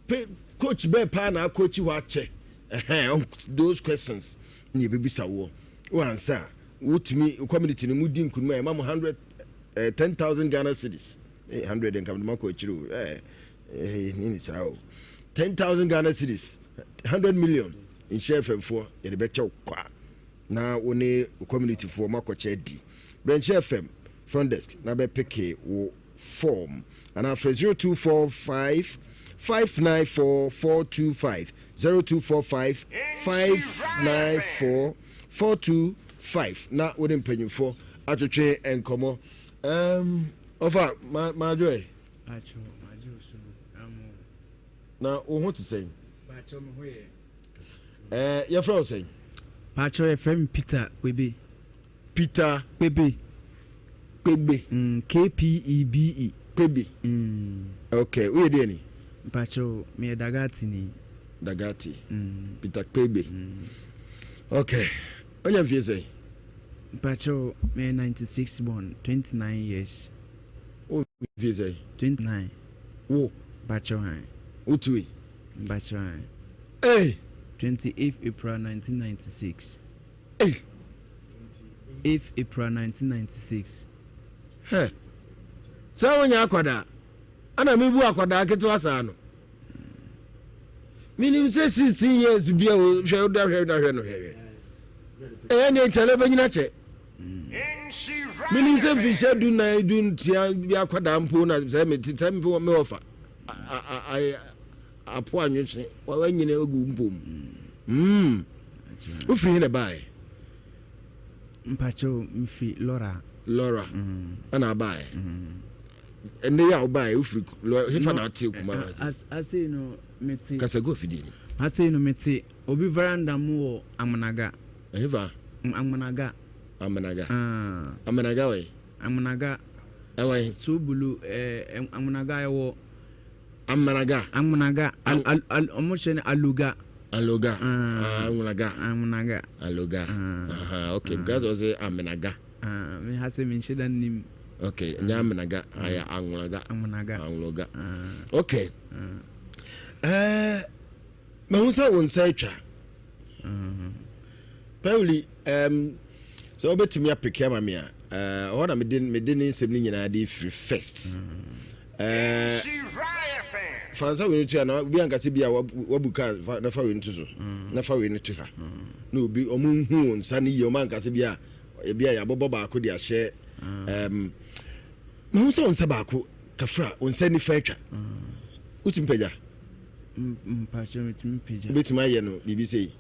pe coach bɛn paa na akɔkyi hɔ akyɛ? Ɛhɛn, those questions na yɛbɛbisa woɔ. Wo ansa a, wotumi community no mu di nkunim a yɛma mo 100 eh, 10,000 Ghana cedis. Eh, 100 nka mede makɔ akyiri o. Eh, eh, ne saa o. 10,000 Ghana cedis, 100 million nhyɛ fɛmfoɔ yɛde bɛkyɛw kwa. na wo ne wo community foɔ mo akɔkyɛ adi. Brɛnkyɛ FM front desk na bɛ peke wo form anaa frɛ 0245 594 425 0245 594 425 na wo ne mpanyinfoɔ atwetwe nkɔmɔ. Um, ɔfa ma maadwo ɛ. Na wo ho te sɛn? Ɛɛ yɛfrɛ wo sɛn? Paakyɛw yɛfrɛ me Peter Kpebe. Peter. Kpebe. Kpebe. K P E B E. Kpebe. Okay, woyɛ deɛ ni? Mpaakyɛw meyɛ Dagati ni. Dagati. Peter Kpebe. Okay, onya mfie sɛn? Mpaakyɛw meyɛ 96 born, 29 years. Wo mfie sɛn? 29. Wo. Mpaakyɛw han. Wotui. Mpakyɛw ae. Ei! 28th April 1996. Ei! 8th April 1996. Hɛ! Sɛ wonyɛ akwadaa, ana mebu akwadaa ketewa saa no? Menim sɛ 16 years bi a hwɛ woda hwɛ na hwɛ no hwɛ hwɛ. Ɛyɛ ne nkyɛlɛ bɛnyina kyɛ. Menim sɛ mfinhyia du nan du nsia bi akwadaa mpo na sɛ mete sɛ mpe me wɔfa apo anwetwe wanyini agu mpo mu. Mm. Wofiri he na ɛbaeɛ? Mpakyɛw mefiri Lɔra. Lɔra ɛna abaeɛ. Ɛnɛ yi a wobaeɛ wofiri Lɔra hefa na ate kuma? Asei no mete. Kasa gu afidie no. Asei no mete obi veranda mu wɔ Amonaga. Ɛhefa? Amonaga. Amenaga. Ah. Amenaga wɔ yi. Amenaga. Ɛwɔ yi. Sobulu ɛɛ Amenaga ɛwɔ. Amenaga. Amenaga. Al al al ɔmo hyɛ no Aluga. Aluga. Ah. Amenaga. Amenaga. Aluga. Ah. Okay, because ɔsɛ Amenaga. Ah, me ha sɛ me nhyɛ da nim. Okay, nyɛ Amenaga, ayɛ Anwunaga. Amenaga. Anwunaga. Okay. Ɛɛ, mahu sɛ wo nsa atwa. Pawuli, um, sɛ wobɛtumi apeke ama me a, ɛhɔ na mede mede ne nsɛm no nyinaa de firi first. Uh, fa nsa wei no to na obi ankasa bi a wabu kaa na fa wei no to so na fa wei no to ha na obi ɔmo nhu wo nsa no yie ɔmo ankasa bi a ebi a yɛabobɔ baako de ahyɛ um, mahu sɛ wo nsa baako kafra wo nsa nifa atwa wotumi pagya Mpakyɛ metumi pagya. Wobɛtumi ayɛ no biribi sei.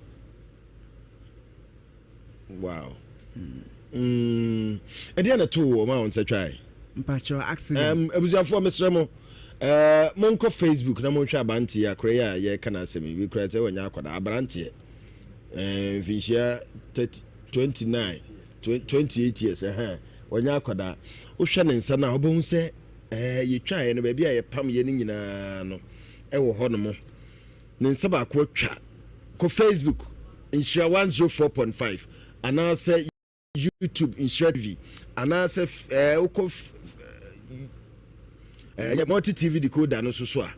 Wow. Mm. Ɛdeɛ na too wɔ ma wo nsa twae? Mpakyɛ accident. Um, abusuafoɔ mesrɛ mo uh, monkɔ Facebook na monhwɛ abanteɛ akora yi a yɛka no asɛm yi bi kora sɛ wɔnyɛ akwadaa aberanteɛ uh, mfinhyia 30, 29 28 years ɛhɛn wɔnyɛ akwadaa wohwɛ ne nsa no a wobɛhu sɛ Ɛɛ, yɛtwaeɛ no, baabi a yɛpameeɛ no nyinaa no, ɛwɔ hɔnom. Ne nsa baako atwa. Kɔ Facebook, Nhyira 104.5, anaasɛ YouTube, Nhyira TV, anaasɛ ɛɛ wokɔ ɛɛ Multi TV decoder no nso so a,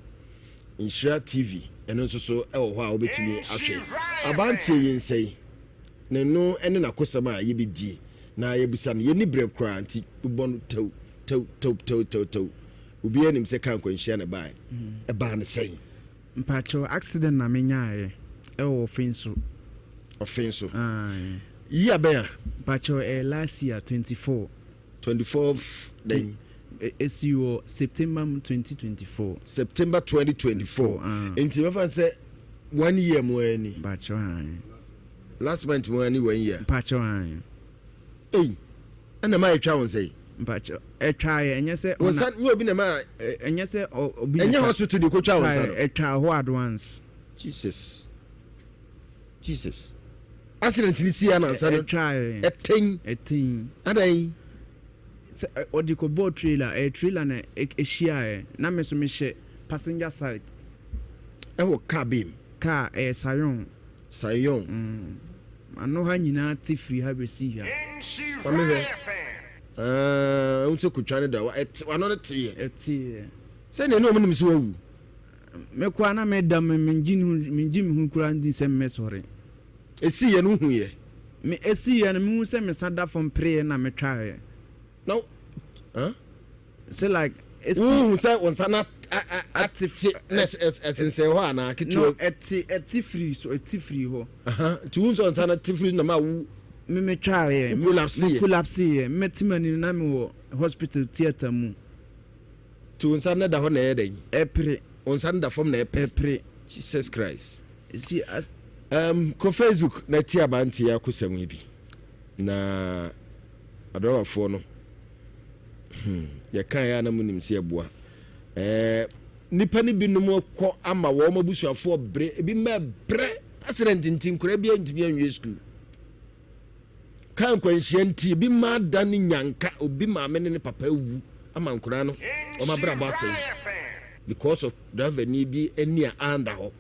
Nhyira TV, ɛno nso so ɛwɔ hɔ a wobɛtumi ahwɛ. Abanteɛ yi nsa yi, ne no ne n'akosɛm a yɛbɛdie na yɛbisa no, yɛnni berɛ koraa nti bobɔ no tɛw. Tɛw tɛw tɛw tɛw tɛw. Obiara nim sɛ kaa nkwanhyia na ɛbaeɛ. Ɛbaa no sɛn? Mpakyɛw, accident na menyaeɛ ɛwɔ Ɔfenso. Ɔfenso. Aye. Year bɛn a? Mpakyɛw, ɛyɛ last year, 24. 24 dɛn? Ɛsii wɔ September mu 2024. September 2024. Nti mɛfa no sɛ one year mu ara ni. Mpakyɛw, aye. Last month mu ara ni one year. Mpakyɛw, aye. Ei. Ɛna ɛma yɛtwa wo nsa yi. Mpakyɛ ɛtwa yɛ ɛnyɛ sɛ. Wo nsa nyɛ obi na ɛma. Ɛnyɛ sɛ obi na. Ɛnyɛ hospital de kotwa wo nsa no. Ɛtwa hɔ advance. Jesus Jesus accident ni si ya na nsa no. Ɛtwa yɛ. Ɛtɛn. Ɛtɛn. Adan. Sɛ ɔde kɔ bɔɔ trailer ɛyɛ trailer na ɛhyia yɛ na me so mehyɛ passenger side. Ɛwɔ car bɛm. Car ɛyɛ sayon. Sayon. Mm. Ano ha nyinaa te firi ha bɛsi ha. Ma me hwɛ. Ɛɛ, wohu sɛ kotwa no da hɔ. Ɛte, w'ano no teeɛ. Ɛteeɛ. Sɛdeɛ ne wɔn nim sɛ wawu. Me koraa na meda me mengye ne ho mengye me ho koraa ndi sɛ mɛsɔre. Esiiɛ no wohuiɛ? Me esiiɛ no mehu sɛ me sa da fam pereeɛ na metwaeɛ. Na huh? Sɛ like esi. Wohu sɛ wo nsa no ate na ɛsensɛn hɔ anaa ketewa. No ɛte ɛte firi so ɛte firi hɔ. Nti wohu sɛ wo nsa no te firi na ma wo. Me me twaeɛ. Wo collapse yɛ. Me collapse yɛ. Me te m'ani no na me wɔ hospital theatre mu. Nti wo nsa no da hɔ na ɛyɛ dɛn? Ɛpere. Wo nsa no da fam na ɛpere. Ɛpere. Jesus Christ. Si as. Um, kɔ Facebook na ti abanteɛ akosɛm yi bi na adɔwafoɔ no. Hmm, yɛkaeɛ a na monim sɛ ɛboa. Ɛɛ, nnipa no binom kɔ ama wɔn abusuafoɔ brɛ, ebi mma brɛ accident nti nkwadaa bi antumi anwie sukuu. Kaa nkwanhyia nti ebi mma ada ne nyanka, obi maame ne ne papa awu ama nkwadaa no wɔn abrabɔ asɛe because of driver ni bi ani a anda hɔ.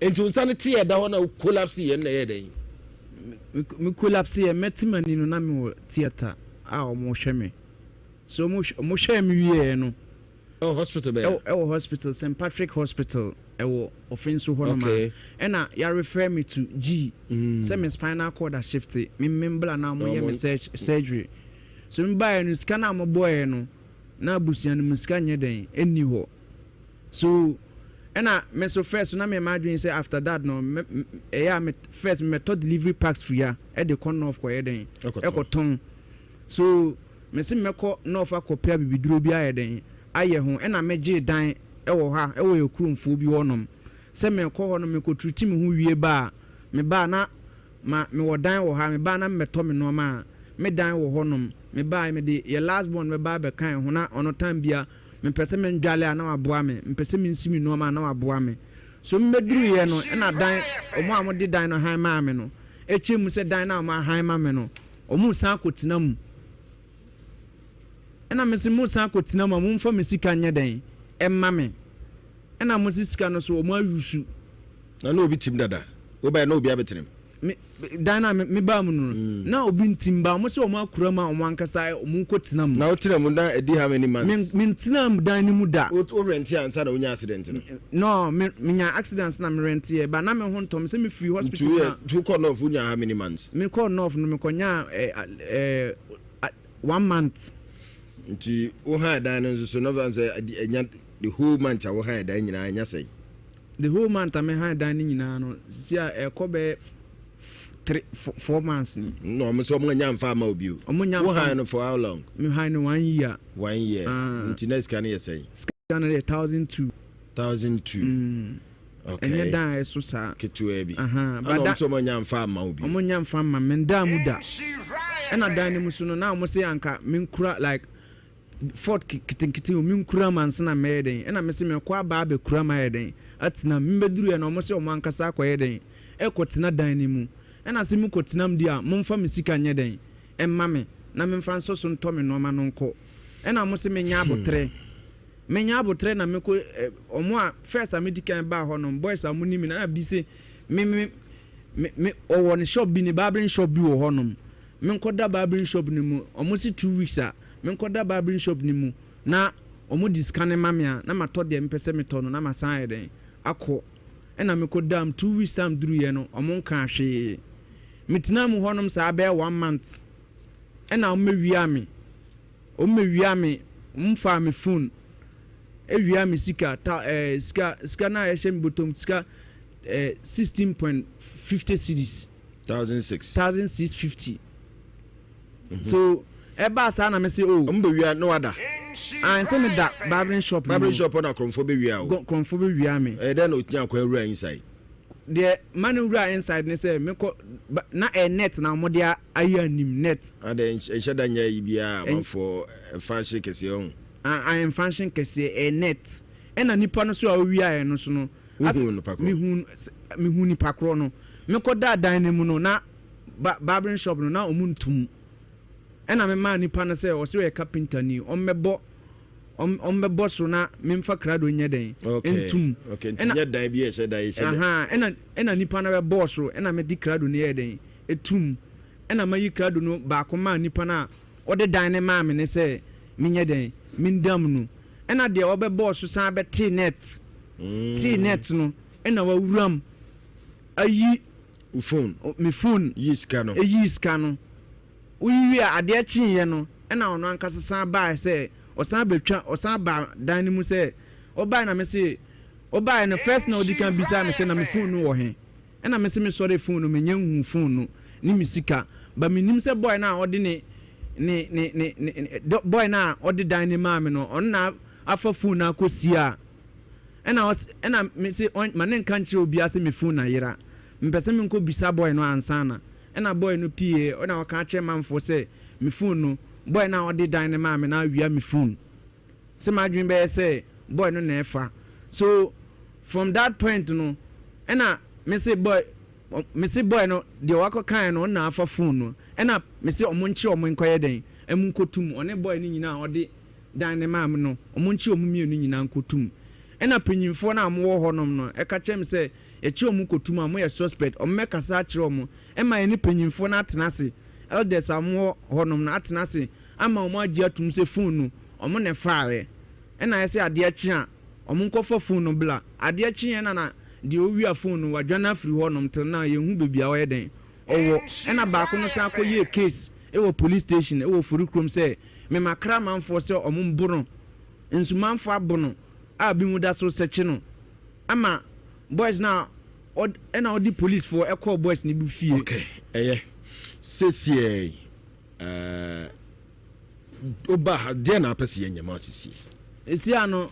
Nti nsa no te ɛda hɔ na collapse yɛ na ɛyɛ dɛn? Me collapse yɛ mɛte m'ani no na mewɔ theatre a wɔhwɛ me. So wɔhwɛɛ me wieɛ no. Ɛwɔ hospital bɛn? Ɛwɔ hospital St Patrick Hospital ɛwɔ Ɔfenso hɔ nom a. Okay. Ɛna yɛarefɛ me to G sɛ me spinal cord ashifte me me mbla na wɔyɛ me surgery. So me baeɛ no sika no a wɔbɔeɛ no na abusua no mu sika nyɛ dɛn ɛnni hɔ. So ɛna me nso first na meyɛ m'adwene sɛ after that no ɛyɛ a me first mɛtɔ delivery packs firi ha ɛde kɔ north kɔyɛ dɛn ɛkɔtɔn. So mese mɛkɔ North akɔpɛ abibiduro bi ayɛ dɛn ayɛ ho ɛna megyee dan wɔ ha wɔ yɛ kuromfoɔ bi hɔ nom sɛ mekɔ hɔ no mekɔ treati me ho wie ba a meba a na ma mewɔ dan wɔ ha meba a na mebɛtɔ me nnoɔma a me dan wɔ hɔ nom meba a mede yɛ last born bɛba abɛka ho na ɔno time bia mepɛ sɛ mendwale a na waboa me mepɛ sɛ mensi me nnoɔma a na waboa me so mebɛduruiɛ no ɛna dan ɔmo a wɔde dan no han maa me no ɛkyɛ mu sɛ dan no a wɔn ahan ma me no Wɔresan akɔtena mu. Ɛna mese moresan akɔtena mu a momfa me sika nyɛ dɛn mma me. Ɛna mose sika no so wɔn ayusu. Na na obi tim dada. Wobae na obi abɛtena mu. Me dan no a me baa mu no mm. na obi ntim ba wɔn sɛ wɔn akura mu a wɔn ankasa wɔn kɔ tena mu. Na wotena mu na ɛdi how many months? Me ntena dan no mu da. Wo rɛnte ansa na wonya accident no? No, me menya accident na me rent yɛ, but na me ho ntɔ me sɛ me firi hospital na. Nti wokɔ north wonya how many months? Me kɔ north no me kɔ nya eh, eh, one month. Nti wo han dan no nso so no fan sɛ ɛnya the whole month a wo han dan nyinaa ɛnya sɛn? The whole month a me han dan no nyinaa no sisi a ɛkɔ bɛ three four months ni. No, ɔmo sɛ ɔmo nya nfa ama obi o. Ɔmo nya nfa. Wo han no for how long? Me han no one year. One year. Uh, Nti na sika no yɛ sɛn? Sika no yɛ 1002. 1002. Mm. Okay. Ɛnyɛ dan a ɛso saa. Ketewa bi. Ɛna ɔmo sɛ ɔmo nya nfa ama obi. Ɔmo nya nfa ama me ndaa mu da. Ɛna dan no mu so no na ɔmo sɛ anka menkura like fort ketenkete o menkura ma nsa na mɛyɛ dɛn ɛna mese mekɔ aba abɛkura ma ayɛ dɛn atena mu mebɛduru yɛ na ɔmo sɛ ɔmo ankasa akɔyɛ dɛn ɛkɔ tena dan no mu ɛna sɛ mekɔ tena mu di a momfa me sika nyɛ dɛn ɛma me na memfa nsɔ so ntɔ me nnoɔma no nkɔ ɛna ɔmo se menya abotrɛ Menya aboterɛ na mekɔ eh, ɔmo a first a medi kan baa hɔ nom, boys a ɔmo nim me no, ɛna bi se me me me me ɔwɔ ne shop bi ne barbering shop bi wɔ hɔ nom, menkɔ da barbering shop no mu, ɔmo se 2 weeks a menkɔ da barbering shop no mu na ɔmo de sika no ma me a na matɔ deɛ mepɛ sɛ metɔ no na masan ayɛ dɛn akɔ, ɛna mekɔ daa mu 2 weeks time duruiɛ no ɔmo nkaa hwee, metenaa mu hɔ nom saa bɛyɛ one month ɛna ɔmo bɛwiaa me. Wɔn bɛ wia me, wɔn faa me phone, ewia me sika, ta ɛɛ eh, sika sika na ɛhyɛ me bɔtɔm sika ɛɛ eh, 16.50 cedis. 1,600. 1,650. So ɛbaa saa na me se o. Wɔn bɛ wia na wada. Ah, nsɛ me da barbering shop. Barbering shop na kurɔnfo bɛ wia o. Kurɔnfo bɛ wia me. Ɛyɛ dɛ na otinya akwan wura inside. Deɛ ma no wura inside ne sɛ mekɔ na ɛyɛ net na wɔde ayɛ anim net. Adɛ nhyɛ da nyɛ ayi biara amanfoɔ ɛmfa nhye kɛseɛ ho. Ɛmfa nhye kɛseɛ ɛyɛ net ɛna nipa no so a ɔwiaeɛ no so no. Wohuu nipa korɔ? Mehuu nipa korɔ no mekɔ daa dan no mu no na barbering shop no na wɔn ntum ɛna memaa nipa no sɛ ɔsɛ ɔyɛ carpenter ni ɔmmɛbɔ ɔmmɛbɔ so na memfa krado nyɛ dɛn ntum. Okay, nti nyɛ dan bi a ɛhyɛ dan ɛhyɛ dɛn. Ɛna ɛna nipa no bɛbɔɔ so ɛna mede krado no yɛɛ dɛn etum ɛna mayi krado no baako maa nipa no a ɔde dan no maa me ne sɛ menyɛ dɛn mendam no ɛna deɛ ɔbɛbɔɔ so san bɛtee net tee net no ɛna wawuram ayi phone me phone yi sika no eyi sika no. Woyi wie a, adeɛ kyeeɛ no, ɛna ɔno ankasa san baaɛ sɛ, ɔsan bɛtwa, ɔsan baa dan no mu sɛ, ɔbaaɛ na mese, ɔbaaɛ no first na ɔdi kan bisaa me sɛ na me phone no wɔ he? Ɛna mese me sɔree phone no, menya nhuu phone no ne me sika, but menim sɛ boy no a ɔde ne ne ne ne ne boy no a ɔde dan no maa me no, ɔno na afa phone no akɔ sie a, ɛna ɔse, ɛna mese ɔn, ma ne nka nkyerɛ obiara sɛ me phone ayera, mepɛ sɛ menkɔ bisa boy no ansa na. Ɛna boy no pie ɛna ɔka akyerɛ manfoɔ sɛ me phone no boy no a ɔde dan no maa me no awia me phone sɛ m'adwene bɛyɛ sɛ boy no na ɛfa so from that point no ɛna me se boy me se boy no deɛ wakɔ kan no ɔna afa phone no ɛna me se ɔmo nkye ɔmo nkɔyɛ dɛn ɛmo nkɔtum ɔne boy no nyinaa ɔde dan no maa me no ɔmo nkye ɔmo mmienu nyinaa nkɔtum ɛna panyinfoɔ no a ɔmo wɔ hɔ nom no ɛka kyerɛ me sɛ Yɛkye ɔmo kɔtum a, ɔmo yɛ suspect, ɔmo bɛkasa akyerɛ ɔmo, ɛma yɛne panyinfoɔ no atena ase, elders a ɔmo wɔ hɔ nom no atena ase ama ɔmo agye atum sɛ phone no ɔmo na ɛfaaɛ. Ɛna ayɛ sɛ adeɛ kye a, ɔmo nkɔfa phone no bla. Adeɛ kyeeɛ na na deɛ owia phone no wadwane afiri hɔ nom till now yɛnhu baabi a ɔyɛ dɛn ɔwɔ. Ɛna baako no san kɔyɛɛ case wɔ police station wɔ Ofori kurom sɛ mema kra manfoɔ sɛ ɔmo mbo no, nso manfoɔ abo no a binom da so sɛkye no. Ama boys no a ɔd ɛna ɔde police foɔ ɛkɔɔ boys no bi fie. Okay, ɛyɛ. Sesiei, eh, Woba ha deɛ na apɛ sɛ yɛnyɛ ma asisie? Ɛsi ano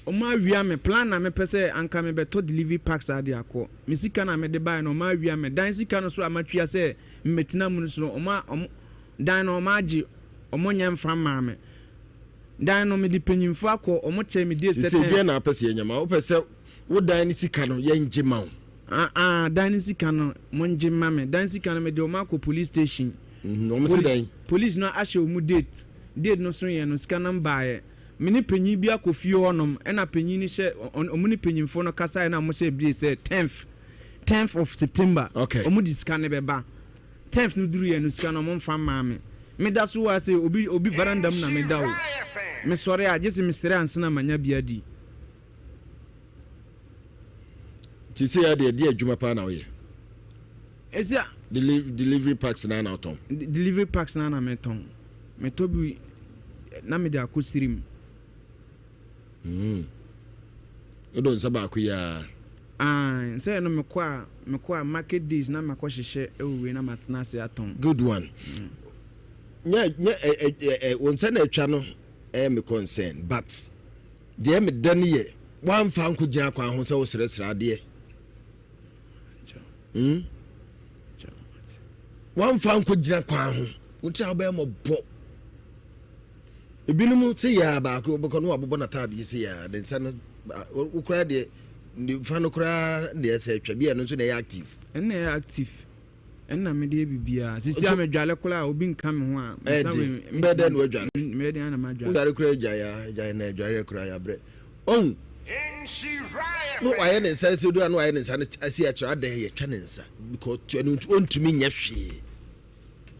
ɔmo awia me plan na mepɛ sɛ anka mebɛtɔ delivery packs ade akɔ. Me sika na mede baeɛ no ɔmo awia me. Dan sika no so a matua sɛ mmɛtena mu no so no ɔmo ɔmo dan no ɔmo agye ɔmo nyɛ mfa mmaa me. Dan no mede panyinfo akɔ ɔmo kyɛɛ me date sɛ Sɛ deɛ 10. na apɛ sɛ yɛnyɛ ma wopɛ sɛ wo dan no sika no yɛngye ma wo? Ah ah dan no sika no mongye mma me. Dan sika no mede ɔmo akɔ police station. Ɔmo se dɛn? Police no ahyɛ ɔmo date. Date no so yɛ no sika no mbaeɛ. Me ne panyin bi akɔ fie hɔ nom ɛna panyin no hyɛ ɔmo ne panyinfoɔ no kasaeɛ na ɔmo hyɛɛ date sɛ tenth tenth of September Okay. ɔmo de sika no bɛba. Tenth no duruiɛ no sika no ɔmo mfa mmaa me. Meda so wɔ ha sei obi obi veranda mu na meda o. Mesɔre a gye se mesrɛ ansa na manya bi adi. Nti sɛ yɛ deɛ deɛ adwuma paa na woyɛ? Ɛsi a. Delivery packs na na wotɔn? Delivery packs na na metɔn. Metɔ bi na mede akɔ sirim. Mm. Wodɔ nsa baako yi ara. Ah, sɛ ɛno mekɔ a mekɔ a market days na makɔ hyehyɛ ɛwɔ wei na matena ase atɔn. Good one. Mm. Nyɛ nyɛ ɛ ɛ ɛ wɔn nsa na atwa no ɛyɛ me concern but. Deɛ meda no yɛ woamfa ankɔgyina kwan ho sɛ wosrɛsrɛ adeɛ. Hmm? Woamfa ankɔgyina kwan ho. Wote a wobɛyɛ mmɔbɔ. Ebinom sɛ yɛ baako wobɛkɔ no wabobɔ n'ataadeɛ sɛ yɛ ne nsa no wokora deɛ ne fa no koraa deɛ sɛ atwa bi a ɛno nso na ɛyɛ active. Ɛna ɛyɛ active. Ɛna mede yɛ biribiara. Sisi a medwale koraa a obi nka me ho a. Ɛde bɛyɛ dɛn na wadwale? Mɛyɛ dɛn na madwale? Wodwale koraa gyae a gyae na adware koraa yɛabrɛ. Ɔhu no wayɛ ne nsa si do a na wayɛ ne nsa no asi akyerɛ adɛn yɛtwa ne nsa because ɛno nti ɔntumi nyɛ hwee.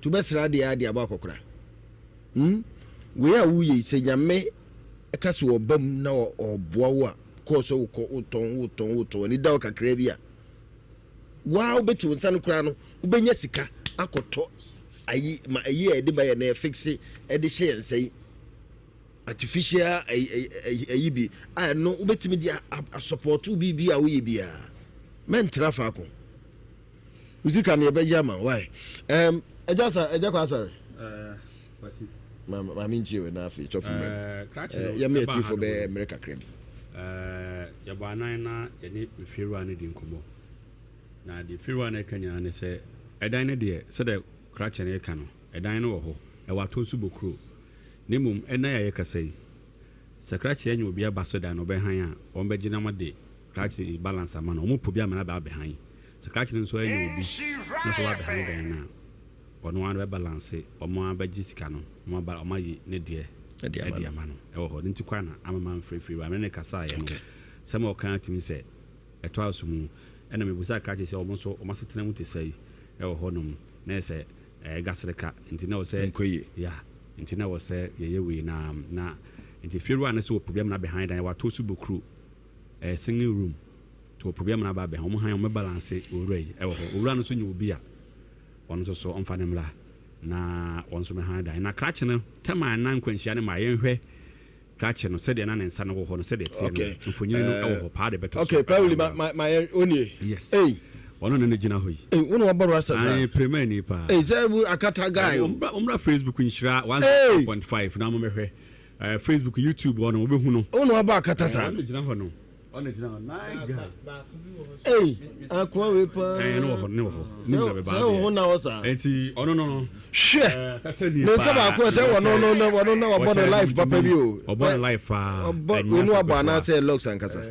To bɛsra adeɛ adeɛ abɔ akɔkora. Hmm? Wei a woyɛ yi sɛ nyame ɛka sɛ ɔba mu na ɔboa wo a kɔɔ sɛ wokɔ wotɔn wotɔn wotɔn ani da wo kakra bi a Waa wobɛti wo nsa no koraa no wobɛnya sika akɔtɔ ayi ma ayi a yɛde ba yɛ na yɛfixe ɛde hyɛ yɛn nsa yi artificial ayi ayi bi a ɛno wobɛtumi de asɔpɔto biribi a woyɛ biara mɛntra faako wo sika no yɛbɛgye ama wae um, ɛgya sa ɛgya kɔ asɔre maame ntie wei na afei sɔfo mmerɛ yɛma yɛtiefo bɛyɛ mmerɛ kakra bi Yɛbɔ anan na yɛne mfiewura no di nkɔmmɔ. Na deɛ fiewura no reka nyinaa ne sɛ, ɛdan no deɛ, sɛdeɛ krakye no reka no, ɛdan no wɔ hɔ, ɛwɔ Atonsu Bokuro. Na mmom, ɛnnɛ yi a yɛrekasa yi, sɛ krakye anya obi aba so dan no ɔbɛhan a, wɔbɛgye na wɔde krakye balance ama no. Wɔpɛ obi ama no aba abɛhan. Sɛ krakye no nso anya obi na sɛ wabɛhan dan no a, Ɔno ara bɛbalanse, ɔmo ara bɛgye sika no, ɔmo aba, ɔmo ayi ne deɛ ɛde ama no ɛwɔ hɔ. Ne nti koraa na ama mamfrɛfrɛ wura. Me ne no kasaeɛ no, sɛm a ɔka ara tumi sɛ ɛtɔ aso mu. Ɛna mebusaa krakye sɛ ɔmo nso ɔmo asetena mu te sɛn ɛwɔ hɔ nom. Na ɛyɛ sɛ ɛyɛ gasereka nti na ɛwɔ sɛ Ɛnkɔ yie. Yeah, nti na ɛwɔ sɛ yɛyɛ wei na na nti fiewura no sɛ ɔpɛ bi ama no abɛhan dan, ɛwɔ Atosu Bokuro, ɛyɛ single room. Nti ɔpɛ bi ama no aba abɛhan, ɔmo han ɔmo bɛbalanse owura yi ɛwɔ hɔ. Owura no nso nya obi a. Ɔno nso so ɔmfa no mmra na wɔn nso mmɛhan dan. Na krakye no, tɛm a na nkwanhyia no ma yɛnhwɛ krakye no sɛdeɛ na ne nsa no wɔ hɔ no sɛdeɛ ɛteɛ no, mfonini no wɔ hɔ paa de bɛto so. Okay, Pauli ma ma ma yɛn onie. Yes. Ei. Ɔno ne no gyina hɔ yi. Ei, wo na wabɔ rasta saa. Ayi, premani paa. Ei, sɛ bu akata guy o. Ɔmmra Facebook nhyira 104.5 na mommɛhwɛ. Facebook, YouTube hɔ no wobɛhu no. Wo na wabɔ akata saa. Ɔno gyina hɔ no. Ɔna gyina hɔ nice guy. Ei, akoa wei paa. Ɛɛ ne wɔ hɔ ne wɔ hɔ. Ne nyina bɛba. Sɛ wo ho na wɔ saa. Eti ɔno no no. Hwɛ. Ne nsa baako sɛ wɔ no no na wɔ no na wɔbɔ no life papa bi o. Ɔbɔ no life paa. Ɔbɔ wei no wabɔ anaasɛ locks ankasa.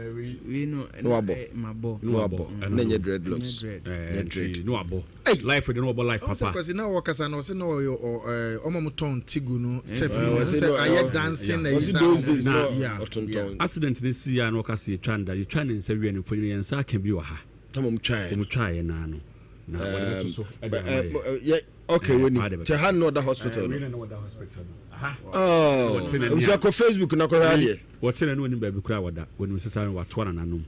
Wei no Ne wabɔ. Mabɔ. Ne wabɔ. Ne nyɛ dreadlocks. Nyɛ dread. Ne wabɔ. Life de no wɔbɔ life papa. Ɔsɛ kwasi na ɔkasa na ɔsɛ na ɔyɛ ɔ ɔmo mo tɔn tigu no kyɛ fi mu sɛ ayɛ dancing na yi sa ɔmo. Accident ne si ya na ɔka sɛ yɛtwa nda yɛtwa ne nsa wie no mfonyin yɛn nsa aka bi wɔ ha. Tam ɔmo twa yɛ. Ɔmo twa yɛ naa no. Na wɔde bɛto so ɛde ama yɛ. Yɛ okay wei ni kyɛ ha na ɔda hospital no. Wei na ɔda hospital no. Aha. Oh. Ebusua kɔ Facebook na kɔhwɛ adeɛ. Wɔte na ne wɔnim baabi koraa wɔda wɔnim sesa no watoa nananom.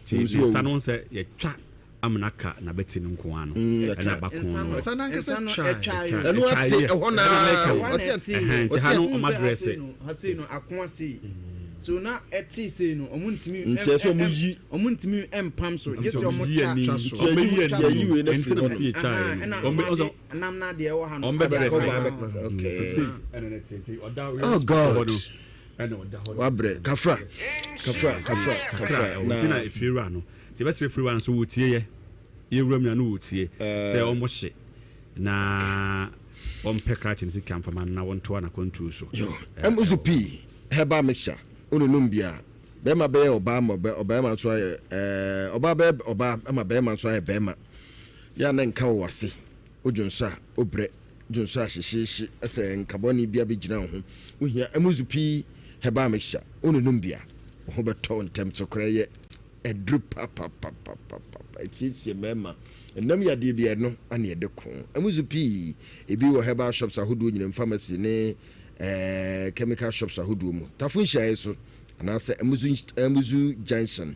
Ti ne nsa no sɛ yɛtwa amena ka n'abati no nko ara no mm, ɛna abako no nsa no ankasa twae ɛno ate ɛhɔ naa ɔte nti ha no ɔma drɛse ha sei no ako ase. So na ɛte sei no ɔmo ntumi Nti ɛsɛ ɔmo yi. Ɔmo ntumi mpam so Nti gye sɛ ɔmo ɔmo yi twa ani. twa so. Nti ɔmo yi Twa ani. so. Ɛyi wei na firi hɔ no. Aha, ɛna Ɔmo ɔmo ɔsɔ- ade nam na adeɛ ɛwɔ ha no. Ɔmo bɛ dress. Ɔmo Okay. Sei ɛna ne te nti ɔda Oh God. ɛna ɔda hɔ. Wabrɛ kafra kafra kafra kafra na nti na efiewura no nti ɛbɛsrɛ efiewura no so wɔtie yɛ yɛwura mu na no wɔtie sɛ ɔmo hye na ɔmpɛ krakye no sika mfama no na wɔntoa n'akwantuo so. Yo, ɛmu pii herbal mixture wononum bi a bɛrima bɛyɛ ɔbaa ma ɔbɛrima nso ayɛ ɛɛ ɔbaa bɛyɛ ɔbaa ma bɛrima nso ayɛ bɛrima yɛ a na nka wɔ wase wodwo nso a wobrɛ dwo nso a hyehyeehye ɛsɛ nkabɔne bi abɛgyina wo ho wohia ɛmuzu pii herbal mixture wononum bi a wo ho bɛtɔ ntɛm so koraa yɛ aduru papapapapapa ɛsiesie mmarima ɛnam yadeɛ bi ɛno ane ɛde ko ɛmuzu pii ebi wɔ herbal shops ahodoɔ nyinam pharmacy ne eh, chemical shops ahodoɔ mu tafo nhyiaeɛ so anaasɛ amuzu amuzu junction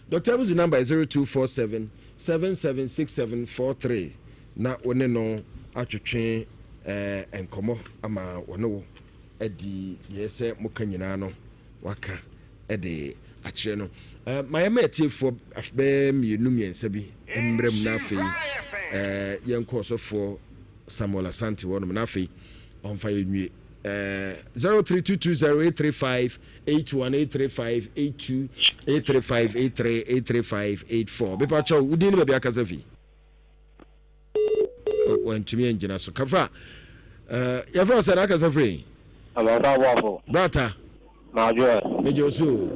dr amuzu number 0247 776743 na wo ne no atwetwe eh, nkɔmmɔ ama wɔne wo adi deɛ sɛ moka nyinaa no waka de akyerɛ no. Eh, ma yɛma atiefoɔ bɛyɛ mmienu mmiɛnsa bi mmerɛ mu na afei eh, yɛnkɔ ɔsɔfoɔ Samuel Asante hɔnom na afei ɔmfa yɛnwie. Eh, 03220835 81 835 82 835 83 835 84 mepa kyɛw wodin ne baabi akasa fi wantumi angyina so kafa eh, yɛfrɛ wo sɛ na akasa firi Abasa aboafo. Brata. Madwoɛ. Megye wo so o.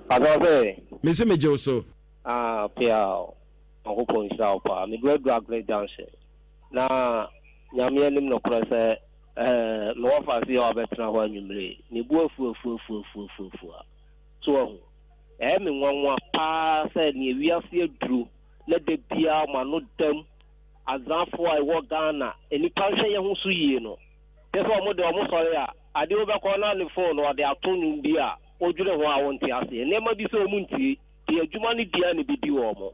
Pasa sɛ. Mese megye wo so. Ah, pia o. Nyankopɔn nhyira wo paa. Medu aduru Aggrey Junction. Na Nyame anim nokorɛ sɛ eh, me wɔfa ase yɛ wabɛtena hɔ anwummere. Ne bo afu afu afu afu afu afu a. So wahu. Ɛyɛ me nwanwa paa sɛ nea wiase aduru na da biara wɔn ano dam Azafo a ɛwɔ Ghana nnipa nhwɛ yɛn ho so yie no kyerɛ sɛ wɔn deɛ wɔn sɔre a adeɛ wobɛkɔ na ne phone no ɔde ato nnwom bi a wodwene ho a wonte aseɛ nneɛma bi sɛ wɔn ntie deɛ adwuma no di a na ɛbɛdi wɔn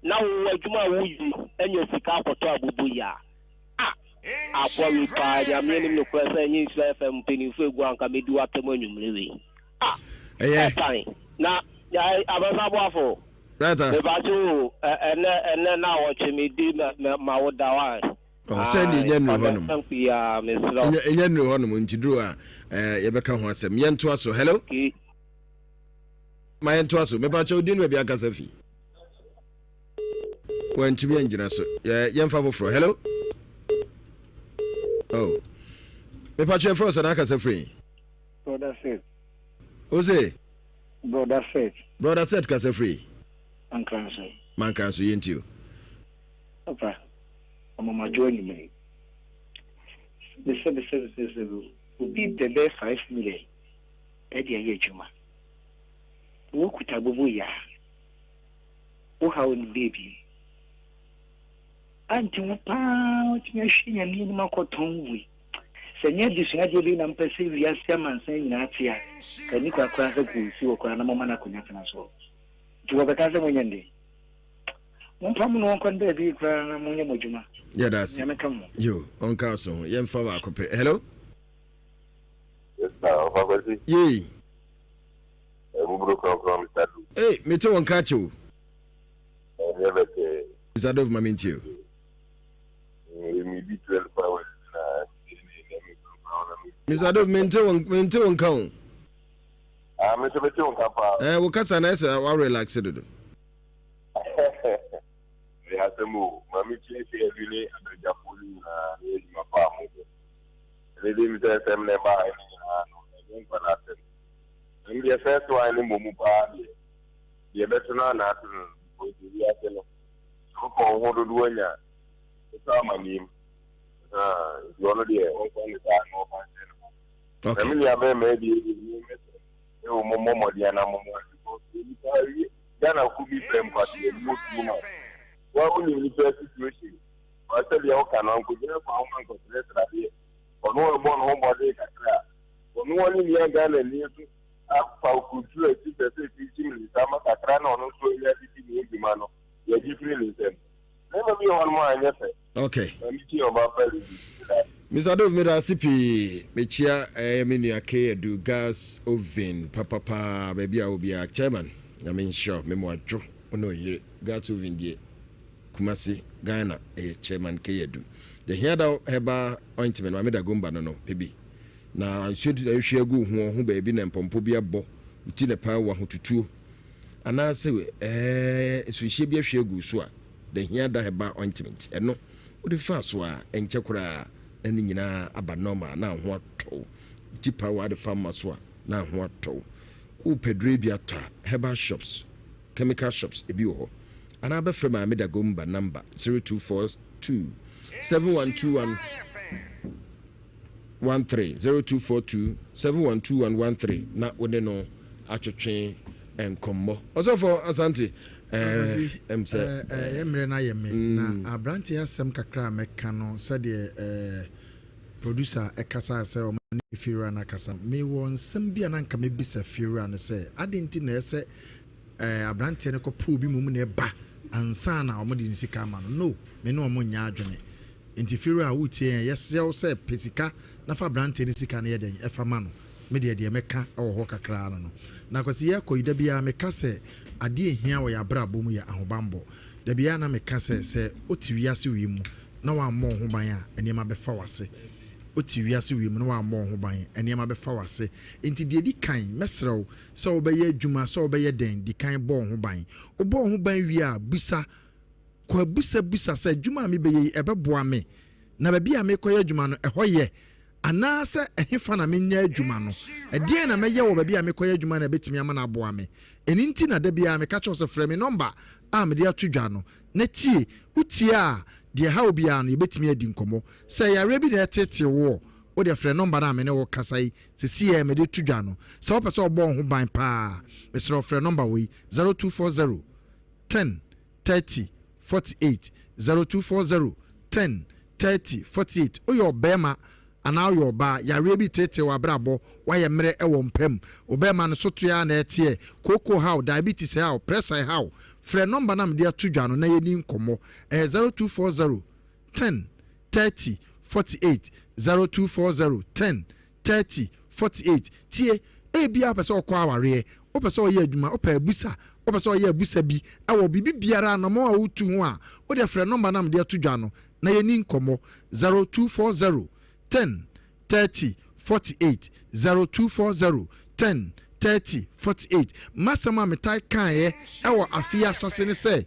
na wo adwuma a woyi anya sika akɔtɔ abobo yi a ah aboa wei paa Nyame anim nokorɛ sɛ ɛnyɛ Nhyira FM mpaninfoɔ egu anka mɛdi w'atɛm anwummere wei ah Ɛyɛ. Ɛtan na abasa aboafo. Brata. Mepakyɛ o, ɛnɛ ɛnɛ na awɔtwe me di ma wo da wa. Oh, sɛ deɛ ɛnya nnuru hɔ nom. Ɛnya nnuru hɔ nom nti duru a yɛbɛka ho asɛm. Yɛntoa so. Hello? Ma yɛntoa so. Mepakyɛ wo din baabi akasa fi. Wantumi angyina so. Yɛmfa foforɔ. Hello? Oh. Mepakyɛ yɛfrɛ wo sɛ na akasa firi? Brother Seth. O se? Brother Seth. Brother Seth kasa firi? Mankranso. Mankranso yɛ nti o. Papa, ɔmamadwo anwummere. Sɛbi sɛbi sɛbi sɛbi obi pɛ bɛyɛ 5 million ɛde ayɛ adwuma. Wokuta bobo yaa. Wohaw no beebi. Ante ho paa wotumi ahwɛ Nyame anim akɔtɔn wei. Sɛ nyɛ adesuadeɛ bi na mpɛ sɛ wiase amansan nyinaa te a, ka ni kwa koraa sɛ kɔ nsi hɔ koraa na mɔma no akonnwa tena soɔ. Nti wɔbɛka sɛ monyɛ nde. Mompa mo no wɔnkɔ no baabi koraa na monyɛ mo adwuma. Yɛda ase. Nyame ka mo. Yo, ɔnka so ho. Yɛmfa baako pɛ. Hello? Yes, sir. Ɔfa Kwasi. Yei. Ɛbuburo kronkron, Mr. Du. Hey, mete wɔn ka kyɛ o. Ɛnyɛ bɛtɛ. Mr. Dove ma mentie o. Mr. Dove, mente wɔn mente wɔn ka o. Ah, me nso mete wo nka paa. Eh, wo kasa na ɛsɛ wa relax dodo. Ɛyɛ asɛm o. Maame kyerɛ sɛ ɛbi ne abadwafoɔ no nyinaa ne adwuma pa a mobɔ. Ɛne de mi sɛ nsɛm na ɛbaa ɛne nyinaa no, ɛnyɛ nkwa no asɛm. Ɛno deɛ first one ne mmɔ mu paa deɛ, deɛ ɛbɛto no anaa ato no no, because wiase no, sɛ wopɛ wo ho dodoɔ anya wotɔ amanneɛ mu. Nti ɔno deɛ ɔmfa ne saa na ɔmfa nhyɛ ne ho. Okay. Na me nua bɛrima yi deɛ ɛyɛ me mɛsɛ ɛwɔ mo mmɔ mmɔden anaa mo mmoa because nipa awie Ghana ko bi pɛ nkwasi ɛmu too much. Wa wonim nipa situation wa sɛdeɛ woka no ankɔgyina kwan ho ankɔsrɛsrɛ adeɛ ɔno ɛbɔ ne ho mmɔden kakra a ɔno ɔne nua Ghana ni nso afa kunturu akyi pɛ sɛ kyinkyim ne nsa ma kakra na ɔno nso anya de di ne ho dwuma no yɛgye firi ne nsam. Nneɛma bi wɔ hɔnom a ɛnyɛ fɛ. Okay. Na me tie ɔba pa bi. Mister Dove meda ase pii. Mekyia ɛyɛ me nua K Adu gas oven papapaa baabi a wɔ biara. Chairman Nyame nhyira wo. Memo adwo wo ne ɔyere. Gas oven deɛ Kumasi Ghana ɛyɛ Chairman K Adu. The Hiadaw herbal ointment Maame Dagomba no no pɛ bi. Na nsuo na ɛhwie agu wo ho ho baabi na mpɔmpɔ bi abɔ wo ti na paa wo ahotutuo anaasɛ ɛɛ nsuohyia bi ahwie agu so a The Hiada herbal ointment ɛno Wode faa so a, ɛnkyɛ koraa na ne nyinaa aba normal na ho atɔ wo. Wo ti pae wɔ ade fa mma so a, na ho atɔ wo. Wopɛ duro bi atɔ a, herbal shops, chemical shops ebi wɔ hɔ. Anaa bɛfrɛ Maame Dagomba number 0242 7121 13 0242 712113 na wo ne no atwetwe nkɔmmɔ. Ɔsɔfo Asante, ɛm sɛ. Yɛ mmerɛ no ayɛ me na mm. aberanteɛ asɛm kakra a mɛka no sɛdeɛ eh, producer ɛkasa sɛ ɔmo ne fiewura no akasa. Mewɔ nsɛm bi a na nka mɛbisa fiewura no sɛ adɛn nti na ɛsɛ eh, aberanteɛ no kɔpɛ obi mmom na ɛba ansa na ɔmo de ne sika ama no. No, me ne ɔmo nyɛ adwene. Enti Farao a woretie yɛn, yɛsrɛ wo sɛ pɛ sika na fa aberanteɛ no sika no yɛ dɛn? Fa ma no. Me deɛ, deɛ mɛka wɔ hɔ kakra ara no no. Na Kwasi, yɛrekɔ yi, da biara meka sɛ adeɛ a ɛhia wɔ yɛn abrabɔ mu yɛ ahobammɔ. Da biara na meka sɛ, sɛ wote wiase wei mu na woammɔ wo ho ban a, nneɛma bɛfa w'ase. Wote wiase wei mu na woammɔ wo ho ban a, nneɛma bɛfa w'ase. Enti deɛ ɛdi kan, mɛsrɛ wo sɛ wobɛyɛ adwuma, sɛ wobɛyɛ dɛn, di kan bɔ wo ho ban. Wobɔ wo ho ban wie a, bisa Kɔ abisabisa sɛ, 'Adwuma a mebɛyɛ yi, ɛbɛboa me? Na baabi a merekɔyɛ adwuma no, ɛhɔ yɛ? Anaasɛ ɛhefa na menyɛ adwuma no? Ɛdeɛn na mɛyɛ wɔ baabi a merekɔyɛ adwuma no a ɛbɛtumi ama no aboa me? Ɛno nti na da biara meka kyerɛ wo sɛ frɛ me nɔmba a mede ato dwa no na tie. Wotie a, deɛ ɛha wo biara no, yɛbɛtumi adi nkɔmmɔ. Sɛ yareɛ bi na ɛreteetee woɔ, wo deɛ frɛ nɔmba no a me ne wo rekasa yi seesei a mede reto dwa no. Sɛ wopɛ sɛ wɔbɔ wo ho ban paa a, mesrɛ wo frɛ nɔmba wei, 0240 10 30 48 0240 10 30 48 Woyɛ ɔbarima anaa woyɛ ɔbaa, yareɛ bi reteetee w'abrabɔ, woayɛ mmerɛ wɔ mpa mu, wo barima no so toɛ ara na ɛteɛ, kooko haw, diabetes haw, pressure haw, frɛ nɔmba no a mede ato dwa no na yɛnni nkɔmmɔ. Ɛyɛ 0240 10 30 48 0240 10 30 48 Tie! Ebia wopɛ sɛ wokɔ awareɛ, wopɛ sɛ woyɛ adwuma, wopɛ abusa, wopɛ sɛ woyɛ abusa bi wɔ biribi biara anammɔn a woretu ho a, wo deɛ frɛ nɔmba no a mede ato dwa no na yɛnni nkɔmmɔ, 0240 10 30 48, 0240 10 30 48. M'asɛm a metae kaeɛ wɔ afe yi ahyɛase ne sɛ,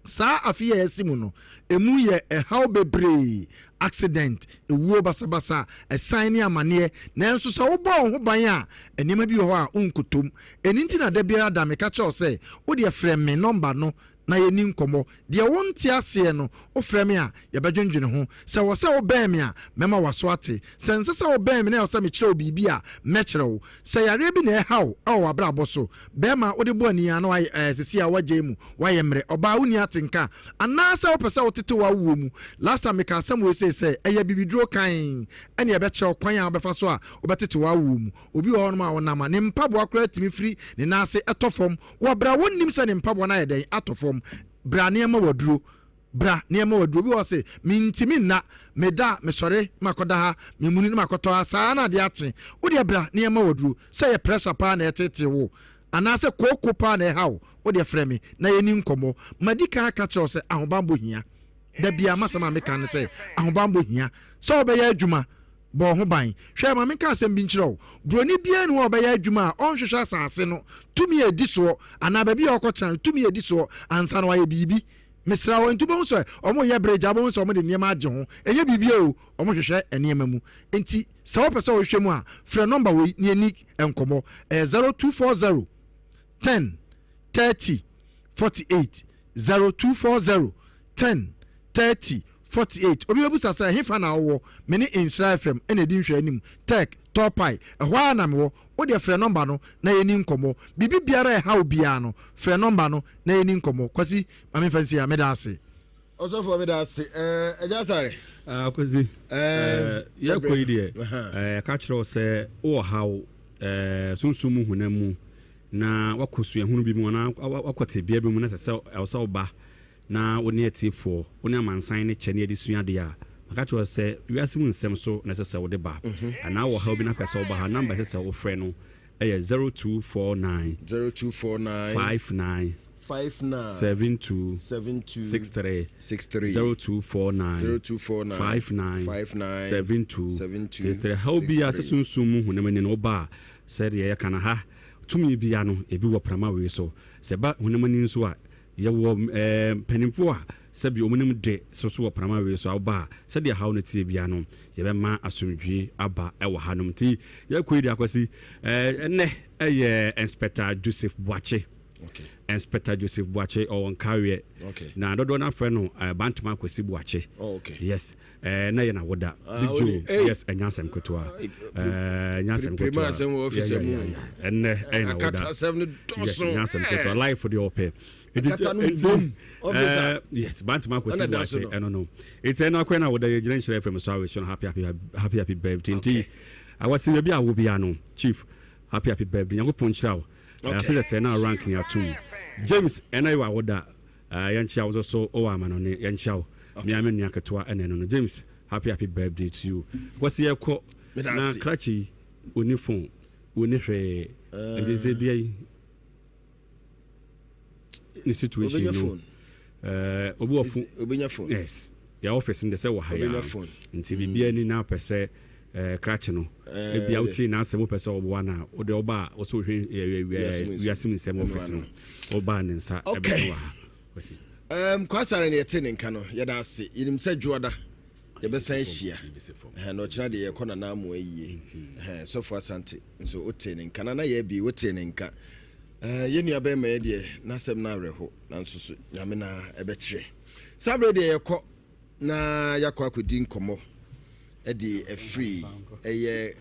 Saa afe yi a yɛasi mu no, emu yɛ ɛhaw bebree, accident, ewuo basabasa, ɛsan ne amaneɛ. Nanso sɛ wobɔ wo ho ban a, nneɛma bi wɔ hɔ a wonkɔtɔ mu. Ɛno nti na da biara da meka kyerɛ wo sɛ, wo deɛ frɛ me nɔmba no na yɛnni nkɔmmɔ. Deɛ wonte aseɛ no, wofrɛ me a, yɛbɛdwendwene ho. Sɛ ɛwɔ sɛ wobɛn me a, mɛma w'aso ate. Sɛ ɛnsɛ sɛ wobɛn me na ɛwɔ sɛ mekyerɛ wo biribi a, mɛkyerɛ wo. Sɛ yareɛ bi na ɛreha wo wɔ w'abrabɔ so, bɛrima wode bɔ ani ara na wayɛ ɛɛ sisi a woagyae mu, woayɛ mmerɛ, ɔbaa wonni atenka, anaasɛ wopɛ sɛ wotete w'awoɔ mu. Last time mekaa asɛm wei sei sɛ, ɛyɛ abibiduro kann ɛne ɛbɛkyerɛ wo kwan a wobɛfa so a wobɛtete w'awoɔ mu. Obi wɔ hɔnom a ɔnam a, ne mpaboa koraa tumi firi ne nan ase tɔ fam wɔ berɛ a wonnim sɛ ne mpaboa no ayɛ dɛn atɔ fam. Bra na yɛmma wo aduro. Bra na yɛmma wo aduro. Obi wɔ hɔ ɔse, mentumi nna, meda a mesɔre na makɔda ha, memuni na makɔtɔ ha, saa ara na adeɛ akye. Wo deɛ bra na yɛmma wo aduro. Sɛ ɛyɛ pressure paa na ɛreteetee wo, anaasɛ kooko paa na ɛreha wo, wo deɛ frɛ me na yɛnni nkɔmmɔ. Madi kan aka akyerɛ wo sɛ ahobammɔ hia. Da biara m'asɛm a meka ne sɛ, ahobammɔ hia. Sɛ wobɛyɛ adwuma, bɔ wo ho ban. Hwɛ, ma menka asɛm bi nkyerɛ wo. Buroni biara nni hɔ a ɔbɛyɛ adwuma a ɔnhwehwɛ asase no tumi a ɛdi soɔ anaa baabi a ɔrekɔtena no tumi a ɛdi soɔ ansa na wayɛ biribi. Mesrɛ wo, nti wobɛhu sɛ wɔreyɛ bridge a, wobɛhu sɛ wɔde nneɛma agye ho. Ɛnyɛ biribiara o, wɔhwehwɛ nneɛma mu. Nti sɛ wopɛ sɛ wohwehwɛ mu a, frɛ nɔmba wei na yɛnni nkɔmmɔ. Ɛyɛ 0240 10 30 48. 0240 10 30 48. Obi bɛbusa sɛ, ɛhefa na wowɔ? Me ne Nhyira FM na ɛdi nhwɛanim, Tech, Tɔpae, ɛhɔ ara na mewɔ. Wo deɛ frɛ nɔmba no na yɛnni nkɔmmɔ. Biribi biara a ɛha wo biara no, frɛ nɔmba no na yɛnni nkɔmmɔ. Kwasi, ma memfa nsi ha. Meda ase. Ɔsɔfoɔ meda ase. Ɛɛ Agya Asare. Ah, Kwasi. Ɛɛ yɛkɔ yi deɛ, ɛɛ yɛka kyerɛ wo sɛ wowɔ haw, ɛɛ sunsum mu honam mu, na wakɔ suahunu bi mu anaa wakɔ tebea bi mu na ɛsɛ sɛ ɛwɔ sɛ woba na wo ne atiefoɔ, wo ne amansan no kyɛ ne yɛde sua adeɛ a, Maka kyerɛ wo sɛ wiase mu nsɛm so na ɛsɛ sɛ wode ba. Anaa wɔ haw bi na pɛ sɛ woba ha, number ɛsɛ sɛ wofrɛ no ɛyɛ 0249 0249 59 59 72 72 63 63 0249 0249 59 59 72 72 63. Haw biara sɛ 63. sunsum mu honam ani no woba a, sɛdeɛ yɛka no ha, tumi biara no ebi wɔ prama wei so. Sɛ ɛba honam ani nso a, Yɛwɔ mpanimfoɔ a sɛbi wɔn nim de so so wɔ prama wei so a woba a sɛdeɛ haw no teɛ biara no yɛbɛma asomdwie aba wɔ hanom. Nti yɛkɔ yi de akwasi ɛnɛ ɛyɛ Inspector Joseph Boakye. Okay. Inspector Joseph Boakye ɔwɔ Nkareɛ. Okay. Na dodoɔ no afrɛ no Bantama Kwasi Boakye. Oh, okay. Yes. Eh, na yɛ na woda. Ah, Big Joe. Hey. Yes, ɛnyɛ asɛm ketewa. Eh, ɛnyɛ asɛm ketewa. ketewa. Yeah, yeah, yeah. Ɛnɛ ɛyɛ na woda. Akata no Yes, ɛnyɛ asɛm ketewa. Life deɛ ɔpɛ. Akata no bom. Officer. Eh, yes, bantama kwasi Ɛna da so buakye no. ɛno no. Nti ɛno akɔyɛ na woda yɛ gyina nhyira FM so awehyɛ no happy happy happy happy birthday. Nti awasi baabi a wo bia no, chief happy happy birthday. Nyankopɔn nhyira wo. Eh, Okay. afei sɛ sɛ na rank ni atum. James ɛna yɛ wawoda. Eh, yɛnkyia wo nso so wɔ amanɔne yɛnkyia wo. Me a me nua ketewa ɛna ɛno no. James happy happy birthday to you. Kwasi yɛkɔ Meda na ase. krakye yi ɔni phone ɔni hwee. Nti sɛ bia yi ne situation Obenya no. phone. Eh, obi wɔ phone. Obenya phone. Yes. Yɛ office no de sɛ wɔ ha Obenya ya. phone. Nti biribiara ni na apɛ sɛ eh, krakye no. Eh, Ebia de. wotie n'asɛm wopɛ sɛ ɔboa no a, wode ɔba a wɔsɛ wohwɛ Wiase mu nsɛm. wiase mu nsɛm Ɛno office ano. no. Ɔbaa ne nsa Okay. ɛbɛka wɔ ha. Kwasi. Um, Kwasare ne yɛte ne nka no yɛda ase yɛnim sɛ dwoada yɛbɛsan ahyia na ɔkyena deɛ yɛkɔ nana amoa yie sɔfo asante nso wote ne nka nana yɛ bi wote ne nka yɛn nua bɛrima yɛ deɛ n'asɛm no awerɛho nanso so nyame na ɛbɛkyerɛ saa berɛ deɛ yɛkɔ na yɛakɔ akɔdi nkɔmmɔ de afiri ɛyɛ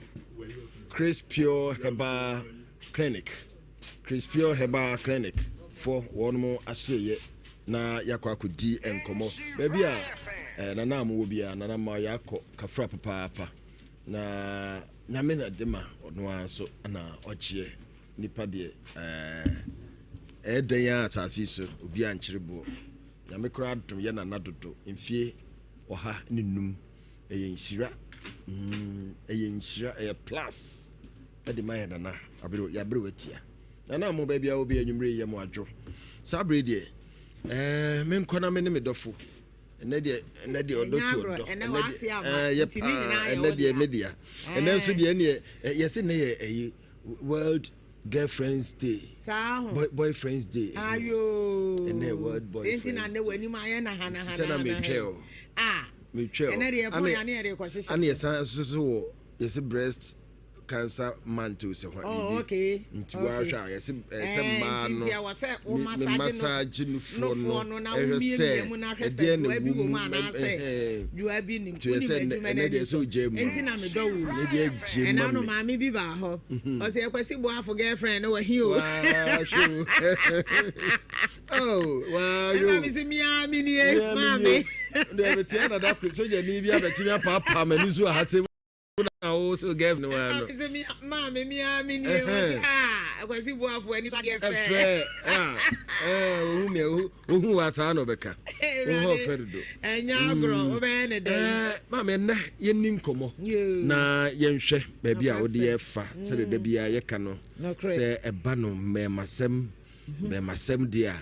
Chris Pure Herbal Clinic Chris Pure Herbal Clinic fo wɔn asoɛyɛ na yɛakɔ akɔdi nkɔmmɔ baabi a eh, nana a mowɔ biara nana ma yɛakɔ kafra papaapa na nyame na de ma ɔno ara nso na ɔgyeɛ nipa deɛ eh, ɛyɛ dɛn a asase yi so obi ankyere boɔ nyame koraa dom yɛ nana dodo mfie 105 ɛyɛ nhyira mm, ɛyɛ nhyira ɛyɛ plus ɛde ma yɛ nana abere yɛabere watia nana mo baabi a obi anwummere yɛ mo adwo saa bere deɛ ɛɛ menkɔ na me ne me dɔfo ɛnɛ deɛ ɛnɛ deɛ ɔdɔ tu ɔdɔ ɛnɛ deɛ ɛɛ yɛ paa ɛnɛ deɛ me dea ɛnɛ nso deɛ ɛneɛ yɛsɛ ne yɛ ɛyi world girlfriends day saa ho boy boyfriends day ayo ɛnɛ world boyfriends day sɛ nti na ne w'anim ayɛ na ha na ha sɛ na metwɛ o ah metwɛ o ɛnɛ deɛ ɛpɔn ya ne yɛde kɔ hyehyɛ ana yɛsan nso so wɔ yɛsɛ breast cancer month sɛ hɔ oh, okay. nti wahwɛ a yɛsɛ ɛsɛ mmaa no nti ɛwɔ sɛ wo me massage nufoɔ no na ɛhwɛ sɛ ɛdeɛ na ɛwɔ mu anaasɛ dua bi nim nti yɛsɛ ɛnɛ deɛ sɛ ogya mu nti na medɔ wo ne deɛ gye ma ɛna no me maame bi baa hɔ ɔsɛ ɛkwasi boafo girlfriend no wɔ he o wahwɛ o wahwɛ ɛna o me sɛ mia me nie maame deɛ meteɛ nada sogyani bi abɛtumi apaapaa m'ani so aha sɛ na wo so girlfriend no ɛna ano me sɛ mia maame mia me nie ɔsɛ ah ɛkwasi boafo ani so adeɛ fɛ ɛfɛ ah ɛɛ ohu mi ohu wa saa na ɔbɛka ohu ɔfɛ dodo ɛnyɛ agorɔ wobɛyɛ ne dɛn ɛɛ maame ɛnɛ yɛnni nkɔmɔ na yɛnhwɛ baabi a wode yɛfa sɛdeɛ da biara yɛka no sɛ ɛba no mmɛɛmasɛm mmɛɛmasɛm deɛ a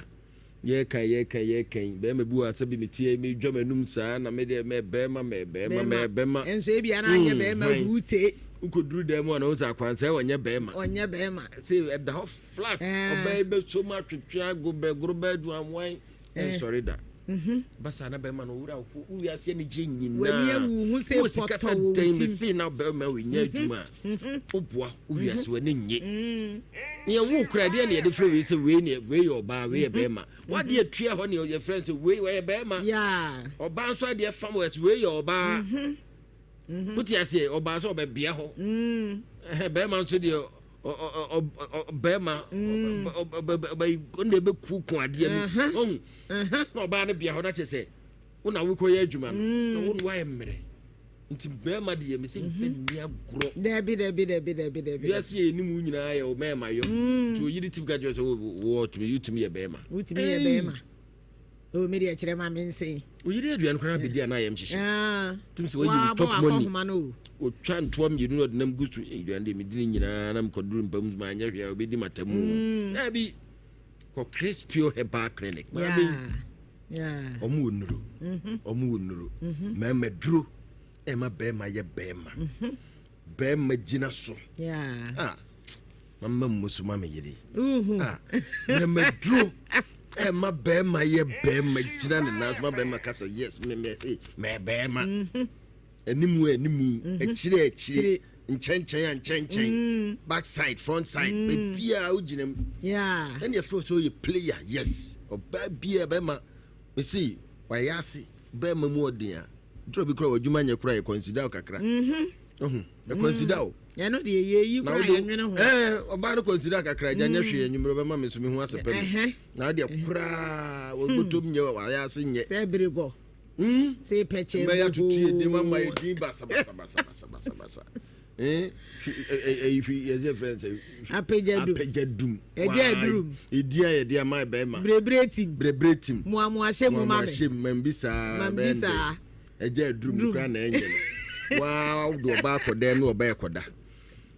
yɛka yɛka yɛka yi bɛrima bi wɔ asɛ bi metie medwa m'anum saa na medeɛ mɛbɛrima mɛbɛrima mɛbɛrima nso ebi ana anyɛ bɛrima wute wokɔduru dan mu a na wo sɛ akwansɛ ɔnyɛ bɛrima ɔnyɛ bɛrima sɛ ɛda hɔ flat ɔbaa yi bɛso mu atwetwe agobɛ gorobɛ aduamoan ɛnsɔre da basa na bɛrima no wura wo wiase ani gye nyinaa W'ani awu ho sɛ Wowɔ sika pɔtɔ sɛ wɔ wo dɛn tirim. mese na bɛrima wei adwuma a woboa wo wiase w'ani nye ne yɛwo kora deɛ ne yɛde frɛ wei sɛ wei ne wei yɛ ɔbaa wei yɛ bɛrima wadeɛ atua hɔ ne yɛfrɛ no sɛ wei wɔyɛ bɛrima ɔbaa nso adeɛ fam wɔ sɛ wei yɛ ɔbaa wote aseɛ ɔbaa sɛ ɔbɛbea hɔ Ɛhɛ, bɛrima nso deɛ bɛrima ɔna ɛbɛku ko adeɛ no ɔhu na ɔbaa no bea hɔ na kyerɛ sɛ wo na wokɔyɛ adwuma no na wo no woayɛ mmerɛ nti bɛrima deɛ mesɛ mfa nni agorɔ dabi dabi dabi dabi dabi wiase yɛ anim wo nyinaa yɛ wo mɛɛma yɔ nti oyere tim ka kyerɛ sɛ wotumi wotumi yɛ bɛrima wotumi yɛ bɛrima. O me deɛ kyerɛ ma me nsen. Oyere aduane koraa bɛdi a na ayam hyehye. Ah. Tum sɛ wayi wo top money. Otwa ntoa mmienu na ɔde nam gu so. Aduane deɛ medi ne nyinaa na mekɔduru mpa mu manyɛ hwee a obɛdi matamu. Mm. Daabi. Kɔ Chris Pure Herbal Clinic. Maame. Yeah. Ɔmo wɔ nnuro. Mhm. Ɔmo wɔ nnuro. Mhm. Mmarima duro ɛma bɛrima yɛ bɛrima. Mhm. Bɛrima gyina so. Yeah. Ah. Mama mmusu ma me yere. Ah. Mmarima duro ɛma bɛrima yɛ bɛrima gyina ne nan so ma bɛrima kasa yes me me eh, mɛ bɛrima. Mhm. Animu animu Mhm. akyire akyire nkyɛnkyɛn a nkyɛnkyɛn Mm. back side front side baabiara wogyina mu. Yeah. Ɛna yɛfrɛ sɛ ɔyɛ player yes ɔbaa biara bɛrima mesi wayɛ ase bɛrima mu ɔden a duro bi kora w'adwuma nyɛ kora yɛ consider wo kakra Mhm. ɔho yɛ consider wo Ɛno deɛ yɛyi na koraa wode yɛnwene ho. ɛɛ ɔbaa no consider kakra agya nyɛ Mm. hwee anwummerɛ ɔbɛma me nso me ho asɛpɛ me Ɛhɛ. na wodeɛ koraa wɔbɔtɔm nyɛ wayɛ ase nyɛ Sɛ bere gɔ. Sɛ pɛkyɛ mbɛyɛ atutu yɛ din ma ma gogo. yɛ din basabasabasabasabasa ɛyi hwi yɛsɛ frɛ sɛ Apagya dum. apagya dum Ɛgya adurum. ɛdi a yɛde ama bɛrima Berebere tim. berebere tim Muamuahyɛ mu ma me. Muamuahyɛ mu mambi saa Mambi saa. ɛgya adurum kora na ɛnyɛ no waa wode ɔbaa kɔdɛm ne ɔbaa ɛkɔda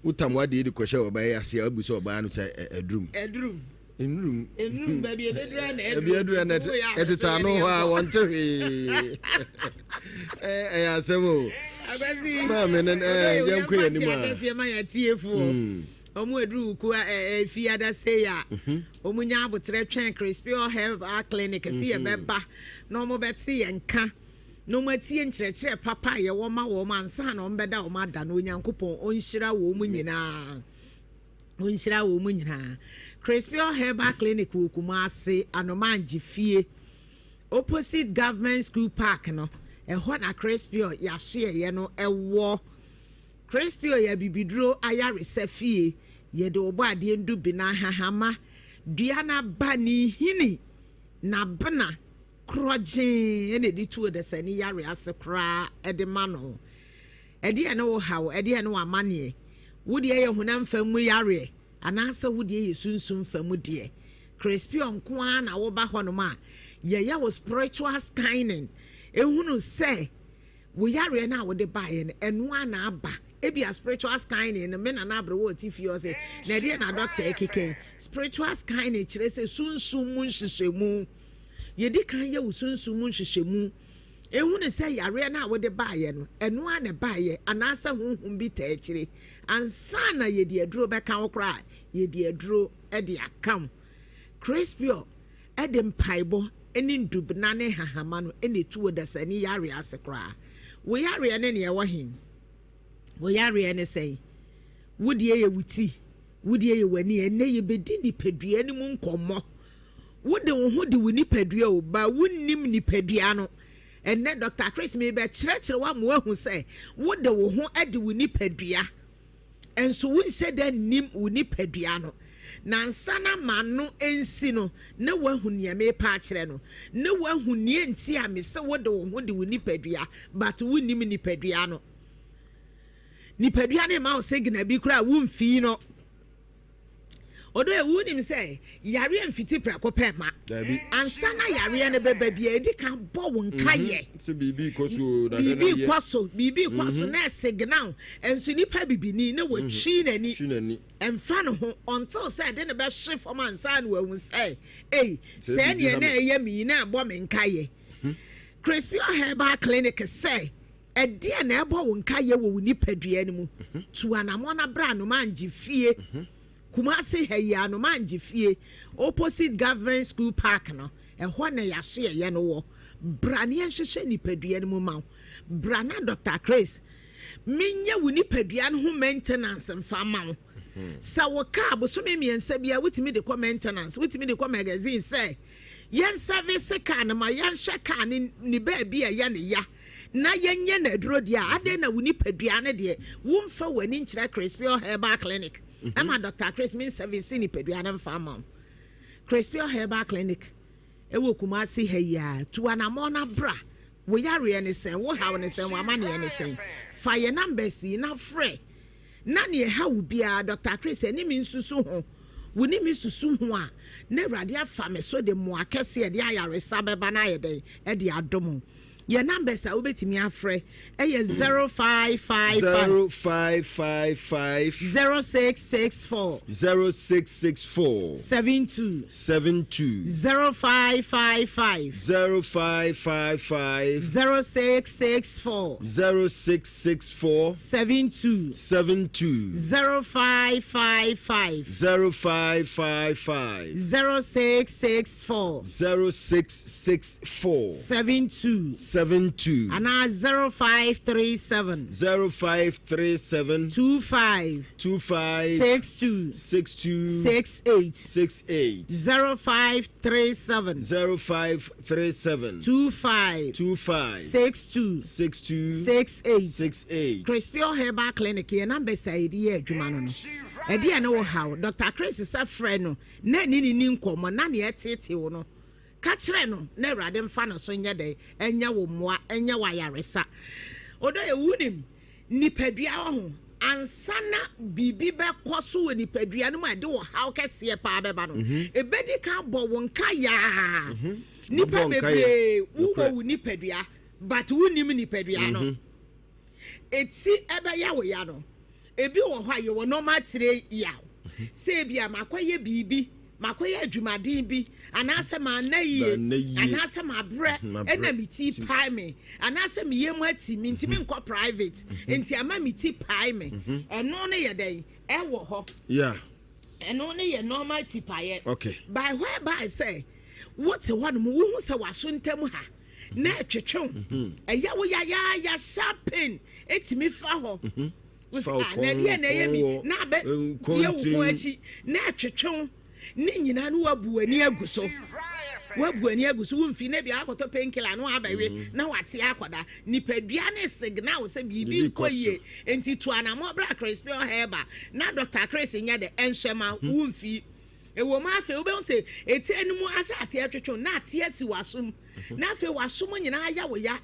wotam wadeɛ de kɔhyɛ ɔbaa yi ase a wobu sɛ ɔbaa no sɛ adurum Adurum. Nnurum. Nnurum baabi ebedura na ɛduru. Ebi aduru na ɛtete ano hɔ a wɔnte hwee. Ɛyɛ asɛm o. Akwasi. Maame no ɛɛ yɛn kɔ yɛn anim a. Akɛseɛ ma yɛn atiefoɔ. Wɔn aduru ku ɛɛ fi adase yi a. Wɔn nya abotrɛ twɛn Crispio Herbal Clinic si yɛ bɛba na wɔn bɛte yɛn ka. Na wɔn atie nkyerɛkyerɛ papa a yɛwɔ ma wɔn ansa na wɔn bɛda wɔn ada no Onyankopɔn ɔnhyira wɔn nyinaa. Ɔnhyira wɔn nyinaa. Crispion Herbal Clinic wɔ Kumasi, Anomangye fie, opposite Government School Park no, ɛhɔ na Crispion yɛahyeɛyɛ no ɛwɔ. Crispion yɛ abibiduro ayaresa fie. Yɛde ɔbɔ adeɛ ndubena, hahama, dua n'aba, ne nhini, n'abena, korɔgyee ɛna ɛde tu ɔdasani yare ase koraa ɛde ma no. Ɛdeɛn ne wo haw? Ɛdeɛn ne w'amanneɛ? Wo deɛ yɛ honam fam mu yareɛ anaasɛ wo deɛ yɛ sunsum fam deɛ? Crispion nko ara na woba hɔnom a, yɛyɛ wo spiritual scanning hunu sɛ wo yareɛ no a wode baeɛ no, ɛno ara na aba. Ebia spiritual scanning no, me nana aberewa ɔte fie ɔse, na ɛdeɛn na doctor ɛkeka yi? Spiritual scanning kyerɛ sɛ sunsum mu nhwehwɛmu. Yɛdi kan yɛ wo sunsum mu nhwehwɛmu. Ehunu sɛ yareɛ no a wode baeɛ no, ɛno ara na ɛbaeɛ anaasɛ honhom bi taa akyire. Ansa na yɛde aduro bɛka wo koraa a, yɛde aduro de aka wo. Crispior de mpaebɔ ne ndubena ne nhahama no na ɛtu ɔdasani yareɛ ase koraa. Wo yareɛ ne nea ɛwɔ he? Wo yareɛ ne sɛn? Wo deɛ yɛ wo ti, wo deɛ yɛ w'ani. Ɛnnɛ yɛbɛdi nipadua no mu nkɔmmɔ. Wode wo ho de wo nipadua o, but wonnim nipadua no. Ɛnnɛ Doctor Chris merebɛkyerɛkyerɛ wo ama woahu sɛ wode wo ho de wo nipadua, nso wonhyɛ da nnim wo nipadua no. Na ansa na m'ano nsi no, na woahu nea merepɛ akyerɛ no. Na woahu nea nti a mese wode wo ho de wo nipadua, but wonnim nipadua no. Nipadua no mma wo signal bi koraa a womfii no. Ɔdɔ yɛ wonim sɛ yareɛ mfiti prɛko pɛ ma. Ansa na yareɛ no bɛba bia ɛdi kan bɔ wo nkayɛ. Mhm. Sɛ biribi kɔ so na biribi kɔ so biribi kɔ so mhm. na ɛsignal nso nipa bibini na watwi mhm. n'ani. Ɛmfa ne ho until sɛ ɛde ne bɛhye fam ansa na wahu sɛ ei sɛ neɛ na ɛyɛ me yi na ɛbɔ me nkayɛ. Crispio Herbal Clinic sɛ Ɛdeɛn na ɛbɔ wo nkaeɛ wɔ wo nipadua no mu? Tu anamɔn na bra Anomaangye fie. Kumasi ha yi, Anomaangye fie, opposite Government School Park no, ɛhɔ na yɛasoɛeɛ no wɔ. Bra na yɛnhwehwɛ nipadua no mu ma wo. Bra na Doctor Chris menyɛ wo nipadua no ho maintenance mfa ma wo. Sɛ wo kaa bosome mmiɛnsa biara wotumi de kɔ maintenance, wotumi de kɔ magazine sɛ yɛn service kaa no ma yɛnhwɛ kaa no ne baabi a ɛyɛ ne ya na yɛnyɛ no aduro deɛ a, adɛn na wo nipadua no deɛ womfa w'ani nkyerɛ Crispior Herbal Clinic mhm. ɛma Dr. Chris min service nipadua no mfa ma wo. Crispior Herbal Clinic ɛwɔ Kumasi ha yi a, tu anammɔn na bra. Wo yareɛ ne sɛn, wo haw ne sɛn, w'amanneɛ ne sɛn. Fa yɛ numbers yi na frɛ na nea ɛha wo biara Dr. Chris ɛne me nsusu ho. Wo ne me susu ho a, na Awurade afa me so de mmoa kɛseɛ de ayaresa bɛba no ayɛ dɛn? Ɛde adom wo. Yɛn numbers a wobɛtumi afrɛ ɛyɛ 0555. 0555. 0664. 0664. 72. 72. 0555. 0555. 0664. 0664. 72. 72. 0555. 0555. 0664. 0664. 72. 72. Anaa 0537. 0537. 25. 25. 62. 62. 68. 68. 0537. 0537. 25. 25. 62. 62. 68. 68. Crispion Herbal Clinic yɛn numbers a yɛde yɛ adwuma no no. Ɛdeɛ ne wo haw. Dr. Chris sɛ frɛ no na ɛne ne ni nkɔmmɔ na nea ɛteetee wo no ka kyerɛ no na Awurade mfa no so nyɛ dɛn ɛnyɛ wo mmoa ɛnyɛ wo ayaresa. Ɔdɔ yɛ wonim nipadua wɔ ho ansa na biribi bɛkɔ so wɔ nipadua no mu a ɛde ɔhaw kɛseɛ paa bɛba no ɛbɛdi kan bɔ wo nka yaa. Nipa Bɔ nkaeɛ. bebree wowɔ Nokorɛ. wo nipadua but wonim nipadua no. Eti ɛbɛya wo ya no, ebi wɔ hɔ a yɛwɔ normal tire yaw. Sɛ ebi a makɔyɛ biribi, makɔyɛ adwumaden bi, anaasɛ manna yie, Manna yie. anaasɛ mabrɛ, Mabrɛ. ɛna me ti pae me, anaasɛ me yam ati me, ntumi nkɔ private, nti ama me ti pae me. Ɛno no yɛ dɛn? Ɛwɔ hɔ. Yeah. Ɛno no yɛ normal ti paeɛ. Okay. By whereby sɛ wote hɔ nom wohu sɛ waso ntam ha na ɛtwetwe wo ɛyɛ wo yayaaya sharp pain ɛtumi fa hɔ Wo Fa sɛ, wo "Ah, na ɛdeɛ na ɛyɛ mi kɔn na abɛ wɔ, yɛ wo kɔn kɔn akyi na ɛtwetwe wo ne nyinaa no wabu w'ani agu so wabu w'ani agu so womfi na bia akɔtɔ painkiller no abɛwe na wate akɔda nipadua ne signal sɛ biribi Biribi nkɔ kɔ so. yie nti tu anammɔ bra Crispion Herbal na Dr. Chris nyɛ de ɛnhyɛ ma womfi ɛwɔ mu afei wobɛhu sɛ ɛti no mu asase atwetwe na ate asi w'asom na afei w'asom nyinaa yɛ wo ya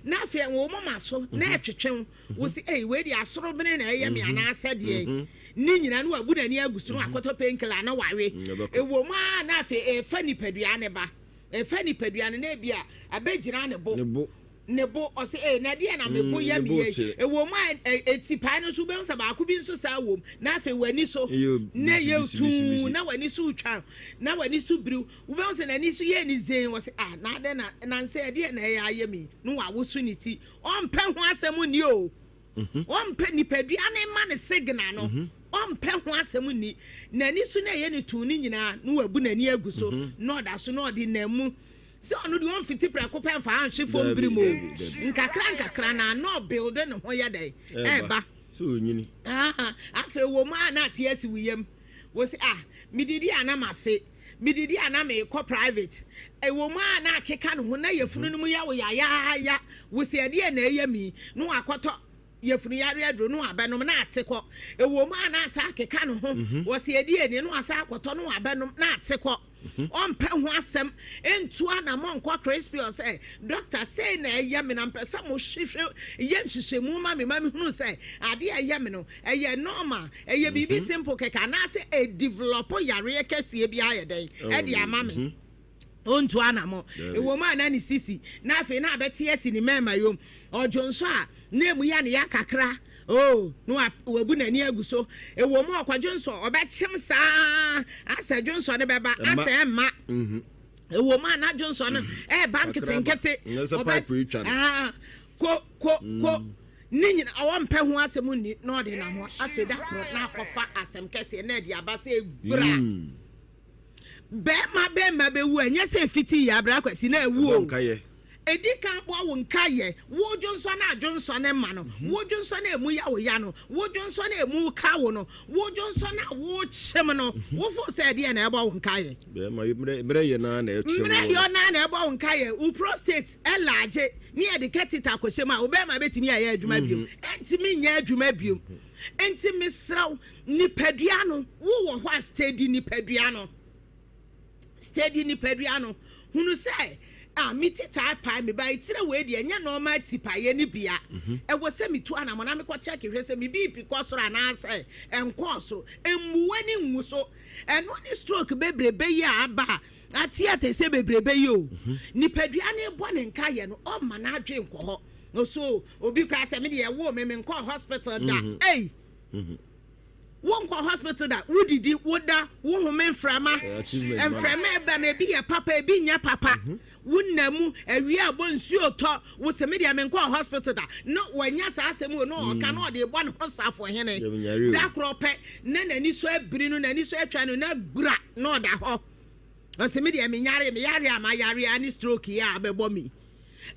na afei wɔ moma so na ɛtwetwe wo si ei wei de asoro bene na ɛyɛ me anaasɛ deɛ ne nyinaa no wabu n'ani agu so no akɔtɔ painkiller na wawe ɛwɔ mu a na afei ɛfa nipadua ne ba ɛfa nipadua no na ebi a abɛgyina ne bo ne bo ɔsɛ ee na deɛ na me bo yɛ me yɛ ɛwɔ mu a eti paa no nso bɛn sɛ baako bi nso saa wɔ mu na afei w'ani so na yɛ tuu na w'ani so twa na w'ani so biriw wobɛn sɛ n'ani so yɛ ne zen wɔ sɛ ah na adɛ na nansɛ ɛdeɛ na ɛyɛ ayɛ mi na wawoso ne ti ɔmpɛ ho asɛm ni o ɔmpɛ nipadua ne ma ne signal no ɔmpɛ ho asɛm ni n'ani so na ɛyɛ ne tuu ne nyinaa na wabu n'ani agu so na ɔda so na ɔde nam mu sɛ ɔno deɛ ɔmfiti prɛko pɛ mfa anhwe fam biri mu o nkakra nkakra na na ɔbilde ne ho yɛ dɛn ɛɛba afei wɔ mu a na ate asi wo yam wɔ sɛ ah medidi a na mafe medidi a na mekɔ private ɛwɔ mu a na akeka ne ho na yɛfunu no mu yɛ wo yayaaya wo sɛ ɛdeɛ na ɛyɛ mi na wakɔtɔ yɛfunu yare aduro no abɛnom na ate kɔ ɛwɔ mu a na asa akeka ne ho wɔ sɛ ɛdeɛ ni na wasa akɔtɔ no abɛnom na ate kɔ ɔmpɛ ho asɛm ntu anamɔ nkɔ crispy sɛ doctor sei na ɛyɛ me na mpɛ sɛ mo hwehwɛ yɛ nhyehyɛmu ma me ma me hunu sɛ adeɛ a ɛyɛ me no ɛyɛ normal ɛyɛ biribi simple kɛkɛ anaasɛ ɛdevelop yareɛ kɛseɛ bi ayɛ dɛn ɛde ama me ɔntu anamɔ ɛwɔ mu a na ne sisi na afei na abɛte asi ne mɛɛma yom ɔdwo nso a na emu yɛ ne ya kakra oh na wabu n'ani agu so ɛwɔ mu ɔkɔdwo nso ɔbɛkyem saa asɛ dwo nso ne bɛba asɛ ɛmma ɛwɔ mu a na dwo nso no ɛɛba nketenkete ɔbɛ ko ko ko ne nyina ɔwɔ mpɛ ho asɛm nni na ɔde na ho afei da koro na akɔfa asɛm kɛseɛ na ɛde aba sɛ egura bɛɛma bɛɛma bɛwu a ɛnyɛ sɛ fiti yɛ abira kwasi na ewu o edi kan bɔ wo nka yɛ wo dwonsɔ na adwonsɔ ne ma no wo dwonsɔ na emu ya wo ya no wo dwonsɔ na emu ka wo no wo dwonsɔ na wo kyem no wo fo sɛ ɛdeɛ na ɛbɔ wo nka yɛ. Bɛɛma mmerɛ yɛ naa na ɛkyem mmerɛ yɛ naa na ɛbɔ wo nka yɛ wo prostate ɛlaagye ne yɛde kɛtita akɔhyɛ mu a wo bɛɛma bɛtumi ayɛ adwuma biom ɛntumi nyɛ adwuma biom nti mesrɛw nipadua no wowɔ hɔ a steady nipadua no steady nipadua no hunu sɛ. Ah, me ti taa pae me ba etire wei deɛ ɛnyɛ normal ti paeɛ no bia. Ɛwɔ sɛ metu anamɔ na mekɔ check hwɛ sɛ me BP kɔ soro anaasɛ ɛnkɔɔ soro. Mmu w'ani ngu so. Ɛno ne stroke bebrebe yi a aba a ate atɛsɛ bebrebe yi o. Nipadua no rebɔ ne nkaeɛ no, ɔmma n'adwene nkɔ hɔ. Ɔso obi koraa sɛ me deɛ ɛwoo me menkɔɔ hospital da. Ei! Wonkɔ hospital da, wodidi, woda, wohome mframa. Mframa ɛba no ebi yɛ papa, ebi nyɛ papa. Mhm. Wonna mu, awia abɔ nsuo tɔ, wo sɛ me deɛ menkɔ hospital da. Na wanya saa asɛm o, na ɔka mm. na ɔde bɔ ne ho safohene. Da korɔ pɛ, na n'ani so abiri no, n'ani so atwa no, na gbura na ɔda hɔ. Ɔsɛ me deɛ menyare, meyare a mayare a ne stroke yi a abɛbɔ me.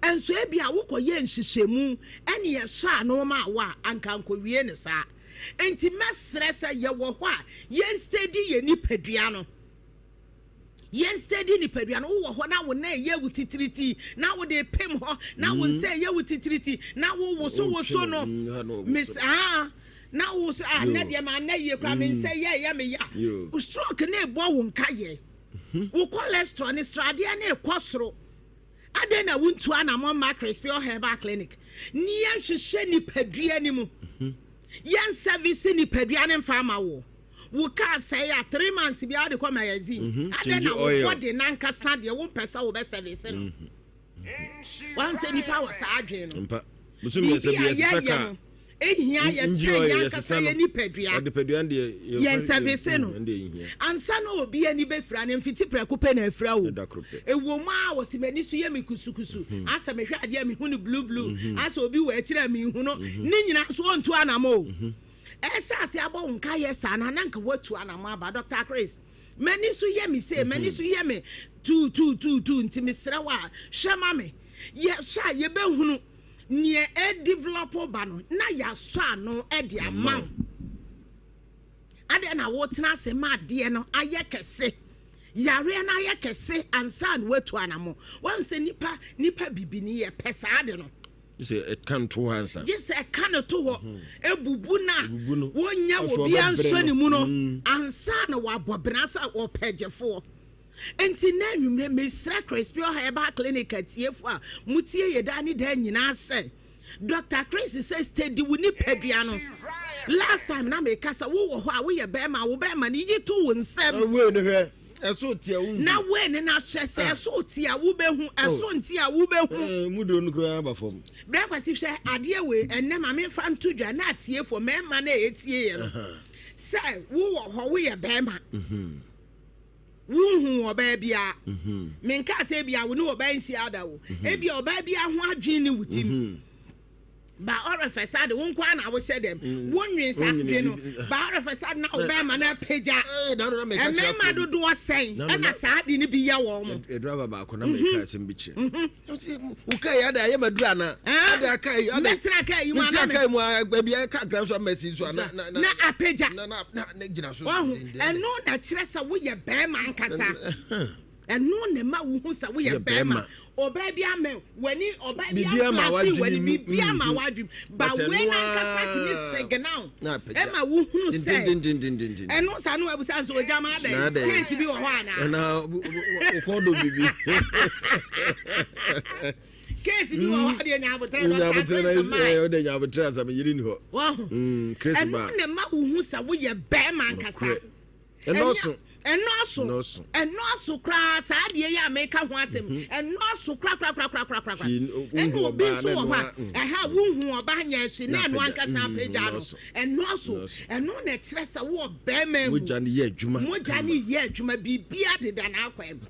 Nso ebia wokɔyɛ nhyehyɛmu ne ɛsɔ ano ma wo a, anka ankɔwie no saa. Enti mɛsrɛ sɛ yɛwɔ hɔ a, yɛn steady yɛn nipadua no. Yɛn steady nipadua no. Wowɔ hɔ na wo nan ɛyɛ wo titiriti, na wode pem hɔ, na wo nsa ɛyɛ wo titiriti, na wo woso woso no. Miss ah, na wo so ah, nɛ deɛ ma nɛ yie koraa, me nsa yɛ ɛyɛ me ya. Stroke ne bɔ wo nka yɛ. Wo cholesterol ne sradeɛ ne kɔ soro. Adɛn na wontu anammɔn mma Crispior Herbal Clinic ne yɛnhwehwɛ nipadua no mu? Yɛn service nipadua no mfa ama wo. Wo car sɛe a, three months biara wode kɔ magazine. Mhm, Adɛn na wo body nankasa deɛ wompɛ sɛ wobɛ service no? Mhm. Wɔn sɛ nipa wɔ saa adwene no. Biribi a yɛyɛ no ehia yɛkyerɛ yɛn ankasa yɛn nipadua yɛn sɛvese no ansa na obi ani bɛfira no mfiti prɛko pɛ na afira o ɛwɔ mu a wɔsi m'ani so yɛ me kusukusu mhm. asɛ mehwɛ adeɛ a mehu no blue blue mhm. asɛ obi wɔ akyire a mehu no mhm. ne nyinaa so ɔntu anam o ɛhyɛ ase abɔ wo nka yɛ saa na nanka woatu anam aba Dr. Chris m'ani so yɛ me sei m'ani so yɛ me tuutuutuutu nti mesrɛ wo a hwɛ ma me yɛhwɛ a yɛbɛhunu Nea ɛredevelop ba no, na yɛasɔ ano de ama wo. Adɛn na wotena ase ma adeɛ no ayɛ kɛse? Yareɛ no ayɛ kɛse ansa na woatu anamo. Wɔn sɛ nipa nipa bibini yɛ pɛ saa ade no. Gye sɛ ɛka no to hɔ ansa. Gye sɛ ɛka no to hɔ. Mhm. Ebubu na wonya obi ansɔ ne mu no mm. ansa na wabɔ bena sɛ ɔpɛ gyefoɔ. Enti nnɛ anwummere, mesrɛ Chris Pure Herbal Clinic atiefo a motie yɛ daa ne daa nyinaa sɛ, Dr. Chris sɛ steady wo nipadua no. Last time na meka sɛ wowɔ hɔ a woyɛ bɛrima wo bɛrima no yi to wo nsam. Wei no hwɛ ɛso te a wohu. Na wei no na hwɛ sɛ ɛso te a wobɛhu ɛso nte a wobɛhu. Mu duro no koraa aba fam. Brɛ Kwasi hwɛ adeɛ wei ɛnnɛ ma memfa nto dwa na atiefo mmarima no a ɛtie yɛ no sɛ wowɔ hɔ woyɛ bɛrima. Wonhuu ɔbaa biara. Menkaa sɛ ebia wo ne ɔbaa nhyia da o. Ebia ɔbaa biara ho adwene ne wo tim. Ba ɔrefɛ saa de wo nko ara na wohyɛ dɛm. Wonwen saa adwene no. Ba ɔrefɛ saa de na wo bɛrima no apagya. Mmarima dodoɔ sɛn ɛna saa ade no bi yɛ wɔn mo. Driver baako na meka asɛm bi kyerɛ. Wo kaa yi ada ayɛ maduru ana? Ada kaa yi ada. Mɛtena kaa yi mu ana? Mɛtena kaa yi mu a baabi a kaa kra nso ama si nso ana na na apagya. Na na na gyina so. Wahu ɛno na kyerɛ sɛ woyɛ bɛrima ankasa. Ɛno na ɛma wohu sɛ woyɛ bɛrima. Ɔbaa bi ama w'ani ɔbaa bi aflase w'ani biribi ama mm-hmm. w'adwene ba wei n'ankasa tumi signal ɛma wohunu sɛ ɛno saa no abusa nso ogya ma adɛn case bi wɔ hɔ anaa ɛna wokɔ do bibi case bi wɔ hɔ adeɛ nyaabotrɛ dɔkta Chris maa ɔde nyaabotrɛ asam yiri ni hɔ mm, ɛno na ɛma wohu sɛ woyɛ bɛrima ankasa Ɛnɔɔso. Ɛnɔɔso. Ɛnɔɔso koraa saa adeɛ yi a meka ho asɛm. Mhm. Ɛnɔɔso korakorakorakorakora. Ɛna obi nso wɔ hɔ a mm. ɛha wohu ɔba nyɛ ɛhye na ɛno ankasa mm, apagya no. Ɛnɔɔso. Ɛno na ɛkyerɛ sɛ wowɔ bɛrima mu. Mogya no yɛ adwuma. Mogya no yɛ adwuma biribiara deda n'akwan mu.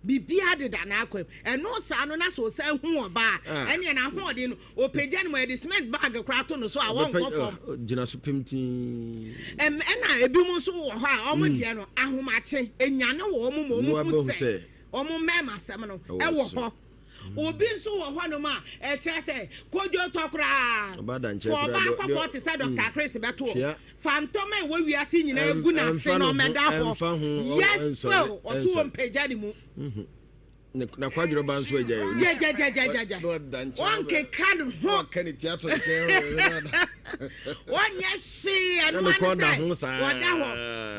Biribiara deda n'akwan mu. Ɛno saa no na sɛ ɔsan hu ɔbaa a, ah. ɛneɛ n'ahoɔden no, ɔpagya no mu, yɛde cement bag koraa to no so a, wɔnkɔ fam. Oh, gyina so pemtiin. Ɛna ebinom nso wɔ hɔ a, wɔn mm. deɛ no, ahomakye, enyane wɔ wɔn mu, wɔn hu sɛ wɔn mmarima asɛm no ɛwɔ hɔ. Obi nso wɔ hɔnom a ɛkyerɛ sɛ kodwo tɔ koraa. Fa ɔbaa kɔkɔɔ te sɛ Dr. Chris bɛto Fa ntɔma a ɛwɔ wiase nyinaa gu n'ase na ɔmmɛda hɔ. Yes, still, ɔso ɔmpagya ne mu. Na kwadworɔ ba nso agya yɛ. Gyagyagyagyagyagya. Wɔnkeka ne ho. Wɔka ne ti ato nkyɛn. Wɔnyɛ hwee ɛno ano sɛ wɔda hɔ.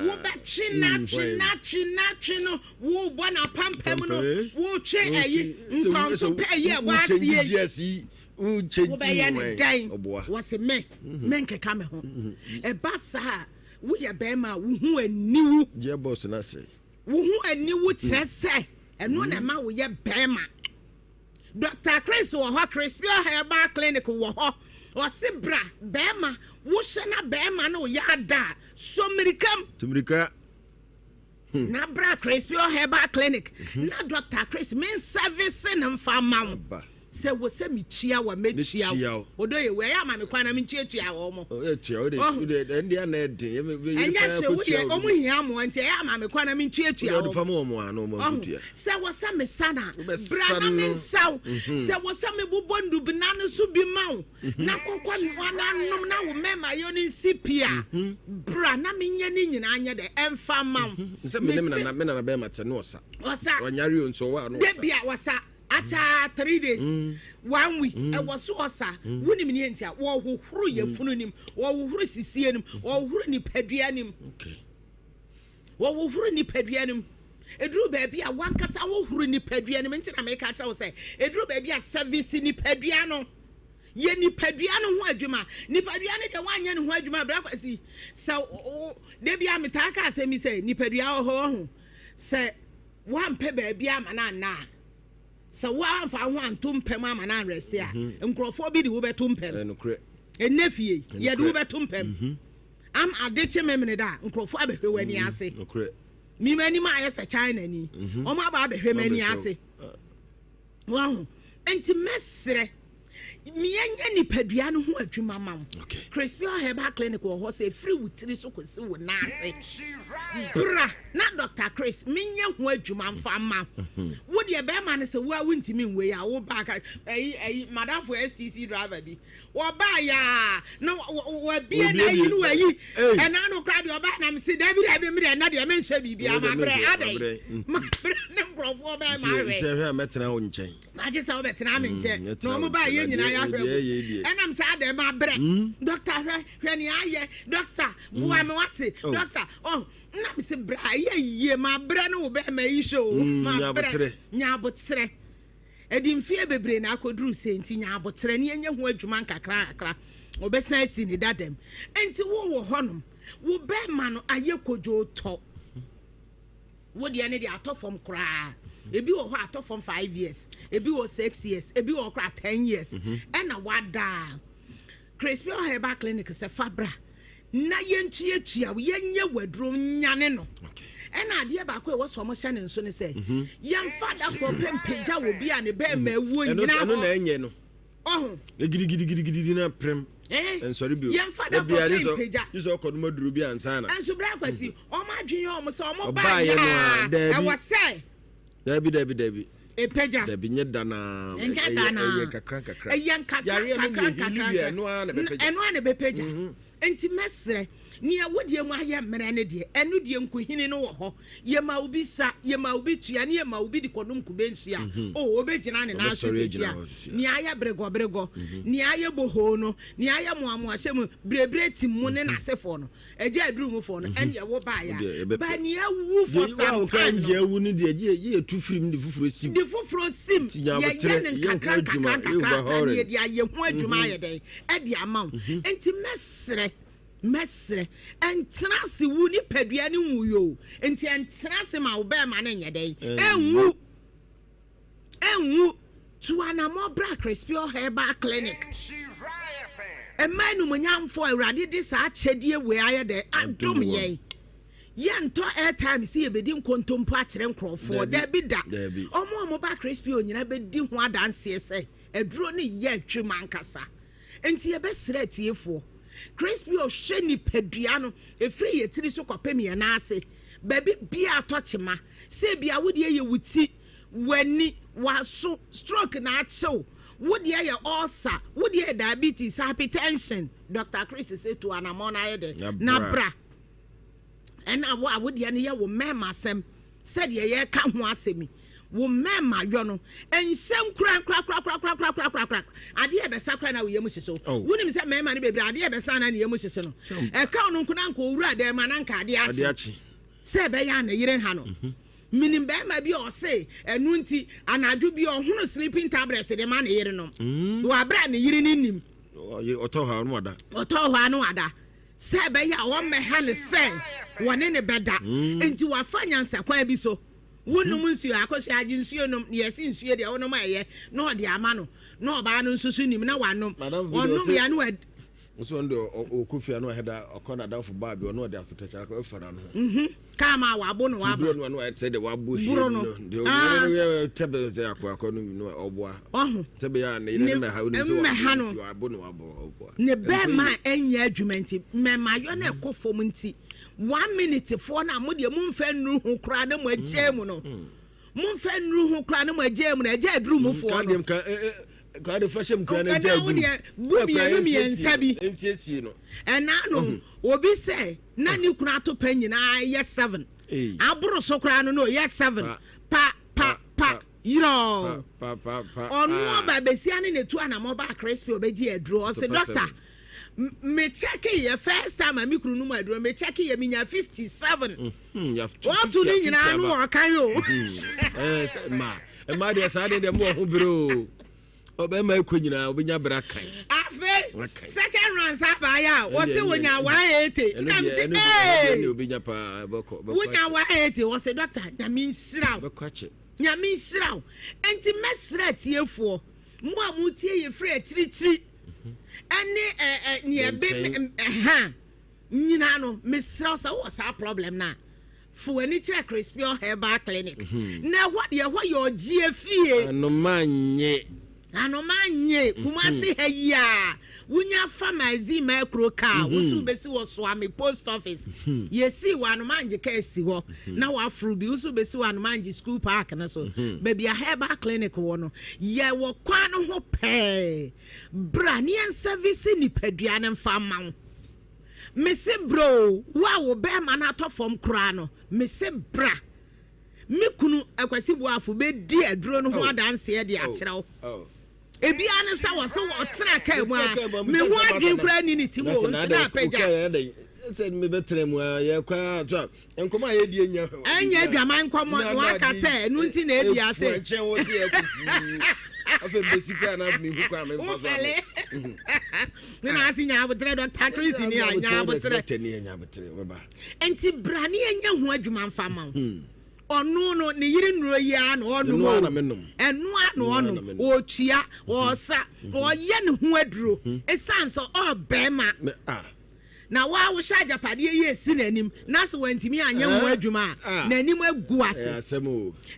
Wobɛtwe na twe na twe na twe no wobɔ n'apampam no wotwe ayi nkɔnso pɛ ayi ɛwɔ aseɛ yi. Wobɛyɛ ne dɛn? Wɔse me menkeka me ho. Ɛba saa woyɛ bɛrima a wo ho aniwu. Gearbox no asɛe. Wo ho aniwu kyerɛ sɛ ɛno na ɛma woyɛ bɛrima. Dr. Chris wɔ hɔ, Chris Pure Herbal Clinic wɔ hɔ. Ɔse bra bɛrima, wohyɛ na bɛrima no yɛ ada a, so mmirikam. Tu mmirika. Hmm. Na bra Chris Pure Herbal Clinic mhm. na Dr. Chris me service no mfa ma wo. Sɛ wɔ sɛ metua wa mɛtua wo. Ɔdɔ yɛ wei ɛyɛ ama me kwan na mentuatua wɔ mo. Ɛnyɛ hwɛ wo deɛ ɔmo hia mmoa nti ɛyɛ ama me kwan na mentuatua wɔ mo. Sɛ wɔ sɛ mesa na bra na mensa wo. Mhm. Sɛ wɔ sɛ mebobɔ nnubena no so bi ma wo mhm. na kɔkɔ noa na nom na wo mɛma yɛ no nsi pii a mhm. bra na menyɛ ne nyinaa nyɛ dɛ ɛmfa ma wo. Sɛ me nana bɛrima te ne ɔsa. Ɔsa. Ɔnyare o nso ɔwɔ a no ɔsa. Da bi a ɔsa. Ataa 3 days, mm. 1 week mm. ɛwɔ so ɔsa mm. wonim ne nti a wɔhohoro yafunu nim, wɔhohoro sisie nim, wɔhohoro nipadua nim, wɔhohoro nipadua nim. Ɛduru baabi a wankasa wohoro nipadua nim nti na meka kyerɛ wo sɛ ɛduru baabi a service nipadua no yɛ nipadua no ho adwuma. Nipadua no deɛ woanyɛ ne ho adwuma berɛ kwasi sɛ da bi a metaa ka asɛm yi sɛ nipadua wɔ hɔ ho sɛ woampɛ baabi ama no anna a Sɛ woamfa wo ho anto mpam ama no anrɛste a, mhm. nkurɔfoɔ bi de wo bɛto mpam. Ɛnnɛ fie yɛde wo bɛto mpam. Mhm. Am ade kye memene da a, nkurɔfoɔ abɛhwɛ w'ani mhm. ase. Mim anim ayɛ sɛ China ni. Wɔn aba abɛhwɛ m'ani ase. Wahu. Nti mɛsrɛ yɛnyɛ nipadua no ho adwuma ma wo. Crispio Herbal Clinic wɔ hɔ sɛ ɛfiri wo tiri so kɔsi wo nan ase. Bra na Dr. Chris menyɛ ho adwuma mfa ma mhm. wo. Deɛ bɛrima no sɛ wo a wontumi nwei a wo baa ka ɛyi ɛyi madamfo STC driver bi wɔbaa yaa na wabie na ayi no wayi ɛna no koraa deɛ ɔbaa nam se dabi dabi mi deɛ ɛna deɛ menhyɛ biribi a mabrɛ adɛn mm. mabrɛ ne nkurɔfoɔ bɛɛ mahwɛ sɛ hwɛ a mɛtena wo nkyɛn agye sɛ wobɛtena me nkyɛn mm, na ɔmo baa yɛ nyinaa yɛahwɛ mu ɛnam sɛ adɛn mabrɛ mm. dɔkta hwɛ hwɛ nea ayɛ dɔkta boa me wate oh. dɔkta oh na me se bra ɛyɛ yie mabrɛ ne wo bɛɛma yi hwɛ o mabrɛ nya aboterɛ Ɛde mfeɛ bebree na akɔduru sei nti nya aboterɛ ne yɛnyɛ ho adwuma nkakra nkakra. Ɔbɛsan asi ne dada mu. Nti wo wɔ hɔnom, wo bɛrima no ayɛ kodwoo tɔ. Wo deɛ no deɛ atɔ fam koraa. Ebi wɔ hɔ atɔ fam 5 years, ebi wɔ 6 years, ebi wɔ koraa 10 years. Ɛna wadaa. Crispio Herbal Clinic sɛ fa bra na yɛntuatua wo, yɛnyɛ w'aduro nyane no. Ɛna adeɛ baako a ɛwɔ sɛ wɔhyɛ ne nso ne sɛ mhm. yɛmfa da korɔ pɛ mpagya wɔ bi a ne bɛrima awuo mm. nyina hɔ. Ɛno na ɛnyɛ no. Ɔho. Gidigidigidigidi na prem. Eh? Nsɔre bio. Yɛmfa da korɔ pɛ mpagya. Gye sɛ ɔkɔ nom aduro bi ansa na. Ɛnso berɛ akwasi, wɔn adwene yɛ wɔn sɛ wɔn ba yɛ a ɛwɔ sɛ. Dabi dabi dabi. Epagya. Dabi nyɛ da naa. Nyɛ da naa. Ɛyɛ kakra kakra. Ɛyɛ nkakra nkakra nkakra. Yareɛ no deɛ ɛno ara na ɛbɛpagya. Ɛno ara na ɛbɛpagya. Mhm. Nti mɛsrɛ nea wo deɛ mu ayɛ mmerɛ no deɛ ɛno deɛ nkuhini no wɔ hɔ. Yɛma obi sa, yɛma obi tua, ne yɛma obi de kɔnom kube nsuo a, mhm. o obɛgyina ne nan so sisi a. Nea ayɛ bregɔbregɔ, mhm. nea ayɛ bohoo no, nea ayɛ moamoa hyɛ mu, berebere tim mu ne n'asefoɔ no. Ɛgya aduru mu fɔ no ɛne ɛwɔ baayɛ a ba ni awu for some time no. Deɛ awu no deɛ gye yɛ tu firim de foforɔ sim. De foforɔ sim yɛyɛ ne nkakra nkakra nkakra ne yɛde ayɛ ho adwuma mhm. ayɛ dɛn ɛde ama wo mhm. nti mɛsrɛ mɛsrɛ ɛntena ase wu nipadua ne nwu yoo nti ɛntena ase ma wo bɛrima no nyɛ dɛn ɛnwu. Ɛnwu, tu anammɔn bra Crispior Herbal Clinic. Mma animuonyamfoɔ Awurade de saa akyɛdeɛ wei ayɛ dɛ adom yɛn. Yɛntɔ airtime sɛ yɛbɛdi nkontompo akyerɛ nkurɔfoɔ. Dabi da. Wɔn a wɔba Crispior nyinaa bɛdi ho adanseɛ sɛ aduro no yɛ adwuma ankasa. Enti yɛbɛsrɛ atiefoɔ, Crispior hwɛ nipadua no ɛfiri yɛn tiri so kɔpem yɛn nan ase. Baabi biara atɔ kyema. Sɛ ebia wo deɛ yɛ wo ti, w'ani, w'aso, stroke na akye wo, wo deɛ yɛ ulcer, wo deɛ yɛ diabetes, hypertension, Doctor Chris sɛ tu anamɔn na ayɛ dɛ na bra. Ɛna wo a wo deɛ no yɛ wo mmarima asɛm sɛdeɛ yɛreka ho asɛm yi. Wo mmarima yɔ no nhyɛ nkuran korakorakorakorakorakorakora. Adeɛ ɛbɛsa koraa na wo yam hyehye wo. Oh. Wonim sɛ mmarima no bebree adeɛ ɛbɛsa na ne yam hyehye no. Ɛka ɔno nko na nka owura dan mu a na nka adeɛ akye. Sɛ ɛbɛyɛ a ne yere nha no. Mhm. Menim barima bi a ɔse ɛno nti anadwo bi ɔhono sleeping tablets de ma ne yere nom. Mm. Wɔ abere a ne yere no nim. Ɔtɔ hɔ a no wada. Ɔtɔ hɔ a no wada. Sɛ ɛbɛyɛ a wɔmmɛha no sɛ wɔne no bɛda. Mm. Nti wafa nyansakwan bi so. Wonom nsuo a, akɔsua agye nsuo nom. Deɛ ɛse nsuo deɛ wonom a ɛyɛ na ɔde ama no. Na ɔbaa no nso so nim na wanom. Ɔnom yɛ a na wad. Nso ɔno deɛ ɔkɔ fie a na ɔhɛ da ɔkɔ n'adamfo baa bi ɔno ɔde apotɛkyɛ akɔ ɛfa n'ano ho. Mhm. Kaa ma wabo no waba. Ti buro no ayɛ sɛ deɛ wabo hee Buro no. no. Deɛ Ah. ɔyɛ yɛ tɛbɛ sɛ akɔ akɔ no no ɔboa. Ɔho. Tɛbɛ yɛ a ne yere no mɛha onim sɛ Mmɛha no. wabo nti wabo no wabo ɔboa. Ne bɛɛma a ɛnyɛ adwuma nti mmɛmayɔ no ɛkɔ fam nti one minute foɔ no a mo deɛ momfa nnuru ho koraa na mo agyaa mu no momfa nnuru ho koraa na mo agyaa mu no agya aduru mu foɔ no. Kaa de fa hyɛ mu koraa na Ɛna agya wo aduru. deɛ bu mmienu mmiɛnsa bi. Nsiesie no. Ɛna no obi sɛ na ne kunu ato pɛ nyinaa yɛ seven. Aboro so koraa no na ɔyɛ seven. Pa pa pa yerɔɔ. Ɔno ɔba besia ne na etu anamɔ ba crispy ɔbɛgye aduro ɔsɛ doctor me check yɛ first time a me kunu no mu aduro me check yɛ me nya 57. Wɔto ne nyinaa no ɔkan o. Mmaa mmaa deɛ saa deɛ deɛ mo wɔ ho bere o. Ɔbɛrima ekɔ nyinaa obɛnya bere akan. Afei second round saa baayɛ a wɔsɛ wonya 180 na me sɛ ee obɛnya paa bɛkɔ wonya 180 wɔsɛ doctor nyame nhyira wo. Bɛkɔ akyɛ. Nyame nhyira wo. Enti mɛsrɛ atiefoɔ, mo a motie yɛ firi akyirikyiri ɛne ɛ ɛ nea ɛbe ɛha nyinaa no, mesrɛ wo sɛ wowɔ saa problem no a, fo w'ani kyerɛ Crispior Herbal Clinic. Mhm. Na ɛhɔ deɛ ɛhɔ yɛ ɔgyeɛ fie. Anoma nye. Anoma nye. Mhm. Kumasi ha yi a wonya fa Mazima kuro kaa Mhm. wosi wobɛsi wɔ Soame post office. Yɛsii wɔ Anoma kaa si hɔ na waforo bi wosi wobɛsi wɔ Anoma school park no so. Baabi a herbal clinic wɔ no yɛwɔ kwan no ho pɛɛ. Bra ne yɛn service nipadua no mfa mma wo. Mese bra o, wo a wo bɛɛma no atɔ fam koraa no, mese bra. Me kunu Akwasi Boafo bɛdi aduro no ho oh. adanseɛ de oh. akyerɛ wo. Oh. Ebiara ne sɛ wɔ sɛ ɔtena kaa mu a, me ho adwene koraa ni ne ti mu o, nso na apagya. Sɛ mebɛtena mu a yɛkɔ a so a nkɔmɔ a yɛdi anya ɛnyɛ adwaman nkɔmɔ na waka sɛ ɛno nti na ebi ase nkyɛn wɔ sɛ yɛkɔ fuu afei mbɛsi kora na mehu kɔ a memfa so wofɛle ne na ase nya aboterɛ dɔkta Chris ni a nya aboterɛ nti bra ne yɛnyɛ ho adwuma mfa ma wo hmm. ɔno no ne yere nnuro yi ara na ɔnom o ɛno ara na ɔnom ɔtua ɔsa hmm. ɔyɛ ne ho aduro hmm. ɛsiane sɛ ɔbɛrima ah. Na wo a wohyɛ agyapadeɛ yi resi n'anim, na sɛ wantumi anyɛ ho adwuma a, n'anim agu ase.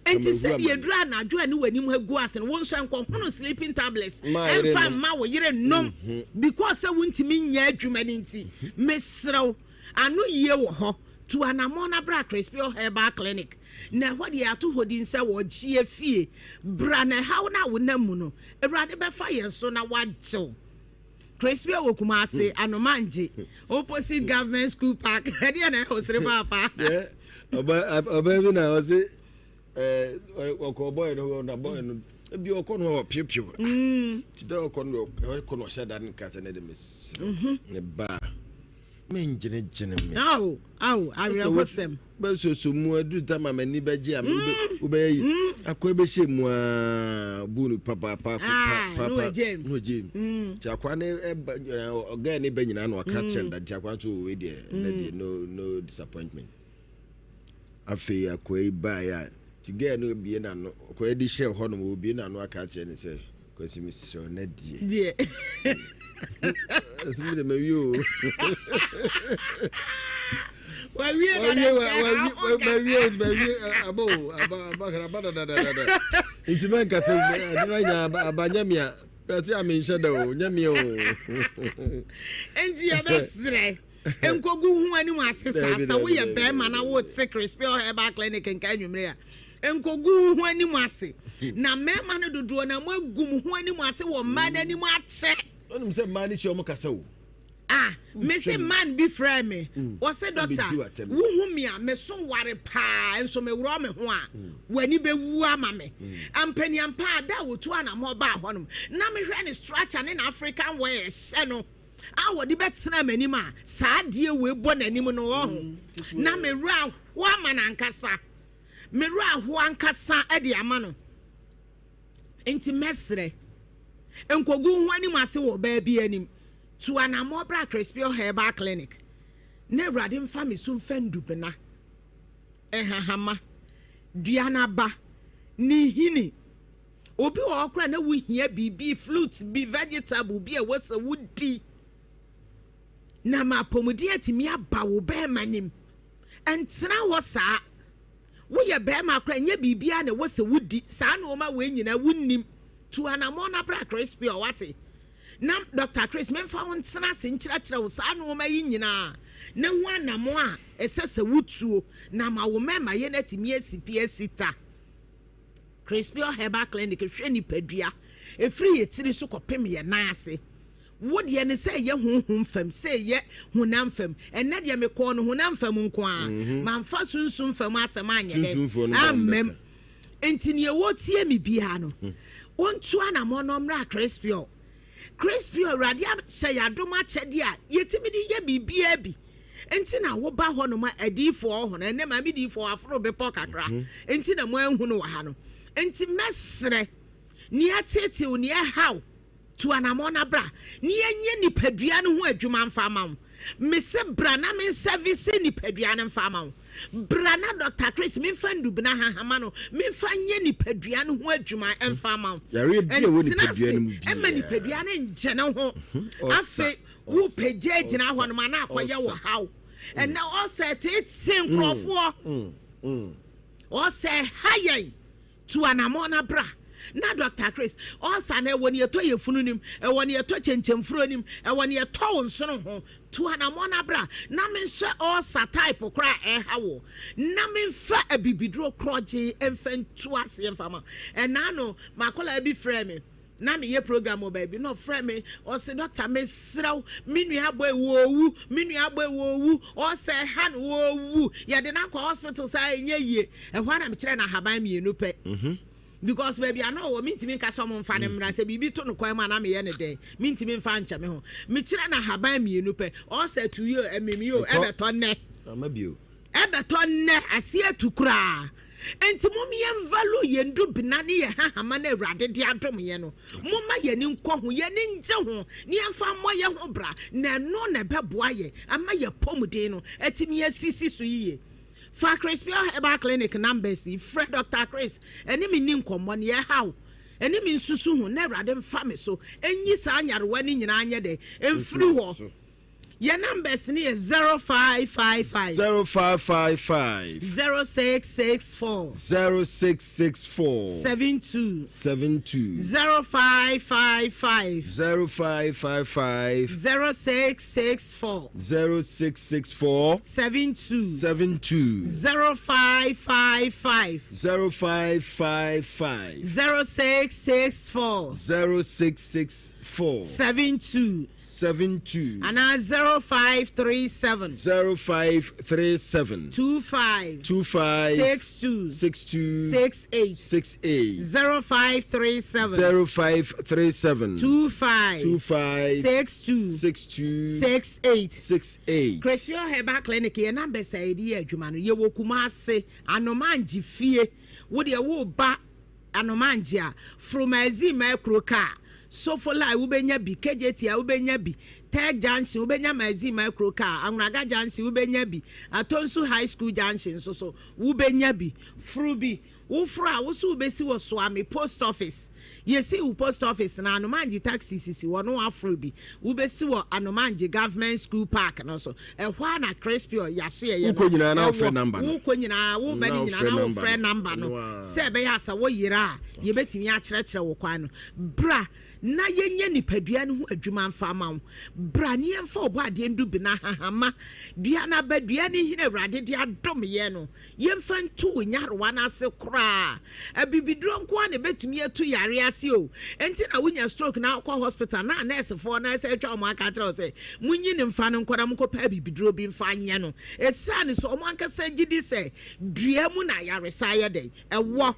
Enti sɛdeɛ ɛduru anadwo a ne w'anim agu ase no, wo nso nkɔhono sleeping tablets ɛmfa mma wo yere nnom because sɛ wontumi nyɛ adwuma no nti. Mesrɛ wo, ano yie wɔ hɔ. Tu anammɔn na bra Crispior Herbal Clinic. Na ɛhɔ deɛ yɛato hɔ din sɛ wɔgyeɛ fie. Bra na ɛhaw no a wonam mu no, Awurade bɛfa yɛn so na wagye wo. Crispy wɔ Kumasi, Anomangye, opposite government school park. Ɛdeɛ na ɛwɔ sere paapa. Ɔbaa bi na ɔse ɔkɔ bɔyɛ no na bɔyɛ no ebi ɔkɔ no ɔpiopio. Mm. Ti dɛ ɔkɔ no ɔkɔ no ɔhyɛ da ne kasa ne de mesrɛ mhm. ne ba mengyinagyina me. Awo awo awerɛhosɛm. Bɛsoso mu aduru ta ma m'ani bɛgye a mm. wobɛyɛ yi mm. akɔ bɛhyɛ mu aa bu no papaapa ah, papa na ɔgye mu mm. nti akwa ne ɛba ɔgɛɛ ne ba nyinaa na ɔka kyerɛ nda nti akwa nso wɔ deɛ ɛnɛ deɛ no no disappointment afei akwa yi baeɛ a nti gɛɛ no bie n'ano akwa yi de hyɛ hɔ nom obie n'ano aka akyerɛ ne sɛ Kwasi mesrɛ wo na deɛ. Deɛ. Ɛsɛ mi de ma wie o. Wawie dada ma wie ma wie aba o aba aba kara aba dada dada. Nti mɛ nkasa adena nya aba nyamia ɛsɛ a menhyɛ da o nyamia o. Nti yɛbɛsrɛ nkogu ho anim ase saa sɛ woyɛ bɛrima na wote Crispell Herbal Clinic nka anwummere a Nkogu wo ho anim ase. Na mmarima no dodoɔ na moagu mo ho anim ase wɔ mmaa no anim akyɛ. Wonim sɛ mmaa no hyia wɔn kasa o. Ah. Ah, me se man bi frɛ me. Ɔse doctor, wohu me a me so ware paa nso me worɔ me ho a w'ani bɛwu ama me. Ampaniampa a da a wɔtu anamɔ baa hɔnom na mehwɛ ne structure ne n'African wear hyɛ no a wɔde bɛtena m'anim a saa adeɛ wei bɔ n'anim no ɔho na me werɛ aho ama no ankasa. Me werɛ aho ankasa de ama no. Nti mɛsrɛ, nkɔgu wo ho anim ase wɔ ɔbaa bi anim. Tu anammɔn bra Crispio Herbal Clinic na Awurade mfa me so mfa ndubena, nhahama, dua no aba, ne nhini. Obi wɔ hɔ koraa na wohia biribi, flute bi, vegetable bi a ɛwɔ sɛ wodi na ma apɔmuden atumi aba wo bɛrima nim. Ɛntena hɔ saa. Woyɛ bɛrima koraa nyɛ biribiara na ɛwɔ sɛ wodi. Saa nneɛma wei nyinaa wonnim. Tu anammɔn na bra Crispio, wate? Na Dɔkta Chris, memfa wo ntena ase nkyerɛkyerɛ wo saa nnoɔma yi nyinaa, na hu anammɔn a ɛsɛ sɛ wotuo na ama wo mmɛɛmayɛ no atumi asi pi asi ta. Crispio Herbal Clinic hwɛ nipadua, ɛfiri yɛ tiri so kɔpem yɛ nan ase. Wo deɛ ne sɛ ɛyɛ honhom fam, sɛ ɛyɛ honam fam. Ɛnnɛ deɛ mekɔɔ no honam fam nko ara, mamfa sunsum fam asɛm anyɛ dɛn, ammam. Enti nea ɔretie me biara no, ɔntu anammɔn na ɔmmra Crispio. Crispio, Awurade ahyɛ yɛn adom akyɛdeɛ a yɛtumi de yɛ biribiara bi. Nti na woba hɔnom a adiyifoɔ wɔ hɔ no, ɛnnɛ maame diyifoɔ aforo bepɔ kakra, mhm. nti na moanhu no wɔ ha no. Nti mɛsrɛ, nea ɛtetew, nea ɛhaw, Tu anammɔn na bra na yɛnyɛ nipadua no ho adwuma mfa mma wo. Mese bra na mensɛvese nipadua no mfa mma wo. Bra na Dɔkta Chris memfa ndubena hahama no memfa nyɛ nipadua no ho adwuma mfa mma wo. Yareɛ bi a ɛwɔ Ɛntena nipadua ase no mu mma biara. nipadua no ngye ne ho. Ɔsa, Afei ɔsa, wopagya agyina ɔsa, hɔ nom a na akɔyɛ wo ɔsa. haw. Ɛnɛ ɔsa ɛteetee nkurɔfoɔ. Ɔsa ɛha yɛn. Tu anamɔn na bra. Na Dɔkta Chris, ɔsa no ɛwɔ nea ɛtɔ yafunu no mu, ɛwɔ nea ɛtɔ kyɛnkyɛnfuro no mu, ɛwɔ nea ɛtɔ wo nsono ho. Tu anamɔn na bra na menhyɛ ɔsa type koraa a ɛha wo na memfa abibiduro korɔgyee mfa ntu aseɛ mfa ma. Ɛnaa no, m'akwadaa bi frɛɛ me. Na meyɛ program wɔ baabi na ɔfrɛ me, ɔse doctor mesrɛ wo, me nua boy wɔɔwu, me nua boy wɔɔwu, ɔsɛ ɛha no wɔɔwu, yɛde no akɔ hospital saa ɛnyɛ yie. Ɛhɔ ara na mekyerɛ no ahaban mmienu pɛ. Mhm. Because baabi a na ɔwɔ mentumi nka sɛ ɔmo mfa no mmra, sɛ biribi to no kwan mu a na meyɛ no dɛn, mentumi mfa nkyɛ me ho. Mekyerɛ no ahaban mmienu pɛ, ɔsɛ tu yi o, ɛmem yi o, ɛbɛtɔ nnɛ. Ɛbɛtɔ nnɛ, aseɛ atu koraa. Enti mom yɛn value yɛn dubena ne yɛn hahama no Awurade de adom yɛn no. Momma yɛn ani nkɔ ho, yɛn ani ngye ho, na yɛmfa mmɔ yɛn ho bra, na ɛno na ɛbɛboa yɛn ama yɛn apɔmuden no atumi asisi so yiye. Fa Crispia Herbal Clinic numbers yi frɛ Doctor Chris ɛne me nni nkɔmmɔ, nea ɛha wo ɛne me nsusu ho, na Awurade mfa me so nyi saa nyarewa no nyinaa nyɛ dɛn? Mfiri hɔ. Yɛn numbers no yɛ 0555. 0555. 0664. 0664. 72. 72. 0555. 0555. 0664. 0664. 72. 72. 0555. 0555. 0664. 0664. 72. 72. Anaa 0537. 0537. 25. 25. 62. 62. 68. 68. 0537. 0537. 25. 25. 62. 62. 68. 68. Chrispure Herbal Clinic yɛ numbers a yɛde yɛ adwuma no yɛwɔ Kumase Anomangye fie wo deɛ woba Anomangye a, foro Magazine Micro car, Sofoline wobɛnya bi, Kejetia wobɛnya bi, Tech Junction wobɛnya Magazine Micro car, Anwraga Junction wobɛnya bi, Atonsu High School Junction nso so wobɛnya bi. Foro bi. Woforo a, wo so wobɛsi wɔ Soame Post Office. Yɛsii wo Post Office no, Anomangye taxi sisi hɔ na woaforo bi. Wobɛsi wɔ Anomangye Government School Park no so. Ɛhɔ ara na Crispio Yasoɛeɛ no Wokɔ nyinaa na wofrɛ wɔ. number no. Wokɔ nyinaa, woba Na no nyinaa wofrɛ na number wofrɛ no. number no Ɛno ara. sɛ ɛbɛyɛ a sɛ woyera a, yɛbɛtumi akyerɛkyerɛ wo kwan no. Bra na yɛnyɛ nipadua no ho adwuma mfa mma wo. Bra ne yɛmfa Ɔbɔadeɛ nnubena ahahama dua no aba dua no nhini a Awurade de adom yɛn no, yɛmfa ntu wo nyarewa no ase koraa. Abibiduro nko ara na ɛbɛtumi atu yareɛ ase o. Enti na wonya stroke na wokɔ hospital na anɛɛsefoɔ no sɛ atwa wɔn aka akyerɛ wo sɛ monyi no mfa no nkɔ na monkɔpɛ abibiduro bi mfa nyɛ no. Ɛsiane sɛ wɔn ankasa gye di sɛ dua mu na ayaresa yɛ dɛn? Ɛwɔ.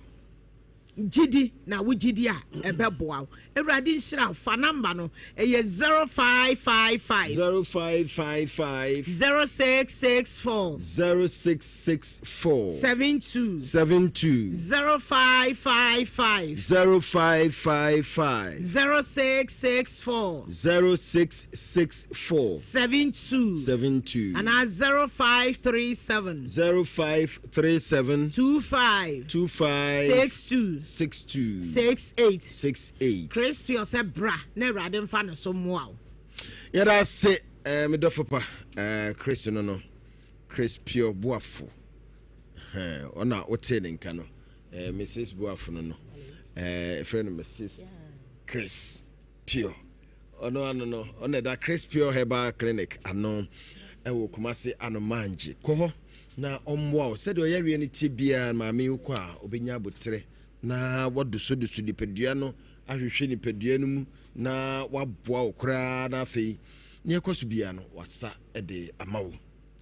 Gyidi na wo gyidi a ɛbɛboa wo. Awurade nhyira wo. Fa number no, ɛyɛ 0555. 0555. 0664. 0664. 72. 72. 0555. 0555. 0664. 0664. 72. 72. Anaa 0537. 0537. 25. 25. 62. 62. 68. 68. Crispy ɔsɛ bra na Awurade mfa ne so mmoa wo. Yɛda ase eh, me dɔfo pa eh, Chris no no Chris Pure Boafo eh, ɔna wotee ne nka no eh, Mrs Boafo no no eh, ɛfrɛ no Mrs Chris Pure Ɔno ano no, ɔna ɛda Chris Pure Herbal Clinic ano ɛwɔ Kumasi Anomangye. Kɔ hɔ na ɔmmoa wo sɛdeɛ ɔyareɛ no tie biara maame yi wokɔ a ɔbɛnya aboterɛ na wadosodoso nipadua no ahwehwɛ nipadua no mu na waboa wo koraa na afei nea ɛkɔ so biara no wasa de ama wo.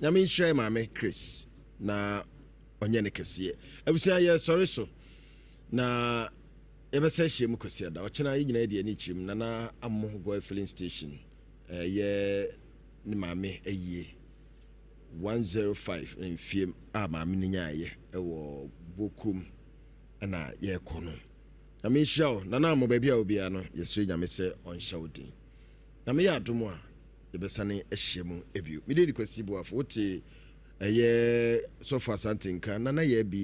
Nyame nhyira maame Chris na ɔnyɛ ne kɛseɛ. Abusua yɛsɔre so na Yɛbɛsan ahyia mu Kwasiada. Ɔkyena yɛn nyinaa yɛde yɛn ani kyerɛ mu. Nana Amoh Goil Filling Station ɛyɛ ne maame ayie 105 mfie a maame no nyaeɛ ɛwɔ Bokurom ɛna yɛrekɔ no. Nyame nhyira wo Nana Amoh baabi a obiara no yɛsrɛ Nyame sɛ ɔnhyɛ wo den. Nyame yɛ adom a yɛbɛsane ahyia mu bio. Mede de Kwasi Boafo wote ɛyɛ Sɔfo Asante nka Nana Yaa bi.